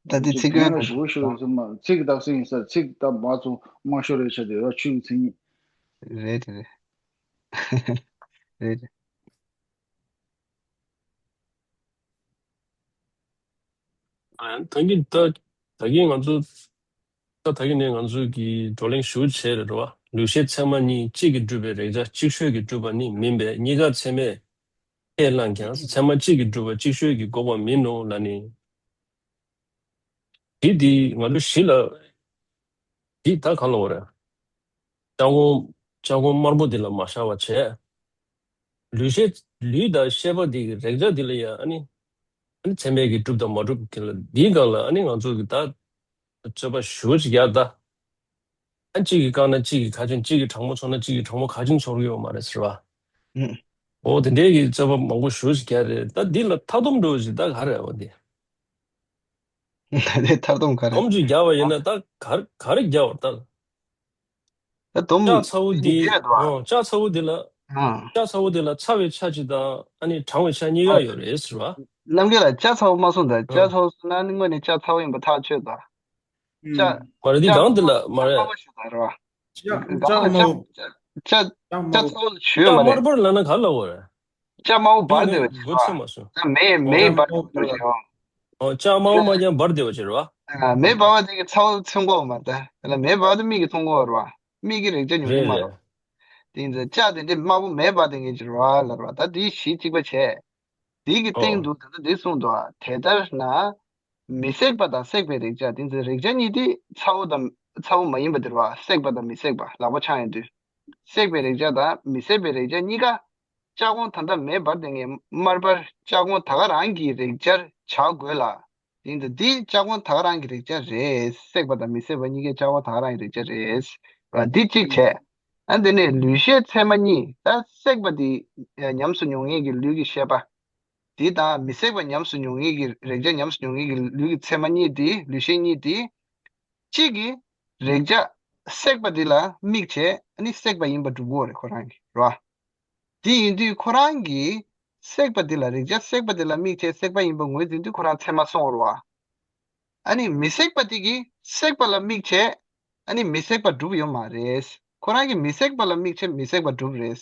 ད་འདི་ཅིག་ཚིག་གྱོན་ལ་ཡོད་ཞུ་བ་ཞུ་བ་ཚང་མ་ཚིག་རྟགས་གསལ་ཡིན་ས་ཚིག་ད་མ་ཚོ་མ་ཤོར་རེ་ཆ་དེ་ར་ཆུ་ཡི་མཚན་ཉིད། རེད་རེད་རེད། རེད་རེད། ད་གིན་ད་ད་གིན་ང་ཚོ་ད་ད་གིན་ནས་ང་ཚོ་གི་བགྲོ་གླེང་ཞུ་བྱས་རེད་བ། ལུས་ཤེས་ཚད་མ་གཉིས་གཅིག་གིས་གྲུབ་པའི་རེག་བྱ་གཅིག་ཤོས་ཀྱིས་གྲུབ་པ་ནི་མིན་པས་གཉིས་ཀ་ཚད་མས་ཁས་བླངས་ཀྱང་ཚད་མ་གཅིག་གིས་གྲུབ་པ་གཅིག་ཤོས་ཀྱིས་འགོག་པ་མིན་ནོ་ལབ་ནས། དེ་དེ་ང་ཚོ་གཞི་ལ་དེ་ད་གང་ལ་འོ་རེད། ལྕགས་གོང་ལྕགས་གོང་དམར་པོ་དེ་ལ་མ་ཤར་བ་བྱས། ལུས་ཤེས་ལུས་དང་ཤེས་པ་དེ་གི་རེག་བྱ་དེ་ལ་ཡང་ཨ་ནི་ཨ་ནི་ཚད་མས་ཀྱི་གྲུབ་དང་མ་གྲུབ་དེ་ལ་འདིའི་སྒང་ལ་ཨ་ནི་ང་ཚོ་གི་ད་རྩོད་པ་ཞུ་ཅིག་ཡག་ད། ཨ་གཅིག་གིས་བཀག་ན་གཅིག་གིས་ཁ་ཆེམས་གཅིག་གིས་དྲང་མོ་ཚོར་ན་གཅིག་གིས་དྲང་མོ་ཁ་ཆེམས་ཚོར་གི་ཡོད་མ་རེད་ཟེར་བ། ཨུ། འོ་དེ་འདྲའི་གི་རྩོད་པ་མང་པོ་ཞུ་ཅིག་ཡག་རེད་ད། འདི་ལ་མཐའ་སྡོམ་འགྲོ་ཅིག་ད་ག་རེད་འོ་འདི། ད་ལྟའི་མཐར་སྡོམ་ག་རེ། སྡོམ་ཅིག་རྒྱག་པ་ཡིན་ན་ད་ག་རེ་ག་རེ་རྒྱག་པ་ད། ད་སྡོམ་ལྕགས་ཚ་བོ་འདི་ཡོད་དོ། ཨོ་ལྕགས་ཚ་བོ་འདི་ལ། ཨ། ལྕགས་ཚ་བོ་འདི་ལ་ཚ་བའི་ཆ་གཅིག་དང་ཨ་ནི་གྲང་བའི་ཆ་གཉིས་ཀ་ཡོད་རེད་ཟེར་བ། རྣམ་རྒྱལ་ལགས་ལྕགས་ཚ་བོ་མ་གསུངས་ད། ལྕགས་ཚ་བོ་གསུངས་ན་ནི་དངོས་ནས་ལྕགས་ཚ་བོ་ཡིན་པ་ཐག་ཆོད་ད། ལྕགས་མ་རེད་འདི་གང་འདི་ལ་མ་རེད། ལྕགས་དམར་པོ་ཞིག་ད་རེད་བ། ལྕགས་ལྕགས་དམར་པོ། ལྕགས་ལྕགས་ལྕགས་ཚ་བོ་ཞུས་ལྕགས་མ་དམར་རེད། པོར་ལབ་ན་ག་ལ་འོ་རེད། ལྕགས་དམར་པོ་འབར་བསྡད་པ་ཅིག་རེད་བ། ད་མེ་མེ་འབར་བསྡད་པ་ཅིག་རེད་བ། ཨོ་ལྕགས་དམར་པོ་མ་ཀྱང་འབར་བསྡད་པ་ཅིག་རེད་བ། ཨ་མེ་འབར་བ་དེ་གི་ཚ་བོ་མཚོན་གོ་མ་རེད་ད། ལ་མེ་འབར་བ་དེ་མིག་གིས་མཐོང་གོ་རེད་བ། མིག་གིས་རེག་བྱ་མྱོང་གི་རེད་མ་རེད། རེད། དེ་ཡིན་ཙང་ལྕགས་དེ་འདྲའི་དམར་པོ་མེ་འབར་བསྡད་མཁན་ཅིག་རེད་བ་ལབ་རེད་བ། ད་དེ་གཞི་གཅིག་པ་བྱས། དེ་གི་སྟེང་དུ་ད་ལྟ་འདི་གསུངས་འདུག་བ། དེ་ལྟར་ན། མི་བསྲེགས་པ་དང་བསྲེགས་པའི་རེག་བྱ་དེ་ཚོའི་རེག་བྱ་གཉིས་དེ་ཚ་བོ་དང་ཚ་བོ་མ་ཡིན་པ་དེ་རེད་བ། བསྲེགས་པ་དང་མི་བསྲེགས་པ་ལག་པ་འཆང་ཡོང་དུས། བསྲེགས་པའི་རེག་བྱ་དང་མི་བསྲེགས་པའི་རེག་བྱ་གཉིས་ཀ་ལྕགས་གོང་ད་ལྟ་མེ་འབར་བསྡད་མཁན་དམར་པར་ལྕགས་གོང་ད་ག་རང་གི་རེག་བྱར་བྱ་དགོས་ལ། དེ་ཡིན་ཙང་འདི་ལྕགས་གོང་ད་ག་རང་གི་རེག་བྱ་རེད། བསྲེགས་པ་དང་མི་བསྲེགས་པ་གཉིས་ཀའི་ལྕགས་གོང་ད་ག་རང་གི་རེག་བྱ་རེད། བ་འདི་གཅིག་བྱས། ཨ་འདི་ནས་ལུས་ཤེས་ཚད་མ་གཉིས་ད་བསྲེགས་པ་འདི་ཉམས་སུ་མྱོང་མཁན་གྱི་ལུས་ཀྱི་ཤེས་པ། དེ་དང་མི་བསྲེགས་པ་ཉམས་སུ་མྱོང་མཁན་གྱི་རེག་བྱ་ཉམས་སུ་མྱོང་མཁན་གྱི་ལུས་ཀྱི་ཚད་མ་གཉིས་དེ་ལུས་ཤེས་གཉིས་དེ། གཅིག་གིས་རེག་བྱ་བསྲེགས་པ་དེ་ལ་དམིགས་བྱས་ཨ་ནི་བསྲེགས་པ་ཡིན་པ་སྒྲུབ་དགོས་རེད་ཁོ་རང་གིས་རེད་བ། དེ་ཡིན་དུས་ཁོ་རང་གིས་བསྲེགས་པ་དེ་ལ་རེག་བྱ་བསྲེགས་པ་དེ་ལ་དམིགས་བྱས་བསྲེགས་པ་ཡིན་པ་ངོས་འཛིན་དུས་ཁོ་རང་ཚད་མ་སོང་རེད་བ། ཨ་ནི་མི་བསྲེགས་པ་དེ་གིས་བསྲེགས་པ་ལ་དམིགས་བྱས་ཨ་ནི་མི་བསྲེགས་པ་སྒྲུབ་ཡོད་མ་རེད། ཁོ་རང་གིས་མི་བསྲེགས་པ་ལ་དམིགས་བྱས་མི་བསྲེགས་པ་སྒྲུབ་རེད།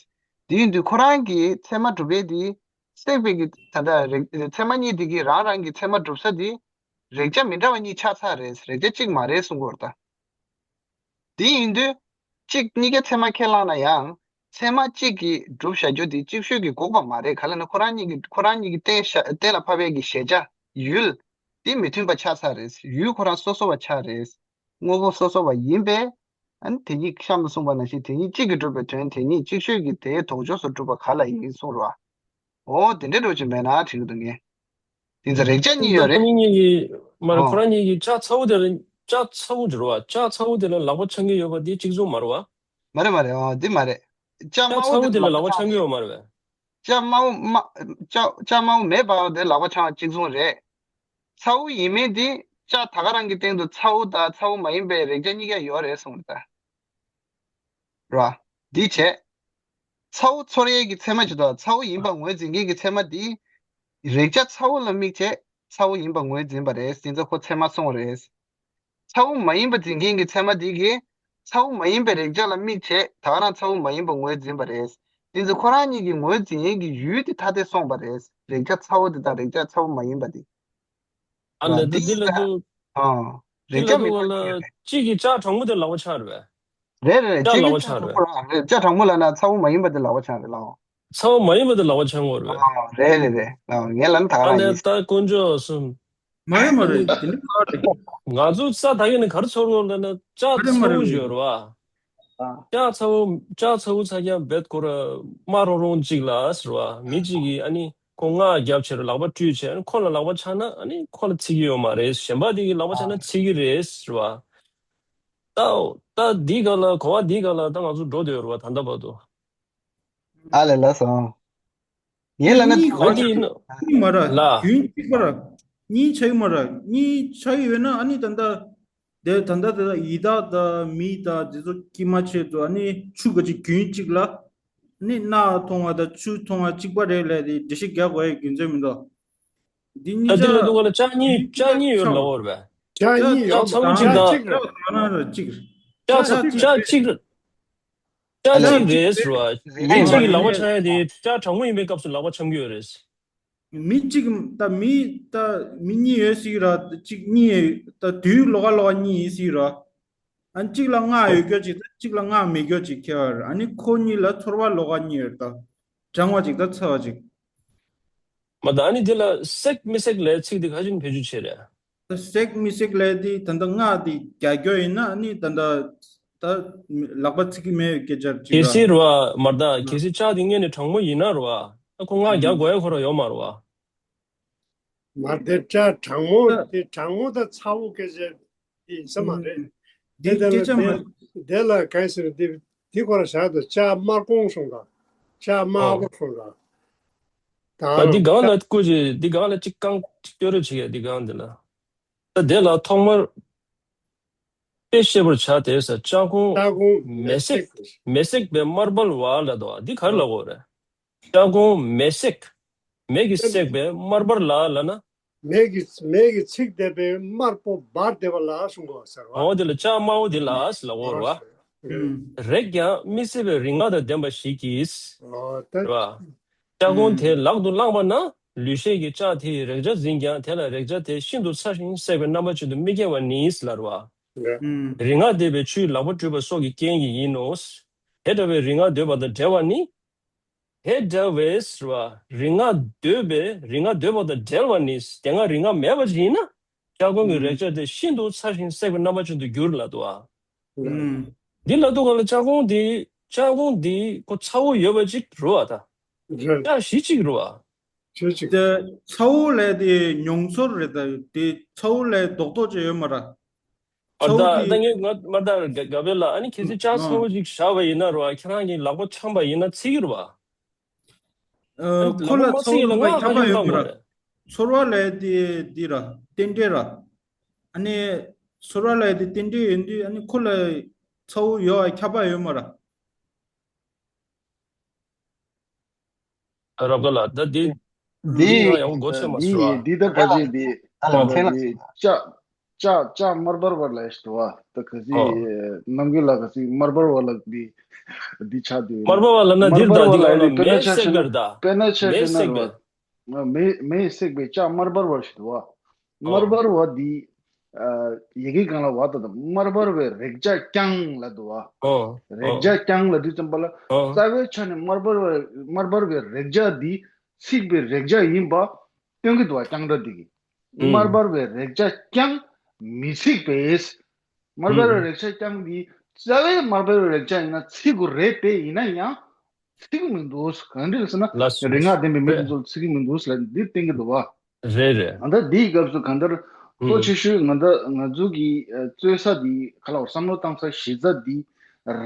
དེ་ཡིན་དུས་ཁོ་རང་གིས་ཚད་མ་སྒྲུབ་ཡས་དེ། བསྲེགས་པའི་གི་ད་ལྟ་རེག་ཚད་མ་གཉིས་དེ་གི་རང་རང་གི་ཚད་མ་གྲུབ་ས་དེ། རེག་བྱ་མི་འདྲ་བ་གཉིས་ཆགས་ཚར་རེད། རེག་བྱ་གཅིག་མ་རེད་གསུང་གི་ཡོད་རེད་ད། དེ་ཡིན་དུས། གཅིག་གཉིས་ཀའི་ཚད་མ་ཁས་བླངས་ན་ཡང་། ཚད་མ་གཅིག་གིས་གྲུབ་བཞག་རྒྱུ་དེ་གཅིག་ཤོས་ཀྱིས་འགོག་པ་མ་རེད། ག་ལ་ན་ཁོ་རང་གཉིས་ཀྱི་ཁོ་རང་གཉིས་ཀྱི་གཏན་བཞག་གཏན་ལ་ཕབ་པའི་གི་གཞལ་བྱ་ཡུལ། དེ་མི་མཐུན་པ་ཆགས་ཚར་རེད། ཡུལ་ཁོ་རང་སོ་སོ་བ་ཆགས་རེད། དངོས་པོ་སོ་སོ་བ་ཡིན་པས། ཨ་ནི་དེ་ཉིད་གཤམ་དུ་གསུངས་པ་ནང་བཞིན་དེ་ཉིད་གཅིག་གིས་གྲུབ་པའི་དོན་དེ་ཉིད་གཅིག་ཤོས་ཀྱིས་དེའི་ལྡོག་ཕྱོགས་སུ་གྲུབ་པ་ག་ལ་ཡིན་གསུངས་རེད་བ། འོ་དེ་འདྲའི་འགྲོ་ཅིག་མེད་ན་དྲན་གྱི་འདུག་ངས། དེ་ཚོ་རེག་བྱ་གཉིས་ཡོད་རེད། ཁོ་རང་གཉིས་ཀྱིས་མ་རེད། ཨོ། ཁོ་རང་གཉིས་ཀྱིས་ལྕགས་ཚ་བོ་དེ་ལ་ལྕགས་ཚ་བོ་འགྱུར་བ་ལྕགས་ཚ་བོ་དེ་ལ་ལག་པ་འཆང་གི་ཡོད་པ་དེ་གཅིག་མཚུངས་མ་རེད་བ། མ་རེད་མ་རེད། ཨོ་འདི་མ་རེད། ལྕགས་དམར་པོ་དེ་ལ་ལག་པ་འཆང་གི་ཡོད་མ་རེད་བས། ལྕགས་དམར་པོ་དམར་ལྕགས་ལྕགས་དམར་པོ་མེ་འབར་བ་དེ་ལག་པ་འཆང་བ་གཅིག་མཚུངས་རེད། ཚ་བོ་ཡིན་མིན་དེ་ལྕགས་ད་ག་རང་གི་སྟེང་དུ་ཚ་བོ་དང་ཚ་བོ་མ་ཡིན་པའི་རེག་བྱ་གཉིས་ཀ་ཡོད་རེད་གསུངས་རེད་ད། ར། འདི་བྱས། ཚ་བོ་ཚོར་ཡས་ཀྱི་ཚད་མ་ཇི་ལྟར་ཚ་བོ་ཡིན་པ་ངོས་འཛིན་མཁན་གྱི་ཚད་མ་འདི། རེག་བྱ་ཚ་བོ་ལ་དམིགས་བྱས་ཚ་བོ་ཡིན་པ་ངོས་འཛིན་པ་རེད། དེ་ཚོ་ཁོ་ཚད་མ་སོང་བ་རེད། ཚ་བོ་མ་ཡིན་པ་འཛིན་མཁན་གྱི་ཚད་མ་འདི་གིས་ཚ་བོ་མ་ཡིན་པའི་རེག་བྱ་ལ་དམིགས་བྱས་ད་ག་རང་ཚ་བོ་མ་ཡིན་པ་ངོས་འཛིན་པ་རེད། དེ་ཚོ་ཁོ་རང་གཉིས་ཀྱི་ངོས་འཛིན་ཡས་ཀྱི་ཡུལ་དེ་ཐ་དད་སོང་བ་རེད། རེག་བྱ་ཚ་བོ་དེ་དང་རེག་བྱ་ཚ་བོ་མ་ཡིན་པ་དེ། ཨ་ལས་ད་འདི་ལ་དུ། ཨ། འདི་རེག་ལ་བྱ་དུ་མེད་པ་ལ་གཅིག་གི་ལྕགས་གྲང་མོ་དེ་ལག་པ་འཆང་རེད་པས། རེད་རེད་རེད། ལྕགས་གཅིག་ལག་པ་གི་ལྕགས་འཆང་གྲང་མོ་རེད། ལ་རེད། ལྕགས་གྲང་མོ་ལ་ན་ཚ་བོ་མ་ཡིན་པ་དེ་ལག་པ་འཆང་རེད་ལགས། ཚ་བོ་མ་ཡིན་པ་དེ་ལག་པ་འཆང་དགོས་རེད་པས། ཨ་རེད་རེད་རེད། ཨ་ངས་ལབ་ན་ད་ག་ཨ་རང་ལས་ཡིན། ད་དཀོན་མཆོག་གསུམ། མ་རེད་མ་རེད། དེ་ནི་ག་རེད། ང་ཚོ་ས་ད་གིན་ནས་ག་རེ་ཚོར་ཡོང་ལབ་ན་ལྕགས་མ་རེད་མ་ཚ་བོ་རེད། ཞིག་ཡོད་རེད་པ། ཨ། ལྕགས་ཚ་བོ་ལྕགས་ཚ་བོ་ཚ་རྐྱང་རྦད་ཁོ་ར་དམར་རོང་རོང་གཅིག་ལ་ཟེར་བ། མི་གཅིག་གིས་ཨ་ནི་ཁོ་རྔ་རྒྱབ་བྱས་ར་ལག་པ་བཀྲུས་བྱས་ཨ་ནི་ཁོ་ལ་ལག་པ་འཆང་ན་ཨ་ནི་ཁོ་ལ་ཚིག་གི་ཡོད་མ་རེད། གཞན་པ་དེ་གིས་ལག་པ་འཆང་ན་ཚིག་གི་རེད་ཟེར་བ། ད་ད་འདི་ག་ལ་གོ་བ་འདི་ག་ལ་ད་ང་ཚོ་འགྲོ་བསྡད་ཡོད་རེད་པ་ད་ལྟ་བར་དུ། ཨ་ལས་ལགས་སོ། ངས་ལབ་ན་གཉིས་ག་ལ་ཡིན་ན། གཉིས་མ་ར། ལ། རྒྱུན་གཅིག་པ་ར། གཉིས་ཆགས་ཀྱི་མ་ར། གཉིས་ཆགས་ཀྱི་ཡོད་ན་ཨ་ནི་ད་ལྟ། དེ་ད་ལྟ་དེ་ལ་ཡི་དྭགས་དང་མི་དང་དེ་ཚོ་དཀྱིལ་མ་ཆེད་དུ་ཨ་ནི་ཆུ་ག་ཅིག་རྒྱུན་གཅིག་ལ། ཨ་ནི་རྣག་མཐོང་བ་དང་ཆུ་མཐོང་བ་གཅིག་པ་རེད་ལབ་དེ་འགྲེལ་བཤད་རྒྱག་དགོས་ཡ་རྒྱུ་མཚན་མི་འདུག་འདི་གཉིས་ད་དེ་ལ་ཆ་འདུག་ག་ལ་ལྕགས་གཉིས་ལྕགས་གཉིས་ཡོད་ལབ་ཡོད་རེད་པས། ལྕགས་གཉིས་ཡོད། ལྕགས་ཚ་བོ་གཅིག་དང་། ལྕགས་གཅིག་རེད། ལྕགས་གཅིག་རེད། ལྕགས་ཚ་ལྕགས་གཅིག་རེད། ལྕགས་གཅིག་རེད་ཟེར་བ། མི་གཅིག་གིས་ལག་པ་འཆང་ཡ་དེ་ལྕགས་གྲང་མོ་ཡིན་པའི་སྐབས་སུ་ལག་པ་འཆང་གི་ཡོད་རེད། མི་གཅིག་ད་མི་ད་མི་གཉིས་ཡོད་སྲིད་ར། གཅིག་གཉིས་ད་དུས་ལོགས་ཀ་ལོགས་ཀ་གཉིས་ཡིན་སྲིད་ར། ཨ་གཅིག་ལ་རྔ་ཡོད་རྒྱུ་གཅིག་ད་གཅིག་ལ་རྔ་མེད་རྒྱུ་གཅིག་ཁྱད་པར། ཨ་ནི་ཁོ་གཉིས་ལ་ཚོར་བ་ལོགས་ཀ་གཉིས་ཡོད་ད། གྲང་བ་གཅིག་ད་ཚ་བ་གཅིག་མ་ད་ཨ་ནི་དེ་ལ་སྲེག་མི་སྲེག་ལབ་ཚིག་དེ་ག་ཅིག་བེད་སྤྱོད་བྱེད་རེད། སྲེག་མི་སྲེག་ལས་དེ་ད་ལྟ་རྔ་དེ་རྒྱག་རྒྱུ་ཡིན་ན་ནི་ད་ལྟ་ད་ལག་པ་ཚིག་གི་མེད་སྐད་ཆ་ཅིག་གལ་སྲིད་ར་མ་ད་གལ་སྲིད་ལྕགས་དེ་སྔོན་ནས་གྲང་མོ་ཡིན་ན་ར་ད་ཁོ་རྔ་རྒྱག་དགོས་ཡ་ཁོ་ར་ཡོད་མ་ར། མ་དེ་ལྕགས་གྲང་མོ་དེ་གྲང་མོ་དང་ཚ་བོ་སྐད་ཆ་དེ་ཡིན་ས་མ་རེད། དེ་དེ་ལ་སྐད་ཆ་མ་དེ་དེ་ལ་གང་ཟེར་དེ་དེ་ཁོ་ར་བཞག་ཏུ་ལྕགས་དམར་གོང་སོང་ར། ལྕགས་དམར་པོ་སོང་ར། ད་ཨ་འདི་སྒང་ལ་བསྐུར་བྱས་འདི་སྒང་ལ་གཅིག་རྐང་གཅིག་སྐྱོ་རེ་བྱེད་ཡ་འདི་སྒང་འདི་ལ། ད་དེ་ལ་ཐོག་མར་དཔེ་ཤེས་པར་བྱ་དེ་ས་ལྕགས་གོང་ལྕགས་གོང་མེ་མེ་བསྲེགས་བསྲེགས་མེ་བསྲེགས་པའི་དམར་འབར་བ་ལ་དོ་འདི་ག་རེ་ལབ་དགོས་རེད། ལྕགས་གོང་མེ་བསྲེགས། མེ་གིས་བསྲེགས་པའི་དམར་འབར་ལ་ལབ་ན། མེ་གི་མེ་གི་ཚིག་བསྡད་པའི་དམར་པོ་འབར་བསྡད་པ་ལ་གསུང་གོ་ཟེར་བ། འོ་དེ་ལ་ལྕགས་དམར་པོ་དེ་ལ་ཟེར་ལ་འོ་རེད་བ། རེད། རེག་ཀྱང་མི་སྲིད་པའི་རིག་སྔགས་དང་ལྡན་པ་ཞིག་གིས། འོ་ད། རེད་བ། ལྕགས་གོང་དེ་ལག་ཏུ་བླངས་པ་ན་ལུས་ཤེས་ཀྱི་ལྕགས་དེས་རེག་བྱ་འཛིན་ཀྱང་དེ་ལ་རེག་བྱ་དེ་ཤིན་ཏུ་ཚ་ཞིང་སྲེག་པའི་རྣམ་པ་ཅན་དུ་མི་སྐྱེ་བ་ནི་ལབ་རེད་བ། རེད། རིག་སྔགས་འདས་པའི་ཆུས་ལག་པ་བཀྲུས་པ་སོགས་ཀྱི་རྐྱེན་གྱིས་ཡིན་ནོ། དེ་འདྲ་བའི་རིག་སྔགས་འདོད་པ་དང་བྲལ་བ་ནི། དེ་འདྲ་བའི་ཟེར་བ་རིག་སྔགས་འདོད་པའི་རིག་སྔགས་འདོད་པ་དང་བྲལ་བ་ནི་དེ་སྔ་རིག་སྔགས་མེད་པ་ཞིག་ཡིན་ན་ལྕགས་གོང་གི་རེག་བྱ་དེ་ཤིན་ཏུ་ཚ་ཞིང་སྲེག་པའི་རྣམ་པ་ཅན་དུ་འགྱུར་ལབ་འདུག་ཨ། འདི་ལབ་འདུག་ག་ལ་ལྕགས་གོང་འདི་ལྕགས་གོང་འདི་ཁོ་ཚ་བོ་ཡོད་པ་ཅིག་རེད་བ་ད། རེད། ལྕགས་གཞི་གཅིག་རེད་བ། གཞི་གཅིག་དེ་ཚ་བོ་ལས་དེ་མྱོང་ཚོར་རེད་ད་དེ་ཚ་བོ་ལས་རྡོག་རྡོག་ཅིག་ཡོད་མ་རེད། མར་ད་ད་ངས་ང་མར་ད་དགའ་དགའ་བའི་ལ་ཨ་ནི་ཁྱེད་ཚོས་ལྕགས་ཚ་བོ་ཅིག་བཞག་པ་ཡིན་ན་རེད་བ་ཁྱེད་རང་གིས་ལག་པ་འཆང་པ་ཡིན་ན་ཚིག་གི་རེད་བ། ཨ་ཁོ་ལ་ཚ་བོ་ལུག་པ་ཁྱབ་པ་ཡོད་མ་རེད། ཚོར་བ་ལས་དེ་འདི་ར་རྟེན་འབྲེལ་ར། ཨ་ནི་ཚོར་བ་ལས་དེ་རྟེན་འབྲེལ་ཡོད་དུས་ཨ་ནི་ཁོ་ལ་ཚ་བོ་ཡོད་ཁྱབ་པ་ཡོད་མ་རེད། རབ་དགའ་ལགས་ད་འདི་འདི་འདི་ཡང་ཡག་པོ་གོ་ཆོད་མ་འདི་སོང་ཨ། འདི་ད་ག་ཅིག་འདི་ཨ་ལ་ཨ་མཚན་ལ་འདི་ལྕགས་ལྕགས་ལྕགས་དམར་འབར་བ་ལ་ཞིག་འདུག་བ་ད་ག་ཅིག་ཨོ། ནམ་རྒྱུན་ལ་ག་ཅིག་དམར་འབར་བ་ལ་འདི་འདི་ཆགས་འདུག་དམར་འབར་བ་ལ་ན་འདི་དམར་འབར་ད་བ་འདི་ལ་གང་ལ་འདི་དཔེར་ན་མེ་ཆ་བཞག་བསྲེག་ན་པར་ད་དཔེར་ན་ཆ་མེ་བཞག་ན་བསྲེག་རེད་པས། བ། མེ་མེས་བསྲེགས་པའི་ལྕགས་དམར་འབར་བ་ཞིག་འདུག་བ། དམར་འབར་བ་འདི། ཡི་གེ་གང་ལ་བ་དང་དམར་འབར་བའི་རེག་བྱ་རྐྱང་ལ་འདུག་བ། རེག་བྱ་རྐྱང་ལ་དུས་ཙམ་པ་ལ་རྩ་བའི་ཆ་ནས་དམར་འབར་བ་དམར་འབར་བའི་རེག་བྱ་འདི་ཚིག་པའི་རེག་བྱ་ཡིན་པ་སྟོན་གྱི་འདུག་བ་རྐྱང་སྒྲ་འདི་གིས། དམར་འབར་བའི་རེག་བྱ་རྐྱང་མི་ཚིག་པས། དམར་འབར་བའི་རེག་བྱ་རྐྱང་འདི་རྩ་བའི་དམར་འབར་བའི་རེག་བྱ་ཡིན་ན་ཚིག་དགོས་རེད་དེ་ཡིན་ན་ཡང་ཚིག་མི་འདུག་གང་འདྲ་ཟེར་ན་ལགས་སོ། རིག་སྔགས་ལྡན་པའི་མི་དེ་ཚོ་ཚིག་མི་འདུག་ལབ་འདི་བསྟན་གྱི་འདུག་བ། རེད་རེད། ད་ལྟ་འདིའི་སྐབས་སུ་གང་ལྟར་གཙོ་ཆེ་ཤོས་ང་ད་ང་ཚོ་གི་རྩོད་ས་འདི་ག་ལ་བསམ་བློ་བཏང་ས་གཞི་རྩ་འདི་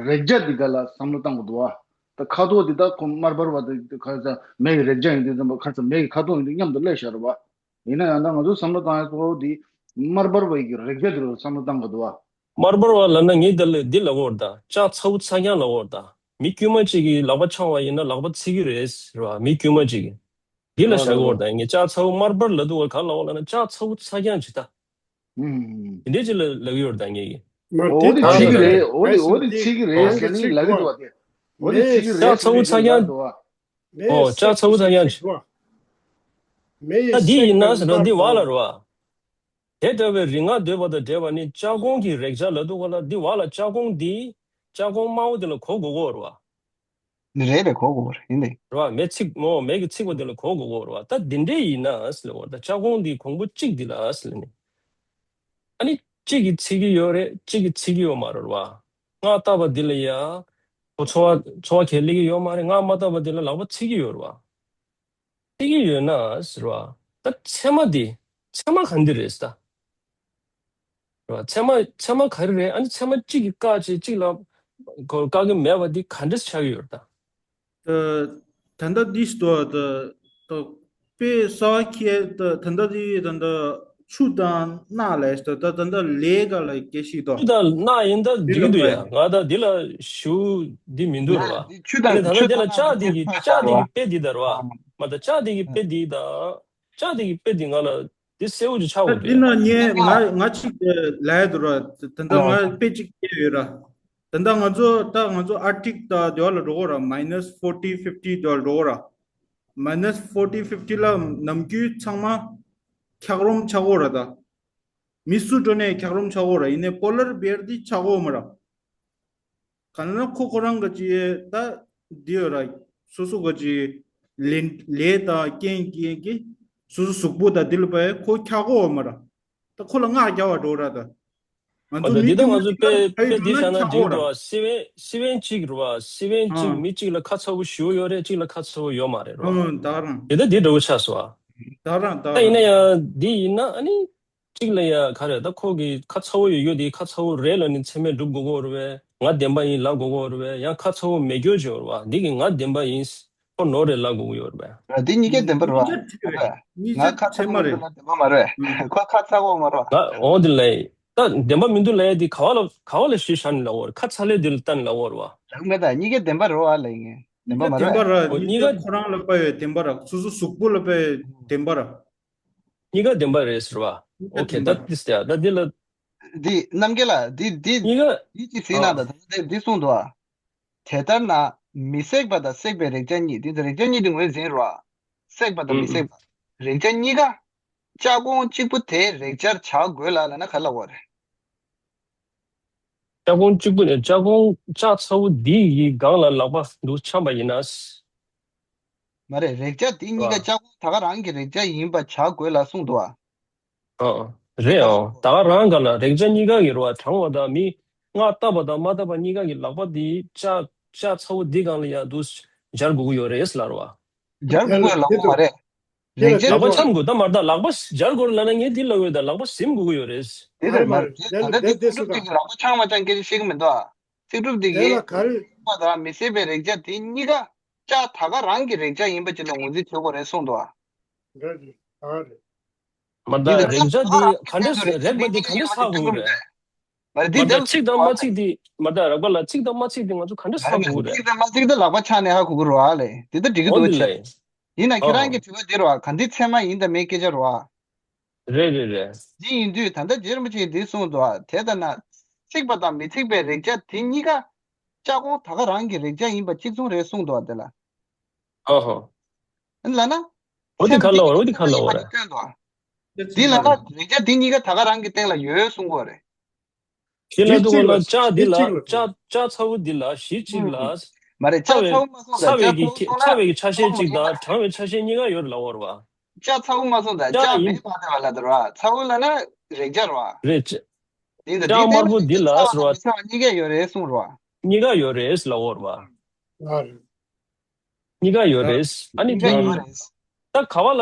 རེག་བྱ་འདི་ག་ལ་བསམ་བློ་བཏང་དགོས་འདུག་བ། ད་ཁ་དོག་འདི་ད་ཁོ་དམར་འབར་བ་དེ་ག་ས་མེ་གི་རེག་བྱ་ཡིན་དུས་ཙམ་པ་ག་ས་མེ་གི་ཁ་དོག་ཡིན་དུས་མཉམ་དུ་སླེབས་བཞག་རེད་བ། ཡིན་ན་ཡང་ད་ང་ཚོ་བསམ་བློ་བཏང་ཡ་གཙོ་བོ་དེ་དམར་འབར་བ་ཡི་གི་རེག་བྱ་དེ་ལ་བསམ་བློ་བཏང་དགོས་འདུག་བ། དམར་འབར་བ་ལབ་ན་ངས་འདི་ལ་འདི་ལབ་དགོས་རེད་ད། ལྕགས་ཚ་བོ་ཚ་རྐྱང་ལབ་དགོས་རེད་ད། མི་དཀྱུས་མ་གཅིག་གིས་ལག་པ་འཆང་བ་ཡིན་ན་ལག་པ་ཚིག་གི་རེད་རེད་བ། མི་དཀྱུས་མ་གཅིག་གིས། འདི་ལ་བཞག་གི་ཡོད་རེད་ད། ངས་ལྕགས་ཚ་བོ་དམར་འབར་ལབ་དུས་ག་ལབ་དགོས་ལབ་ན་ལྕགས་ཚ་བོ་ཚ་རྐྱང་ཅིག་ད། ཨུམ། དེ་འདྲས་ཅིག་ལ་ལབ་ཀྱི་ཡོད་རེད་ད་ངས་ཀྱི། མ་འོ་དེ་ཚིག་གི་རེད། འོ་དེ་འོ་དེ་ཚིག་གི་རེད་ཟེར་ནས་ལབ་ཀྱི་འདུག་བ་དེ། འོ་དེ་ཚིག་གི་རེད་ལྕགས་ཚ་བོ་ཚ་རྐྱང་། འོ་ལྕགས་ཚ་བོ་ཚ་རྐྱང་། ད་འདི་ཡིན་ན་ཟེར་ན་འདི་བ་ལ་རེད་བ། དེ་འདྲ་བའི་རིག་སྔགས་ཟློས་པ་དང་འབྲེལ་བ་ནི་ལྕགས་གོང་གི་རེག་བྱ་ལབ་དུས་ག་ལ་འདི་བ་ལ་ལྕགས་གོང་འདི་ལྕགས་གོང་དམར་པོ་འདི་ལ་གོ་དགོས་ཀྱི་ཡོད་རེད་བ། ནི་རེད་རེད་གོ་དགོས་རེད་ཡིན་ཏེ། རེད་བ། མེ་ཚིག་མོ་མེ་གི་ཚིག་པ་འདི་ལ་གོ་དགོས་ཀྱི་ཡོད་རེད་བ། ད་འདི་འདྲས་ཡིན་ན་ཟེར་ལབ་པ་ད་ལྕགས་གོང་འདི་གོང་བུ་གཅིག་འདི་ལ་ཟེར་ནས། ཨ་ནི་གཅིག་གིས་ཚིག་གི་ཡོད་རེད། གཅིག་གིས་ཚིག་གི་ཡོད་མ་རེད་བ། སྔགས་བཏབ་པ་འདི་ལ་ཡ། ཁོ་ཚོར་བ་ཚོར་བ་གས་སླེབས་ཀྱི་ཡོད་མ་རེད། སྔགས་མ་བཏབ་པ་འདི་ལ་ལག་པ་ཚིག་གི་ཡོད་རེད་བ། ཚིག་གི་ཡོད་ན་ཟེར་བ། ད་ཚད་མ་འདི། ཚད་མ་ག་འདི་རེད་ཟེར་ད། རེད་བ། ཚད་མ་ཚད་མ་ག་རེ་རེད། ཨ་ནི་ཚད་མ་གཅིག་གིས་བཀག་བྱས་གཅིག་ལ་གོ་བཀག་གི་མེད་པ་འདི་ག་འདྲས་ཆགས་ཀྱི་ཡོད་རེད་ད། ད་ད་ལྟ་འདི་ཞིག་ཏུ་ད་ད་དཔེ་གསར་བ་ཁྱེད་ད་ད་ལྟ་འདི་ད་ལྟ་ཆུ་དང་སྣ་ལས་ད་ད་ད་ལྟ་ལས་ཀ་ལ་སྐད་ཞིག་ཏོ། ཆུ་དང་སྣ་ཡིན་ད་འགྲིག་གི་འདུག་ཡ། ང་ད་འདི་ལ་ཞུ་འདི་མི་འདུག་རེད་བ། ཆུ་དང་ཨ་ནི་ད་ལྟ་འདི་ལ་ལྕགས་འདི་གི་ལྕགས་འདི་གི་དཔེ་འདི་ད་རེད་བ། མ་ད་ལྕགས་འདི་གི་དཔེ་འདི་ད། ལྕགས་འདི་གི་དཔེ་འདི་ང་ལ་འདི་གསལ་བོ་ཅིག་ཆགས་ད་འོང་འདི་དུས། ན་ངས་ང་ང་གཅིག་ལབ་ཡ་འདུག་ར། ད་ལྟ་ང་དཔེ་གཅིག་བལྟས་ཡོད་ར། ད་ལྟ་ང་ཚོ་ད་ང་ཚོ་ཨར་ཀ་ཊིག་ད་དེ་བ་ལ་འགྲོ་གོ་ར། མའི་ནས་ཕོར་ཊི་ཕིབ་ཊི་དེ་བ་ལ་འགྲོ་གོ་ར། མའི་ནས་ཕོར་ཊི་ཕིབ་ཊི་ལ་ནམ་རྒྱུན་ཚང་མ་འཁྱགས་རོམ་ཆགས་གོ་ར་ད། མི་སུ་འགྲོ་ནས་འཁྱགས་རོམ་ཆགས་གོ་ར། ཡིན་ནའི་པོ་ལར་བེར་འདི་ཆགས་གོ་མ་ར། ག་ན་ཁོ་ཁོ་རང་གི་ཅི་ད་འདི་ཡོད་ར། སོ་སོ་གི་ཅི་ལས་ལས་དང་རྐྱེན་གྱིས་ཀྱི་སོ་སོ་གཟུགས་པོ་དང་འདི་ལ་བས་ཁོ་འཁྱགས་གོ་མ་ར། ད་ཁོ་ལ་སྔགས་རྒྱག་པ་འགྲོ་ར་ད། ང་ཨ་ཚོ་ད་མི་འདི་ད་ང་ཚོ་དཔེ་དཔེ་འདི་བཞག་ན་འགྲིག་འགྲོ་བ། སི་ཝན་སི་ཝན་གཅིག་རུ་བ། སི་ཝན་གཅིག་ཨ་མི་གཅིག་ལ་ཁ་ཚ་བོ་ཞུ་ཡོད་རེད། གཅིག་ལ་ཁ་ཚ་བོ་ཡོད་མ་རེད་རོ། ཨ་ད་རང་དེ་ད་འདི་འདྲ་བོ་ཆགས་སོ། ཨ་ད་རང་ད་ད་ཡིན་ན་རང་ཡང་འདི་ཡིན་ན་ཨ་ནི། གཅིག་ལ་ཡ་ག་རེ་ད་ཁོ་གི་ཁ་ཚ་བོ་ཡོད་ཡོད་དེ་ཁ་ཚ་བོ་རེད་ལ་ནི་ཚད་མས་སྒྲུབ་དགོས་ཀྱི་ཡོད་རེད་པས། ང་བདེན་པ་ཡིན་ལབ་དགོས་ཀྱི་ཡོད་རེད་པས། ཡང་ཁ་ཚ་བོ་མེད་སྐྱོ་ཅིག་ཡོད་རེད་པ། འདི་གི་ང་བདེན་པ་ཡིན། ཁོ་ནོར་རེད་ལབ་དགོས་ཀྱི་ཡོད་རེད་པས། ར་འདི་གཉིས་ཀའི་བདེན་པ་རེད་པ། གཉིས་ཀ་ང་ཁ་ཚ་བོ་མེད་ན་བདེན་པ་མ་རེད། ཁོ་ཁ་ཚ་བོ་མ་རེད་པ། ང་འོ་འདི་ལ་ད་བདེན་པ་མི་འདུག་ལབ་ཡ་འདི་ག་བ་ལ་ག་བ་ལ་གཞི་བཞག་ནས་ལབ་དགོས་རེད། ཁ་ཚ་ལས་འདི་ལ་ལྟ་ནས་ལབ་དགོས་རེད་པ། རང་མེད་ད་གཉིས་ཀའི་བདེན་པ་རེད་པ་ལབ་ཡིན། བདེན་པ་མ་རེད་པ། བདེན་པ་ར། འོ་གཉིས་ཀ་ཁོ་རང་ལ་དཔག་པའི་བདེན་པ་ར། སོ་སོ་གཟུགས་པོ་ལ་དཔག་པའི་བདེན་པ་ར། གཉིས་ཀ་བདེན་པ་རེད་ཟེར་བ། ཨོ་ཁེ། ད་ཏིས་ཏེ་ད་འདི་ལ། འདི་རྣམ་རྒྱལ་ལགས། འདི་འདི་གཉིས་ཀ་འདི་ཅི་ཟིན་ན་ཨ་ད་ད་འདི་གསུངས་འདུག་ཨ། དེ་ལྟར་ན་མི་བསྲེགས་པ་དང་བསྲེགས་པའི་རེག་བྱ་གཉིས། འདི་རེག་བྱ་གཉིས་འདི་ངོས་འཛིན་རོ། བསྲེགས་པ་དང་མི་ཨུམ་ཨུམ། བསྲེགས་པ། རེག་བྱ་གཉིས་ཀ་ལྕགས་གོང་གཅིག་པུ་དེའི་རེག་བྱར་བྱ་དགོས་ལ་ལབ་ན་ག་ལབ་དགོས་རེད། ལྕགས་གོང་གཅིག་པུ་ནས་ལྕགས་གོང་ལྕགས་ཚ་བོ་འདི་ཡི་སྒང་ལ་ལག་པ་འདུག་འཆང་པ་ཡིན་ན། མ་རེད། རེག་བྱ་དེ་གཉིས་ཀ་ལྕགས་གོང་ད་ག་རང་གི་རེག་བྱ་ཡིན་པ་བྱ་དགོས་ལ་གསུངས་འདུག་ཨ། ཨ། རེད་ཨ། ད་ག་རང་ག་ལ་རེག་བྱ་གཉིས་ཀ་གི་རེད་བ། གྲང་བ་དང་མི་སྔགས་བཏབ་པ་དང་མ་བཏབ་པ་གཉིས་ཀ་གི་ལག་པ་འདི་ལྕགས་ལྕགས་ཚ་བོ་འདི་སྒང་ལ་ཡང་འདུག་སྦྱར་དགོས་ཀྱི་ཡོད་རེད་ལབ་རེད་བ། སྦྱར་དགོས་ཀྱི་ལབ་དགོས་མ་རེད། རེག་བྱ་ལག་པ་འཆང་དགོས་ད་མ་རེད་ད། ལག་པ་སྦྱར་དགོས་ལབ་ན་ངས་འདི་ལབ་ཡོད་ད། ལག་པ་ཟིན་དགོས་ཀྱི་ཡོད་རེད། དེ་རེད་མ་རེད། ད་ལྟ་འདི་ཚིག་གྲུབ་དེ་གི་ལག་པ་འཆང་མ་འཆང་སྐད་ཆ་བཤད་ཀྱི་མི་འདུག་ཨ། ཚིག་གྲུབ་དེ་གི་ལ་ག་རེ། པ་དང་མི་བསྲེགས་པའི་རེག་བྱ་དེ་གཉིས་ཀ་ལྕགས་ད་ག་རང་གི་རེག་བྱ་ཡིན་པ་ཅིག་ལ་ངོས་འཛིན་བྱེད་དགོས་རེད་གསུངས་འདུག་ཨ། འདྲ་རེད། ད་ག་རེད། མ་ད་འདི་ལ་རེག་བྱ་དེ་ག་འདྲས་རེག་པ་དེ་ག་འདྲས་ཧ་གོ་གི་རེད། མ་འདི་མ་ད་ཚིག་དང་མ་ཚིག་དེ་མ་ད་རེག་པ་ལ་ཚིག་དང་མ་ཚིག་དེ་ང་ཚོ་ག་འདྲས་ཧ་གོ་གི་རེད། ཚིག་དང་མ་ཚིག་དེ་ལག་པ་འཆང་ནས་ཧ་གོ་གི་རེད་བ་ལེ། དེ་ད་འགྲིག་གི་འོ་འདུག་འདི་ཅེ། ལེ། ཡིན་ན་ཁྱེད་རང་གི་དྲི་བ་འདི་རེད་བ། ག་འདི་ཚད་མ་ཡིན་དང་མིན་སྐད་ཆ་རེད་བ། རེད་རེད་རེད། འདི་ཡིན་དུས་ད་ལྟ་རྗེ་རིན་པོ་ཆེས་འདི་གསུངས་འདུག་ཨ། དེ་ལྟ་ན། ཚིག་པ་དང་མི་ཚིག་པའི་རེག་བྱ་དེ་གཉིས་ཀ་ལྕགས་གོང་ད་ག་རང་གི་རེག་བྱ་ཡིན་པ་གཅིག་མཚུངས་རེད་གསུངས་འདུག་ཨ། དེ་ལ། ཨ་ཧོ། ཨ་ལ་ན། འོ་དེ་ཚད་མ་ག་ལ་དེ་བ་རེད། འོ་དེ་ག་ལ་བ་རེད། སྟོན་འདུག་ཨ། འདི་ལ་ན་རེག་བྱ་དེ་གཉིས་ཀ་ད་ག་རང་གི་སྟེང་ལ་ཡོད་གསུང་གི་རེད། དེ་ལ་དུ་ག་ལ་ལྕགས་འདི་ལ་ལྕགས་ལྕགས་ཚ་བོ་འདི་ལ་གཞི་གཅིག་ལ། མ་རེད། ལྕགས་ཚ་བོ་མ་སོང་ད། ཚ་བའི་གི་ཚ་བའི་གི་ཆ་ཤས་གཅིག་དང་གྲང་བའི་ཆ་ཤས་གཉིས་ཀ་ཡོད་ལ་བོར་བ། ལྕགས་ཚ་བོ་མ་སོང་ད། ལྕགས་ཡིན། མེད་པ་དེ་བ་ལ་དེ་ར། ཚ་བོ་ལ་ན་རེག་བྱ་ར། རེད། ལྕགས་དམར་པོ་འདི་ལ་ཟེར་བ། གཉིས་ཀ་ཡོད་རེད་གསུང་ར། གཉིས་ཀ་ཡོད་རེད་ལ་བོར་བ། གཉིས་ཀ་ཡོད་རེད། ཨ་ནི་འདི་ཡིན། ད་ག་བ་ལ་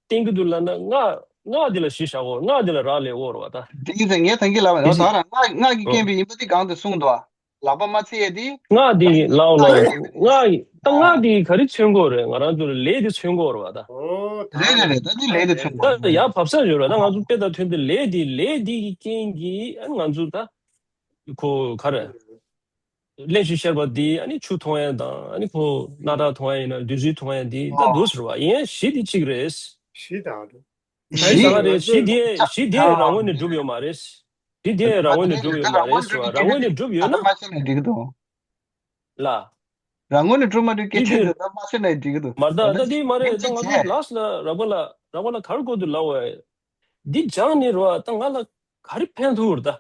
བསྟན་གྱི་འདུག་ལབ་ན་སྔགས་སྔགས་འདི་ལ་གཞི་བཞག་གོ། སྔགས་འདི་ལ་རག་ལས་འོར་བ་ད། འདི་ཡིན་ཟེར་ངས་ཐང་གི་ལབ་པ་ད་རང་སྔགས་སྔགས་ཀྱི་རྐྱེན་པས་ཡིན་པ་འདི་གང་དུ་གསུངས་འདུག་ཨ། ལག་པ་མ་ཚིག་ཡས་འདི། སྔགས་འདི་ལའོ་ལའོ། སྔགས། ད་ང་དེ་ག་རེ་མཚོན་གྱི་ཡོད་རེད། ང་རང་ཚོ་ལ་ལས་དེ་མཚོན་གྱི་ཡོད་རེད་བ་ད། ཨོ་ད། རེད་རེད་རེད། ད་དེ་ལས་དེ་མཚོན་གྱི་ཡོད་ད་རེད། ཡར་བབས་ས་ཡོད་རེད། ད་ང་ཚོ་དཔེ་དང་མཐུན་ཏེ་ལས་དེ་ལས་དེ་གི་རྐྱེན་གྱིས་ཨ་ང་ཚོ་ད་ཁོ་ག་རེ། གླེན་ཞིང་གཤེར་བ་འདི་ཨ་ནི་ཆུ་མཐོང་ཡ་དང་ཨ་ནི་ཁོ་སྣ་ཁྲག་མཐོང་ཡ་ཡིན་ན་བདུད་རྩི་མཐོང་ཡ་འདི་ད་ཨོ། འདུག་ཟེར་བ་ཡིན། གཞི་འདི་གཅིག་རེད། གཞི་དང་། གཞི། གཞི་ལ་རེད། གཞི་འདི་གཞི་འདི་རང་ངོས་ནས་གྲུབ་ཡོད་མ་རེད། གཞི་འདི་རང་ངོས་ནས་གྲུབ་ཡོད་མ་རེད་ཟེར་བ། རང་ངོས་ནས་གྲུབ་ཡོད་ན་ད་ད་ད་མ་ཤེས་ན་འགྲིག་གི་འདུག་ལ། རང་ངོས་ནས་གྲུབ་མ་གྲུབ་སྐད་ཆ་འདི་འདི་ད་མ་ཤེས་ན་འགྲིག་གི་འདུག་མ་ད་ད་འདི་མ་རེད། ད་ང་ཚོ་ལགས་ལ་རག་པ་ལ་རག་པ་ལ་ག་རེ་དགོས་འདུག་ལབ་བས། འདི་སྦྱངས་ནས་རེད་བ། ད་ང་ལ་ག་རེ་ཕན་ཐོགས་རེད་ད།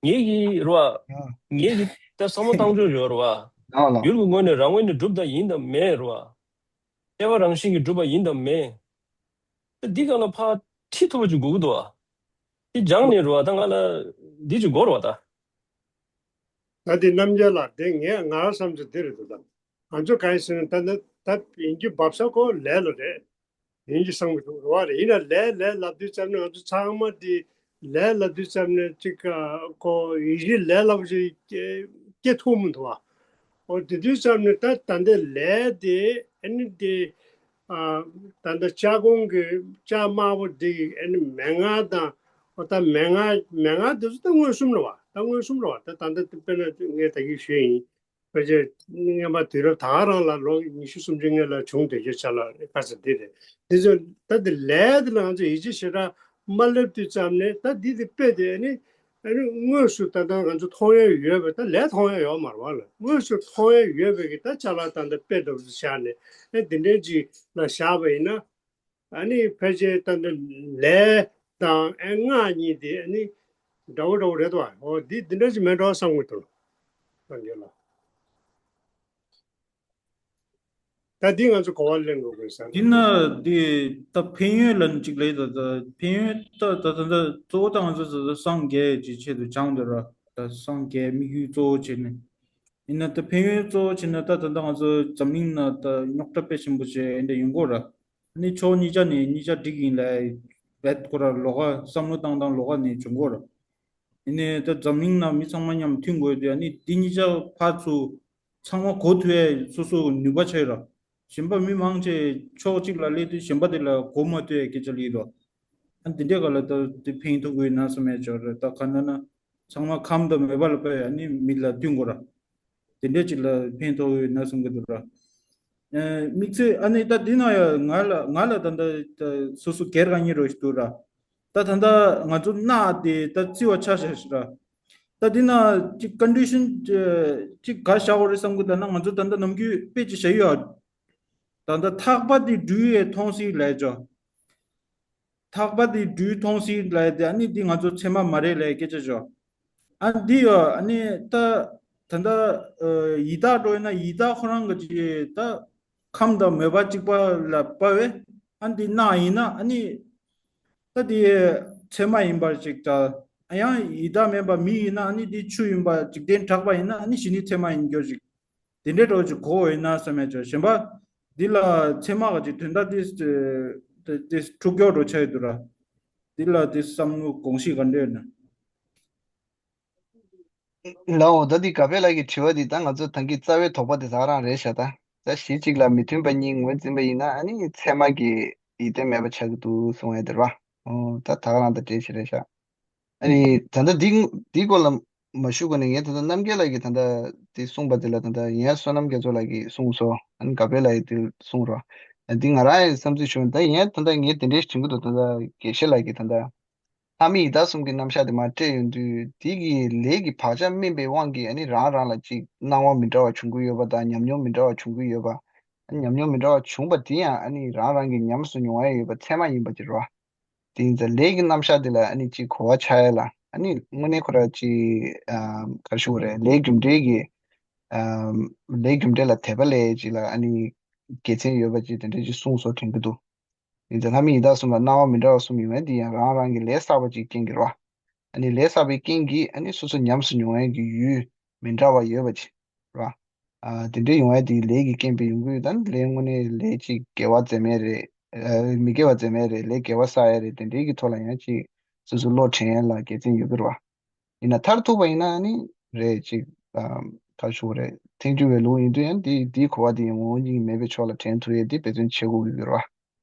ངེད་ཀྱི་རེད་བ། ངེད་ཀྱི་ད་བསམ་བློ་བཏང་ཕྱོགས་ཡོད་རེད་བ། ཡོད་ལ། ཡུལ་གྱི་ངོས་ནས་རང་ངོས་ནས་གྲུབ་ད་ཡིན་དམ་མེད་རེད་བ། ལྟེ་བ་རང་བཞིན་གྱིས་གྲུབ་པ་ཡིན་དམ་མེད། ད་འདི་སྒང་ལ་ཕར་ཁྲིད་ཐུབ་པ་ཅིག་དགོས་ཀྱི་འདུག་བ། འདི་སྦྱངས་ནས་རེད་བ། ད་ང་ལ་འདི་ཅིག་དགོས་རེད་བ་ད། ད་འདི་རྣམ་རྒྱལ་ལགས་དེ་ངས་ང་བསམ་ཚུལ་འདི་རེད་འདུག་ད། ང་ཚོ་གང་ཡིན་ཟེར་ན་ད་ནི་ད་ཡིན་གྱི་བབས་ས་ཁོ་ལས་ལ་རེད། ཡིན་གྱི་བསམ་གྱི་འདུག་རེད་བ། རེད། ཡིན་ན་ལས་ལས་ལབ་དུས་ཙམ་ནས་ང་ཚོ་ཚང་མ་འདི་ལས་ལབ་དུས་ཙམ་ནས་ཅིག་ཁོ་ཡིད་ཆེས་ལས་ལབ་ཅིག་སྐྱེ་ཐུབ་མི་འདུག་བ། འོ་དེ་དུས་ཙམ་ནས་ད་ད་ལྟའི་ལས་དེ་ཨ་ནི་དེ་ཨ་ད་ལྟ་ལྕགས་གོང་གི་ལྕགས་དམར་པོ་འདི་གི་ཨ་ནི་མན་ངག་དང་། འོ་ད་མན་ངག་མན་ངག་དེ་ཚོ་ད་མངོན་སུམ་རེད་བ། ད་མངོན་སུམ་རེད་བ། ད་ད་ལྟ་དཔེར་ན་ངས་ད་གིན་ཞུས་ཡིན། ཕལ་ཆེར་སྔོན་མ་དུས་རབས་ད་ག་རང་ལ་ལོ་ཉི་ཤུ་སུམ་ཅུ་སྔོན་ལ་བྱུང་བསྡད་རྒྱུ་ཆ་ལ་དཀའ་ཚེགས་འདི་རེད། དེ་ཚོ་ད་དེ་ལས་དེ་ལ་ང་ཚོ་ཡིད་ཆེས་ཞེ་དྲག་མ་སླེབས་དུས་ཙམ་ནས་ད་འདི་དེ་དཔེ་དེ་ཨ་ནི་ཨ་ནི་དངོས་སུ་ད་ལྟ་ང་ཚོ་མཐོང་ཡ་ཡོད་པའི། ད་ལས་མཐོང་ཡ་ཡོད་མ་རེད་བ་ལ། དངོས་སུ་མཐོང་ཡ་ཡོད་པའི་གི་ད་ཅ་ལག་ད་ལྟ་དཔེ་འདྲ་པོ་བཞག་ནས་ཨ་འདི་འདྲའི་ཅིག་ལ་བཞག་པ་ཡིན་ན། ཨ་ནི་ཕལ་ཆེར་ད་ནི་ལས་དང་ཨེ་སྔགས་གཉིས་དེ་ཨ་ནི་འདྲ་བོ་འདྲ་བོ་རེད་དོ། འོ་འདི་འདི་འདྲ་ཞིག་མེད་འགྲོ་བསམ་གྱི་འདུག་སངས་རྒྱས་ལ། ད་འདི་ང་ཚོ་གོ་བ་ལེན་དགོས་དགོས་ས་འདི་ན་འདི་ད་ཕན་ཡོན་ལ་གཅིག་ལས། ད་ད་ཕན་ཡོན་ད་ད་ད་ད་གཙོ་བོ་ད་ང་ཚོ་ད་ད་སངས་རྒྱས་ཀྱི་ཆེད་དུ་སྦྱངས་འདུག་ར། ད་སངས་རྒྱས་དམིགས་ཡུལ་གཙོ་བོ་བྱས་ནས། ཡིན་ན་ད་ཕན་ཡོན་གཙོ་བོ་བྱས་ན་ད་ད་ད་ང་ཚོ་འཛམ་གླིང་ན་ད་རྙོག་དྲ་དཔེ་ཆེན་པོ་བྱས་འདི་ཡོང་གི་ཡོད་ར། ནི་ཕྱོགས་གཉིས་ཆ་ནས་གཉིས་ཆ་འགྲིག་ཡིན་ལ་བད་ཁོ་ར་ལོགས་ཀ་བསམ་བློ་བཏང་སྟངས་ལོགས་ཀ་ནས་བྱུང་གོ་ར། ཡིན་ནའི་ད་འཛམ་གླིང་ནང་མི་ཚང་མ་མཉམ་མཐུན་དགོས་དུས་ནི་འདི་གཉིས་ཆ་ཕར་ཚུར་ཚང་མ་གོ་ཐུབ་ཡས་སོ་སོ་ནུས་པ་ཆགས་ར། གཞན་པ་མི་མང་ཆེ་ཕྱོགས་གཅིག་ལ་སླེབས་དུས་གཞན་པ་དེ་ལ་གོ་མ་ཐུབ་ཡས་སྐད་ཆ་ལ་ཡིན་ར། ཨ་འདི་འདྲའི་སྒང་ལ་ད་འདི་ཕན་ཐོགས་ཀྱི་ཡོད་ན་བསམ་ཡས་ཆགས་ར། ད་ག་ན་ན། ཚང་མ་ཁམས་དང་མོས་པ་ལ་དཔག་ཡ་ནི་མི་ལ་བསྟུན་དགོས་ར། དེ་འདྲས་ཅིག་ལ་ཕན་ཐོགས་ཡོད་ན་གསུང་གི་འདུག་ར། ཨ་དམིགས་བསལ་ཨ་ནི་ད་འདི་ན་ཡ་ང་ལ་ང་ལ་ད་ལྟ་ད་སོ་སོ་སྒེར་གང་ཉིད་རོ་ཞིག་འདུག་ར། ད་ད་ལྟ་ང་ཚོ་སྣག་དེ་ད་བརྩི་བ་ཆ་བཞག་ཞིག་ར། ད་འདི་ན་ཅིག་ཀོན་ཌི་ཤན་ཅིག་ག་བཞག་དགོས་རེད་བསམ་གི། ད་ན་ང་ཚོ་ད་ལྟ་ནམ་རྒྱུན་དཔེ་ཅིག་བཞག་ཡོད། ད་ལྟ་ཐག་པ་དེ་འབྲུ་ཡས་མཐོང་སྲིད་ལས་ཅོ། ཐག་པ་དེ་འབྲུ་མཐོང་སྲིད་ལས་དེ་ཨ་ནི་འདི་ང་ཚོ་ཚད་མ་མ་རེད་ལས་སྐད་ཆ་ཞོ། ཨ་འདི་ཡོ་ཨ་ནི་ད་ད་ད་ཡི་དྭགས་འགྲོ་ཡིན་ན་ཡི་དྭགས་ཁོ་རང་གི་ཅི་ད་ཁམས་དང་མོས་པ་གཅིག་པ་ལ་དཔག་པས། ཨ་འདི་སྣག་ཡིན་ན་ཨ་ནི་ད་དེ་ཚད་མ་ཡིན་པར་ཅིག་ད། ཨ་ཡང་ཡི་དྭགས་མིན་པ་མི་ཡིན་ན་ཨ་ནི་དེ་ཆུ་ཡིན་པ་འཇིག་རྟེན་གྲགས་པ་ཡིན་ན་ཨ་ནི་གཞི་ནི་ཚད་མ་ཡིན་སྐྱོ་ཅིག་དེ་འདྲའི་འགྲོ་ཅིག་གོ་འོས་ན་བསམ་ཡ་ཅོ། གཞན་པ་འདི་ལ་ཚད་མ་ག་ཅིག་དོན་དག་དེ་དེ་འཁྲུག་སྐྱོ་འགྲོ་ཆ་ཡོད་དུ་ར། འདི་ལ་དེ་བསམ་བློ་དགོངས་གཞི་ག་འདྲ་ཡོད་ན། ལའོ་ད་འདི་ག་པེ་ལ་གི་དྲི་བ་འདི་ད་ང་ཚོ་ད་གི་རྩ་བའི་དོགས་པ་དེ་ད་ག་རང་རེད་ཤག་ད་ད་གཞི་གཅིག་ལ་མི་མཐུན་པ་གཉིས་ངོས་འཛིན་པ་ཡིན་ན་ཨ་ནི་ཚད་མ་གི་ཡིད་བརྟན་མེད་པ་ཆགས་ཀྱི་འདུག་གསུང་ཡ་དེ་རེད་བ། ཨོ་ད་ད་ག་རང་ད་འགྲེལ་བཤད་རེད་ཤག་ཨ་ནི་ད་ལྟ་འདི་འདི་སྐོར་ལ་མ་ཞུ་གོ་ནས་ངས་ད་ལྟ་རྣམ་རྒྱལ་ལགས་ཀྱིས་ད་ལྟ་འདི་གསུངས་པ་དེ་ལ་ད་ལྟ་ཡན་བསོད་ནམས་རྒྱ་མཚོ་ལགས་ཀྱིས་གསུངས་སོ། ཨ་ནི་ག་པེ་ལགས་ཀྱིས་འདི་གསུངས་རོགས། འདི་ང་རང་ཡང་བསམ་ཚུལ་ཞུ་ད་ཡན་ད་ལྟ་ངས་དེ་འདྲའི་དྲན་གི་འདུག་ད་ལྟ་དགེ་བཤེས་ལགས་ཀྱིས་ད་ལྟ་ལྷ་མི་ཡི་དྭགས་གསུམ་གྱི་རྣམ་གཞག་དེ་མར་སྤྲད་ཡོང་དུས་དེ་གི་ལས་ཀྱི་བག་ཆགས་སྨིན་པའི་དབང་གིས་ཨ་ནི་རང་རང་ལ་ཅིག་སྣང་བ་མི་འདྲ་བ་བྱུང་གི་ཡོད་པ་དང་ཉམས་མྱོང་མི་འདྲ་བ་བྱུང་གི་ཡོད་པ། ཨ་ནི་ཉམས་མྱོང་མི་འདྲ་བ་བྱུང་པ་དེ་ཡང་ཨ་ནི་རང་རང་གིས་ཉམས་སུ་མྱོང་ཡ་ཡོད་པ་ཚད་མ་ཡིན་པ་ཅིག་རེད་བ། དེ་ཡིན་ཙང་ལས་ཀྱི་རྣམ་གཞག་དེ་ལ་ཨ་ནི་ཅིག་གོ་བ་ཆགས་ཡ་ལ་ཨ་ནི་དངོས་གནས་ཁོ་ར་ཅིག་ཨ་ག་རེ་ཞུ་དགོས་རེད། ལས་རྒྱུ་འབྲས་ཀྱི་ཨ་ལས་རྒྱུ་འབྲས་ལ་དད་པ་ལས་ཅིག་ལ་ཨ་ནི་དགེ་མཚན་ཡོད་པ་ཅིག་དེ་འདྲ་ཅིག་གསུངས་སོ་དྲན་གྱི་འདུག་ཡིན་ཙང་ལྷ་མི་ཡི་དྭགས་གསུམ་ལ་སྣང་བ་མི་འདྲ་བ་གསུམ་ཡོད་མེད་འདི་ཡང་རང་རང་གི་ལས་བསགས་པ་ཅིག་རྐྱེན་གྱིས་རེད་བ། ཨ་ནི་ལས་བསགས་པའི་རྐྱེན་གྱིས་ཨ་ནི་སོ་སོ་ཉམས་སུ་མྱོང་ཡ་གི་ཡུལ་མི་འདྲ་བ་ཡོད་པ་ཅིག་རེད་བ། ཨ་དེ་འདྲ་ཡོང་ཡ་དེ་ལས་ཀྱི་རྐྱེན་པས་ཡོང་གི་ཡོད། ད་ནི་ལས་དངོས་གནས་ལས་ཅིག་དགེ་བ་འཛེམ་ཡ་རེད། ཨ་མི་དགེ་བ་འཛེམ་ཡ་རེད། ལས་དགེ་བ་བསགས་ཡ་རེད། དེ་འདྲའི་གི་ཐོག་ལ་ཡང་ཅིག་སོ་སོ་བློ་དྲན་ཡ་ལ་དགེ་མཚན་ཡོད་གི་རེད་བ། ཡིན་ན་མཐར་ཐུག་པ་ཡིན་ན་ནི་རེད་ཅིག་ཨམ་ ག་ཞུ་དགོས་རེད། ཐལ་འགྱུར་བའི་ལུགས་ཡིན་དུས་ཡང་དེ་དེའི་གོ་བ་དེ་ཡང་ངོ་བོ་ཉིད་ཀྱིས་མེད་པའི་ཕྱོགས་ལ་དྲན་ཐུབ་ཡས་དེ་འབད་བརྩོན་བྱེད་དགོས་ཀྱི་ཡོད་རེད་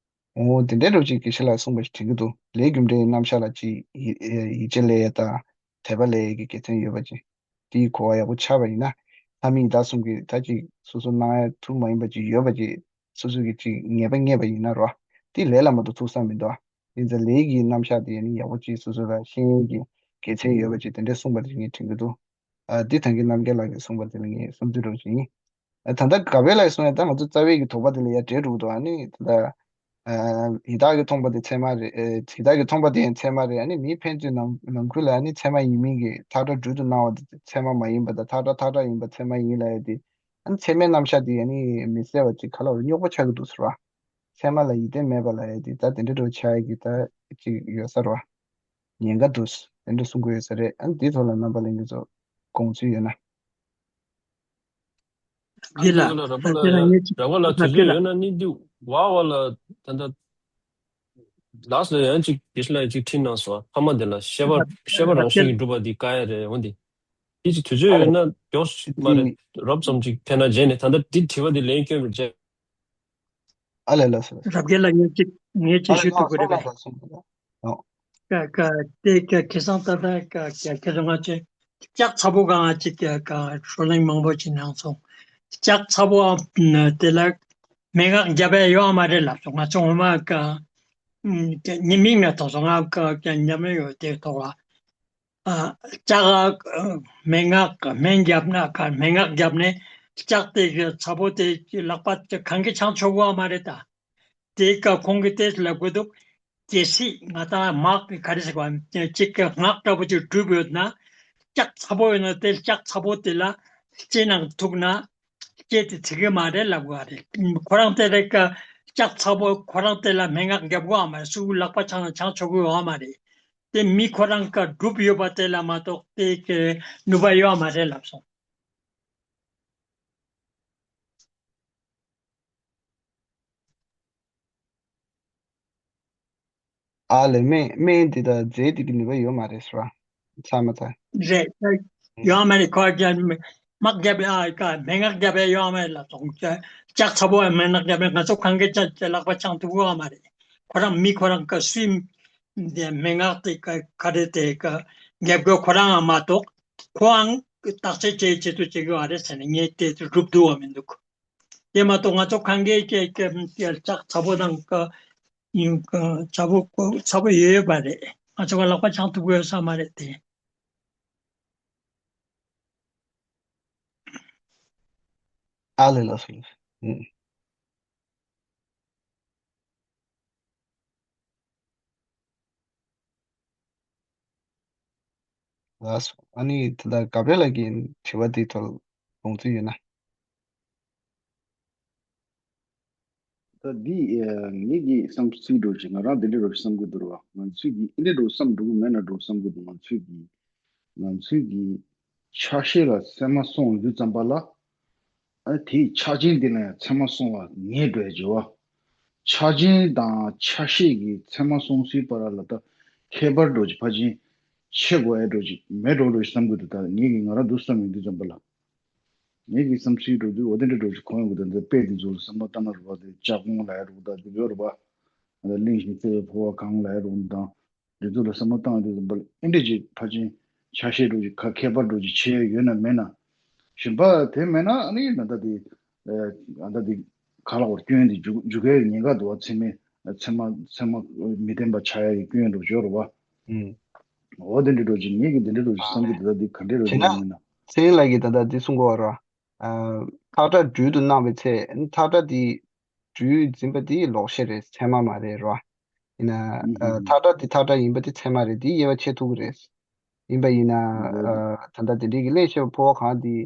བ། འོ་དེ་འདྲའི་འདྲ་བོ་ཅིག་དགེ་བཤེས་ལགས་གསུངས་པ་ཞིག་དྲན་གྱི་འདུག་ལས་རྒྱུ་འབྲས་ཀྱི་རྣམ་གཞག་ལ་ཅིག་ཡིད་ཡིད་ཆེས་སླེབས་ཡས་དང་དད་པ་སླེབས་ཡས་ཀྱི་དགེ་མཚན་ཡོད་པ་ཅིག་དེའི་གོ་བ་ཡག་པོ་ཆགས་པ་ཡིན་ན། ལྷ་མི་ཡི་དྭགས་གསུམ་གྱིས་ད་ཅིག་སོ་སོ་གནང་ཡ་ཐུབ་མ་ཡིན་པ་ཅིག་ཡོད་པ་ཅིག་སོ་སོ་གིས་ཅིག་ངེས་པ་རྙེད་པ་ཡིན་ན་རོ། དེ་ལས་ལ་མ་གཏོགས་ཐུག་ས་མི་འདུག་ཨ། ཡིན་ཙང་ལས་ཀྱི་རྣམ་གཞག་དེ་ཡང་ནི་ཡག་པོ་ཅིག་སོ་སོ་ལ་ཤེས་ཡོན་གྱི་དགེ་མཚན་ཡོད་པ་ཅིག་དེ་འདྲ་གསུངས་པ་དེ་ངས་དྲན་གྱི་འདུག་ཨ། འདི་ཐང་གི་རྣམ་རྒྱལ་ལགས་ཀྱིས་གསུངས་པ་དེ་ལ་ངས་བསམ་ཚུལ་འདྲ་བོ་ཅིག་ཡིན། ཨ། ད་ལྟ་དགའ་བལ་ལགས་གསུངས་ཡ་ད་ང་ཚོ་རྩ་བའི་གི་དོགས་པ་དེ་ལ་ཡ་འབྲེལ་འགྲོ་གི་འདུག་ཨ་ནི་ད་ལྟ། ཨ། ཡི་དྭགས་ཀྱིས་མཐོང་པ་དེ་ཚད་མ་རེད། ཨེ། ཡི་དྭགས་ཀྱིས་མཐོང་པ་དེ་ཡང་ཚད་མ་རེད། ཨ་ནི་མིས་ཕན་ཚུན་ནང་ནང་ཁུལ་ལ་ཨ་ནི་ཚད་མ་ཡིན་མིན་གྱི་ཐག་ཁྲ་སྦྲུལ་དུ་སྣང་བ་དེ་ཚད་མ་མ་ཡིན་པ་དང་ཐག་ཁྲ་ཐག་ཁྲ་ཡིན་པ་ཚད་མ་ཡིན་ལབ་ཡ་དེ། ཨ་ནི་ཚད་མའི་རྣམ་གཞག་དེ་ཨ་ནི་མི་གསལ་བ་ཅིག་ག་ལ་བར་རྙོག་པ་ཆགས་ཀྱི་འདུག་ཟེར་བ། ཚད་མ་ལ་ཡིད་བརྟན་མེད་པ་ལབ་ཡ་དེ་ད་དེ་འདྲ་འདྲ་བོ་ཆགས་ཡ་གི་ད་ཅིག་ཡོད་ས་རེད་བ། ཉེན་ཁ་འདུག་དེ་འདྲ་གསུང་གི་ཡོད་ས་རེད། ཨ་ནི་དེའི་ཐོག་ལ་རྣམ་པ་ལྷན་རྒྱས་ཚོ་དགོངས་ཚུལ་ཡོད་ན། འདི་ལ་ཨ་འདི་ལ་ར་པ་ལ་འདི་ལ་ངས་ཅིག་ར་པ་ལ་དུས་ཚོད་ཡོད་ན་ནི་འདི་བ་བ་ལ་ད་ལྟ་ལགས་སོ་ཡང་ཅིག་དེ་ལ་ཅིག་ཁྲིད་གནང་སོང་། ཕ་མ་དེ་ལ་ཤེས་པ་ཤེས་པ་རང་བཞིན་གྱིས་གྲུབ་པ་འདི་བཀག་ཡ་རེད། འོན་ཏེ་དེ་ཅིག་དུས་ཚོད་ཡོད་ན་མགྱོགས་ཤིག་མ་རེད། རོབ་ཙམ་ཅིག་ཕེབས་ན་རྗེས་ནས་ད་ལྟ་འདི་དྲི་བ་འདི་ལན་སྐྱོན་མེད་རྗེས། ཨ་ལས་ལགས་སོ། རབ་རྒྱས་ལགས་ངས་ཅིག་ངས་ཅིག་ཞུ་ཐུབ་ཀྱི་རེད་པས། ཨོ། ཀ་ཀ་དེ་ཀ་ཁེ་སང་ད་ལྟ་ཀ་ཀ་ཁེ་སང་ང་ཚོས་ལྕགས་ཚ་པོ་གང་ཅིག་ཀ་ཀ་བགྲོ་གླེང་མང་པོ་ཅིག་གནང་སོང་། ལྕགས་ཚ་པོ་དེ་ལ་མན་ངག་བརྒྱབ་ཡ་ཡོད་མ་རེད་ལབ་སོང་། ང་ཚོ་ངོ་མ་ཀ་ཉི་མིག་ནས་མཐོང་སོང་། ང་ཀ་ཀ་ཉམས་མྱོང་ཡོད་དེ་ཐོག་ལ། ཨ། ལྕགས་ཨ། མན་ངག་སྨན་བརྒྱབ་ན་ག་མན་ངག་བརྒྱབ་ནས་ལྕགས་དེ་གི་ཚ་པོ་དེ་ལག་པ་གང་གིས་འཆང་ཆོག་གི་ཡོད་མ་རེད་ད། དེ་སྐབས་ཁོང་གིས་དེ་ལབ་དགོས་འདུག་གལ་སྲིད་ང་ད་མག་གི་ག་རེ་ཟེར་བ་གཅིག་གི་སྔགས་འདྲ་པོ་ཅིག་གྲུབ་ཡོད་ན་ལྕགས་ཚ་པོ་ཡོད་ན་དེ་ལྕགས་ཚ་པོ་དེ་ལ་ལྕེ་ནང་ཐུག་ན་ལྕེ་དེ་ཚིག་གི་མ་རེད་ལབ་དགོས་རེད། ཁོ་རང་དེ་ལ་ཀ་ལྕགས་ཚ་པོ་ཁོ་རང་དེ་ལ་མན་ངག་བརྒྱབ་དགོས་ཡོད་མ་རེད། སུ་ལག་པ་འཆང་ན་འཆང་ཆོག་གི་ཡོད་མ་རེད། དེ་མི་ཁོ་རང་ཀ་སྒྲུབ་ཡོད་པ་དེ་ལ་མ་གཏོགས་དེ་གི་ནུས་པ་ཡོད་མ་རེད་ལབ་སོང་། ཨ་ལས་སྨན་སྨན་འདི་དང་རྫས་འདི་གི་ནུས་པ་ཡོད་མ་རེད་ཟེར་བ། ཚར་མ་ཚར། རེད། ཡོད་མ་རེད། ཁོ་རྒྱ་དམག་རྒྱབ་ཡ་ཨ་ཀ་མན་ངག་རྒྱབ་ཡ་ཡོད་མ་རེད་ལབ་སོང་། ལྕགས་ཚ་པོ་མན་ངག་རྒྱབ་ཡ་ང་ཚོ་གང་གི་ལྕགས་ལག་པ་འཆང་ཐུབ་ཡོད་མ་རེད། ཁོ་རང་མི་ཁོ་རང་ཀ་སུས་འདི་མན་ངག་དེ་ཀ་ག་རེ་དེ་ཀ་རྒྱབ་དགོས་ཁོ་རང་ཨ་མ་གཏོགས། ཁོའང་བརྟག་དཔྱད་བྱེད་ཆེད་དུ་བྱེད་དགོས་པ་རེད་ཟེར་ནས་ངས་དེ་ཚོ་སྒྲུབ་ཐུབ་པ་མི་འདུག་དེ་མ་གཏོགས་ང་ཚོ་གང་གའི་ཀྱི་ཀྱི་ཀྱི་ལྕགས་ཚ་པོ་དང་ཀ་ཡིན་ཀ་ཚ་པོ་ཀོ་ཚ་པོ་ཡོད་ཡོད་པ་རེད། ང་ཚོ་ག་ལག་པ་འཆང་ཐུབ་ཀྱི་ཡོད་ས་མ་རེད་དེ། ཨ་ལས་ལགས་སོ་ལགས་སོ། ཨུམ། ལགས་སོ། ཨ་ནི་ད་ལྟ་ག་བྲེ་ལགས་ཀྱི་དྲི་བ་འདིའི་ཐོག་དགོངས་ཚུལ་ཡོད་ན། ད་འདི་ངེད་ཀྱི་བསམ་ཚུལ་འདྲ་ཞིག་ང་རང་འདི་འདྲ་རུ་བསམ་གྱི་འདུག་ར། ང་ཚོས་ཀྱི་ཨེ་འདྲ་རུ་བསམ་འགྲོ་གི་མེད་ན་འགྲོ་བསམ་གྱི་འདུག་ང་ཚོས་ཀྱི་ང་ཚོས་ཀྱི་ཆ་ཤས་ལ་ཚད་མ་སོང་ཡོང་དུས་ཙམ་པ་ལ། ཨ་དེའི་ཆ་ཅན་དེ་ལ་ཡང་ཚད་མ་སོང་བ་ངེས་འགྲོ་ཡ་བྱེད་བ། ཆ་ཅན་དང་ཆ་ཤས་ཀྱི་ཚད་མ་སོང་ཚུལ་བར་ལ་ད་ཁྱད་པར་འགྲོ་ཅིག་ཕལ་ཆེར་ཆེ་དགོས་ཡ་འགྲོ་ཅིག་མེད་འགྲོ་འགྲོ་ཞིག་བསམ་གྱི་འདུག་ད་ངེད་ཀྱི་ང་རང་འདུག་བསམ་ཡོང་དུས་ཙམ་པ་ལ། ངེད་ཀྱི་བསམ་ཚུལ་འགྲོ་དུས་འོ་དེ་འདྲ་འགྲོ་ཅིག་གོ་ཡོང་གི་འདུག་འདི་དཔེ་འདི་ཚོ་ལ་བསམ་བློ་བཏང་ན་རུ་བ་དེ་ལྕགས་སྒོང་ལ་ཡ་རུ་ད་འདི་ཡོད་རུ་བ། གླིང་བཞིན་བརྩེ་བའི་འཕོ་བ་གང་ལ་ཡ་རུ་དང་། འདི་ཚོ་ལ་བསམ་བློ་བཏང་དུས་ཙམ་པ་ལ་ཨེ་འདྲ་ཅིག་ཕལ་ཆེར་ཆ་ཤས་འགྲོ་ཅིག་ཁ་ཁྱད་པར་འགྲོ་ཅིག་ཆེ་ཡོད་ན་མེད་ན། གཞན་པ་དེ་མེད་ན་ཨ་ནི་ད་ལྟ་དེ་ཨ་ད་དེ་ག་ལ་བར་སྐྱོན་དེ་འཇུག་འཇུག་ཡའི་ཉེན་ཁ་འདུག་བ། ཚད་མའི་ཚད་མ་ཚད་མ་མི་བརྟན་པ་ཆགས་ཡ་གི་སྐྱོན་འགྲོ་ཅོག་རུ་བ། ཨུམ། འོ་དེ་འདྲ་འགྲོ་ཅིག་ངེད་ཀྱི་འདི་འདྲ་འགྲོ་ཅིག་བསམ་གྱི་འདུག་ད་འདི་ག་འདྲ་རེད་འདུག་མིན་ན། ཚེ་རིང་ལགས་ཀྱིས་ད་ལྟ་འདི་གསུང་གི་ཡོད་རེད་བ། ཨ་ཐག་ཁྲ་སྦྲུལ་དུ་སྣང་བའི་ཚེ་ཐག་ཁྲ་འདི་སྦྲུལ་འཛིན་པ་འདི་ལོག་ཤེས་རེད། ཚད་མ་མ་རེད་རོ། ཡིན་ན་ཨ་ཐག་ཁྲ་འདི་ཐག་ཁྲ་ཡིན་པ་འདི་ཚད་མ་རེད། འདི་དབྱེ་བ་ཕྱེ་ཐུབ་ཀྱི་རེད། ཡིན་པ་ཡིན་ན་ཨ་ད་ལྟ་དེ་འདྲའི་གི་གླེང་བཤད་པ་ཕོ་བ་གང་འདི་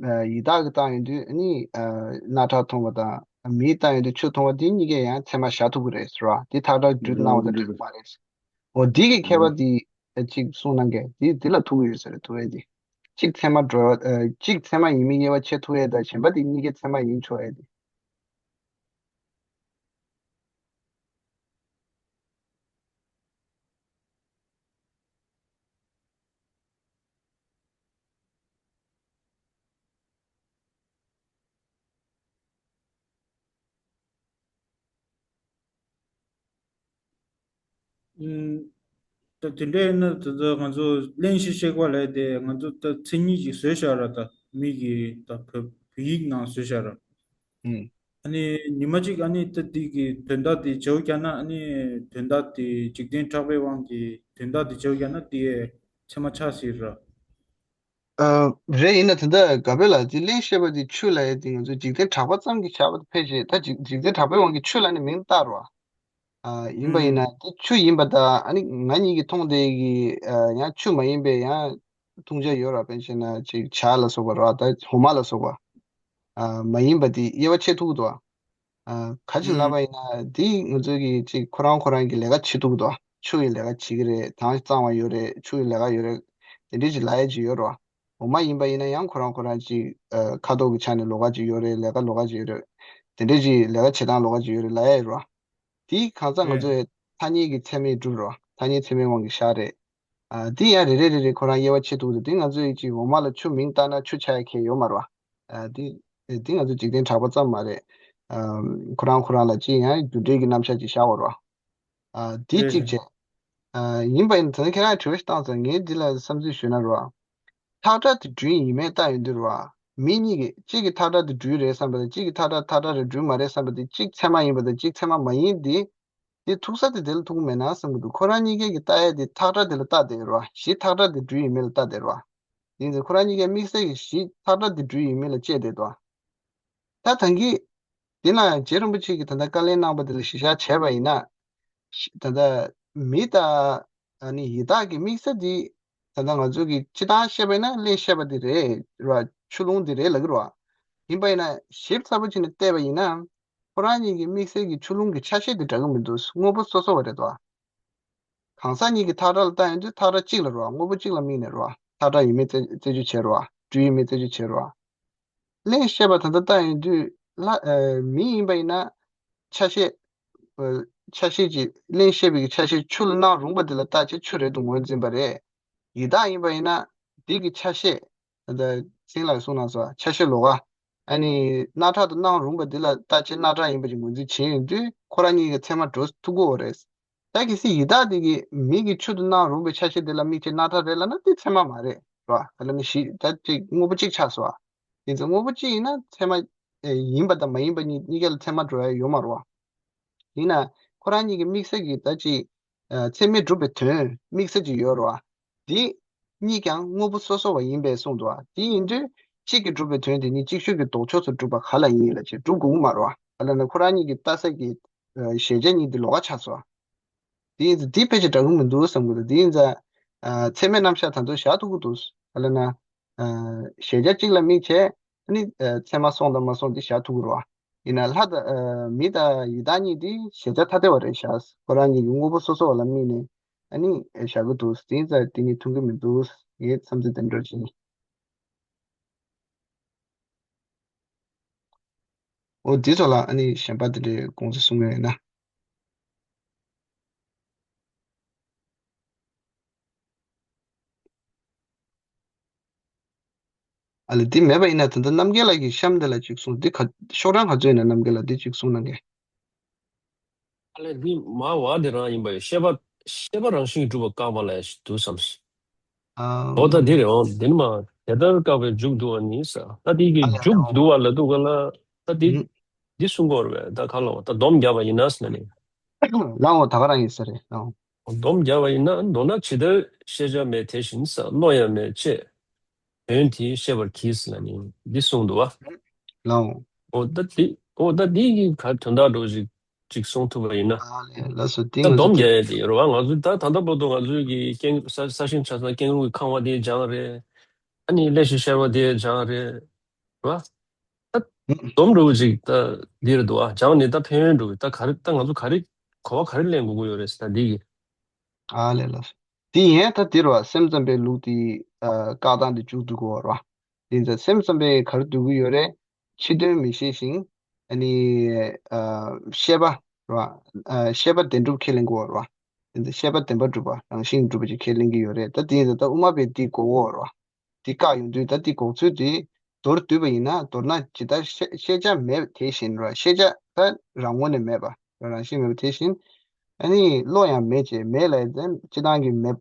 ཨ་ཡི་དྭགས་ཀྱིས་བཏང་ཡོང་དུས་ཨ་ནི་ཨ་རྣག་ཁྲག་མཐོང་བ་དང་མིས་བཏང་ཡོང་དུས་ཆུ་མཐོང་བ་འདི་གཉིས་ཀས་ཡང་ཚད་མ་བཞག་ཐུབ་ཀྱི་རེད་ཟེར་བ། འདི་ཐག་ཁྲ་སྦྲུལ་སྣང་བ་དང་འདྲ་གི་མ་རེད། འོ་འདི་གི་ཁྱད་པར་འདི་ཨ་གཅིག་གསུང་གནང་གས། འདི་འདི་ལ་ཐུག་གི་ཡོད་ས་རེད། ཐུག་ཡས་འདི་གཅིག་ཚད་མ་འགྲོ་ཨ་གཅིག་ཚད་མ་ཡིན་མིན་དབྱེ་བ་ཕྱེ་ཐུབ་ཡས་དང་གཞན་པ་འདི་གཉིས་ཀས་ཚད་མ་ཡིན་ཆོག་ཡས་འདི། ཨུམ། ད་དེ་འདྲ་ཡིན་ན་ད་ལྟ་ང་ཚོ་གླེང་གཞི་བཤད་པ་ལས་དེ་ང་ཚོ་ད་མཚན་ཉིད་ཅིག་བཟོས་བཞག་ར། ད་མི་གི་ད་བོད་བོད་ཡིག་ནང་བཟོས་བཞག་ར། ཨུམ། ཨ་ནི་ཉི་མ་གཅིག་ཨ་ནི་ད་འདི་གི་དོན་དག་དེ་བརྗེ་པོ་བརྒྱབ་ན། ཨ་ནི་དོན་དག་དེ་འཇིག་རྟེན་གྲགས་པའི་དབང་གིས་དོན་དག་དེ་བརྗེ་པོ་བརྒྱབ་ན་དེ་ཚད་མ་ཆགས་སྲིད་ར། ཨ། རེད། ཡིན་ན་ད་ལྟ་དགའ་འཕེལ་ལགས་ཀྱིས་གླེང་བཤད་པ་དེ་ཆུ་ལབ་ཡས་དེ་ང་ཚོ་འཇིག་རྟེན་གྲགས་པ་ཙམ་གྱིས་བཞག་པ་དེ་ཕལ་ཆེར། ད་འཇིག་འཇིག་རྟེན་གྲགས་པའི་དབང་གིས་ཆུ་ལབ་ནས་མིང་བཏགས་ར། ཨ། ཡིན་པ་ཡིན་ན་ཨུམ། དེ་ཆུ་ཡིན་པ་དང་། ཨ་ནི་ང་གཉིས་ཀྱིས་མཐོང་བསྡད་ཀྱི་ཨ་ཡང་ཆུ་མ་ཡིན་པའི་ཡང་འཐུང་བྱ་ཡོད་ར། དཔེ་བྱས་ན་ཅིག་ཇ་ལ་སོགས་པ་ར། ད་འོ་མ་ལ་སོགས་པ། ཨ། མ་ཡིན་པ་དེ་དབྱེ་བ་ཕྱེ་ཐུབ་ཀྱི་འདུག་ཨ། ཨ། ག་ཅི་ལབ་པ་ཡིན་ན་དེ་ང་ཚོ་གི་ཅིག་ཁོ་རང་ཁོ་རང་གི་ལས་ཀ་བྱེད་ཐུབ་ཀྱི་འདུག་ཨ། ཆུ་ཡི་ལས་ཀ་བྱེད་ཀྱི་རེད། དྭངས་གཙང་བ་ཡོད་རེད། ཆུ་ཡི་ལས་ཀ་ཡོད་རེད། དེ་འདྲས་ཅིག་ལབ་ཡས་ཅིག་ཡོད་རེད་བ། འོ་མ་ཡིན་པ་ཡིན་ན་ཡང་ཁོ་རང་ཁོ་རང་ཅིག་ཨ། ཁ་དོག་གི་ཆ་ནས་ལོགས་ཀ་ཅིག་ཡོད་རེད། ལས་ཀ་ལོགས་ཀ་ཅིག་ཡོད་རེད། དེ་འདྲས་ཅིག་ལས་ཀ་བྱེད་སྟངས་ལོགས་ཀ་ཅིག་ཡོད་རེད་ལབ་ཡས་རེད་བ། དེ་གང་ཟག་ང་ཚོའི་ཐ་སྙད་ཀྱི་ཚད་མས་གྲུབ་རེད་བ། ཐ་སྙད་ཚད་མའི་དབང་གིས་བཞག་རེད། ཨ། དེ་ཡང་རེ་རེ་རེ་རེ་ཁོ་རང་དབྱེ་བ་ཕྱེ་ཐུབ་འདུག་དེ་ང་ཚོས་ཅིག་འོ་མ་ལ་ཆུ་མིང་བཏགས་ན་ཆུ་ཆགས་ཡ་གང་ཡང་ཡོད་མ་རེད་བ། ཨ། དེ་དེ་ང་ཚོ་འཇིག་རྟེན་གྲགས་པ་ཙམ་མ་རེད། ཨ། ཁོ་རང་ཁོ་རང་ལ་ཅིག་ཡང་རྒྱུ་འབྲས་ཀྱི་རྣམ་གཞག་ཅིག་བཞག་པ་རེད་བ། ཨ། དེ་རེད་གཅིག་རེད། བྱས། ཨ། ཡིན་པ་ཡིན་ན་ད་ནི་ཁྱེད་རང་དྲི་བ་ཞིག་བཏང་ཙང་ངས་འདི་ལ་བསམ་ཚུལ་ཞུས་ན་རེད་བ། ཐག་ཁྲ་དེ་སྦྲུལ་ཡིན་མིན་བལྟ་ཡོང་དུས་རེད་བ། མི་གཉིས་ཀྱིས་གཅིག་གིས་ཐག་ཁྲ་དེ་སྦྲུལ་རེད་བསམ་པ་དང་། གཅིག་གིས་ཐག་ཁྲ་ཐག་ཁྲ་རེད་སྦྲུལ་མ་རེད་བསམ་པ་དེ། གཅིག་ཚད་མ་ཡིན་པ་དང་གཅིག་ཚད་མ་མ་ཡིན་དེ། དེ་ཐུག་ས་དེ་དེ་ལ་ཐུག་གི་མེད་ན་བསམ་གྱི་འདུག་ཁོ་རང་གཉིས་ཀས་ཀྱི་ལྟ་ཡས་དེ་ཐག་ཁྲ་དེ་ལ་ལྟ་བསྡད་རེད་བ། གཞི་ཐག་ཁྲ་དེ་སྦྲུལ་ཡིན་མིན་ལ་ལྟ་བསྡད་རེད་བ། དེ་ཡིན་ཙང་ཁོ་རང་གཉིས་ཀས་དམིགས་བསལ་གྱི་གཞི་ཐག་ཁྲ་དེ་སྦྲུལ་ཡིན་མིན་ལ་དཔྱད་བསྡད་འདུག་ད་ད་གིན་དེ་ན་རྗེ་རིན་པོ་ཆེ་གིས་ད་ལྟ་བཀའ་ལན་གནང་བ་དེ་ལ་གཞི་བཞག་བྱས་པ་ཡིན་ན། ད་ལྟ་མི་དང་ཨ་ནི་ཡི་དྭགས་ཀྱི་དམིགས་བསལ་འདི། ད་ལྟ་ང་ཚོ་གི་སྤྱིར་བཏང་བཤད་པ་ཡིན་ན་གླེང་བཤད་པ་འདི་རེད་ར། ཆུ་ཀླུང་འདི་རེད་ལབ་ཀྱི་རེད་བ། ཡིན་པ་ཡིན་ན་ཞིབ་ཚགས་པོ་བྱས་ནས་བལྟས་པ་ཡིན་ན། ཁོ་རང་གཉིས་ཀྱི་དམིགས་བསལ་གྱི་ཆུ་ཀླུང་གི་ཆ་ཤས་འདི་འདྲ་གི་མི་འདུག་དངོས་པོ་སོ་སོ་བ་རེད་དོ། གང་ཟག་གཉིས་ཀྱི་ཐག་ཁྲ་ལ་ལྟ་ཡོང་དུས་ཐག་ཁྲ་གཅིག་ལ་རེད་བ། དངོས་པོ་གཅིག་ལ་དམིགས་ནས་རེད་བ། ཐག་ཁྲ་ཡིན་མིན་རྩད་རྩད་གཅོད་བྱས་རེད་བ། སྦྲུལ་ཡིན་མིན་རྩད་གཅོད་བྱས་རེད་བ། གླེང་བཤད་པ་ད་ལྟ་བལྟ་ཡོང་དུས་ལྷ། ཨ། མི་ཡིན་པ་ཡིན་ན་ཆ་ཤས། ཨ། ཆ་ཤས་ཀྱི་གླེང་བཤད་པའི་ཆ་ཤས་ཆུ་ལ་སྣང་རུང་བ་དེ་ལ་བལྟས་བྱས་ཆུ་རེད་དུ་ངོས་འཛིན་པ་རེད། ཡི་དྭགས་ཡིན་པ་ཡིན་ན་དེ་གི་ཆ་ཤས། ད་ལྟ་ཚེ་རིང་ལགས་གསུངས་གནང་སོང་། ཆ་ཤས་ལོགས་ཀ་ཨ་ནི་རྣག་ཁྲག་ཏུ་སྣང་རུང་བ་འདི་ལ་བལྟས་བྱས་རྣག་ཁྲག་ཡིན་པ་ཅིག་ངོས་འཛིན་བྱས་ཡོང་དུས་ཁོ་རང་གཉིས་ཀྱི་ཚད་མ་འགྲོ་ཐུབ་ཀྱི་ཡོད་རེད། ད་གལ་སྲིད་ཡི་དྭགས་དེ་གིས་མི་གི་ཆུ་དུ་སྣང་རུང་བའི་ཆ་ཤས་དེ་ལ་དམིགས་བྱས་རྣག་ཁྲག་རེད་ལབ་ན་དེ་ཚད་མ་མ་རེད་ར། ག་ལ་ནི་ཞིག་ད་ཅིག་དངོས་པོ་གཅིག་ཆགས་སོང་ཨ། ཡིན་ཙང་དངོས་པོ་གཅིག་ཡིན་ན་ཚད་མ། ཨེ། ཡིན་པ་དང་མ་ཡིན་པ་གཉིས་གཉིས་ཀ་ལ་ཚད་མ་འགྲོ་ཡ་ཡོད་མ་རེད་བ། ཡིན་ན་ཁོ་རང་གཉིས་ཀྱི་དམིགས་བསལ་གྱི་ད་ཅིག་ཨ། ཚད་མས་གྲུབ་པའི་དོན་དམིགས་བསལ་ཅིག་ཡོད་རེད་བ། འདི་གཉིས་ཀྱང་དངོས་པོ་སོ་སོ་བ་ཡིན་པས་གསུངས་འདུག་བ། དེ་ཡིན་དུས་གཅིག་གིས་གྲུབ་པའི་དོན་དེ་ཉིད་ཅིག་ཤོས་ཀྱི་ལྡོག་ཕྱོགས་སུ་གྲུབ་པ་ག་ལ་ཡིན་ལབ་བྱས་གྲུབ་དགོས་ཀྱི་མ་རེད་བ། ག་ལ་ན་ཁོ་རང་གཉིས་ཀྱི་ལྟ་ས་ཀྱི་ཨ། གཞལ་བྱ་གཉིས་དེ་ལོགས་ཀ་ཆགས་སོང་བ། དེ་ཡིན་ཙང་འདི་ཕལ་ཆེར་འདྲ་གི་མི་འདུག་བསམ་གྱི་འདུག་དེ་ཡིན་ཙང་། ཨ། ཚད་མའི་རྣམ་གཞག་ད་དུང་བཞག་ཐུབ་ཀྱི་འདུག་ག་ལ་ན། ཨ། གཞལ་བྱ་གཅིག་ལ་དམིགས་བྱས་ཨ་ནི། ཨ། ཚད་མ་སོང་དང་མ་སོང་དེ་བཞག་ཐུབ་ཀྱི་རེད་བ། ཡིན་ན་ལྷ་དང་། ཨ། མི་དང་ཡི་དྭགས་གཉིས་དེ་གཞལ་བྱ་ཐ་དད་པ་རེད་བཞག་ཁོ་རང་གཉིས་ཀྱི་དངོས་པོ་སོ་སོ་བ་ལ་དམིགས་ནས་ཨ་ནི་བཞག་གི་འདུག་དེ་ཡིན་ཙང་དེ་གཉིས་མཐུན་གྱི་མི་འདུག་ངའི་བསམ་ཚུལ་དེ་འདྲ་ཅིག་ཡིན། འོ་དེ་ཚོ་ལ་ཨ་ནི་གཞན་པ་དེ་འདྲའི་དགོངས་ཚུལ་གསུང་གི་ཡོད་ན། ཨ་ལས་འདི་མེད་པ་ཡིན་ན་ད་ལྟ་རྣམ་རྒྱལ་ལགས་ཀྱི་གཤམ་དེ་ལ་ཅིག་གསུངས། འདི་ག་ཤོག་གྲངས་ག་ཚོད་ཡིན་ན་རྣམ་རྒྱལ་ལགས་འདི་ཅིག་གསུང་གནང་གས། ཨ་ལས་འདི་མ་བ་དེ་རང་ཡིན་པ་ཡོད། ཤེས་པ་ཤེས་པ་རང་བཞིན་གྱིས་གྲུབ་པ་བཀག་པ་ལ་ཡང་ཞིག་འདུག་བསམ་སོང་། ཨ། འོ་ད་འདི་རེད། འོ་འདི་ནི་མ་དེ་ལྟར་བཀག་པའི་མཇུག་བསྡུ་བ་ནི་ས། ད་འདི་གི་ཨ་ལས་མཇུག་ཨོ། བསྡུ་བ་ལ་འདུག་ག་ལ། ད་འདི་ཨུ། འདི་གསུང་གི་ཡོད་རེད་པས། ད་ག་ལ་འོ་ད་སྡོམ་བརྒྱབ་པ་ཡིན་ན་ཟེར་ནས། ལའོ་ད་ག་རང་ཡིན་ས་རེད་ལའོ། སྡོམ་བརྒྱབ་པ་ཡིན་ན། མདོར་ན་ཇི་ལྟར་ཤེས་བྱ་མེད་དེ་བཞིན་ས། བློ་ཡང་མེད་ཅེས་དོན་དེ་ཤེས་པར་གྱིས་ལབ་ནི་འདི་གསུངས་འདུག་བ། ལའོ། འོ་ད་འདི་འོ་ད་འདི་གི་ག་དོན་དག་འགྲོ་ཞིག་ཅིག་གསུང་ཐུབ་པ་ཡིན་ན། ཨ་ལས་ལགས་སོ། དེ་ད་ང་ཚོ་སྡོམ་དེ་རྒྱག་ཡས་དེ་ཡོད་རེད་བ། ང་ཚོ་ད་ད་ལྟ་བར་དུ་ང་ཚོའི་གི་ཀེང་ས་ས་ཞིང་ཆ་ཚང་ཀེང་རུས་ཀྱི་ཁང་བ་དེ་སྦྱངས་རེད། ཨ་ནི་གླེང་གཞི་བཤད་པ་དེ་སྦྱངས་རེད་བ། ད་སྡོམ་འགྲོ་ཅིག་ད་འདི་རེད་འདུག་ཨ། སྦྱངས་ནས་ད་ཕན་ཡོན་འགྲོ་གི། ད་ག་རེ་ད་ང་ཚོ་ག་རེ་གོ་བ་ག་རེ་ལེན་དགོས་ཀྱི་ཡོད་རེད་ཟེར་ད་འདི་གི། ཨ་ལས་ལགས་སོ། དེ་ཡན་ད་དེ་རེད་བ། སེམས་ཙམ་པའི་ལུགས་དེ་ཨ་བཀག་སྟངས་དེ་མཇུག་བསྡུ་དགོས་པ་རེད་བ། དེ་ཚོ་སེམས་ཙམ་པས་ག་རེ་འདོད་ཀྱི་ཡོད་རེད། ཕྱི་དོན་མི་ཤེས་ཤིང་། ཨ་ནི་ཨ་ཤེས་པ་རེད་བ། ཨ་ཤེས་པ་བདེན་གྲུབ་ཁས་ལེན་དགོས་པ་རེད་བ། དེ་ཚོ་ཤེས་པ་བདེན་པར་གྲུབ་པ་རང་བཞིན་གྱིས་གྲུབ་པ་ཅིག་ཁས་ལེན་གྱི་ཡོད་རེད། ད་དེ་ཡིན་ཙང་ད་དབུ་མ་པས་འདི་དགོས་ཀྱི་ཡོད་རེད་བ། འདི་བཀག་ཡོང་དུས་ད་འདི་འགོག་ཚུལ་དེ་མདོར་བསྡུས་པ་ཡིན་ན། མདོར་ན་ཇི་ལྟར་ཤེས་ཤེས་བྱ་མེད་དེ་བཞིན་རེད་བ། ཤེས་བྱ་ད་རང་ངོས་ནས་མེད་པ་རང་བཞིན་མེད་པ་དེ་བཞིན། ཨ་ནི་བློ་ཡང་མེད་ཅེས། མེད་ལ་ཡང་སྤྱིར་བཏང་གི་མེད་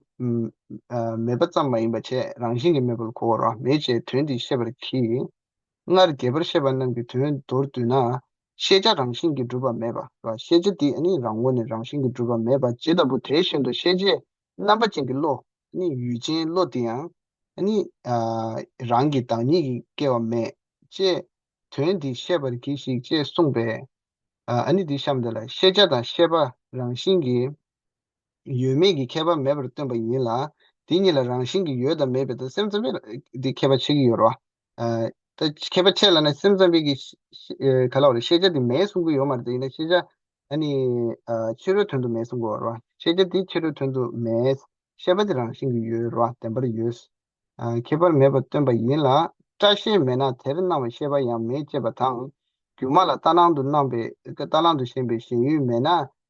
ཨ་མེད་པ་ཙམ་མ་ཡིན་པ་བྱས། རང་བཞིན་གྱིས་མེད་པར་གོ་བར་བ། མེད་ཅེས་དོན་འདི་ཤེས་པར་གྱིས། སྔར་རྒྱས་པར་བཤད་པ་རྣམས་ཀྱི་དོན་མདོར་བསྡུས་ན། ཤེས་བྱ་རང་བཞིན་གྱིས་གྲུབ་པ་མེད་པ། ཤེས་བྱ་འདི་ཨ་ནི་རང་ངོས་ནས་རང་བཞིན་གྱིས་གྲུབ་པ་མེད་པ་ཇི་ལྟ་བུ། དེ་བཞིན་དུ་ཤེས་བྱའི་རྣམ་པ་ཅན་གྱི་བློ། ཨ་ནི་ཡུལ་ཅན་བློ་དེ་ཡང་ཨ་ནི་ཨ་རང་གི་བདག་ཉིད་ཀྱིས་སྐྱེ་བ་མེད་ཅེས་དོན་འདི་ཤེས་པར་གྱིས་ཤིག་ཅེས་གསུངས་པས། ཨ་ཨ་ནི་འདི་གཤམ་དེ་ལ་ཤེས་བྱ་དང་ཤེས་པ་རང་བཞིན་གྱིས་ཡོད་མེད་ཀྱི་ཁྱད་པར་མེད་པར་སྟོན་པ་ཡིན་ལ། དེ་གཉིས་ལ་རང་བཞིན་གྱིས་ཡོད་དང་མེད་པའི་དང་སེམས་ཙམ་པས་འདི་ཁྱད་པར་ཕྱེ་གི་ཡོད་རེད་བ། ཨ་ད་ཁྱད་པར་ཕྱེ་ལབ་ན་སེམས་ཙམ་པས་ཀྱི་ཤེ་ཤེ་ཨེ་ག་ལབ་རེད། ཤེས་བྱ་འདི་མེད་གསུང་གི་ཡོད་མ་རེད། དེ་ཡིན་ན་ཤེས་བྱ་ཨ་ནི་ཨ་ཕྱི་རོལ་དོན་དུ་མེད་གསུང་གི་ཡོད་རེད་བ། ཤེས་བྱ་འདི་ཕྱི་རོལ་དོན་དུ་མེད། ཤེས་པ་འདི་རང་བཞིན་གྱིས་ཡོད་རེད་བ། བདེན་པར་ཡོད། ཨ་ཁྱད་པར་མེད་པར་སྟོན་པ་ཡིན་ལ། སྐྲ་ཤད་མེད་ན་དེར་སྣང་བའི་ཤེས་པ་ཡང་མེད་ཅེས་པ་དང་། སྒྱུ་མ་ལ་རྟ་གླང་དུ་སྣང་བའི་རྟ་གླང་དུ་ཞེན་པའི་ཞེན་ཡུལ་མེད་ན་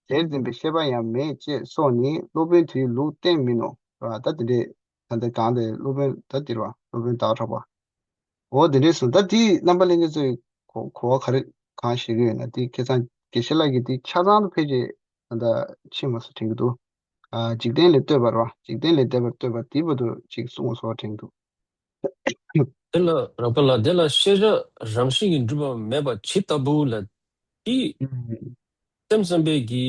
དེར་འཛིན་པའི་ཤེས་པ་ཡང་མེད་ཅེས་སོགས་ནི་སློབ་དཔོན་དེའི་ལུགས་གཏན་མིན་ནོ། ར་ད་དེ་འདྲས་ད་འདི་གང་དེ་སློབ་དཔོན་ད་འདིར་བ། སློབ་དཔོན་ཟླ་བ་གྲགས་པ། འོ་དེ་འདྲས་སོང་། ད་དེའི་རྣམ་པ་ལྷན་རྒྱས་ཚོས་གོ་གོ་བ་ག་རེ་གང་ཤེས་ཀྱི་ཡོད་ན། དེ་ཁ་སང་དགེ་བཤེས་ལགས་ཀྱིས་དེ་ཆ་ཚང་དུ་ཕལ་ཆེར་ད་ལྟ་ཕྱིན་མ་སོང་དྲན་གྱི་འདུག་ཨ་འཇིག་རྟེན་ལས་ལྟོས་པ་རེད་བ། འཇིག་རྟེན་ལས་འདས་པར་ལྟོས་པ་དེའི་བར་དུ་ཅིག་གསུངས་སོང་དྲན་འདུག་དེ་ལ་རབ་དཀར་ལགས། དེ་ལ་ཤེས་བྱ་རང་བཞིན་གྱིས་གྲུབ་པ་མེད་པ་ཇི་ལྟ་བུ་ལ། དེ་ཨུམ། སེམས་ཙམ་པས་ཀྱི་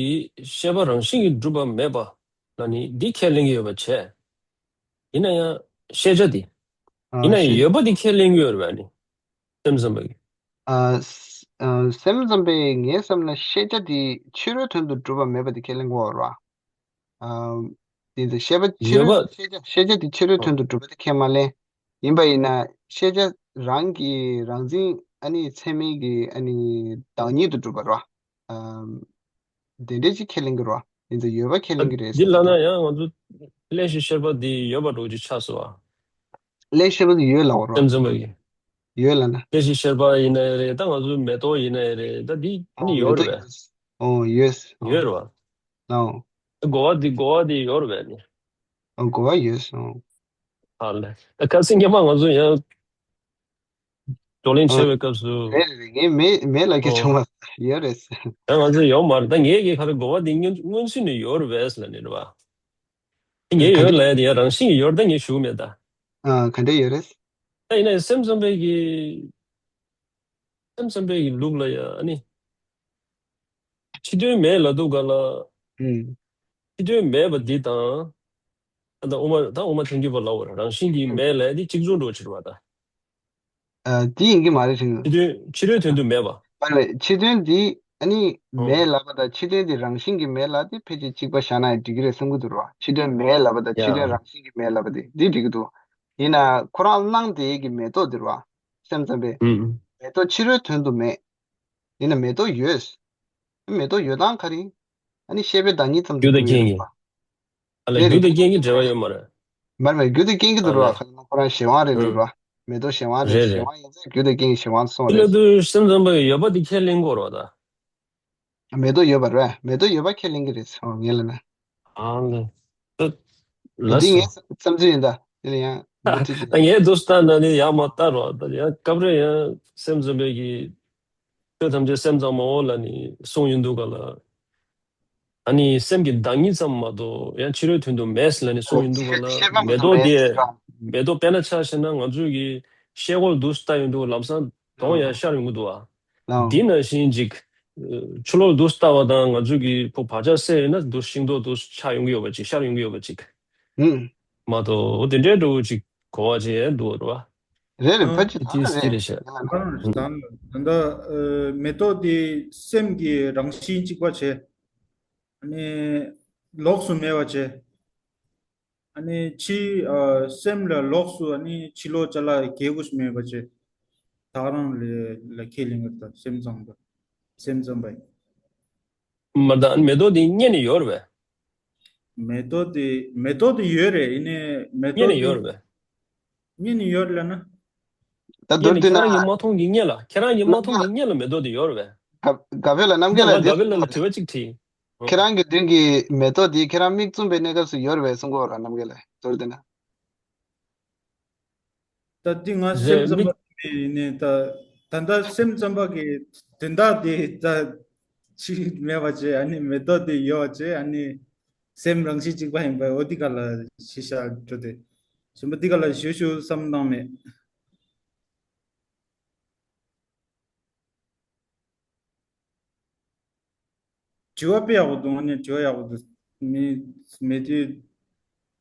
ཤེས་པ་རང་བཞིན་གྱིས་གྲུབ་པ་མེད་པ་ལ་ནི་འདི་ཁས་ལེན་གྱི་ཡོད་པ་བྱས། ཡིན་ན་ཡང་ཤེས་བྱ་དེ། ཡིན་ན་ཡང་ཤེས་ཡོད་པ་དེ་ཁས་ལེན་གྱི་ཡོད་རེད་པ། ནི་སེམས་ཙམ་པ་གིས། ཨ་ཨ་སེམས་ཙམ་པས་ངའི་བསམ་ན་ཤེས་བྱ་དེ་ཕྱི་རོལ་དོན་དུ་གྲུབ་པ་མེད་པ་དེ་ཁས་ལེན་གྱི་ཡོད་རེད་བ། ཨ་དེ་ཚོ་ཤེས་པ་ཕྱི་རོལ་ཡོད་པ། ཤེས་བྱ་ཤེས་བྱ་དེ་ཕྱི་རོལ་དོན་དུ་གྲུབ་པ་དེ་ཁས་མ་ལེན། ཡིན་པ་ཡིན་ན་ཤེས་བྱ་རང་གི་རང་འཛིན་ཨ་ནི་ཚད་མིན་གྱི་ཨ་ནི་བདག་ཉིད་དུ་གྲུབ་པ་རེད་བ། ཨ་དེ་འདྲས་ཅིག་ཁས་ལེན་གྱི་རེད་བ། དེ་ཚོ་ཡོད་པ་ཁས་ལེན་གྱི་རེད་འདི་ཟེར་ལབ་ན་ཡང་ང་ཚོ་ཀླད་ཤེས་ཤེས་པ་འདི་ཡོད་པ་འདྲ་བོ་ཅིག་ཆགས་སོང་བ། ཀླད་ཤེས་པ་འདི་ཡོད་ལབ་པ་རེད་བ། སེམས་ཙམ་པ་གིས། ཡོད་ལབ་ན། ཀླད་ཤེས་ཤེས་པ་ཡིན་ན་རེད། ད་ང་ཚོའི་མེ་ཏོག་ཡིན་ན་རེད། ད་འདི་ཨ་ནི་ཨོ་མེ་ཡོད་ཏོག་རེད་པས། ཡོད། ཨོ་ཡོད། ཨོ་ཡོད་རེད་བ། ཨོ། གོ་བ་འདི་གོ་བ་འདི་ཡོད་རེད་པས་ནི། ཨོ་གོ་བ་ཡོད། ཨོ། ཨ་ལས། ད་ཁ་སང་སྔོན་མ་ང་ཚོ་ཡང་བགྲོ་གླེང་ཨོ། བྱེད་པའི་སྐབས་སུ། རེད་རེད་རེད། ངས་མེད་མེད་ལབ་ཀྱི་ཨོ། བྱུང་བ་ཡོད་རེད། ད་ང་ཚོ་ཡོད་མ་རེད། ད་ངས་ཀྱི་ཁ་རེ་གོ་བ་འདི་སྔོན་སྔོན་ཚུད་ནས་ཡོད་རེད་པས་ལབ་ནི་རེད་བ། ངས་ག་ཡོད་འདྲ། ལབ་ཡ་དེ་ཡང་རང་བཞིན་གྱིས་ཡོད་རེད། ད་ངས་ཞུ་གི་མེད་ད། ཨ་ག་འདྲ་ཡོད་རེད། ད་ཡིན་ན་ཡང་སེམས་ཙམ་པའི་གི། སེམས་ཙམ་པའི་གི་ལུགས་ལ་ཡང་ཨ་ནི། ཕྱི་དོན་མེད་ལབ་དུས་ག་ལ། ཨུམ། ཕྱི་དོན་མེད་པ་འདི་དང་། ད་དབུ་མ་ད་དབུ་མ་ཐལ་འགྱུར་བ་ལབ་པ་རེད། རང་བཞིན་གྱིས་ཨུམ། མེད་ལབ་ཡ་དེ་གཅིག་མཚུངས་འདྲ་བོ་ཆགས་རེད་བ་ད། ཨ་དེ་ཡིན་གྱི་མ་རེད་དྲན། ཕྱི་དོན་ཕྱི་དོན་ཕྱི་དོན་དུ་མེད་པ། མ་རེད། ཕྱི་དོན་འདི་ཨ་ནི་ཨོ། མེད་ལབ་པ་དང་ཕྱི་དོན་འདི་རང་བཞིན་གྱིས་མེད་ལབ་དེ་ཕལ་ཆེར་གཅིག་པ་བཞག་ན་ཡང་འགྲིག་གི་རེད་བསམ་གྱི་འདུག་ར། ཕྱི་དོན་མེད་ལབ་པ་དང་ཕྱི་དོན་ཡ། རང་བཞིན་གྱིས་མེད་ལབ་པ་དེ་འདི་འགྲིག་གི་འདུག་ཡིན་ན་ཁོ་རང་སྣང་དེ་གི་མེ་ཏོག་འདི་ར། སེམས་ཙམ་པས། ཨུམ། མེ་ཏོག་ཕྱི་རོལ་དོན་དུ་མེད། ཡིན་ན་མེ་ཏོག་ཡོད། མེ་ཏོག་ཡོད་སྟངས་ག་རེ་ཡིན། ཨ་ནི་ཤེས་པའི་བདག་ཉིད་ཙམ་དུ་རྒྱུ་དང་གྱུར་ཡོད་རེད་རེད་པ། ཨ་ལས་རེད་རྒྱུ་རེད། དང་རྐྱེན་གྱི་འབྲེལ་བ་ཡོད་མ་རེད། མར་མེ་རྒྱུ་དང་རྐྱེན་གྱི་འདུག་ཨ་ར། ལས། ཁ་ན་ཁོ་རང་གཞན་དབང་རེད་འདུག་ཨང་། ར། མེ་ཏོག་གཞན་དབང་རེད། རེད་གཞན་རེད། དབང་ཡིན་ཙང་རྒྱུ་དང་རྐྱེན་གྱི་གཞན་དབང་སོང་དེ་ལ་རེད། དུས་སེམས་ཙམ་པ་ཡིས་ཡོད་པ་དེ་ཁས་ལེན་དགོས་རེད་བ་ད། མེ་ཏོག་ཡོད་པ་རེད། མེ་ཏོག་ཡོད་པ་ཁས་ལེན་གྱི་རེད། ཨོ་ངས་ལབ་ན། ཨང་ལ། ད། ལ་འདི་སོ། ངའི་བསམ་ཚུལ་ཡིན་ད། དེ་ལ་ཡང་མུ་མཐུད་ད་ངས་དུས་ལྟར་ན་ནི་ཡང་མ་ལྟ་རོགས། ད་ཡང་སྐབས་རེ་ཡང་སེམས་ཙམ་པའི་གི། ཆོས་ཐམས་ཅད་སེམས་ཙམ་མའོ་ལབ་ནི་གསུངས་ཡོང་དུས་ག་ལ། ཨ་ནི་སེམས་ཀྱི་བདག་ཉིད་ཙམ་མ་གཏོགས་ཡང་ཕྱི་རོལ་དོན་དུ་མེད་ལབ་ནི་གསུངས་ཡོང་དུས་ག་ལ། ཤེས་པ་མ་མེ་གཏོགས་ཏོག་མེད་དེ། ཟེར་བ། མེ་ཏོག་དཔེར་ན་ཆ་བཞག་ན་ང་ཚོས་ཀྱི་ཤེལ་སྒོར་དུས་ལྟ་ཡོང་དུས་ལམ་སང་གདོང་ཡང་ཤར་ཡོང་གི་འདུག་བ། ལའོ། འདི་ནང་བཞིན་ཅིག་ཆུ་ལོག་དུས་ལྟ་བ་དང་ང་ཚོས་ཀྱི་ཕོ་བག་ཆགས་སད་ཡོད་ན་དུས་ཤིང་ཏོག་དུས་ཆགས་ཡོང་གི་ཡོད་པ་ཅིག་ཤར་ཡོང་གི་ཡོད་པ་ཅིག་ཧུམ། མ་གཏོགས་འོ་དེ་འདྲའི་འདྲ་བོ་ཅིག་གོ་བ་ཅིག་ཡང་འདུག་རེད་བ། རེད་རེད། ཨ་ཕལ་ཆེར་དེ་ད་རེད། ཅི་རེད་ཤག་ཁོ་རང་རེད། ད་ད་ལྟ་ཨ་མེ་ཏོག་དེ་སེམས་ཀྱི་རང་བཞིན་གཅིག་པ་བྱས། ཨ་ནི་ལོགས་སུ་མེད་པ་བྱས། ཨ་ནི་ཕྱི་ཨ་སེམས་ལ་ལོགས་སུ་ཨ་ནི་ཕྱི་ལོགས་ཅ་ལག་གི་གེ་གུ་ཞིག་མེད་པ་བྱས། ད་ག་རང་ལ་ལ་ཁས་ལེན་གྱི་རེད། ད་སེམས་ཙམ་པ། སེམས་ཙམ་པ་ཡིན། མ་ད་མེ་ཏོག་དེ་རྙེད་ནས་ཡོད་རེད་པས། མེ་ཏོག་དེ་མེ་ཏོག་དེ་ཡོད་རེད། ཡིན་ནའི་མེ་རྙེད་ཏོག་ནས་དེ་ཡོད་རེད་པས། རྙེད་ནས་ཡོད་ལབ་ན། ད་མདོར་བསྡུས་ན། ཁྱེད་རང་གིས་མ་མཐོང་གི་རྙེད་ལ། ཁྱེད་རང་གིས་མ་མཐོང་གི་རྙེད་ལ་མེ་ཏོག་དེ་ཡོད་རེད་པས། ག་ག་བེ་ལ་རྣམ་རྒྱལ་ལགས་དེ། ག་བེ་ལ་ལ་དྲི་བ་གཅིག་དྲིས། ཁྱེད་རང་གི་མདུན་གྱི་མེ་ཏོག་དེ་ཁྱེད་རང་མིག་བཙུམ་པའི་གནས་སྐབས་སུ་ཡོད་རེད་པས་གསུང་གི་ཡོད་ར། རྣམ་རྒྱལ་ལགས་མདོར་བསྡུས་ན། ད་འདི་ང་རེད་སེམས་ཙམ་མིག་པ་ཡིན་ནའི་ད་ད་ལྟ་སེམས་ཙམ་པ་གི་དོན་དག་དེ་ད་ གཅིག་མེད་པ་བྱས། ཨ་ནི་མེ་ཏོག་དེ་ཡོད་བྱས། ཨ་ནི་སེམས་རང་བཞིན་གཅིག་པ་ཡིན་པས། འོ་འདི་ག་ལ་གཞི་བཞག་འགྲོ་དེ། གཞན་པ་འདི་ག་ལ་ཞུ་ཞུ་བསམ་བཏང་མེད། དྲི་བ་དཔེ་ཡག་པོ་འདུག་ཨ་ནི་དྲི་བ་ཡག་པོ་འདུག་མི་མེད་དུས་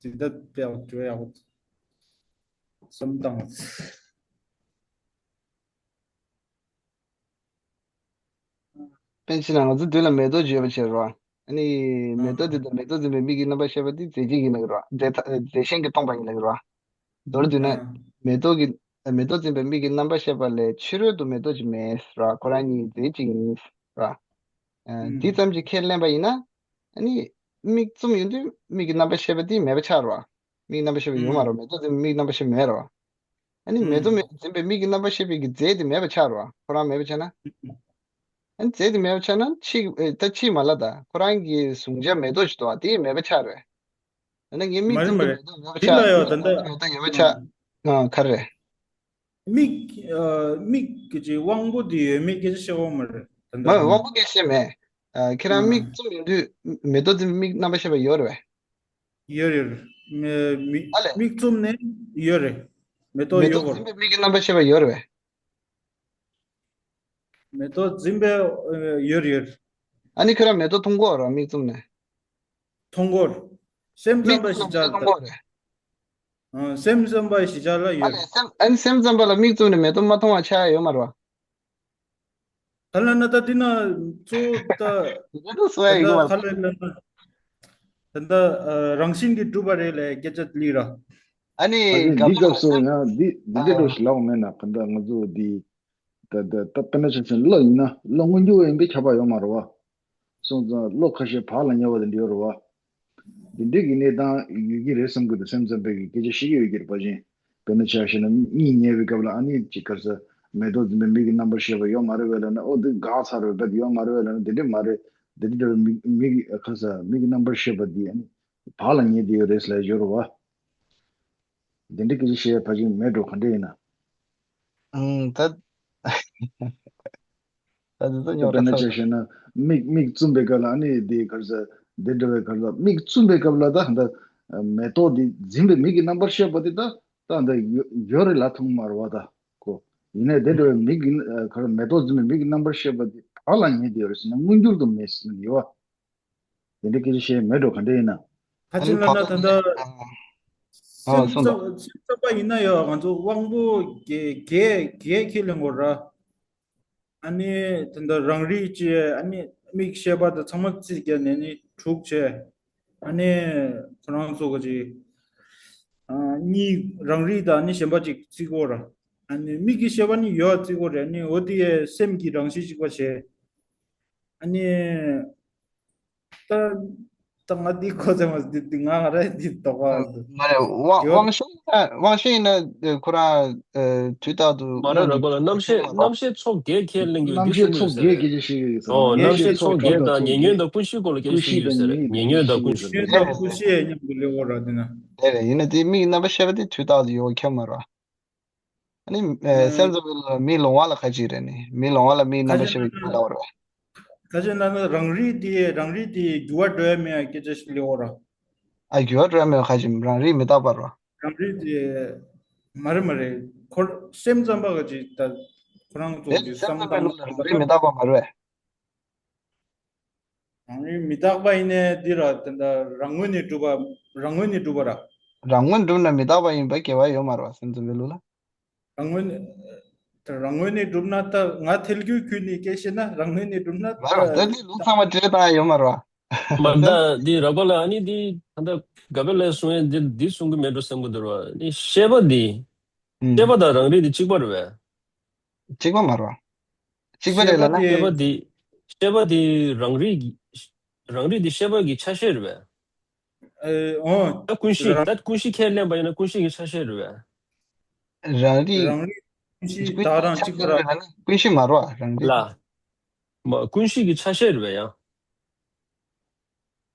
དེ་ལྟར་དཔེ་ཡག་པོ། དྲི་བ་ཡག་པོ་འདུག་བསམ་བཏང་། པཎ་ཆེན་ལགས། ང་ཚོ་མདུན་ལ་མེ་ཏོག་ཅིག་ཡོད་པ་བྱས་རོ། ཨ་ནི་མེ་ཏོག་དེ་དང་མེ་ཏོག་འཛིན་པའི་མིག་གི་རྣམ་པར་ཤེས་པ་དེ་རྫས་གཅིག་ཡིན་ལབ་ཀྱི་རོ། རྫས་ཐ་རྫས་གཞན་གྱིས་སྟོང་པ་ཡིན་ལབ་ཀྱི་རོ། མདོར་བསྡུས་ན། མེ་ཏོག་གི་མེ་ཏོག་འཛིན་པའི་མིག་གི་རྣམ་པར་ཤེས་པ་ལས་ཕྱི་རོལ་དུ་མེ་ཏོག་ཅིག་མེད་རོ། ཁོ་རང་གཉིས་རྫས་གཅིག་ཡིན་རོ། ཨ། འདི་ཙམ་གྱིས་ཁས་ལེན་པ་ཡིན་ན། ཨ་ནི་མིག་བཙུམ་ཡོང་དུས་མིག་གི་རྣམ་པར་ཤེས་པ་དེ་མེད་པ་ཆགས་རོ། མིག་རྣམ་པར་ཤེས་པ་ཡོད་མ་རེད། མེ་ཏོག་འཛིན་པའི་མིག་རྣམ་པར་ཤེས་པ་མེད་རེད་བ། ཨ་ནི་མེ་ཏོག་མེ་འཛིན་པའི་མིག་གི་རྣམ་པར་ཤེས་པའི་གི་རྫས་དེ་མེད་པ་ཆགས་རེད་བ། ཁོ་རང་མེད་པ་ཆགས་ན། ཨ་ནི་རྫས་དེ་མེད་པ་ཆགས་ན་ཕྱིས་ཨེ་ད་ཕྱིས་མ་ལ་ད་ཁོ་རང་གི་གཟུང་བྱ་མེ་ཏོག་ཞིག་འདུག་བ། དེ་མེད་པ་ཆགས་རེད། ཨ་ནི་ངའི་མིག་མ་རེད་བཙུམ་མ་དུས་རེད། མེ་ཏོག་མེད་པ་འདི་ལ་ཡོད་ད་ཆགས། ལྟ། མེ་ཏོག་ཡོད་པ་ཆགས། ཨ། ག་རེ་རེད། མིག་ཨ། མིག་གི་ཅིག་དབང་པོ་དེ་ཡོད་མེད་སྐད་ཆ་བཤད་དགོས་མ་རེད་ད་ལྟ། མ་རེད། དབང་པོ་སྐད་ཆ་བཤད་མེད། ཨ། ཁྱེད་རང་ཨ། མིག་བཙུམ་ཡོང་དུས་མེ་ཏོག་འཛིན་པའི་མིག་རྣམ་པར་ཤེས་པ་ཡོད་རེད་བས། ཡོད་རེད། མི་མིག་ཨ་ལས། མིག་བཙུམ་ནས་ཡོད་རེད། མེ་ཏོག་མེ་ཡོད་ཏོག་གོ། འཛིན་པའི་མིག་གི་རྣམ་པར་ཤེས་པ་ཡོད་རེད་བས། མེ་ཏོག་འཛིན་པའི་ཨ། ཡོད་རེད། ཨ་ནི་ཁྱེད་རང་མེ་ཏོག་མཐོང་གོ་ར། མིག་བཙུམ་ནས། མཐོང་གོ། སེམས་ཙམ་པ་གཞི་བཞག་མཐོང་གོ་རེད། ཨ། སེམས་ཙམ་པ་གཞི་བཞག་ལ་ཨ་ཡོད་ལས། རེད། སེམས་ཨ་ནི་སེམས་ཙམ་པ་ལ་མིག་བཙུམ་ནས་མེ་ཏོག་མ་མཐོང་བ་ཆགས་ཡ་ཡོད་མ་རེད་བ། ག་ལ་ན་ད་འདི་ན་གཙོ་བོ་ད། འདི་ཚོ་སོ་ཡ་ད་ཡིན་གོ་མ་ག་ལ་ན་ད་ད་ཨ། རང་བཞིན་གྱིས་གྲུབ་པ་རེད་ལས་སྐད་ཆ་ལི་ར། ཨ་ནི་ཨ་ནི་ག་འདི་སྐབས་སུ་ཡང་འདི་འདི་འདྲ་འགྲོ་ཞིག་ལབ་མེད་ན། ག་འདྲ་ང་ཚོ་འདི་ད་ད་ད་དཔེར་ན་ཆ་བཞག་ན་གློག་ཡིན་ན་གློག་མངོན་གྱུར་ཡིན་པའི་ཁྱབ་པ་ཡོད་མ་རེད་བ། སོང་ཙང་གློག་ཁ་ཤས་བག་ལ་ཉལ་བ་དེ་འདྲ་ཡོད་རེད་བ། འདི་འདྲའི་གི་གནས་སྟངས་ཡོད་ཀྱི་རེད་བསམ་གི་འདུག་སེམས་ཙམ་པའི་གི་སྐད་ཆ་བཤད་ཀྱི་ཡོད་ཀྱི་རེད་པ་ཅིང་། དཔེར་ན་ཆ་བཞག་ན་གཉིད་ཉལ་བའི་སྐབས་ལ་ཨ་ནི་ཅིག་ག་རེ་ཟེར། མེ་ཏོག་འཛིན་པའི་མིག་གི་རྣམ་པར་ཤེས་པ་ཡོད་མ་རེད་པས་ལབ་ན། ཨོ་འདི་འགག་ཚར་བས་བས་ཡོད་མ་རེད་པས་ལབ་ན། འདི་འདྲ་མ་རེད། འདི་འདྲ་འདྲ་བའི་མིག་མིག་གི་ག་རེ་ཟེར། མིག་གི་རྣམ་པར་ཤེས་པ་འདི་ཨ་ནི་བག་ལ་ཉལ་བསྡད་ཡོད་རེད་ཟེར་ལབ་ཡོད་རེད་བ། འདི་འདྲའི་སྐད་ཆ་བཤད་ཡ་ཕལ་ཆེར་མེད་འགྲོ། ག་འདྲ་ཡིན་ན། ཨང་། ད་ད་འདི་ཚོ་ད་རྙོག་དྲ་དཔེར་ན་ཆ་ཚ་བཞག་ན་མིག་མིག་བཙུམ་པའི་སྐབས་ལ་ཨ་ནི་དེ་ག་རེ་ཟེར། འདི་འདྲ་བའི་སྐབས་ལ་མིག་བཙུམ་པའི་སྐབས་ལ་ད་ད་མེ་ཏོག་འདི་འཛིན་པའི་མིག་གི་རྣམ་པར་ཤེས་པ་དེ་ད་ད་ད་ཡོད་ཡོད་རེད་ལབ་ཐུབ་མ་རེད་བ། ད་ཁོ་ཡིན་ནའི་དེ་འདྲ་བའི་མིག་གི་ཨ་ག་རེ་མེ་ཏོག་འཛིན་པའི་མིག་གི་རྣམ་པར་ཤེས་པ་དེ་བག་ལ་ཉལ་བསྡད་ཡོད་རེད་ཟེར་ན་མངོན་གྱུར་དུ་མེད་ཟེར་ན་ཡོད་བ། དེ་འདྲའི་སྐད་ཆ་བཤད་མེད་འགྲོ། ག་འདྲ་ཡིན་ན། ཁ་ཨ་ནི་ཆེ་ལ་ན་བག་ད་ལ་ལྟ་ཨ་ཨ་སེམས་གསོ་ཙམ་འདུག་སེམས་ཙམ་པ་ཡིན་ན་ཡང་ང་ཚོ་དབང་པོ་བརྒྱད་བརྒྱད་བརྒྱད་ཁས་ལེན་དགོས་ར། ཨ་ནི་ད་ལྟ་རང་རིག་ཅེས་ཨ་ནི་མིག་ཤེས་པ་དང་ཚང་མ་རྩིས་བརྒྱབ་ནས་ནི་དྲུག་བྱས། ཨ་ནི་ཁོ་རང་ཚོ་ག་ཅིག་ཨ་གཉིས་རང་རིག་དང་ཨ་ནི་གཞན་པ་ཅིག་རྩིས་དགོས་ར། ཨ་ནི་མིག་གི་ཤེས་པ་ནི་ཡོད་རྩིས་དགོས་རེད། ཨ་ནི་འོ་དེ་སེམས་ཀྱི་རང་བཞིན་གཅིག་པ་བྱས། ཨ་ནི། ད་ད་ང་འདི་གོ་ཚད་མ་འདི་འདི་ང་ང་ར་འདི་དོགས་པ་འདུག་མ་རེད། དབང་དབང་ཤེས་ཡིན་ན་དབང་ཤེས་ཡིན་ན་ཁོ་རང་དུས་རྟག་ཏུ་མ་རེད། ར་གོ་ལ་རྣམ་ཤེས་རྣམ་ཤེས་ཚོགས་བརྒྱད་ཁས་ལེན་གྱི་རྣམ་ཤེས་ཚོགས་བརྒྱད་སྐད་ཆ་བཤད་ཀྱི་ཡོད་ས། ཨོ་རྣམ་ཤེས་ཚོགས་བརྒྱད་དང་ཉེ་ཉོན་དང་ཀུན་གཞི་སྐོར་ལ་སྐད་ཆ་བཤད་ཀྱི་ཡོད་ས་རེད། ཉེ་ཉོན་དང་ཀུན་གཞི། ཉེ་ཉོན་དང་ཀུན་གཞི་མཉམ་དུ་ལེགས་པོ་ར་འདི་ན། རེད་རེད། ཡིན་ན་དེ་མིག་རྣམ་པར་ཤེས་པ་དེ་དུས་རྟག་ཏུ་ཡོད་ཁྱབ་མ་རེད། ཨ་ནི་སེམས་ཙམ་པའི་ལ་མིག་ལོང་བ་ལ་ཁ་ཅིག་རེད་ནི། མིག་ལོང་བ་ལ་མིག་རྣམ་པར་ཤེས་པའི་རྒྱུ་ལྟ་བ་རེད། ཁ་ཅིག་ན་ན་རང་རིག་དེ་རང་རིག་དེ་འགྱུར་བ་འགྲོ་ཡ་མེད་ཡ་སྐད་ཆ་ཞིག་ལེགས་པོ་ར། ཨ་འགྱུར་བ་འགྲོ་ཡ་མེད་ཡ་ཁ་ཅིག་རང་རིག་མི་རྟག་པ་ར། རང་རིག་དེ་མ་རེད་མ་རེད། ཁོ་སེམས་ཙམ་པ་ག་ཅིག་ད་ཁོ་རང་ཚོ་དེ་གི་སེམས་བསམ་ཙམ་པའི་སྟངས་ལ་རང་རིག་མི་རྟག་པ་མ་རེད། རང་ཡུལ་མི་རྟག་པ་ཡིན་ནའི་འདི་ར་དེ་འདྲ་རང་ངོས་ནས་གྲུབ་པ། རང་ངོས་ནས་གྲུབ་པ་ར། རང་ངོས་གྲུབ་ན་མི་རྟག་པ་ཡིན་པའི་འགལ་བ་ཡོད་མ་རེད་བ། སེམས་ཙམ་པའི་ལུགས་ལ། རང་ངོས་ནས་རང་ངོས་ནས་གྲུབ་ན་ད་ང་ཐལ་འགྱུར་ཁུལ་ནས་སྐད་བཤད་ན་རང་ངོས་ནས་གྲུབ་ན་མ་རེད་བ། ད་འདི་ལུགས་ཚང་མ་འགྲེལ་བཏང་ཡ་ཡོད་མ་རེད་བ། མ་ད་འདི་ར་གོ་ལ་ཨ་ནི་འདི་ད་ལྟ་ག་པེ་ལས་གསུང་ཡ་འདི་འདི་གསུང་གི་མེད་འགྲོ་བསམ་གི་འདུག་ར། ཨ་ནི་ཤེས་པ་འདི། ཤེས་པ་དང་རང་རིག་འདི་གཅིག་པ་རེད་བས། གཅིག་པ་མ་རེད་བ། གཅིག་པ་རེད་ལབ་ན། ཤེས་པ་དེ་ཤེས་པ་དེ་རང་རིག་གི་རང་རིག་དེ་ཤེས་པ་གི་ཆ་ཤས་རེད་བས། ཨེ་ཨོ། ད་ཀུན་གཞི་རང་ད་ཀུན་གཞི་ཁས་ལེན་པ་ཡིན་ན་ཀུན་གཞི་གི་ཆ་ཤས་རེད་བས། རང་རིག་རང་རིག་ཀུན་གཞི་ཀུན་བདག་རང་གཅིག་པ་ར། ཀུན་གཞི་མ་རེད་བ་རང་རིག་ལ། མ་ཀུན་གཞི་གི་ཆ་ཤས་རེད་བས་ཡང་།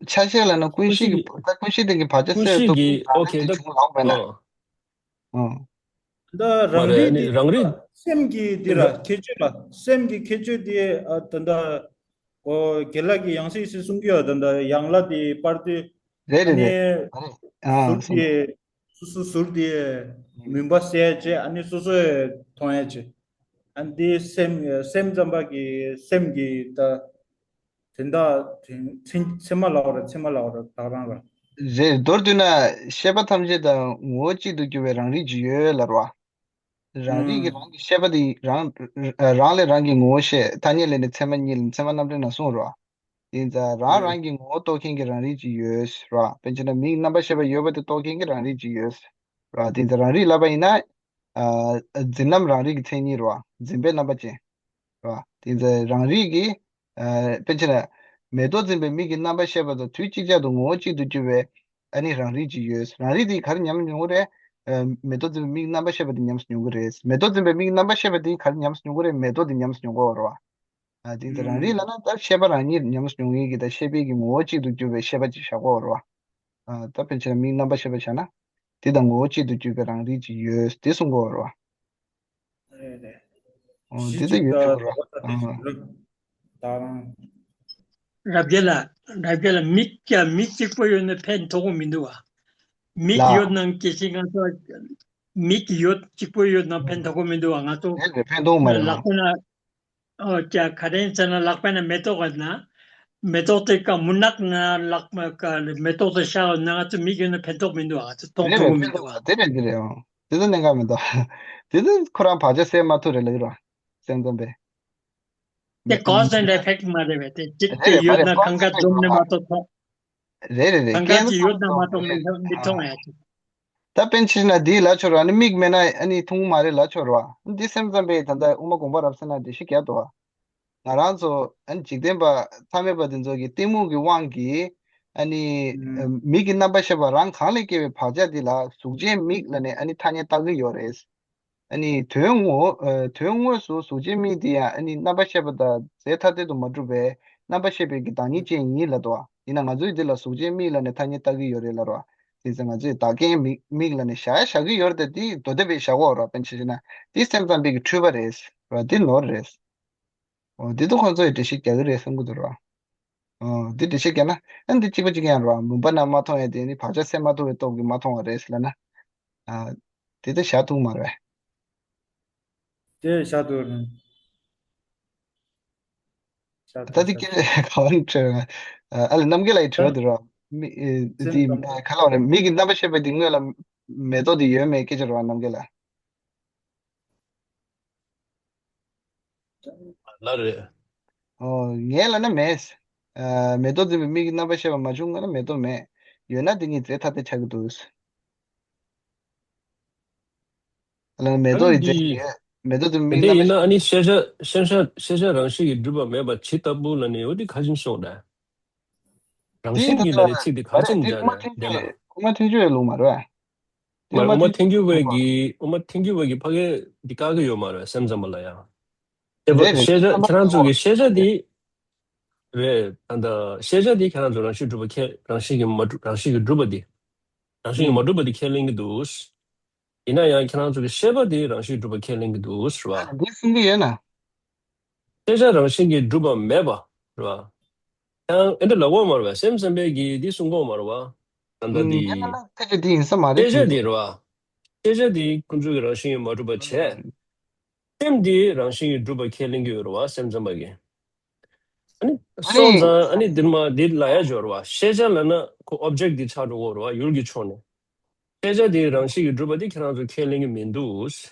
ཆ་ཤས་ལབ་ན་ཀུན་གཞི་གི་ཀུན་གཞི་གི་ད་ཀུན་གཞི་དེ་གི་བག་ཆགས་ཀུན་གཞི་སད་གི་ཐུབ་ཨོ་ཁེ་ད་བྱུང་ལབ་མེད་ན། ཨ། ཨང་། ད་མ་རང་རེད། རིག་ཨ་ནི་དེ་རང་རིག་སེམས་ཀྱི་དེ་ར་ཁྱད་ཆོས་ལ་སེམས་ཀྱི་ཁྱད་ཆོས་དེ་ཨ་ད་ད་ ཨོ་དགེ་ལགས་ཀྱིས་ཡང་སྲིད་སྲིད་གསུང་གི་ཡོད་ད། ད་ཡང་ལ་དེ་པར་དེ་རེད་རེད་ཨ་ནི་རེད། ཨ་རེད། ཨ་ཟུར་སོང་། དེ་སོ་སོ་ཟུར་དེ་མུན་པ་བསལ་བྱས། ཨ་ནི་སོ་སོས་མཐོང་ཡ་བྱེད། ཨ་ནི་དེ་སེམས་སེམས་ཙམ་པ་གི་སེམས་ཀྱི་ད་དེ་འདྲ་དེ་ཚེ་ཚེ་མ་ལགས་ར་ཚེ་མ་ལགས་ར་ད་རང་ར། རེད། མདོར་བསྡུས་ན་ཤེས་པ་ཐམས་ཅད་དང་ངོ་བོ་གཅིག་ཏུ་གྱུར་པའི་རང་རིག་ཅིག་ཡོད་ལབ་ར། རང་རིག་གི་ཨུམ། རང་གི་ཤེས་པ་དེ་རང་རང་ལས་རང་གི་ངོ་བོ་ཤེས། ཐ་སྙད་ལས་ནི་ཚད་མ་གཉིས་ལ་ཚད་མ་རྣམ་འགྲེལ་ནང་གསུངས་རོ། དེ་ཙང་རང་ཨུམ། རང་གི་ངོ་བོ་རྟོགས་མཁན་གྱི་རང་རིག་ཅིག་ཡོད་རོ། དཔེར་བྱས་ན་མིག་རྣམ་པར་ཤེས་པ་ཡོད་པ་དེ་རྟོགས་མཁན་གྱི་རང་རིག་ཅིག་ཡོད་རོ། དེ་ཙང་རང་རིག་ལབ་པ་ཡིན་ན། ཨ་འཛིན་རྣམ་རང་རིག་གི་མཚན་ཉིད་རོ། འཛིན་པའི་རྣམ་པ་ཅན། རོ། དེ་ཙང་རང་རིག་གི་ཨ་དཔེར་བྱས་ན་མེ་ཏོག་འཛིན་པའི་མིག་གི་རྣམ་པར་ཤེས་པ་དང་དུས་གཅིག་ཅར་དུ་ངོ་བོ་གཅིག་ཏུ་གྱུར་པའི་ཨ་ནི་རང་རིག་ཅིག་ཡོད། རང་རིག་དེ་ག་རེ་ཉམས་མྱོང་གི་རེད། ཨ་མེ་ཏོག་འཛིན་པའི་མིག་རྣམ་པར་ཤེས་པ་དེ་ཉམས་སུ་མྱོང་གི་རེད། མེ་ཏོག་འཛིན་པའི་མིག་རྣམ་པར་ཤེས་པ་དེ་ག་རེ་ཉམས་སུ་མྱོང་གི་རེད། མེ་ཏོག་དེ་ཉམས་སུ་མྱོང་གི་ཡོད་རེད་བ། ཨ་དེ་ཚོ་རང་རིག་ལབ་ན་ད་ཤེས་པ་རང་ཉིད་ཉམས་སུ་མྱོང་ཡས་ཀྱི་ད་ཤེས་པའི་གི་ངོ་བོ་གཅིག་ཏུ་གྱུར་པའི་ཤེས་པ་ཅིག་བཞག་གི་ཡོད་རེད་བ། ཨ་ད་དཔེར་ན་མིག་རྣམ་པར་ཤེས་པ་བཞག་ན། དེ་དང་ངོ་བོ་གཅིག་ཏུ་གྱུར་པའི་རང་རིག་ཅིག་ཡོད་དེ་གསུང་གི་ཡོད་རེད་བ། རེད་རེད། ཨོ་གཞི་དེ་ད་གཅིག་ཡོད་ད་ཆོག་ར། ད་ཨ། ད་རང་། རབ་རྒྱས་ལ་རབ་རྒྱས་ལ་མིག་ཀྱང་མིག་གཅིག་པོ་ཡོད་ན་ཕན་ཐོགས་ཀྱི་མི་འདུག་བ། མིག་ལ། ཡོད་ན་སྐད་ཅིག་ང་ཚོ་མིག་ཡོད་གཅིག་པོ་ཡོད་ན་ཕན་ཐོགས་ཀྱི་མི་འདུག་བ། ང་ཚོ་རེད་རེད། ཕན་ཐོགས་མ་རེད་ལག་ལ། པ་ན་ཨོ་ཀྱ་ག་རེ་ཟེར་ན་ལག་པ་ན་མེ་ཏོག་ཡོད་ན། མེ་ཏོག་དེ་ཀ་མུན་ནག་ན་ལག་མ་ཀ་མེ་ཏོག་དེ་ཤར་ཡོད་ན་ང་ཚོ་མིག་ཡོད་ན་ཕན་ཐོགས་མི་འདུག་བ། ང་ཚོ་མཐོང་རེད་ཐུབ་རེད། ཀྱི་མི་ཕན་འདུག་ཐོགས་བ། དེ་རེད་དེ་རེད། ཨོ་དེ་ཚོ་གནད་འགག་མི་འདུག་དེ་ཚོ་ཁོ་རང་བག་ཆགས་སད་མ་ཐུབ་རེད་ལབ་ཀྱི་རེད་བ། སེམས་ཙམ་པས། དེ་མི་cause and effect་མ་རེད་པས། དེ་གཅིག་རེད་དེ་རེད་མ་ཡོད་རེད། ན་གང་ག་འཛོམས་ནས་མ་གཏོགས་ཐོགས། རེད་རེད་རེད། གང་ག་ཅིག་ཡོད་ན་མ་གཏོགས་མི་མཐོང་ཡ་ཅིག་ད་དཔེར་ན་འདི་ལབ་ཆོག་ར། ཨ་ནི་མིག་མེད་ན་ཨ་ནི་མཐོང་གི་མ་རེད་ལབ་ཆོག་ར། འདི་སེམས་ཙམ་པས་ད་ལྟ་དབུ་མ་དགོངས་པ་རབ་གསལ་ན་འགྲེལ་བཤད་རྒྱག་འདུག་བ། ང་རང་ཚོ་ཨ་ནི་འཇིག་རྟེན་པ་ཐ་མལ་པ་འདི་ཚོ་གི་གཏི་མུག་གི་དབང་གིས་ཨ་ནི་ཨ་མིག་གི་རྣམ་པར་ཤེས་པ་རང་གང་ལས་སྐྱེ་བའི་བག་ཆགས་འདི་ལ་གཟུགས་ཅན་མིག་ལབ་ནས་ཨ་ནི་ཐ་སྙད་བཏགས་ཀྱི་ཡོད་རེད། ཨ་ནི་དོན་དངོས་ཨ་དོན་དངོས་སུ་གཟུགས་ཅན་མིག་དེ་ཡང་ཨ་ནི་རྣམ་པར་ཤེས་པ་དང་རྫས་ཐ་དད་དུ་མ་གྲུབ་པའི་རྣམ་པར་ཤེས་པའི་གི་བདག་ཉིད་ཅན་ཡིན་ལབ་འདུག་བ། ཡིན་ན་ང་ཚོས་འདི་ལ་གཟུགས་ཅན་མིག་ལབ་ནས་ཐ་སྙད་བཏགས་ཀྱི་ཡོད་རེད་ལབ་ར། དེ་ཚེ་ང་ཚོས་བདག་རྐྱེན་མིག་མིག་ལབ་ནས་བཞག་བཞག་གི་ཡོད་རེད་དེ། འདི་མདོ་སྡེ་པས་བཞག་གོ་ར། དཔེར་ན་ཆ་བཞག་ན་འདི་སེམས་ཙམ་པའི་གི་འཁྲུལ་པ་རེད་ར། འདི་ནོར་རེད། འོ་འདི་ཚོ་ཁོང་ཚོ་ཡི་འགྲེལ་བཤད་རྒྱག་གི་རེད་བསམ་གི་འདུག་ར། ཨོ། འདི་འགྲེལ་བཤད་རྒྱག་ན། ཨ་འདི་གཅིག་པ་གཅིག་རྐྱང་རེད་བ། མུན་པ་ན་མ་མཐོང་ཡ་དེ་ནི་བག་ཆགས་སད་མ་ཐུབ་པའི་སྟོབས་ཀྱིས་མ་མཐོང་བ་རེད་ཟེར་ལབ་ན། ཨ། དེ་ལྟར་བཞག་ཐུབ་མ་རེད་པས། དེ་བཞག་ཐུབ་རེད། བཞག་ད་ཐུབ་འདི་བཞག་སྐད་ཐུབ། ག་བ་ནས་འཕྲོས་རེད། ཨ་ལས་རྣམ་རྒྱལ་ལགས་ཀྱི་དྲི་བ་དེ་རེད་བ། མི་ཨེ་སེམས་འདི་ཙམ་པ། ག་ལ་བ་རེད། མིག་གི་རྣམ་པར་ཤེས་པ་འདི་སྔོན་ལ་མེ་ཏོག་འདི་ཡོད་མེད་སྐད་ཆ་རེད་བ། རྣམ་རྒྱལ་ལགས། ལ་རེད། ཨོ། ངས་ལབ་ན་མེད། ཨ། མེ་ཏོག་འཛིན་པའི་མིག་གི་རྣམ་པར་ཤེས་པ་མ་བྱུང་ན་མེ་ཏོག་མེད། ཡོད་ན་དེ་གཉིས་རྫས་ཐ་དད་ཆགས་ཀྱི་འདུག་ལབ་ན་མེ་ཨ་ནི་ཏོག་ཡི་རྫས་འདི་ཡོད། མེ་ཏོག་འཛིན་པའི་དེ་མིག་རྣམ་པར་ཡིན་ན་ཨ་ནི་ཤེས་བྱ་ཤེས་བྱ་ཤེས་བྱ་རང་བཞིན་གྱིས་གྲུབ་པ་མེད་པ་ཇི་ལྟ་བུ་ལབ་ནས་འོ་དེ་ག་བཞིན་སོང་ན། རང་དེ་བཞིན་གྱིས་ལབ་ནས་ཚིག་དེ་ག་ཅིག་མ་རེད། འཇགས་ན་དེ་དེ་དེ་ལ། དབུ་མ་ཐལ་འགྱུར་བའི་ལུགས་མ་རེད། མ་དབུ་མ་རེད། དབུ་མ་ཐལ་འགྱུར་བའི་གི་དབུ་མ་ཐལ་འགྱུར་བའི་གི་ཕ་གི་འདི་བཀག་གི་ཡོད་མ་རེད། སེམས་ཙམ་པ་ལ་ཡང་། དེ་རེད་རེད། ཤེས་བྱ་ཁྱེད་རང་ཚོ་གི་ཤེས་བྱ་འདི་རེད། ད་ལྟ་ཤེས་བྱ་འདི་ཁྱེད་རང་ཚོ་རང་བཞིན་གྲུབ་པ་ཁས་རང་བཞིན་གྱིས་མ་གྲུབ་རང་བཞིན་གྱིས་གྲུབ་པ་འདི་རང་བཞིན་གྱིས་མ་གྲུབ་པ་འདི་ཁས་ལེན་གྱི་འདུག་ཡིན་ན་ཡང་ཁྱེད་རང་ཚོ་གི་ཤེས་པ་འདི་རང་བཞིན་གྲུབ་པ་ཁས་ལེན་གྱི་འདུག་རེད་བ། འདི་གསུང་གི་ཡོད་ན། ཤེས་བྱ་རང་བཞིན་གྱིས་གྲུབ་པ་མེད་པ་རེད་བ། ཡང་ཨེ་འདྲ་ལབ་ཀྱི་ཡོད་མ་རེད་བ། སེམས་ཙམ་པས་ཀྱིས་འདི་གསུང་གི་ཡོད་མ་རེད་བ། ད་ལྟ་འདི། ངས་ལབ་ན་ཕལ་ཆེར་འདི་ཡིན་ས་མ་རེད་ཤེས་བྱ་འདི་རེད་བ། ཤེས་བྱ་འདི་ཁོང་ཚོ་གི་རང་བཞིན་གྱིས་མ་གྲུབ་པ་བྱས། སེམས་འདི་རང་བཞིན་གྱིས་གྲུབ་པ་ཁས་ལེན་གྱི་ཡོད་རེད་བ། སེམས་ཙམ་པ་གིས། ཨ་ནི་སོང་ཙང་ཨ་ནི་འདིར་མ་འདི་ལབ་ཡ་ཅིག་ཡོད་རེད་བ། ཤེས་བྱ་ལབ་ན་ཁོ་ཨོབ་ཇེག་འདི་ཆགས་འགྲོ་གི་ཡོད་རེད་བ། ཡུལ་གྱི་ཕྱོགས་ནས། ཤེས་བྱ་འདི་རང་བཞིན་གྱིས་གྲུབ་པ་འདི་ཁྱེད་རང་ཚོ་ཁས་ལེན་གྱི་མི་འདུག་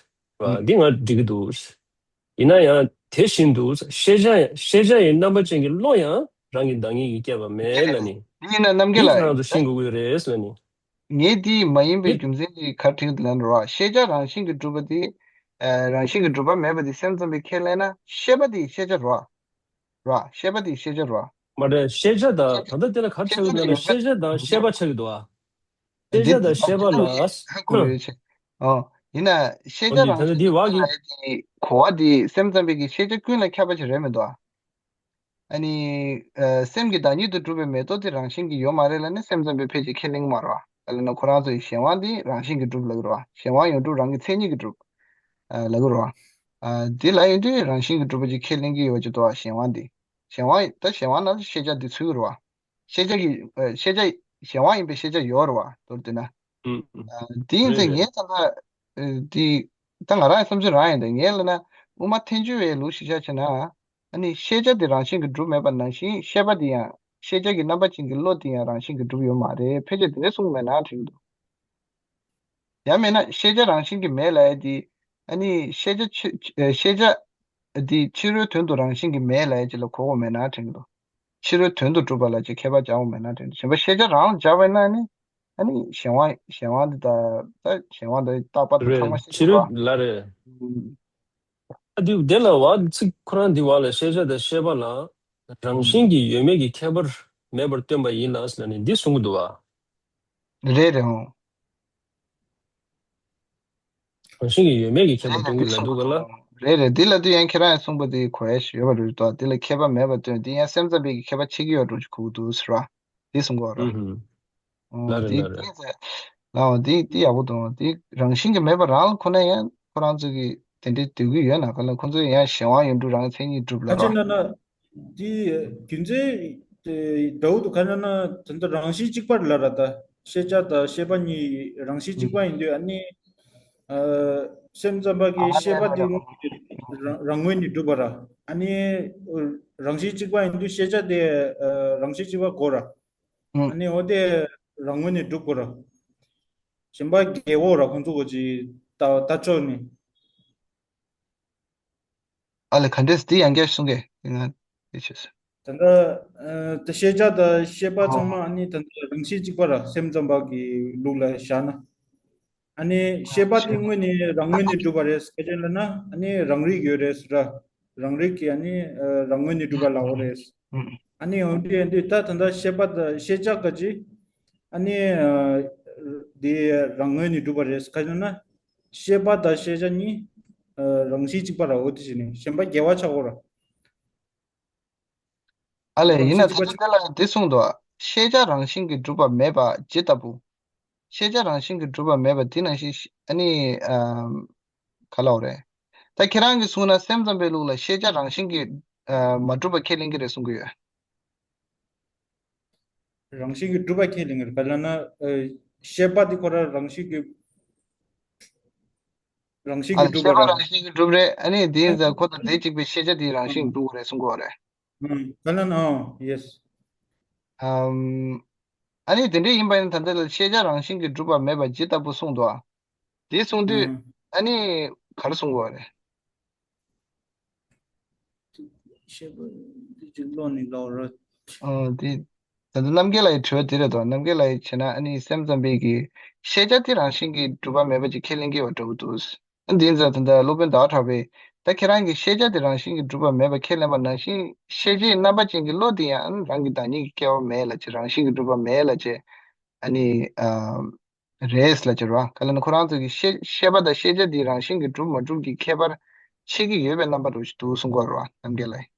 རེད་བ། འདི་ང་འགྲིག་གི་འདུག་ཡིན་ན་ཡང་དེ་བཞིན་དུ་ཤེས་བྱ་ཡང་ཤེས་བྱ་ཡི་རྣམ་པ་ཅན་གྱི་བློ་ཡང་རང་གི་བདག་ཉིད་ཀྱིས་སྐྱེད་པ་མེད་ལབ་ནི། འདི་ཡིན་ན་རྣམ་རྒྱལ་འདི་ཁྱེད་རང་ལགས། ཚོ་ཤེས་དགོས་ཀྱི་རེད་ལབ་ནི། ངས་འདི་མ་ཡིན་པའི་འདི་རྒྱུ་མཚན་དེ་ག་རེ་དྲན་གྱི་འདུག་ལབ་ན་རོ། ཤེས་བྱ་རང་བཞིན་གྱིས་གྲུབ་པ་དེ། ཨ། རང་བཞིན་གྱིས་གྲུབ་པ་མེད་པ་དེ་སེམས་ཙམ་པས་ཁས་ལེན་ན་ཤེས་པ་དེ་ཤེས་བྱ་རོ། རོ། ཤེས་པ་དེ་ཤེས་བྱ་རོ། མ་རེད། ཤེས་བྱ་དང་ད་ལྟ་དེ་ལ་ག་རེ་ཆགས་ཀྱི་འདུག་ལབ་ན་ཤེས་བྱ་དང་ཤེས་པ་ཆགས་ཀྱི་འདུག་ཨ། ཤེས་བྱ་དང་ཤེས་པ་ལ། ཧ་གོ་ཡོད་ཆེ། ཨོ། ཡིན་ན་ཤེས་བྱ་རང་བཞིན་གྱིས་གྲུབ་པ་ལབ་ཡ་དེ་གོ་བ་དེ་སེམས་ཙམ་པའི་གི་ཤེས་བྱ་ཀུན་ལ་ཁྱབ་པ་ཅིག་རེད་མི་འདུག་ཨ། ཨ་ནི། ཨ། སེམས་ཀྱི་བདག་ཉིད་དུ་གྲུབ་པའི་མེ་ཏོག་དེ་རང་བཞིན་གྱིས་ཡོད་མ་རེད་ལབ་ན་སེམས་ཙམ་པས་ཕལ་ཆེར་ཁས་ལེན་གྱི་མ་རེད་བ། ལབ་ན་ཁོ་རང་ཚོ་ཡི་གཞན་དབང་དེ་རང་བཞིན་གྱིས་གྲུབ་ལབ་ཀྱི་རེད་བ། གཞན་དབང་ཡོངས་གྲུབ་རང་གི་མཚན་ཉིད་ཀྱིས་གྲུབ། ཨ། ལབ་ཀྱི་རེད་བ། ཨ། དེ་ལབ་ཡོང་དུས་རང་བཞིན་གྱིས་གྲུབ་པ་ཅིག་ཁས་ལེན་གྱི་ཡོད་པ་ཅིག་འདུག་བ། གཞན་དབང་དེ། གཞན་དབང་ད་གཞན་དབང་ནང་ལ་ཤེས་བྱ་འདི་ཚུད་ཀྱི་རེད་བ། ཤེས་བྱ་གི་ཨ་ཤེས་བྱ་གཞན་དབང་ཡིན་པའི་ཤེས་བྱ་ཡོད་རེད་བ། མདོར་བསྡུས་ན། ཨུམ། ཨ་དེ་ཡིན་རེད་ཙང་རེད། ངས་ད་ལྟ་ཨ་འདི་ད་ང་རང་ཡི་བསམ་ཚུལ་རང་ཡིན་ད། ངས་ལབ་ན་དབུ་མ་ཐལ་འགྱུར་བའི་ལུགས་ཤིག་ཆ་བྱས་ན། ཨ་ནི་ཤེས་བྱ་དེ་རང་བཞིན་གྱིས་གྲུབ་མེད་པ་ནང་བཞིན་ཤེས་པ་དེ་ཡང་ཤེས་བྱ་གི་རྣམ་པ་ཅན་གྱི་བློ་དེ་ཡང་རང་བཞིན་གྱིས་གྲུབ་ཡོད་མ་རེད། ཕལ་ཆེར་དེ་འདྲ་གསུངས་མེད་ན་དྲན་གྱི་འདུག་ཡང་མིན་ན་ཤེས་བྱ་རང་བཞིན་གྱིས་མེད་ལབ་ཡ་དེ། ཨ་ནི་ཤེས་བྱ་ཕྱི་ཨ་ཤེས་བྱ་དེ་ཕྱི་རོལ་དོན་དུ་རང་བཞིན་གྱིས་མེད་ལབ་ཡ་ཅིག་ལ་གོ་དགོས་མེད་ན་དྲན་གྱི་འདུག་ཕྱི་རོལ་དོན་དུ་གྲུབ་པ་ལ་ཅིག་ཁྱད་པར་སྦྱར་དགོས་མེད་ན་དྲན་གྱི་འདུག་གཞན་པ་ཤེས་བྱ་རང་ལ་སྦྱར་བ་ཡིན་ན་ནི། ཨ་ནི་གཞན་དབང་གཞན་དབང་འདི་ད་ད་གཞན་དབང་འདི་རྟག་པར་དུ་ཚང་མ་རེད། ཤེས་ཕྱི་ཀྱི་རོལ་བ། ལ་རེད། ཨ་འདི་དེ་ལ་བ་ཚིག་ཁོ་རང་འདི་བ་ལ་ཤེས་བྱ་དང་ཤེས་པ་ལ་རང་བཞིན་གྱིས་ཡོད་མེད་ཀྱི་ཁྱད་པར་མེད་པར་སྟོན་པ་ཡིན་ལ་ཟེར་ནས་འདི་གསུང་གི་འདུག་བ། རེད་རེད་འོང་། རང་བཞིན་གྱིས་ཡོད་མེད་ཀྱི་ཁྱད་པར་སྟོན་གྱི་མེད་འདུག་ག་ལ། རེད་རེད། འདི་ལ་དུས་ཡང་ཁྱེད་རང་ཡང་གསུངས་པ་དེ་གོ་ཡ་ཞིག་ཡོད་པ་རེད་དོ། འདི་ལ་ཁྱད་པར་མེད་པར་སྟོན་འདི་ཡང་སེམས་ཙམ་པའི་གི་ཁྱད་པར་ཕྱེ་གི་ཡོད་འགྲོ་ཞིག་གོ་གི་འདུག་ཟེར་བ། འདི་གསུང་གི་ཡོད་རེད། ཨུ་ཧུམ། ལ་ཨོ་རེད་འདི་ལ་རེད། འདི་ལའོ་འདི་འདི་ཡག་པོ་འདུག་འདི་རང་བཞིན་གྱིས་མེད་པ་རང་ལ་ཁོ་ན་ཡང་ཁོ་རང་ཚོ་གི་དེ་འདྲའི་འདོད་ཀྱི་ཡོད་ན་ག་ལ། ཁོ་ཚོ་ཡང་གཞན་དབང་ཡོད་འགྲོ་རང་མཚན་ཉིད་གྲུབ་ལ་ཁ་ཅིག་རོ། ན་ན། འདི་རྒྱུ་མཚན་དེ་འདྲ་བོ་འདུག་ག་ན་ན་དེ་འདྲ་རང་བཞིན་གཅིག་པར་ལ་ར་ད། ཤེས་བྱ་དང་ཤེས་པ་གཉིས་རང་བཞིན་གཅིག་པ་ཡིན་དུས་ཨ་ནི། ཨ་སེམས་ཙམ་པ་གི་ཤེས་པ་དེ་རང་རང་ངོས་ནས་གྲུབ་པ་ར། ཨ་ནི་རང་བཞིན་གཅིག་པ་ཡིན་དུས་ཤེས་བྱ་དེ་ཨ་རང་བཞིན་གཅིག་པ་གོ་ར། ཨ་ནི་འོ་དེ་རང་ངོས་ནས་གྲུབ་དགོས་ར། གཞན་པ་རྒྱལ་བོ་ར་ཁོང་ཚོ་གོ་ཅི་ད་ད་ཆོག་ནི། ཨ་ལས་ག་འདྲས་འདི་ཡང་བསྐྱར་གསུང་གི་ཡིན་ན་འདི་ཆོས། ད་ལྟ་ཨ་ད་ཤེས་བྱ་དང་ཤེས་པ་ཚང་མ་ཨ་ནི་ད་ལྟ་རང་བཞིན་གཅིག་པ་ར་སེམས་ཙམ་པ་གི་ལུགས་ལ་བཞག་ན། ཨ་ནི་ཤེས་པ་དེ་དངོས་ནས་རང་ངོས་ནས་གྲུབ་པ་རེད་སྐད་ཆ་ལ་ན་ཨ་ནི་རང་རིག་ཡོད་རེད་ཟེར་ར། རང་རིག་གི་ཨ་ནི་ཨ་རང་ངོས་ནས་གྲུབ་པ་ལའོ་རེད། ཨ་ནི་འོན་ཏེ་འདི་ད་ད་ལྟ་ཤེས་པ་དང་ཤེས་བྱ་ག་ཅི། ཨ་ནི་ཨ་དེ་རང་ངོས་ནས་གྲུབ་པ་རེད་ག་ཅི་ན། ཤེས་པ་དང་ཤེས་བྱ་གཉིས་ཨ་རང་བཞིན་གཅིག་པ་ར་འོ་དེ་བྱས་ནས་གཞན་པ་རྒྱལ་བ་ཆགས་འོ་ར། ཨ་ལས་རང་ཡིན་ན་བཞིན་ད་གཅིག་པ་ལྟ་ལ་འདི་གསུངས་འདུག་ཤེས་བྱ་རང་བཞིན་གྱིས་གྲུབ་པ་མེད་པ་ཇི་ལྟ་བུ། ཤེས་བྱ་རང་བཞིན་གྱིས་གྲུབ་པ་མེད་པ་འདི་ནང་བཞིན་ཤེ་ཨ་ནི་ཨམ། ག་ལབ་རེད། ད་ཁྱེད་རང་གིས་གསུངས་ན་སེམས་ཙམ་པའི་ལུགས་ལ་ཤེས་བྱ་རང་བཞིན་གྱིས་ཨ་མ་གྲུབ་པ་ཁས་ལེན་གྱི་རེད་གསུང་གི་ཡོད། རང་བཞིན་གྱིས་གྲུབ་པ་ཁས་ལེན་གྱི་རེད་ག་ལབ་ན་ཨ་ཤེས་པ་འདི་ཁོ་རང་རང་བཞིན་གྱིས་རང་བཞིན་ཨ་གྱིས་གྲུབ་ཤེས་པ་པ་ར། རང་བཞིན་གྱིས་གྲུབ་རེད། ཨ་ནི་དེ་ཡིན་ཙང་ཁོ་དང་དེ་གཅིག་པའི་ཤེས་བྱ་དེ་རང་བཞིན་གྱིས་གྲུབ་དགོས་རེད་གསུང་གི་ཡོད་རེད། ཨ་ག་ལབ་ན་ཨོ་ཡེས། ཨམ། ཨ་ནི་དེ་འདྲ་ཡིན་པ་ཡིན་ན་ད་ལྟ་ལ་ཤེས་བྱ་རང་བཞིན་གྱིས་གྲུབ་པ་མེད་པ་ཇི་ལྟ་བུ་གསུངས་འདུག་ཨ། དེ་གསུངས་དུས་ཨ་ནི་ག་རེ་གསུང་དགོས་རེད། ཤེས་པ་འདི་གཅིག་བློ་ནི་ལོག་རོ། ཨ་དེ་ད་ལྟ་རྣམ་རྒྱལ་ལགས་ཀྱི་དྲི་བ་དེ་རེད་དོ། རྣམ་རྒྱལ་ལགས་ཀྱིས་བྱས་ན་ཨ་ནི་སེམས་ཙམ་པའི་གི་ཤེས་བྱ་དེ་རང་བཞིན་གྱིས་གྲུབ་པ་མེད་པ་ཅིག་ཁས་ལེན་གྱི་ཡོད་འདྲ་བོ་འདུག་འདི་ཡིན་ཙང་ད་ལྟ་སློབ་དཔོན་ཟླ་བ་གྲགས་པས་ད་ཁྱེད་རང་གིས་ཤེས་བྱ་དེ་རང་བཞིན་གྱིས་གྲུབ་པ་མེད་པ་ཁས་ལེན་པ་ནང་བཞིན་ཤེས་བྱའི་རྣམ་པ་ཅན་གྱི་བློ་དེ་ཡང་རང་གི་བདག་ཉིད་ཀྱི་སྐྱེ་བ་མེད་ལ་བྱེད། རང་བཞིན་གྱིས་གྲུབ་པ་མེད་ལ་བྱེད། ཨ་ནི་ཨ་རེད་ལ་བྱེད་རོ། ག་ལ་ནི་ཁོ་རང་ཚོ་གི་ཤེས་ཤེས་པ་དང་ཤེས་བྱ་དེ་རང་བཞིན་གྱིས་གྲུབ་མ་གྲུབ་ཀྱི་ཁྱད་པར་ཕྱེ་གི་ཡོད་པའི་རྣམ་པ་རུ་ཞིག་འདུག་གསུང་གི་ཡོད་རེད་བ་རྣམ་རྒྱལ་ལགས།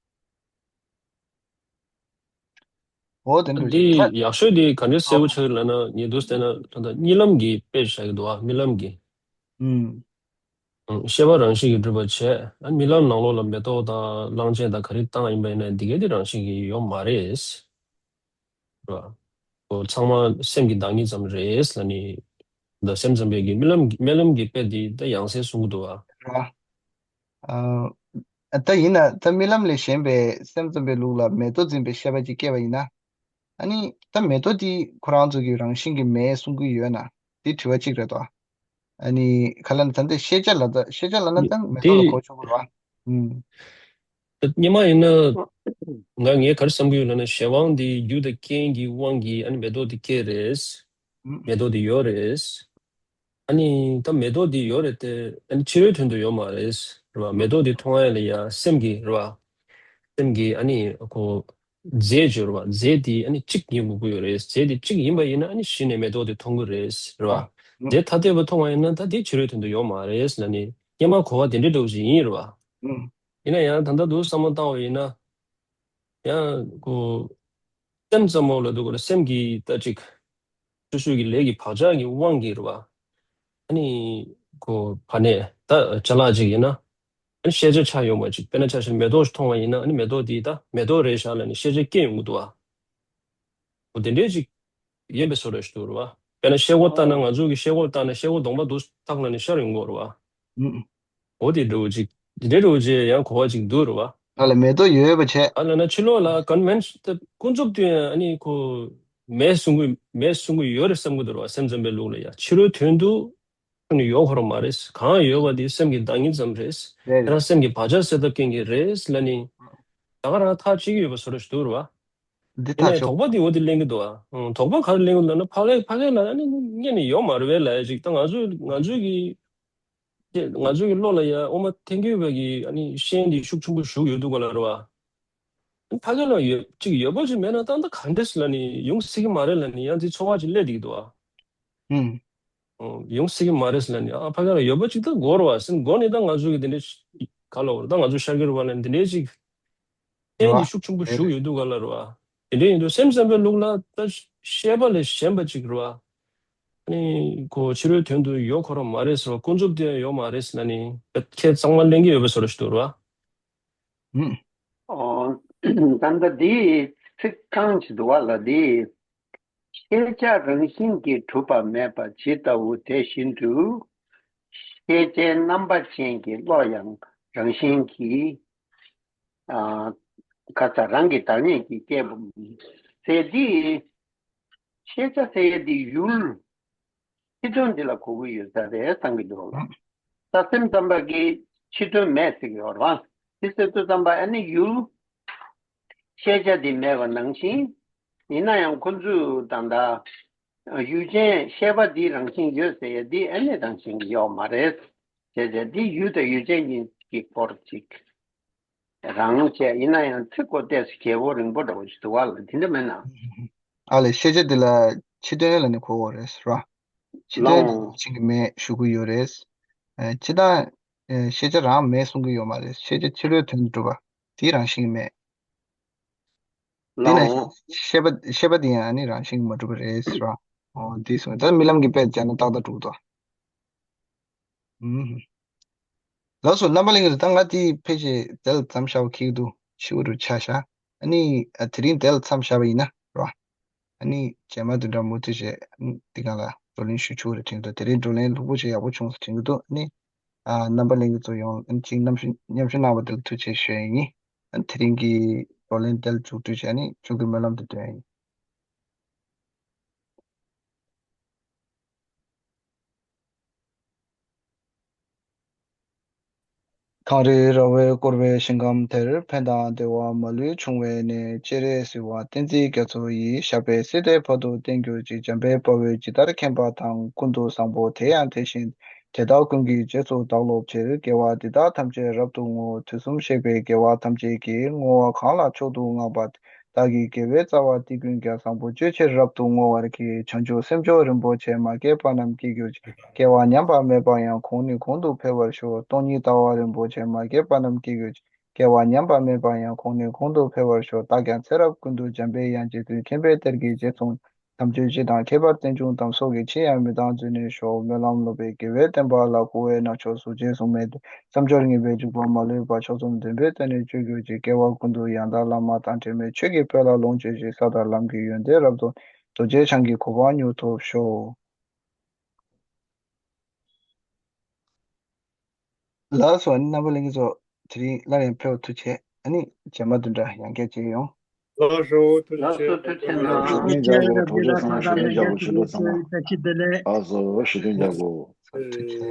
འོ་དེ་འདྲ་འདི་ཞིག་ད། ཡག་ཤོས་དེ་ག་འདྲའི་གསལ་པོ་ཆགས་ཀྱི་ལབ་ན་ཉེ་དུས་བལྟས་ན་ད་ལྟ་གཉིད་ལམ་གྱི་དཔེ་བཞག་གི་འདུག་ཨ། རྨི་ལམ་གྱི། ཨུམ། ཨང་། ཤེས་པ་རང་བཞིན་གྱིས་གྲུབ་པ་བྱས། ཨ་རྨི་ལམ་ནང་ལོགས་ལ་མེ་ཏོག་དང་གླང་ཆེན་དང་ག་རེ་བཏང་ཡིན་པ་ཡིན་ན་འདི་གའི་དེ་རང་བཞིན་གྱིས་ཡོད་མ་རེད། རེད་བ། ཁོ་ཚང་མ་སེམས་ཀྱི་བདག་ཉིད་ཙམ་རེད་ལབ་ནི། ད་སེམས་ཙམ་པའི་གི་རྨི་ལམ་རྨི་ལམ་གྱི་དཔེ་འདི་ད་ཡང་སེ་གསུང་གི་འདུག་བ། རེད་བ། ཨ་ད་ཡིན་ན་ད་རྨི་ལམ་ལས་གཞན་པའི་སེམས་ཙམ་པའི་ལུགས་ལ་མེ་ཏོག་འཛིན་པའི་ཤེས་པ་ཅིག་སྐྱེས་པ་ཡིན་ན། ཨ་ནི་ད་མེ་ཏོག་འདི་ཁོ་རང་ཚོ་གི་རང་བཞིན་གྱིས་མེད་གསུང་གི་ཡོད་ན། འདི་དྲི་བ་གཅིག་རེད་དོ། ཨ་ནི་ག་ལ་ནི་ད་ལྟ་ཤེས་བྱ་ལ་ད་ཤེས་བྱ་ལ་ན་ད་མེ་ཏོག་ལ་གོ་ཆོག་གི་རེད་བ། ཨུམ། སྔོན་མ་ཡིན་ན། ང་ངས་ག་རེ་བསམ་གྱི་ཡོད་ལབ་ན་གཞན་དབང་འདི་རྒྱུ་དང་རྐྱེན་གྱི་དབང་གིས་ཨ་ནི་མེ་ཏོག་འདི་སྐྱེས་རེད། ཨུམ། མེ་ཏོག་འདི་ཡོད་རེད། ཨ་ནི་ད་མེ་ཏོག་འདི་ཡོད་རེད་དེ་ཨ་ནི་ཕྱི་རོལ་དོན་དུ་ཡོད་མ་རེད། རེད་བ། མེ་ཏོག་འདི་མཐོང་ཡ་ལ་ཡ་སེམས་ཀྱི་རེད་བ། སེམས་ཀྱི་ཨ་ནི་ཁོ། རྫས་སྦྱོར་བ་རྫས་དེ་ཨ་ནི་གཅིག་ཡིན་དགོས་ཀྱི་ཡོད་རེད། རྫས་དེ་གཅིག་ཡིན་པ་ཡིན་ན་ཨ་ནི་གཞི་ནས་མེ་ཏོག་དེ་མཐོང་གི་རེད་རེད་བ། རྫས་ཐ་དད་པ་མཐོང་བ་ཡིན་ན་ད་དེ་ཕྱི་རོལ་དོན་དུ་ཡོད་མ་རེད་ལབ་ནས་སྔོན་མ་གོ་བ་དེ་འདྲའི་འདྲ་བོ་ཞིག་ཡིན་རེད་བ། ཡིན་ན་ཡང་ད་ལྟ་འདུག་བསམ་བློ་བཏང་བ་ཡིན་ན། ཡང་ཁོ། སེམས་ཙམ་པོ་ལ་འདུག་གོ་རེད། སེམས་ཀྱི་ད་ཅིག་སོ་སོའི་གི་ལས་ཀྱི་བག་ཆགས་ཀྱི་དབང་གིས་རེད་བ། ཨ་ནི་ཁོ་ཕ་ནས་ད་ཅ་ལག་ཅིག་ཡིན་ན། ཨ་ནི་ཤེས་བྱ་ཆགས་ཡོང་བ་ཅིག་དཔེར་ན་ཆ་བཞག་མེ་ཏོག་ཞིག་མཐོང་བ་ཡིན་ན་ཨ་ནི་མེ་ཏོག་འདི་ད་མེ་ཏོག་རེད་ཤག་ལབ་ནས་ཤེས་བྱ་སྐྱེ་ཡོང་གི་འདུག་ཨ། འོ་དེ་འདྲས་ཅིག་ཡིན་པའི་བཟོ་འདྲ་ཞིག་འདུག་རེད་བ། དཔེར་ན་ཤེལ་སྒོ་ལྟ་ན་ང་ཚོ་གི་ཤེལ་སྒོ་ལྟ་ན་ཤེལ་སྒོ་གདོང་པ་འདུག་ཐག་ལ་ནས་ཤར་ཡོང་གི་རེད་བ། ཨུམ། འོ་དེ་འདྲ་བོ་ཅིག་དེ་འདྲས་འདྲ་བོ་ཅིག་ཡང་གོ་བ་ཅིག་འདུག་རེད་བ། ཨ་ལ་མེ་ཏོག་ཡོད་པ་བྱས། ཨ་ལ་ན་ཕྱི་ལོགས་ལ་གོན་མེན་ད་ཀུན་རྫོབ་ཏུ་ཡང་ཨ་ནི་ཁོ་མེད་གསུང་གི་མེད་གསུང་གི་ཡོད་རེད་བསམ་གི་འདུག་རེད་བ། སེམས་ཙམ་པའི་ལུགས་ལ་ཡ་ཕྱི་རོལ་དོན་དུ་ཁོ་ནི་ཡོད་ཁོ་རང་མ་རེད། གང་ཡོད་པ་དེ་སེམས་ཀྱི་བདག་ཉིད་ཙམ་རེད། རེད་དེ་རང་རེད། སེམས་ཀྱི་བག་ཆགས་སེལ་ཐབས་མཁན་གྱི་རེད་ལབ་ནི་ད་ག་རང་ཐག་གཅོད་ཀྱི་ཡོད་པ་བཟོ་འདྲ་ཞིག་འདུག་རེད་བ། འདི་ཡིན་ནའི་ཐག་ཆོད། དོགས་པ་འདི་འོ་འདི་གླེང་གི་འདུག་ཨ། ཨང་། དོགས་པ་ག་རེ་གླེང་གི་འདུག་ལབ་ན་ཕ་གིར་ཕ་གིར་ལ་ཨ་ནི་སྔོན་ནས་ཡོད་མ་རེད་པས་ལབ་ཡ་ཅིག་ད་ང་ཚོས་ང་ཚོས་ཀྱི་ང་ཚོའི་གི་བློ་ལ་ཡ་ཨོ་མ་ཐེན་ཀེ་ཡུ་བ་གི་ཨ་ནི་ཤེས་ཡོན་འདི་ཤུགས་ཆེན་པོ་ཞུགས་ཡོད་འདུག་ག་ལ་རེད་བ། ཨ་ནི་ཕ་གིར་ལ་ཡོད་ཅིག་ཡོད་པ་ཅིག་མེད་ན་ད་ད་ག་འདྲས་ལབ་ནི་ཡོང་སྲིད་ཀྱི་མ་རེད་ལབ་ནི་ཡང་དེ་ཚོར་བ་ཅིག་སླེབས་བསྡད་ཀྱི་འདུག་ཨ། ཨང་། ཡོང་སྲིད་ཀྱི་མ་རེད་ཟེར་ལབ་ནས་ཨ་ཕ་ག་ལ་ཡོད་པ་ཅིག་ད་དགོས་རེད་བ་ཟེར་དགོས་ནས་ད་ང་ཚོ་གི་དེ་འདྲ་ག་ལ་འོར་ད་ང་ཚོ་ཤར་གི་རེད་བ་ལབ་ནས་དེ་འདྲའི་ཅིག་རྐྱེན་གྱི་ཤུགས་ཆེན་པོ་ཞུགས་ཡོད་འདུག་ག་ལ་རེད་བ། དེ་འདྲ་ཡིན་དུས་སེམས་ཙམ་པའི་ལུགས་ལ་ད་ཤེས་པ་ལས་གཞན་པ་ཅིག་རེད་བ། ཨ་ནི་ཁོ་ཕྱི་རོལ་དོན་དུ་ཡོད་ཁོ་རང་མ་རེད་ཟེར་བ་ཀུན་རྫོབ་དེ་ཡང་ཡོད་མ་རེད་ཟེར་ལབ་ནས་ཁྱེད་གཙང་མ་གླེང་གི་ཡོད་པའི་བཟོ་འདྲ་ཞིག་འདུག་རེད་བ། ཨང་། ད་ལྟ་འདིའི་ཚིག་རྐང་ཅིག་འདུག་བ་ལ་འདི། ཤེས་བྱ་རང་བཞིན་གྱིས་གྲུབ་པ་མེད་པ་ཇི་ལྟ་བུ་དེ་བཞིན་དུ། ཤེས་བྱའི་རྣམ་པ་ཅན་གྱི་བློ་ཡང་རང་བཞིན་གྱིས། ཨ། ཁ་ཚ་རང་གི་བདག་ཉིད་ཀྱིས་སྐྱེས་པ་ཟེར་འདི། ཤེས་བྱ་ཟེར་ཡས་འདི་ཡུལ། ཕྱི་དོན་འདི་ལ་གོ་གི་ཡོད་ས་རེད་བསམ་གྱི་འདུག་ལ། ད་སེམས་ཙམ་པ་གིས་ཕྱི་དོན་མེད་ཟེར་གྱི་ཡོད་རེད་བ། དེ་ཟེར་དུས་ཙམ་པ་ཨ་ནི་ཡུལ། ཤེས་བྱ་འདི་མེད་པ་ནང་བཞིན། ཡིན་ན་ཡང་ཁོ་ཚོས་ད་ལྟ་ཡུལ་ཅན་ཤེས་པ་འདི་རང་བཞིན་ཡོད་ཟེར་ཡས་འདི་ཨ་ནི་རང་བཞིན་གྱི་ཡོད་མ་རེད། ཤེས་བྱ་འདི་ཡུལ་དང་ཡུལ་ཅན་གཉིས་ཀྱི་སྐོར་ཅིག་རང་བྱས་ཡིན་ན་ཡང་ཚིག་གོ་ཏོག་ཙམ་རྒྱས་པོ་རིང་པོ་འདྲ་བོ་ཞིག་འདུག་བ་ལ་དེ་འདྲ་མེད་ན། ཨ་ལས་ཤེས་བྱ་འདི་ལ་ཕྱི་དོན་ལ་ནི་གོ་དགོས་རེད་ཟེར་བ། ཕྱི་དོན་ལའོ། རང་བཞིན་གྱིས་མེད་ཞུ་གི་ཡོད་རེད། ཨ། སྤྱིར་བཏང་། ཨ། ཤེས་བྱ་རང་མེད་གསུང་གི་ཡོད་མ་རེད། ཤེས་བྱ་ཕྱི་རོལ་དོན་དུ་གྲུབ་པ་དེ་རང་བཞིན་གྱིས་མེད། དེ་ན་ལའོ། ཤེས་པ་ཤེས་པ་དེ་ཡང་ནི་རང་བཞིན་གྱིས་མ་གྲུབ་པ་རེད་ཟེར་བ། ཨོ་དེ་སོང་ད་རྨི་ལམ་གྱི་དཔེ་བྱས་ན་ཏག་ཏག་འགྲུབ་ཏོ། ཨུམ། ལགས་སོ་རྣམ་པ་ལྷན་རྒྱས་ཚོ་ད་ང་དེ་ཕལ་ཆེར་དེ་ལ་མཚམས་བཞག་པ་ཁེལ་འདུག་ཤི་བོ་རུ་ཆ་བཞག་ཨ་ནི་ཨ་དེ་རིང་དེ་ལ་མཚམས་བཞག་པ་ཡིན་ན་རོ། ཨ་ནི་རྗེས་མ་བདུན་ཕྲག་མུ་མཐུད་བྱས་ཨ་ནི་འདི་གང་ལ་བགྲོ་གླེང་ཞུ་ཆོག་རེད་དྲན་གྱི་འདུག་དེ་རིང་བགྲོ་གླེང་ལྷུག་པོ་ཞིག་ཡག་པོ་བྱུང་སོང་དྲན་གྱི་འདུག་ཨ་ནི། ཨ། རྣམ་པ་ལྷན་རྒྱས་ཚོ་ཡོངས་ཨ་ནི་གཅིག་མཉམ་ཞུ་མཉམ་ཞུ་གནང་བ་དེ་ལ་ཐུགས་རྗེ་ཆེ་ཞུ་ཡ་ཡིན། ཨ་ནི་དེ་རིང་གི་བགྲོ་གླེང་དེ་ལ་མཇུག་སྒྲིལ་བྱས་ཨ་ནི་མཇུག་གི་སྨོན་ལམ་དེ་འདོན་ཡ་ཡིན། གངས་རི་ར་བས་བསྐོར་བའི་ཞིང་ཁམས་དེར། ཕན་དང་བདེ་བ་མ་ལུས་འབྱུང་བའི་གནས། སྤྱན་རས་གཟིགས་དབང་བསྟན་འཛིན་རྒྱ་མཚོ་ཡི། ཞབས་པད་སྲིད་མཐའི་བར་དུ་བརྟན་གྱུར་ཅིག་འཇམ་དཔལ་དཔའ་བོས་ཇི་ལྟར་མཁྱེན་པ་དང་། ཀུན་ཏུ་བཟང་པོ་དེ་ཡང་དེ་བཞིན་ཏེ། དེ་དག་ཀུན་གྱི་རྗེས་སུ་བདག་སློབ་ཕྱིར། དགེ་བ་འདི་དག་ཐམས་ཅད་རབ་ཏུ་བསྔོ། དུས་གསུམ་གཤེགས་པའི་རྒྱལ་བ་ཐམས་ཅད་ཀྱིས། བསྔོ་བ་གང་ལ་མཆོག་ཏུ་བསྔགས་པ་དེས། བདག་གི་དགེ་བའི་རྩ་བ་འདི་ཀུན་ཀྱང་། བཟང་པོ་སྤྱོད་ཕྱིར་རབ་ཏུ་བསྔོ་བར་བགྱི། བྱང་ཆུབ་སེམས་མཆོག་རིན་པོ་ཆེ། མ་སྐྱེས་པ་རྣམས་སྐྱེ་གྱུར་ཅིག་སྐྱེ་བ་ཉམས་པ་མེད་པ་ཡང་། གོང་ནས་གོང་དུ་འཕེལ་བར་ཤོག་སྟོང་ཉིད་ལྟ་བ་རིན་པོ་ཆེ། མ་སྐྱེས་པ་རྣམས་སྐྱེ་གྱུར་ཅིག་སྐྱེ་བ་ཉམས་པ་མེད་པ་ཡང་། གོང་ནས་གོང་དུ་འཕེལ་བར་ཤོག་བདག་ཀྱང་ཚེ་རབས་ཀུན་ཏུ་འཇམ་པའི་དབྱངས་ཀྱིས་བསྟོད། མཁྱེན་པའི་གཏེར་གྱི་རྗེ་ཚོགས་རྣམས། དམ་ཆོས་སྤྱི་དང་ཁྱད་པར་བསྟན་འབྱུང་དམ་སོགས་ཀྱི། ཕྱིར་ཡང་མི་ལྡང་རྗེས་ནས་ཤོག་སྨོན་ལམ་སློབ་པའི་དགེ་བའི་བསྟན་པ་ལ། འཁོར་བའི་ནག་ཕྱོགས་གཟུགས་ཅན་གཟུགས་མེད་དེ། བསམ་སྦྱོར་ངེས་པའི་འཇུག་པ་མ་ལུས་པ། མཆོག་གསུམ་བདེན་པའི་དོན་ནི་སྤྱོད་གྱུར་ཅིག་སྐྱེ་བ་ཀུན་ཏུ་ཡང་དག་བླ་མ་དང་འབྲལ་མེད་ཆོས་ཀྱི་དཔལ་ལ་ལོངས་སྤྱོད་ཅིག་ས་དང་ལམ་གྱི་ཡོན་ཏན་རབ་རྫོགས། རྡོ་རྗེ་འཆང་གི་གོ་འཕང་མྱུར་ཐོབ་ཤོག་ལགས་སོ། ཨ་ནི་རྣམ་པ་ལྷན་རྒྱས་ཚོ་དེ་རིང་སླར་ཡང་ཕེབས་པར་ཐུགས་རྗེ་ཆེ། ཨ་ནི་རྗེས་མ་བདུན་ཕྲག་ཡང་བསྐྱར་མཇལ་ཡོང་། ལགས་སོ་ཐུགས་རྗེ་ཆེ། ལགས་སོ་ཐུགས་རྗེ་ཆེ་གནང་། ཞུ་རྟེན་རྒྱལ་པོ་གྲོང་ཁྱེར་ཚང་མ་ཞུ་རྟེན་རྒྱལ་པོ་ཞུ་རྟེན་ཚང་མ། བཀྲ་ཤིས་བདེ་ལེགས། ལགས་སོ་ཞུ་རྟེན་རྒྱལ་པོ། ཐུགས་རྗེ་ཆེ།